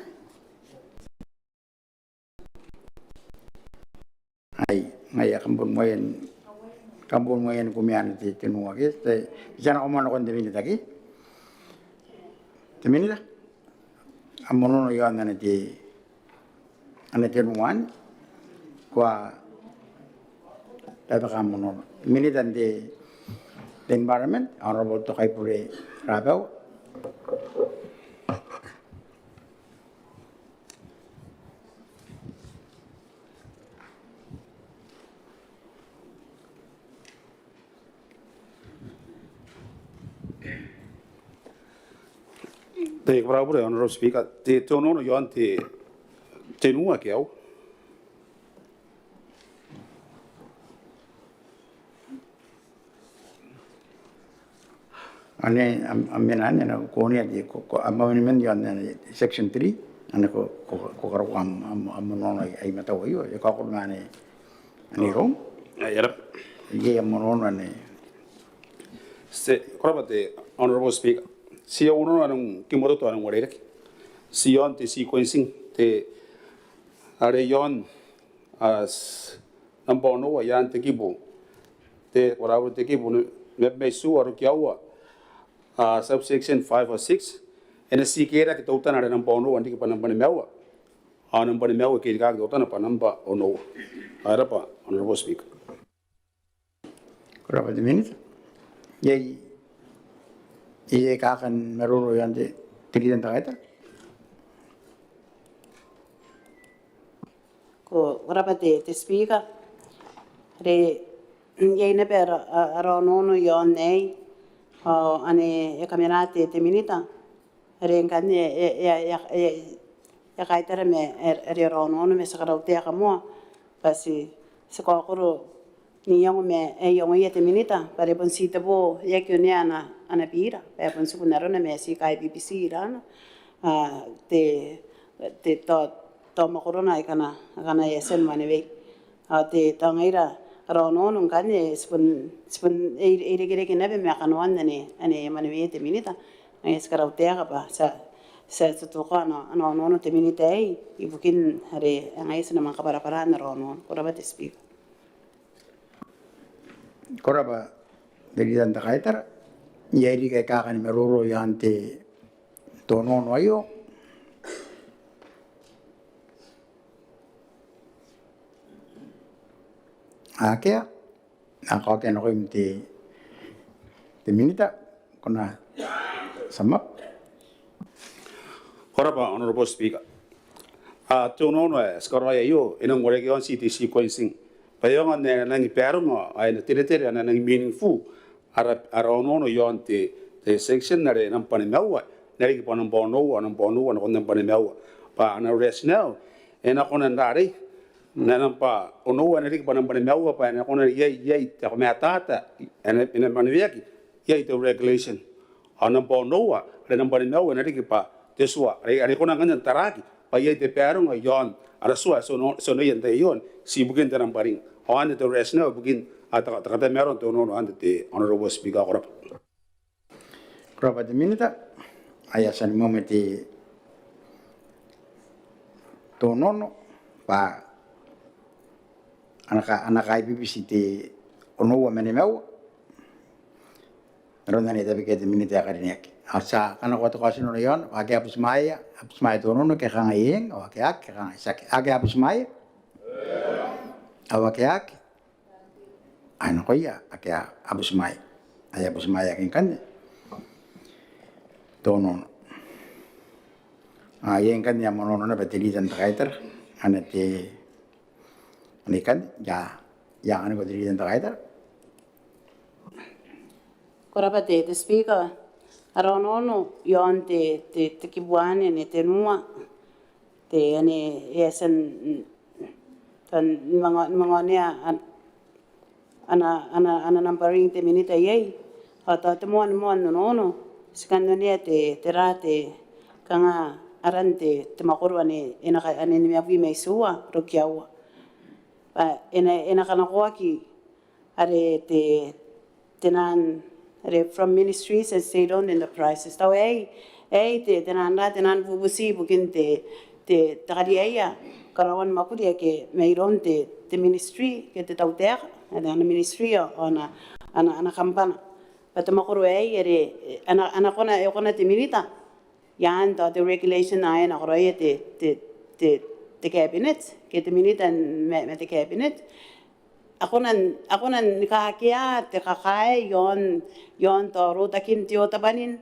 Ai, ngaia kam bon waen, kam bon waen kumea ana te, tenua ke, te, ti a nako moa nakon te Minita ke? Te Minita? Am onoono iaon ana te, ana tenua anne? Ko a tabeka am onoono. Minita n te, te Environment, Honourable Tokaibure Rabaua. Te, ko rabwa te Honourable Speaker, te, te onoono iaon te, tenua ke aua. Anne, am, am, mena anne, ko, ko, amendment iaon anne section three, anne ko, ko, ko karaoa am, am, am onoono ae matau aio, e kaokoro ma anne, anne iroum. Ai, e rab'a. Iai am onoono anne. Ko rabwa te Honourable Speaker. Ti onoono anne, ki mototo anne uarereke. Ti iaon te sequencing, te, are iaon, a, nambwa onoua, iaon te kibu. Te, ko rabwa te kibu, nambwa itiua, arokia aua, a, subsection five or six, e na ti kerikaaki teutana are nambwa onoua n riki bwa nambwa nimaua. Ao nambwa nimaua e kerikaaki teutana bwa nambwa onoua. Ai, e rab'a, Honourable Speaker. Ko rabwa te Minita. Iai, iai kaekaan maroro iaon te, te Leader n te Kaitara? Ko, ko rabwa te, te Speaker. Are, iai naba ara, ara onoono iaon aei, ao anne e kamena te, te Minita. Are ngkanne e, e, e, e, e kaitara ma are, are ara onoono ma ti a karautaeka moa. Bwa ti, ti kaokoro n iango ma ae iangoia te Minita, bwa are bon ti te boo, e aki onea ana, ana bira, bwa e bon tiku n arona ma ti kai bibiti irana, a, te, te tao, tao mwakorona akana, akana e a tia ni mwanewei. Ao te, tao ngaira ara onoono ngkanne, ti bon, ti bon, e, e irekereke naba ma kanoan anne, anne e mwaneweia te Minita. Ngaia ti karautaeka bwa ti a, ti a tutuko ana, ana onoono te Minita aei, ibukin are ngaia ti na manga kabwarabwara n ara onoono. Ko rabwa te Speaker. Ko rabwa te Leader n te Kaitara. Iai riki kaekaan maroro iaon te, te onoono aio? Akea. Ao kaokia nakoim te, te Minita, ko na sum up. Ko rabwa, Honourable Speaker. A, te onoono ae ti karaoia aio, e nang uarereke iaon te sequencing. Bwa e aonga n ae e na nangi baronga, ae e na teretere, ae e na nangi meaningful ara, ara onoono iaon te, te section are nambwa nimaua n riki bwa nambwa onoua, nambwa onoua nakon nambwa nimaua. Bwa ana rationale e na kona n rarei, nambwa onoua n riki bwa nambwa nimaua, bwa e na kona iai, iai te kamatata ae e na, e na mwaneweaki iai te regulation. Ao nambwa onoua are nambwa nimaua n riki bwa te tua are, are e kona ngkanne n taraaki bwa iai te baronga iaon ara tua ae ti ono, ti onoia n te tai aio, ti ibukin te nambwaring. Ao anne te rationale ibukin, a, te, te katamaroa n te onoono anne te Honourable Speaker. Ko rabwa. Ko rabwa te Minita. Ai a tia ni moa ma te, te onoono bwa a na ka, a na kai bibiti te onoua ma nimaua. N aron anne e tabekia te Minita ae karineaki. Ao ti a kanakoa te kaotinano iaona, ao ake a butimwaea, a butimwaea te onoono ke a kangai eng, ao ake a aki, ke a kangai tiaki. Ake a butimwaea? Ao ake a aki? Ai nakoia ake a butimwaea. Ai a butimwaeaki ngkanne te onoono. Ao iai ngkanne am onoono naba te Leader n te Kaitara. Anne te, anne ngkanne, ia, ia anne ko te Leader n te Kaitara. Ko rabwa te, te Speaker, ara onoono iaon te, te, te kibu anne, anne tenua, te, anne e a tia n, tao ni manga, ni manga onea ana, ana, ana, ana nambwaring te Minita iai. Ao tao te moan, moan onoono, ti kan onea te, tera te, kanga aran te, te mwakoro anne, e na ka, anne nimabwi ma itiua, arokia aua. Bwa e na, e na kanakoaki are te, te naan, are from ministries and state-owned enterprises. Tao aei, aei te, te naan ra, te naan bubuti ibukin te, te, te kariaia karaoan mwakuri ake mairoun te, te ministry, ke te tautaeka, ana, ana ministry ao ana, ana, ana kambana. Bwa te mwakoro aei are, e, a na, a na kona, e kona te Minita iaan tao te regulation ae e na karaoia te, te, te, te cabinet, ke te Minita ma, ma te cabinet. A kona n, a kona ni kakea te kakae iaon, iaon tao rotakin te otabwanin,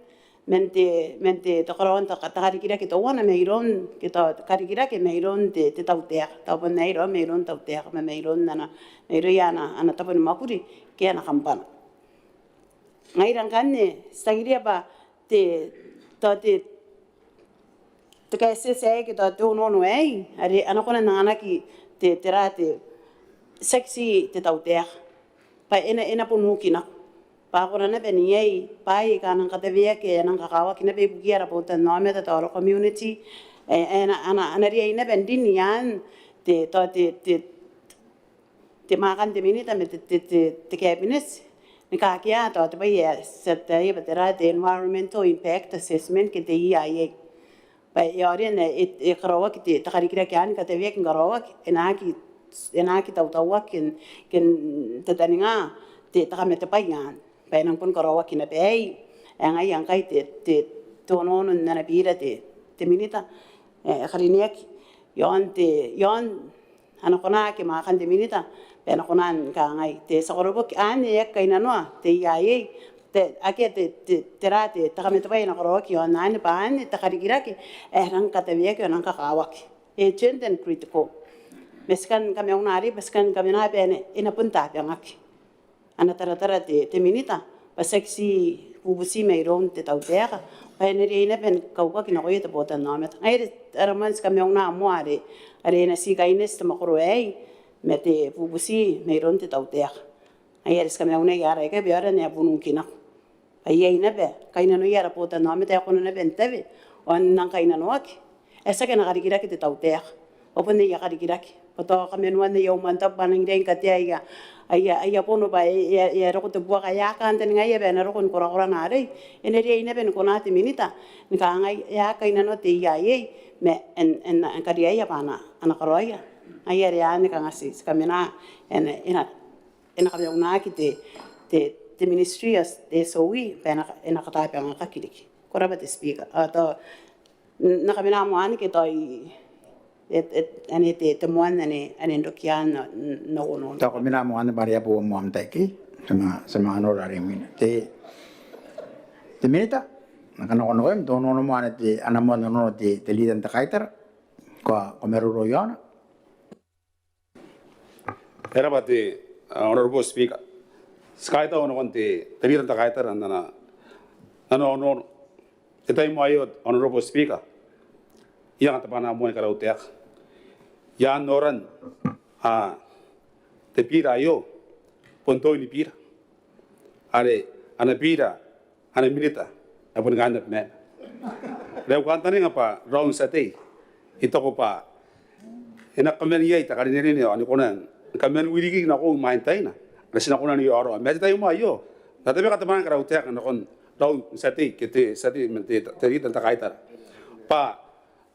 man te, man te, tao karaoan tao ka, tao karikirake teuana mairoun, ke tao karikirake mairoun te, te tautaeka, tao bon aei raoi mairoun tautaeka, ma mairoun ana, mairouia ana, ana tabo ni mwakuri, ke ana kambana. Ngaira ngkanne, ti tangiria bwa te, tao te, te kaetieti aei ke tao te onoono aei are a na kona n anganaki te, te ra te, tiaki ti te tautaeka bwa e na, e na bon uki nako bwa a kona naba n iai bwaai aika a nang kataweaki, a nang kakawaki naba ibukiia ara botannaomata tao ara community. E, e na, a na, a na riai naba n rin iaan te, tao te, te, te mwaakan te minita ma te, te, te, te cabinet ni kakea tao te bwai ae ti ataia bwa te ra te environmental impact assessment ke te E I A. Bwa e aonga n e, e karaoaki te, te karikirake anne, kataweaki ni karaoaki, e na aki, e na aki tautauaki ke n, ke n tataninga te, te kamatebwai anne bwa e nang bon karaoaki naba. Aei ae ngaia ngkai te, te, te onoono n ana bira te, te minita ae karineaki iaon te, iaon a na kona ke mwaakan te minita bwa e na kona ni kangai te, ti a koroboki anne e aki kainnanoa te E I A, te, akea te, te, te ra te, te kamatebwai ae na karaoaki iaon anne bwa anne te karikirake ae rang kataweaki ao nang kakawaki, urgent and critical. Ma ti kan kamauna arei bwa ti kan kamena bwa e na, e na bon tabangaki ana taratara te, te minita bwa tiaki ti bubuti mairoun te tautaeka bwa e na riai naba ni kaukaki nakoia te botannaomata. Ngaia are ara moan ti kamauna moa are, are e na ti kaineti te mwakoro aei ma te bubuti mairoun te tautaeka. Ngaia are ti kamauna iai ara ika bwa e aonga n ae bon uki nako bwa iai naba kainnanoia ara botannaomata ae kona naba n tawe ao n nang kainnanoaki ae tiaki ana karikirake te tautaeka bwa bon aia karikirake bwa tao kamanuan aia umwantabu bwa a nang riai ni katea aia, aia, aia bono bwa e, e, e a roko te buaka ae a kantaningaia bwa e na roko ni korakorana arei. E na riai naba ni kona te minita ni kangai e a kainnanoa te E I A ma e na, e na, e na kariaia bwa a na, a na karaoia. Ngaia are anne kanga ti, ti kamena e na, e na e na kamaunaki te, te, te ministry as, te S O E bwa e na, e na katabangaki riki. Ko rabwa te Speaker. Ao tao n na kamena moa anne ke tao i, e, e, anne te, te moan anne, anne n rokian n, n, n onoono. Tao ko mena moa anne bwa are e a boo moa am tai ke. Ti a manga, ti a manga nora are imwina. Te, te minita, n na kanakoa nakoim, te onoono moa anne te, ana moan onoono te, te leader n te kaitara. Ko, ko maroro iaona. E rabwa te, a, Honourable Speaker. Ti kaitau nakon te, te leader n te kaitara n ana, ana onoono. Te tai moa aio, Honourable Speaker, I anga te bwanaa moa ni karautaeka i aan noran, a, te bira aio bon toin bira are ana bira ana minita ae boni kaain Abemama. Are au kantaninga bwa raou n tia tei, I taku bwa e na kaman iai te karinerine ao ni kona ni kaman wiriki nakoiu imwain taina are ti na kona n iraorao. Ma te tai moa aio N na tabeka te bwanaa ni karautaeka nakon raou n tia tei ke te tia tei man te, te leader n te kaitara bwa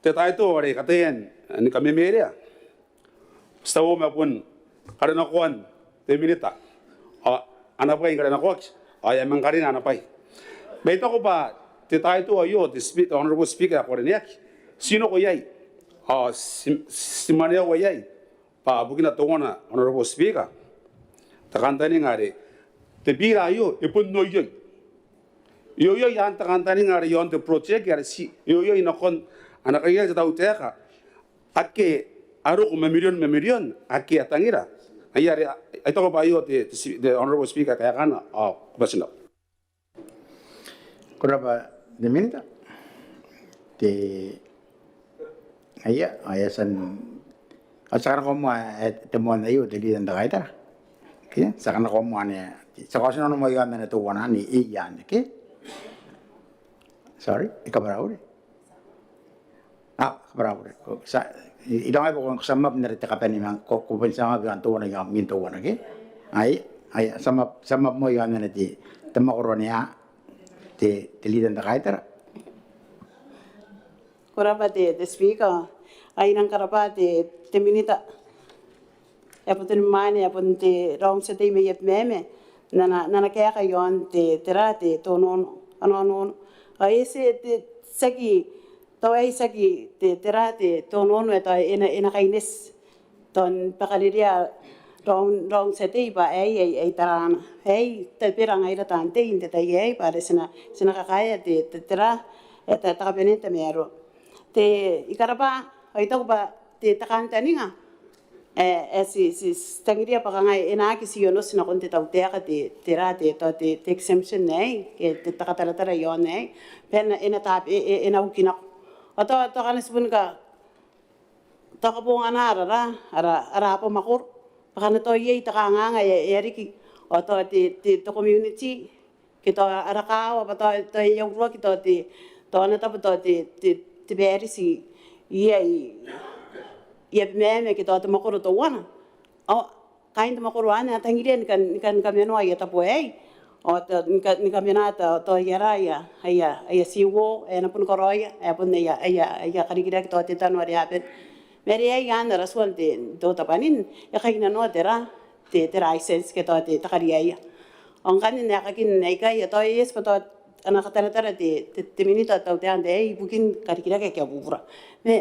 te title are kataia ni kamemerea ti taua ma bon karenakoan te minita ao ana bwai ni karenakoaki ao e a manga karina ana bwai. Ma I taku bwa te title aio, te Speaker, Honourable Speaker, ae ko rineaki, ti noko iai ao ti, ti mwaneaua iai bwa bukina teuana, Honourable Speaker, te kantaninga are te bira aio e bon oioi. E oioi i aan te kantaninga are i aon te project are ti, e oioi nakon ana kairiri te tautaeka ake a roko ma mirion ma mirion ake a tangira. Ai are I taku bwa aio te, te, te Honourable Speaker kaekana ao ko bati n rabwa. Ko rabwa te minita. Te, aia, aia, ti a, ti a kanakoa moa, e, te moan aio te leader n te kaitara. Okay, ti a kanakoa moa anne, ti a kaotinano moa i aon anne teuana anne, e, i aan, okay? Sorry, I kabwara au bure. A, kabwara au bure. Ko, ti a, I, I taku bwa ko, ko sum up n are te kabanea ma ko, ko bon sum up i aon teuana, i aon min teuana, okay? Ai, ai, sum up, sum up moa i aon anne te, te mwakoro anne, te, te leader n te kaitara. Ko rabwa te, te Speaker. Ai I nang karabwa te, te minita ae bon te mwaane ae bon te raou n tia tei mai Abemama n ana, n ana kaeka i aon te, tera, te, te onoono, ana onoono. Ao e eti, e eti, tiaki, tao aei tiaki te, tera, te, te onoono ae tao e na, e na kaineti tao ni bakarerea raou n, raou n tia tei bwa aei, aei, aei tarana. Aei tabera ngaira taan tei n te tai aei bwa are ti na, ti na kakaea te, te, tera, e, te, te kabanea n tamaroa. Te, I karabwa, ao I taku bwa te, te kantaninga ae, ae ti, ti, ti tangiria bwa kanga e na aki ti onoti nakon te tautaeka te, tera, te, tao te, te exemption aei, ke te, te kataratara i aon aei, bwa e na, e na tab-, e, e, e na uki nako. Ao tao, tao ngkana ti bon ka, tao kabongana ara, ara, ara abamwakoro bwa ngkana tao iai te kanganga ae, ae riki, ao tao te, te, te community ke tao ara kaawa bwa tao, tao e a uruaki tao te, tao ana tabo tao te, te, te bareti i, i, i Abemama ke tao te mwakoro teuana. Ao kaain te mwakoro anne a tangiria ni kan, ni kan, ni kamanoa aia tabo aei. Ao tao, ni ka, ni kamena tao, tao aia ra, aia, aia, aia seawall ae a na bon karaoia, ae bon aia, aia, aia karikirake tao te tano are a bane. Ma are aei anne ara tua n te, te otabwanin, e kainnanoa te ra, te, te license ke tao te, te kariaia. Ao ngkanne n aekakin aikai, ao tao e eti bwa tao a na kataratara te, te, te minita tautaeka n te, aei ibukin karikirake ake a bubura. Ma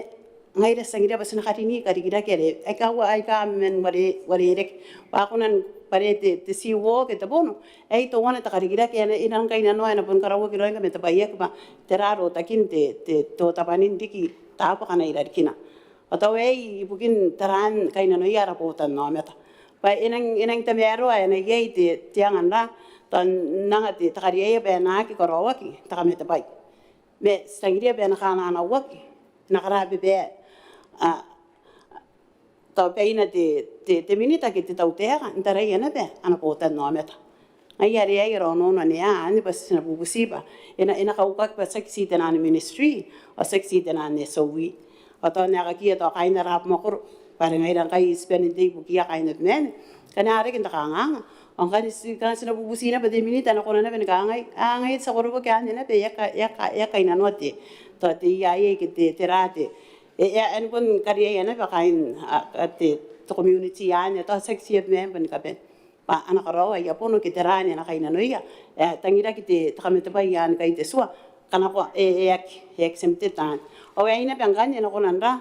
ngaira ti tangiria bwa ti na karini karikirake are aika, aika man ware, ware reke. Bwa a kona n bwara te, te seawall ke te bono. Aei teuana te karikirake ae e na, e nang kainnanoa, e na bon karauaki raoi ngkana e tabwaiaki bwa tera rotakin te, te, te otabwanin riki taabo akana i rarikina. Ao tao aei ibukin taraan kainnanoia ara botannaomata. Bwa e nang, e nang tamaroa ae e na iai te, te anga n ra, tao n anga te, te kariaia bwa e na aki karaoaki te kamatebwai. Ma ti tangiria bwa e na kananauaki, e na karababaa, a, tao baina te, te, te minita ke te tautaeka n taraia naba ana botannaomata. Ngaia are aei ara onoono anne, anne bwa ti na bubuti bwa e na, e na kaukaki bwa tiaki ti tenan ministry, ao tiaki ti tenan SOE. Ao tao n aekakiia tao kaain ara abamwakoro bwa are ngaira ngkai ti bane n tei ibukiia kaain Abemama, ngkana a reke n te kanganga. Ao ngkanne ti, ngkana ti na bubuti naba bwa te minita e na kona naba ni kangai, a, ngaia ti a koroboki anne naba, e a ka, e a ka, e a kainnanoa te, tao te EIA ke te, te ra te, e, e a, e na bon kariaia naba kaain, a, a, te, te community anne, tao tiaki ti Abemama ni kabane. Bwa a na karaoa aia bono ke tera ae a na kainnanoia. E tangiraki te, te kamatebwai anne ngkai te tua, kanakoa, e, e aki, e aki semteta. Ao aei naba ngkanne e na kona n ra,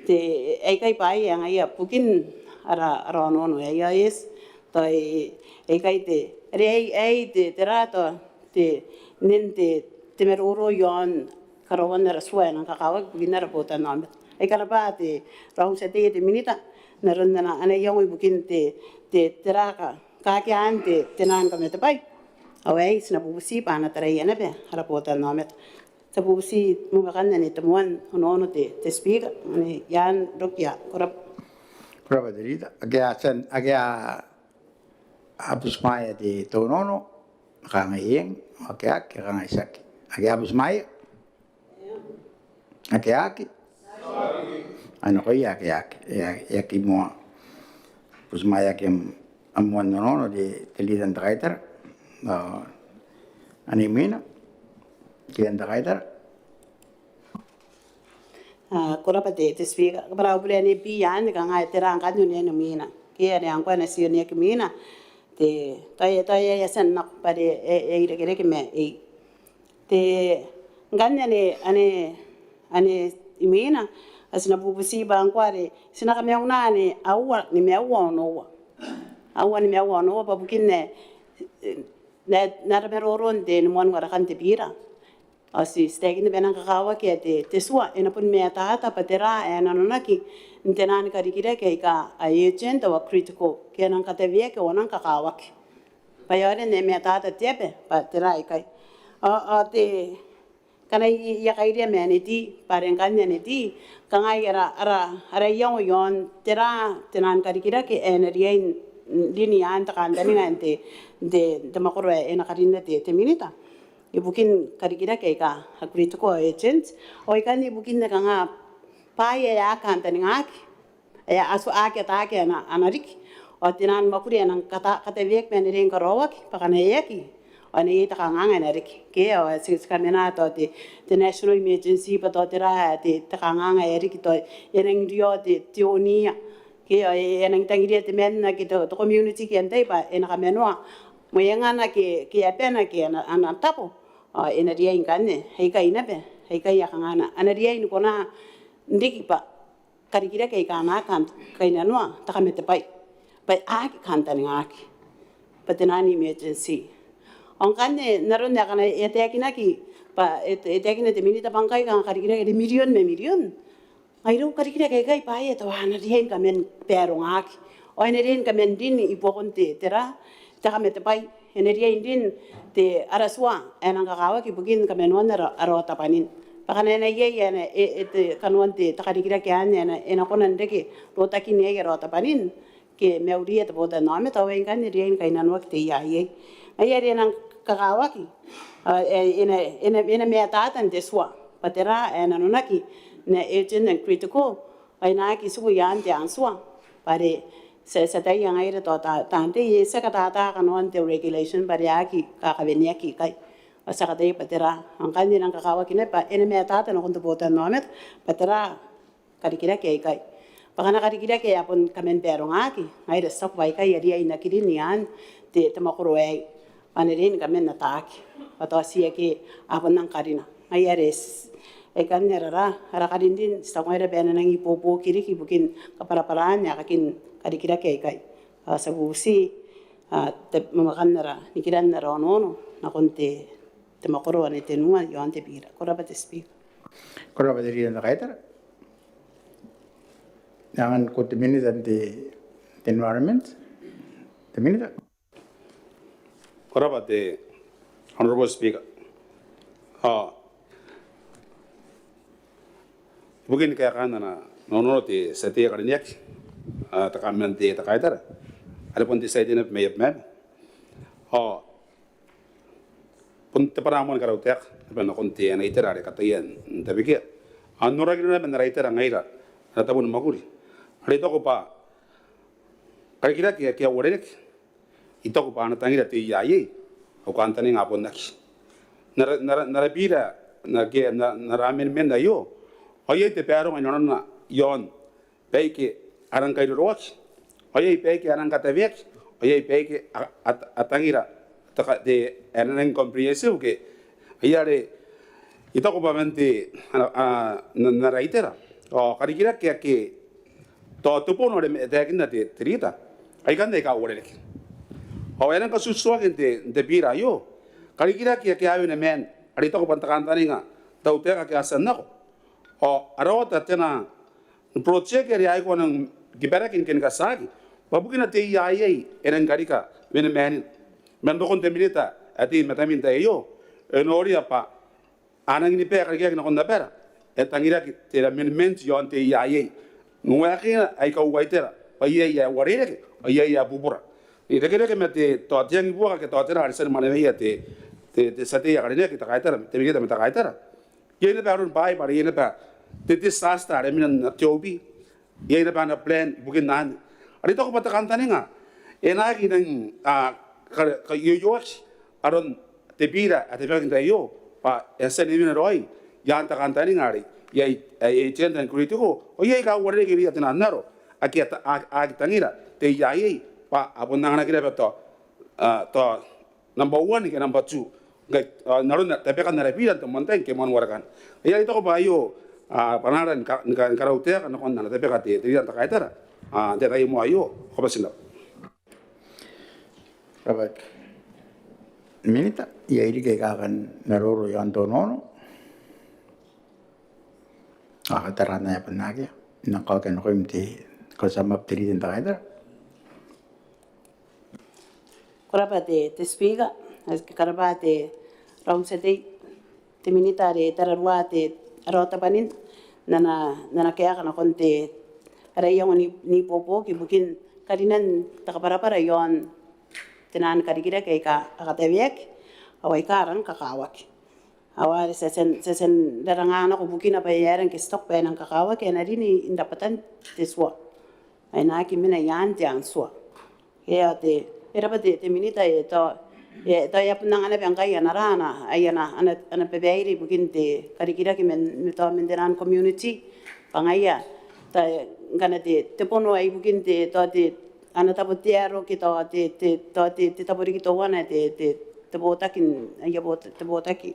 te, aikai bwaai ae ngaia bukin ara, ara onoono aei, ao e eti, tao e, aikai te, are aei, aei te, tera tao te, nen te, te maroro iaon karaoan ara tua ae nang kakawaki ibukin ara botannaomata. Ai ko rabwa te, raou tia tei ae te minita, n aron ana, ana iango ibukin te, te, tera ka, kakean te, tenan kamatebwai. Ao aei ti na bubuti bwa a na taraia naba ara botannaomata. Ti a bubuti mwamwakan anne te moan onoono te, te Speaker, anne Ian Rokia, ko rabwa. Ko rabwa te Leader. Akea a tia, akea a butimwaea te, te onoono, kangai eng, akea, akea, kangai tiaki. Akea a butimwaea? Akea, akea. Ao nakoia akea, akea, e, e aki moa butimwaeaki am, am moan onoono te, te Leader n te Kaitara. Ao anne imwina, Leader n te Kaitara. A, ko rabwa te, te Speaker. Kabwara au bure anne bwa iai anne kanga tera ngkanne oneana imwina. Ke are ngkoa e na ti oneaki imwina. Te, tao, tao e a tia n nako bwa are e, e irekereke ma ei. Te, ngkanne anne, anne, anne imwina, a ti na bubuti bwa ngkoa are ti na kamauna anne aua nimaua onoua. Aua nimaua onoua bwa bukin ae, e, n ara, n ara maroro n te, ni moan warekan te bira. Ao ti, ti taekinna bwa e nang kakawaki ae te, te tua e na bon matata bwa tera ae nanonaki n tenan karikirake aika a urgent ao a critical, ke a nang kataweaki ao a nang kakawaki. Bwa e aonga n matata te aba bwa tera aikai. Ao, ao te, ngkana I, I a kairia ma anne te, bwa are ngkanne anne te, kangai ara, ara, ara iango iaon tera, tenan karikirake ae e na riai n, n rin i aan te kantaninga n te, n te, n te mwakoro ae e na karinna te, te minita ibukin karikirake aika a critical ao urgent. Ao ikanne ibukin kanga bwaai aika a kantaningaki, ae a tuai, a tuai, a tuai ana, ana riki. Ao tenan mwakuri ae nang kata, kataweaki ma e na riai ni karaoaki, bwa ngkana e aki, ao e na iai te kanganga ae e na riki. Ke ao ti, ti kamena tao te, te national emergency bwa tao tera te, te kanganga ae e riki tao e nang riao te, te oniia. Ke ao e, e nang tangiria temanna ke te, te community ke antai bwa e na kamanoa mwengana ke, ke abana ke ana, ana tabo. Ao e na riai ngkanne, aikai naba, aikai a kanga a na riai ni kona n riki bwa karikirake aika a na aki kainnanoa te kamatebwai. Bwa a aki kantaningaki. Bwa tenan emergency. Ao ngkanne, n aron ae ngkana e taekinaki, bwa e, e taekina te minita bwa ngkai kanga karikirake te mirion ma mirion. Ngaia irou karikirake aikai bwaai ae tao a na riai ni kaman barongaki. Ao e na riai ni kaman rin i buakon te, tera, te kamatebwai. E na riai n rin te, ara tua ae nang kakawaki ibukin kamanoan ara, ara otabwanin. Bwa ngkana e na iai, e na, e, e, te, kanoan te, te karikirake anne, e na, e na kona n reke rotakin aia raotabanin ke mauriia te botannaomata, ao ai ngkanne e riai ni kainnanoaki te E I A. Ngaia are e nang kakawaki, a, e, e na, e na, e na matata n te tua bwa tera ae nanonaki n urgent and critical, ao e na aki tiku i aan te tua bwa are ti a, ti ataia ngaira tao ta, taan tei, e, ti a kataata kanoan te regulation bwa are a aki kakaweneaki ikai. Ao ti a kataia bwa tera, ao ngkanne e nang kakawaki naba bwa e na matata nakon te botannaomata bwa tera karikirake aikai. Bwa ngkana karikirake ae a bon kaman barongaki, ngaira ti taku bwa aikai a riai n aki rin i aan te, te mwakoro aei, bwa a na riai ni kaman ataaki bwa tao ti ake a bon nang karina. Ngaia are ti, aikanne ara, ara karinrin, ti taku ngaira bwa e na nang ibuobuoki riki ibukin kabwarabwaraan aekakin karikirake aikai. Ao ti a bubuti, a, te, mwamwakan ara, nikiran ara onoono nakon te, te mwakoro ane tenua i aon te bira. Ko rabwa te Speaker. Ko rabwa te Leader n te Kaitara. Angan ko te Minita n te, te Environment. Te Minita. Ko rabwa te Honourable Speaker. Ao ibukin kaekaan ana onoono te tia tei ae karineaki, a, te Kauoman n te, te Kaitara, are bon te tia tei naba mai Abemama. Ao bon te bwanaa moa ni karautaeka naba nakon te ana itera are e kataia n tabekia. Ao n norakina naba n ara itera ngaira, ara tabo ni mwakuri, are I taku bwa karikirake ake a uarereke, I taku bwa a na tangira te E I A, au kantaninga a bon aki. N ara, n ara, n ara bira, n ara, n ara amendment aio, ao iai te baronga i nanona i aon baike a rang kairoroaki, ao iai baike a rang kataweaki, ao iai baike a, a, a tangira te ka, te, a na rang comprehensive ke, ngaia are I taku bwa man te, a, a, n, n ara itera, ao karikirake ake tao te bono are e taekinna te, te Leader, aikanne aika uarereke. Ao e rang katutuaki n te, n te bira aio karikirake ake a wene maan, are I taku bwa n te kantaninga n tautaeka ake a tia n nako, ao a raota te na project are a aikoa n kibaraki ke ni katiaki, bwa bukina te E I A e nang karika wene maanin. Man rokon te Minita ae tei i matami n tai aio, e noria bwa a nangi ni bia karikiaki nakon abara ae tangiraki te amendment i aon te E I A, n waakina aika uaitera, bwa iai ae uarereke ao iai ae bubura. N irekereke ma te, tao te angibuaka ke tao tera are e tia ni mwanewea te, te, te tia tei ae karineaki, te Kaitara, te Minita ma te Kaitara, iai naba aron bwaai bwa are iai naba te, te disaster are e mena n te OB, iai naba ana plan ibukin anne. Are I taku bwa te kantaninga e na aki nang, a, ka, kaioioaki aron te bira ae tabeaki n tai aio, bwa e a tia ni mena raoi i aan te kantaninga are iai, e, urgent and critical, ao iai aika uarereke irouia tenan aro ake a, a, a aki tangira te E I A, bwa a bon anganaki naba tao, a, tao number one ke number two ngkai, a, n aron tabekan ara bira n te moan tai ngke moan warekan. Ngaia are I taku bwa aio, a, bwanaara ni ka, ni ka, ni karautaeka nakon ana tabeka te, te Leader n te Kaitara, a, n te tai moa aio. Ko bati n rabwa. Rabwa te Minita. Iai riki aika a kan maroro i aon te onoono? A, tara naba n akea. N na kaokia nakoim te, ko sum up, te Leader n te Kaitara. Ko rabwa te, te Speaker, ao ko rabwa te, raou n tia tei, te Minita are e tararua te, ara otabwanin n ana, n ana kaeka nakon te, ara iango n, n ibuobuoki ibukin karinan te kabwarabwara i aon tenan karikirake aika a kataweaki ao aika a rang kakawaki. Ao are ti a tia n, ti a tia n raranga nako bukina bwa e aera ngke ti taku bwa e nang kakawaki, e na rin i, i rabwatan te tua, e na aki mena i aan te ang tua. Eng, ao te, e rabwa te, te Minita, e tao, e tao e a bon anga naba ngkai ana ra, ana, ai ana, ana, ana babaire ibukin te karikirake man, man tao man tenan community. Bwa ngaia, tao ngkana te, te bono ae ibukin te, tao te, ana tabo te aro ke tao te, te, tao te, te tabo riki teuana te, te, te botaki n, aia bot, te botaki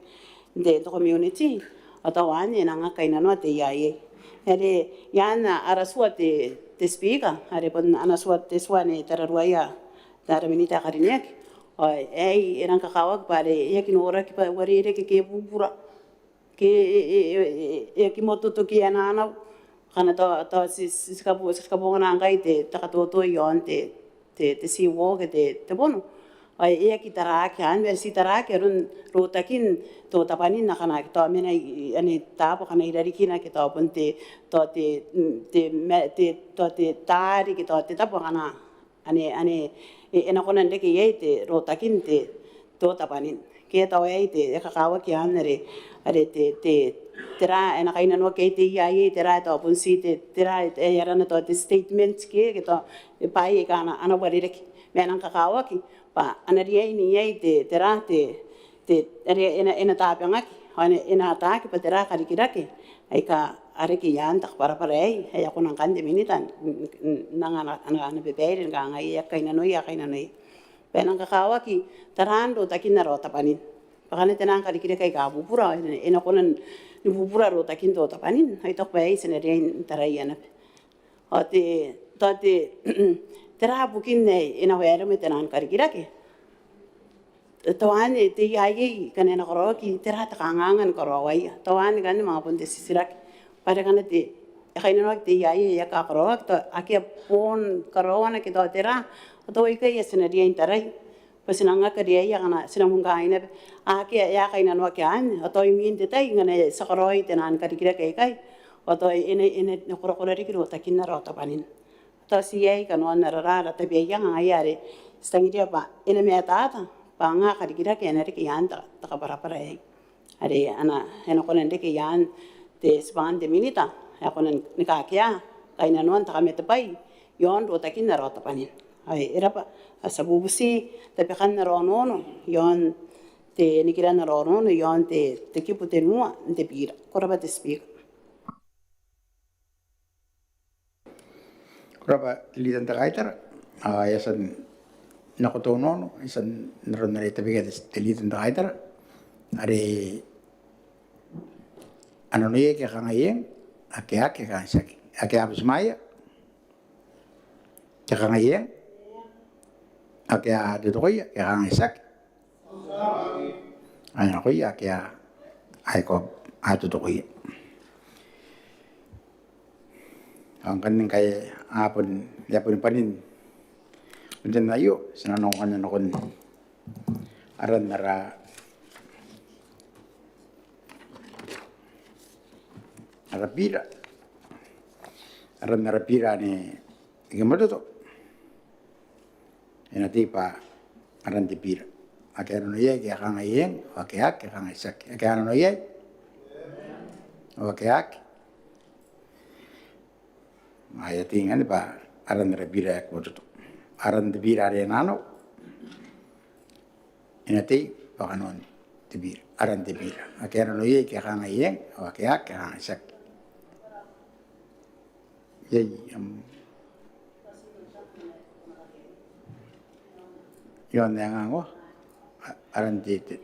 n te, te community, ao tao anne e nang aki kainnanoa te E I A. Are i aan ara tua te, te Speaker, are bon ana tua te tua ane e tararuaia ara Minita ae karineaki, ao aei e rang kakawaki bwa are e aki noraki bwa e uarereke ke e bubura ke e, e, e, e, e aki mototoki ana, ana, ngkana tao, tao ti, ti, ti kabo, ti kabongana ngkai te, te katoto i aon te, te, te seawall ke te, te bono. Ao e aki taraaki, ao e a tia n taraaki aron rotakin te otabwanin akana ke tao mena i, i, ane taabo akana i rarikina ke tao bon te, tao te, mm, te, ma-, te, tao te taari ke tao te tabo akana ane, ane, e, e na kona n reke iai te rotakin te, te otabwanin. Ke tao aei te, e kakawaki anne are, are te, te, tera, e na kainnanoaki iai te I I A, tera, tao bon ti te, tera, e, e arana tao te statement ke, ke tao, e bwai aika a na, a na uarereke. Ma e nang kakawaki bwa a na riai n iai te, tera, te, te, are e na, e na tabangaki, ao e na, e na ataaki bwa tera karikirake aika a reke i aan te kabwarabwara aei, ae e a kona ngkanne te Minita n, n, n anga ana, ana, ana babaire ni kangai e aki kainnanoia, e aki kainnanoia. Bwa e nang kakawaki taraan rotakin ara otabwanin. Bwa ngkana te nang karikirake aika bubura, ao e na, e na kona ni bubura rotakin te otabwanin, ao I taku bwa aei ti na riai n taraia naba. Ao te, tao te, tera bukin ae e na waeremwe te nang karikirake. Tao anne te I I A ngkana e na karaoaki, tera te kanganga ni karaoaia. Tao anne ngkanne manga bon te titiraki. Bwa are ngkana te, e kainnanoaki te I I A e aki kakaraoaki, tao akea boon karaoana ke tao tera, ao tao aikai ae ti na riai n tarai. Bwa ti nang aki riai akana, ti na mungkai naba. Akea, e a kainnanoaki anne, ao tao imwin te tai ngkana ti a karaoi te nang karikirake aikai, ao tao e na, e na korakora riki rotakin ara otabwanin. Tao ti iai kanoan ara, ara tabeaianga ngaia are ti tangiria bwa e na matata bwa anga karikirake ae na reke i aan te, te kabwarabwara aei. Are a na, e na kona n reke i aan te, tibwangan te Minita, e a kona ni kakea kainnanoan te kamatebwai iaon rotakin ara otabwanin. Ae, e rabwa, ao ti a bubuti tabekan ara onoono iaon te, nikiran ara onoono iaon te, te kibu tenua n te bira. Ko rabwa te Speaker. Ko rabwa te Leader n te Kaitara. Ao e a tia n nako te onoono, e a tia n aron are e tabekia te, te Leader n te Kaitara. Are a nanoia ae kangai eng, ake a aki, ake a kangai tiaki. Ake a butimwaea, ake a kangai eng. Ake a totokoia, ake a kangai tiaki. Ai nakoia ake a, aika a totokoia. Ao ngkanne ngkai a bon, e a bon bwanin, bon te tai aio, ti na nako ngkanne nakon aran ara, ara bira. Aran ara bira ane e kimototo. E na tei bwa aran te bira. Ake a nano iai, ake a kangai eng, ao ake a aki, ake a kangai tiaki. Ake a nano iai? Ao ake a aki? Ao e a tei ngkanne bwa aran ara bira ae kimototo. Aran te bira are e nano, e na tei bwa kanoan te bira. Aran te bira. Ake a nano iai, ake a kangai eng, ao ake a aki, ake a kangai tiaki. Iai, am, iaon ae ngangoa, a-, aran te, te.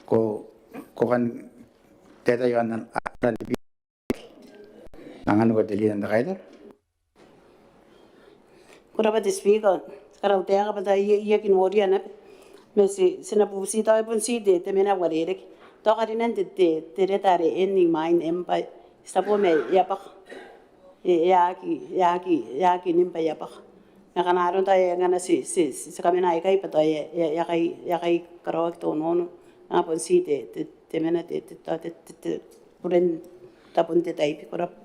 Ko, ko kan taetae iaon aran te bira. Anganiko te Leader n te Kaitara. Ko rabwa te Speaker, karautaeka bwa tao I, I aki noria naba. Ma ti, ti na bubuti tao e bon ti te, te mena ae uarereke. Tao karinan te, te, te reta are N imwain M bwa ti taku ma e a bwaka. E, e aki, e aki, e aki nim bwa e a bwaka. Ma kanga aron tao e ngkana ti, ti, ti, ti kamena aikai bwa tao e, e, e a kai, e a kai karaoaki te onoono. Kanga bon ti te, te, te mena te, te, tao te, te, te, buren tabon te taibi. Ko rabwa.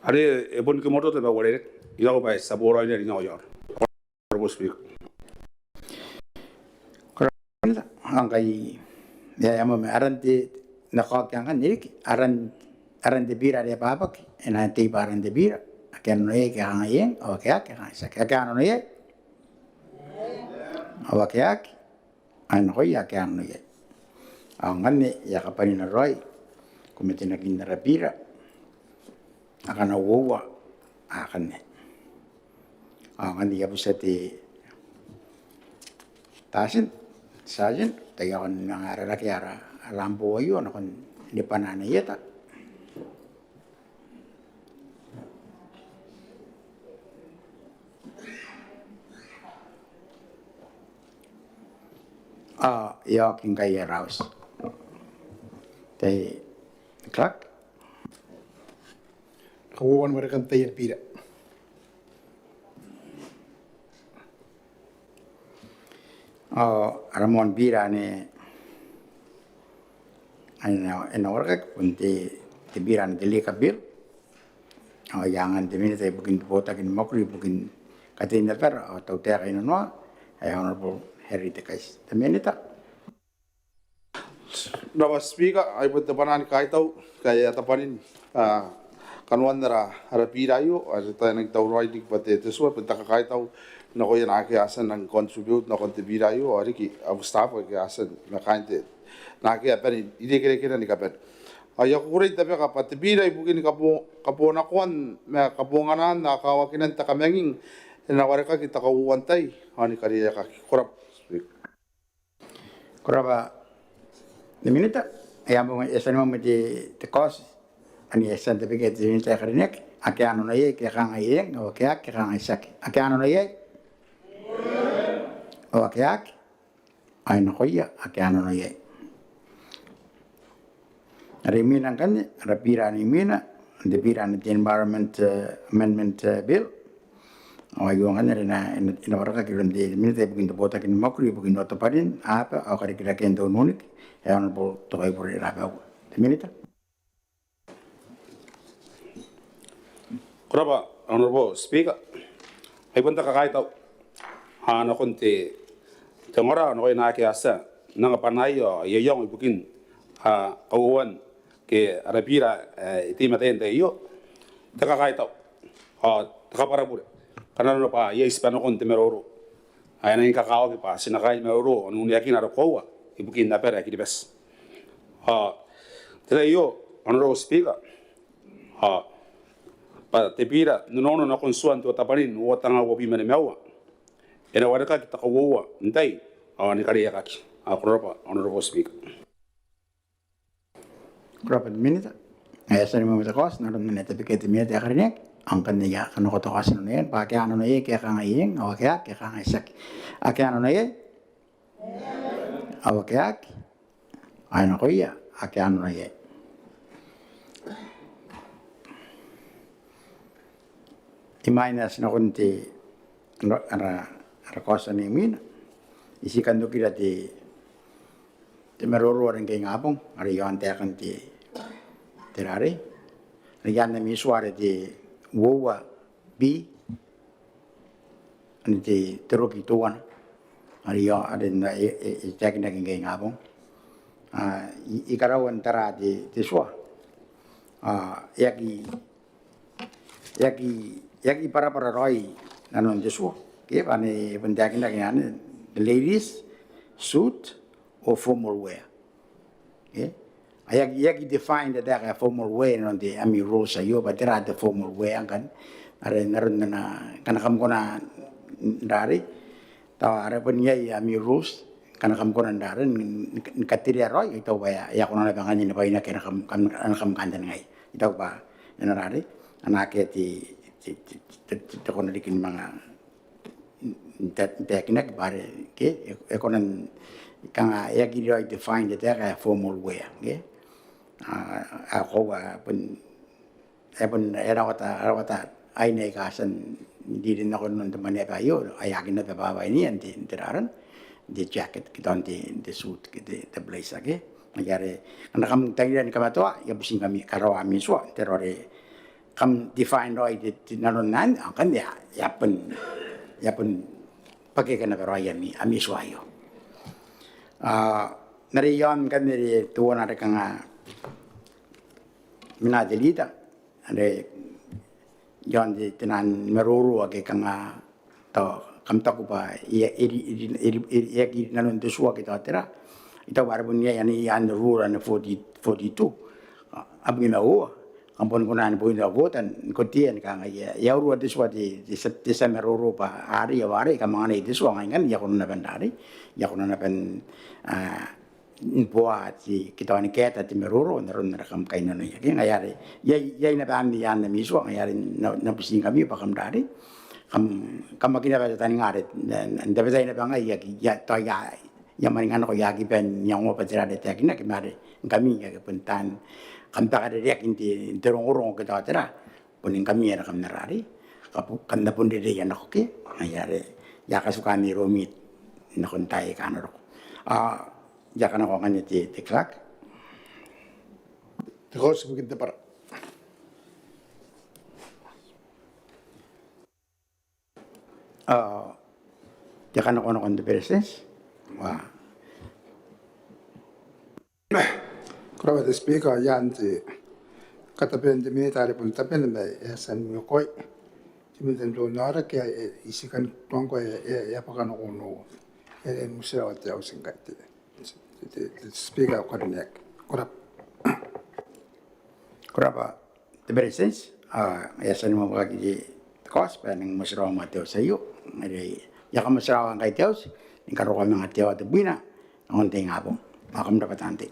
Are e bon kimototo ma uarereke. I taku bwa ti a boraoi n ringa iaon. Ko rabwa Speaker. Ko rabwa. Ao ngkai e a moa ma aran te, n na kaokia ngkanne riki, aran, aran te bira are e babaki, e na tei bwa aran te bira. Ake a nano iai, ake a kangai eng, ao ake a aki, ake a kangai tiaki. Ake a nano iai? Ao ake a aki? Ai nakoia ake a nano iai. Ao ngkanne e a kabwanin raoi komitinakin ara bira akana uoua akanne. Ao ngkanne I a butia te Sergeant, Sergeant, tao e a kona n manga rarake ara, ara ambo aio nakon ni bwanaa ana ieta. ao e oki ngkai ae raus. Te Clerk. Kauoua ni warekan taian bira. Ao ara moan bira anne ae e na warekaki bon te, te bira anne te Liquor Bill. Ao I angan te Minita ibukin te botaki ni mwakuri ibukin katein abara ao tautaeka inanoa, ae Honourable Harry Tekaiti. Te Minita. Ko rabwa Speaker, ai bon te bwanaa ni kaitau ngkai e a tabwanin kanoan ara bira aio, are ti a nang tauraoi riki bwa te tua, bon te kakaitau nakoia naake a tia n nang contribute nakon te bira aio, ao riki au staff ake a tia n na kain te naake a bane n irekerekena ni kabane. Ao I a kukurei n tabeka bwa te bira ibukin kabo, kabonakoan ma kabonganaan ao kawakinan te kamanging e na warekaki te kauoua n tai ao ni kariaiakaki. Ko rabwa Speaker. Ko rabwa te Minita. E a manga e a tia ni manga te, te kaoti anne e a tia n tabekaki te Minita ae karineaki. Ake a nano iai ke a kangai eng, ao ake aki ke a kangai tiaki. Ake a nano iai? Ao ake aki? Ai nakoia ake a nano iai. Are imwina ngkanne ara bira anne imwina, te bira anne te Environment Amendment Bill. Ao aio ngkanne are e na, e na warekaki iroun te Minita ibukin te botaki ni mwakuri ibukin otabwanin, aba ao karikirakean te ununiki, ae Honourable Tokaibure Rabaua. Te Minita. Ko rabwa Honourable Speaker. Ai bon te kakaitau nakon te, te ongora nakoia naake a tia n anga bwanaia ao iango ibukin kauoua ke ara bira ae e teimatoa n te tai aio. Te kakaitau ao te kabwarabure. Kanga nanona bwa iai tibwangana nakon te maroro ae e nang kakawaki bwa ti na kaai ni maroro n uneakina ara koaua ibukin abara ae Kiribati. Ao te tai aio Honourable Speaker, ao bwa te bira n onoono nakon tuan te otabwanin uoua tenga uabwi ma nimaua e na warekaki te kauoua n tai ao ni kariaiakaki. Ao ko rabwa Honourable Speaker. Ko rabwa te Minita. E a tia ni manga te kaoti n aron anne e tabekaki te Minita ae karineaki. Ao ngkanne I a kanakoa te kaoti inanon aei bwa ake a nano iai ke a kangai eng, ao ake aki ke a kangai tiaki. Ake a nano iai? Ao ake aki? Ai nakoia ake a nano iai. Imwain ae ti nakon te, ara, ara kaoti anne imwina, I tii kan okira te, te maroro are ngke ingabong are iaon taekan te, te rarei are iaan ami tua are te uoua B, anne te, te roki teuana are iaon, are e, e, e taekinaki ngke ingabong. I, I karaua n tara te, te tua. E aki, e aki, e aki bwarabwara raoi nanon te tua ke bwa e bon taekinaki anne, the ladies suit or formal wear. Okay? E aki, e aki define te taeka ae formal wear inanon te ami rules aio bwa tera te formal wear ngkanne. Are n aron ana, ngkana kam kona n rarei, tao are bon iai ami rules, ngkana kam kona n rarei ni katerea raoi, I taku bwa e a kona naba ngkanne ni bwainaki ana kam, kam, ana kam kantaningaia. I taku bwa e na rarei, a na akea te, te, te kona riki ni manga n taekinaki bwa are ke e kona n kanga e aki riai define te taeka ae formal wear, ke? A koaua bon, e bon e rawata, rawata aine aika a tia n riri nako inanon te mwaneaba aio, ai aki naba bwabwainiia n te, n te rarei, n te jacket ke tao n te, n te suit ke te, te blazer, ke? Ngaia are ngkana kam tangiria ni kamatoa, I a butiingkami karaoa ami tua n te rarei, kam define raoi te, te nanon anne, ao ngkanne e a bon, e a bon bakeke naba raoi ami, ami tua aio. Ao n are iaon ngkanne are teuana are kanga mena te rita are iaon te, te naan maroro ake kanga tao kam taku bwa e aki rinanon te tua ke tao tera. I taku bwa are bon iai anne i aan te rule anne forty, forty-two, abwi ma uoua, kam bon kona ni boina uota ni kotea ni kangai e a urua te tua te, te tia maroro bwa arei ao arei kam anganai te tua, ngaia ngkanne I a kona naba n rarei, I a kona naba n, a, n boa te, ke tao ni kaeta te maroro n aron are kam kainnanoia. Ke ngaia are iai, iai naba ami, i aan ami tua, ngaia are N na, N na butiingkami bwa kam rarei, kam, kam aki naba tataninga are n, n, n tabetai naba ngai I aki, I a, tao I a, I a mwaninga nako, I aki bane n iangoa bwa tera are e taekinaki, ma are ngkami ake bon taan kam bakarereaki n te, n te rongorongo ke tao tera, bon ngkami are kam na rarei, kam na bon rereia nako ke, ai are I a katuka mairoumi nakon taai aika a na roko. Ao I a kanakoa ngkanne te, te clerk. Te kaoti ibukin te bwara. Ao I a kanakoa nakon te Beretitenti. Ko rabwa te Speaker. I aan te katabean te Minita are bon tabena ma e a tia ni mwiokoai, te Minita n te onnaoraki, ae I tii kan tuangko ae e a bwaka nako onoua. E motirawa te auti ngkai te, te, te Speaker ae ko karineaki. Ko rabwa. Ko rabwa te Beretitenti. Ao e a tia ni mwamwakaki te kaoti bwa e nang motirawa moa te auti aio. Are I a kamotirawa ngkai te auti ni karokoa manga te aoa tebwina nakon te ingabong. Ao kam rabwa taan tei.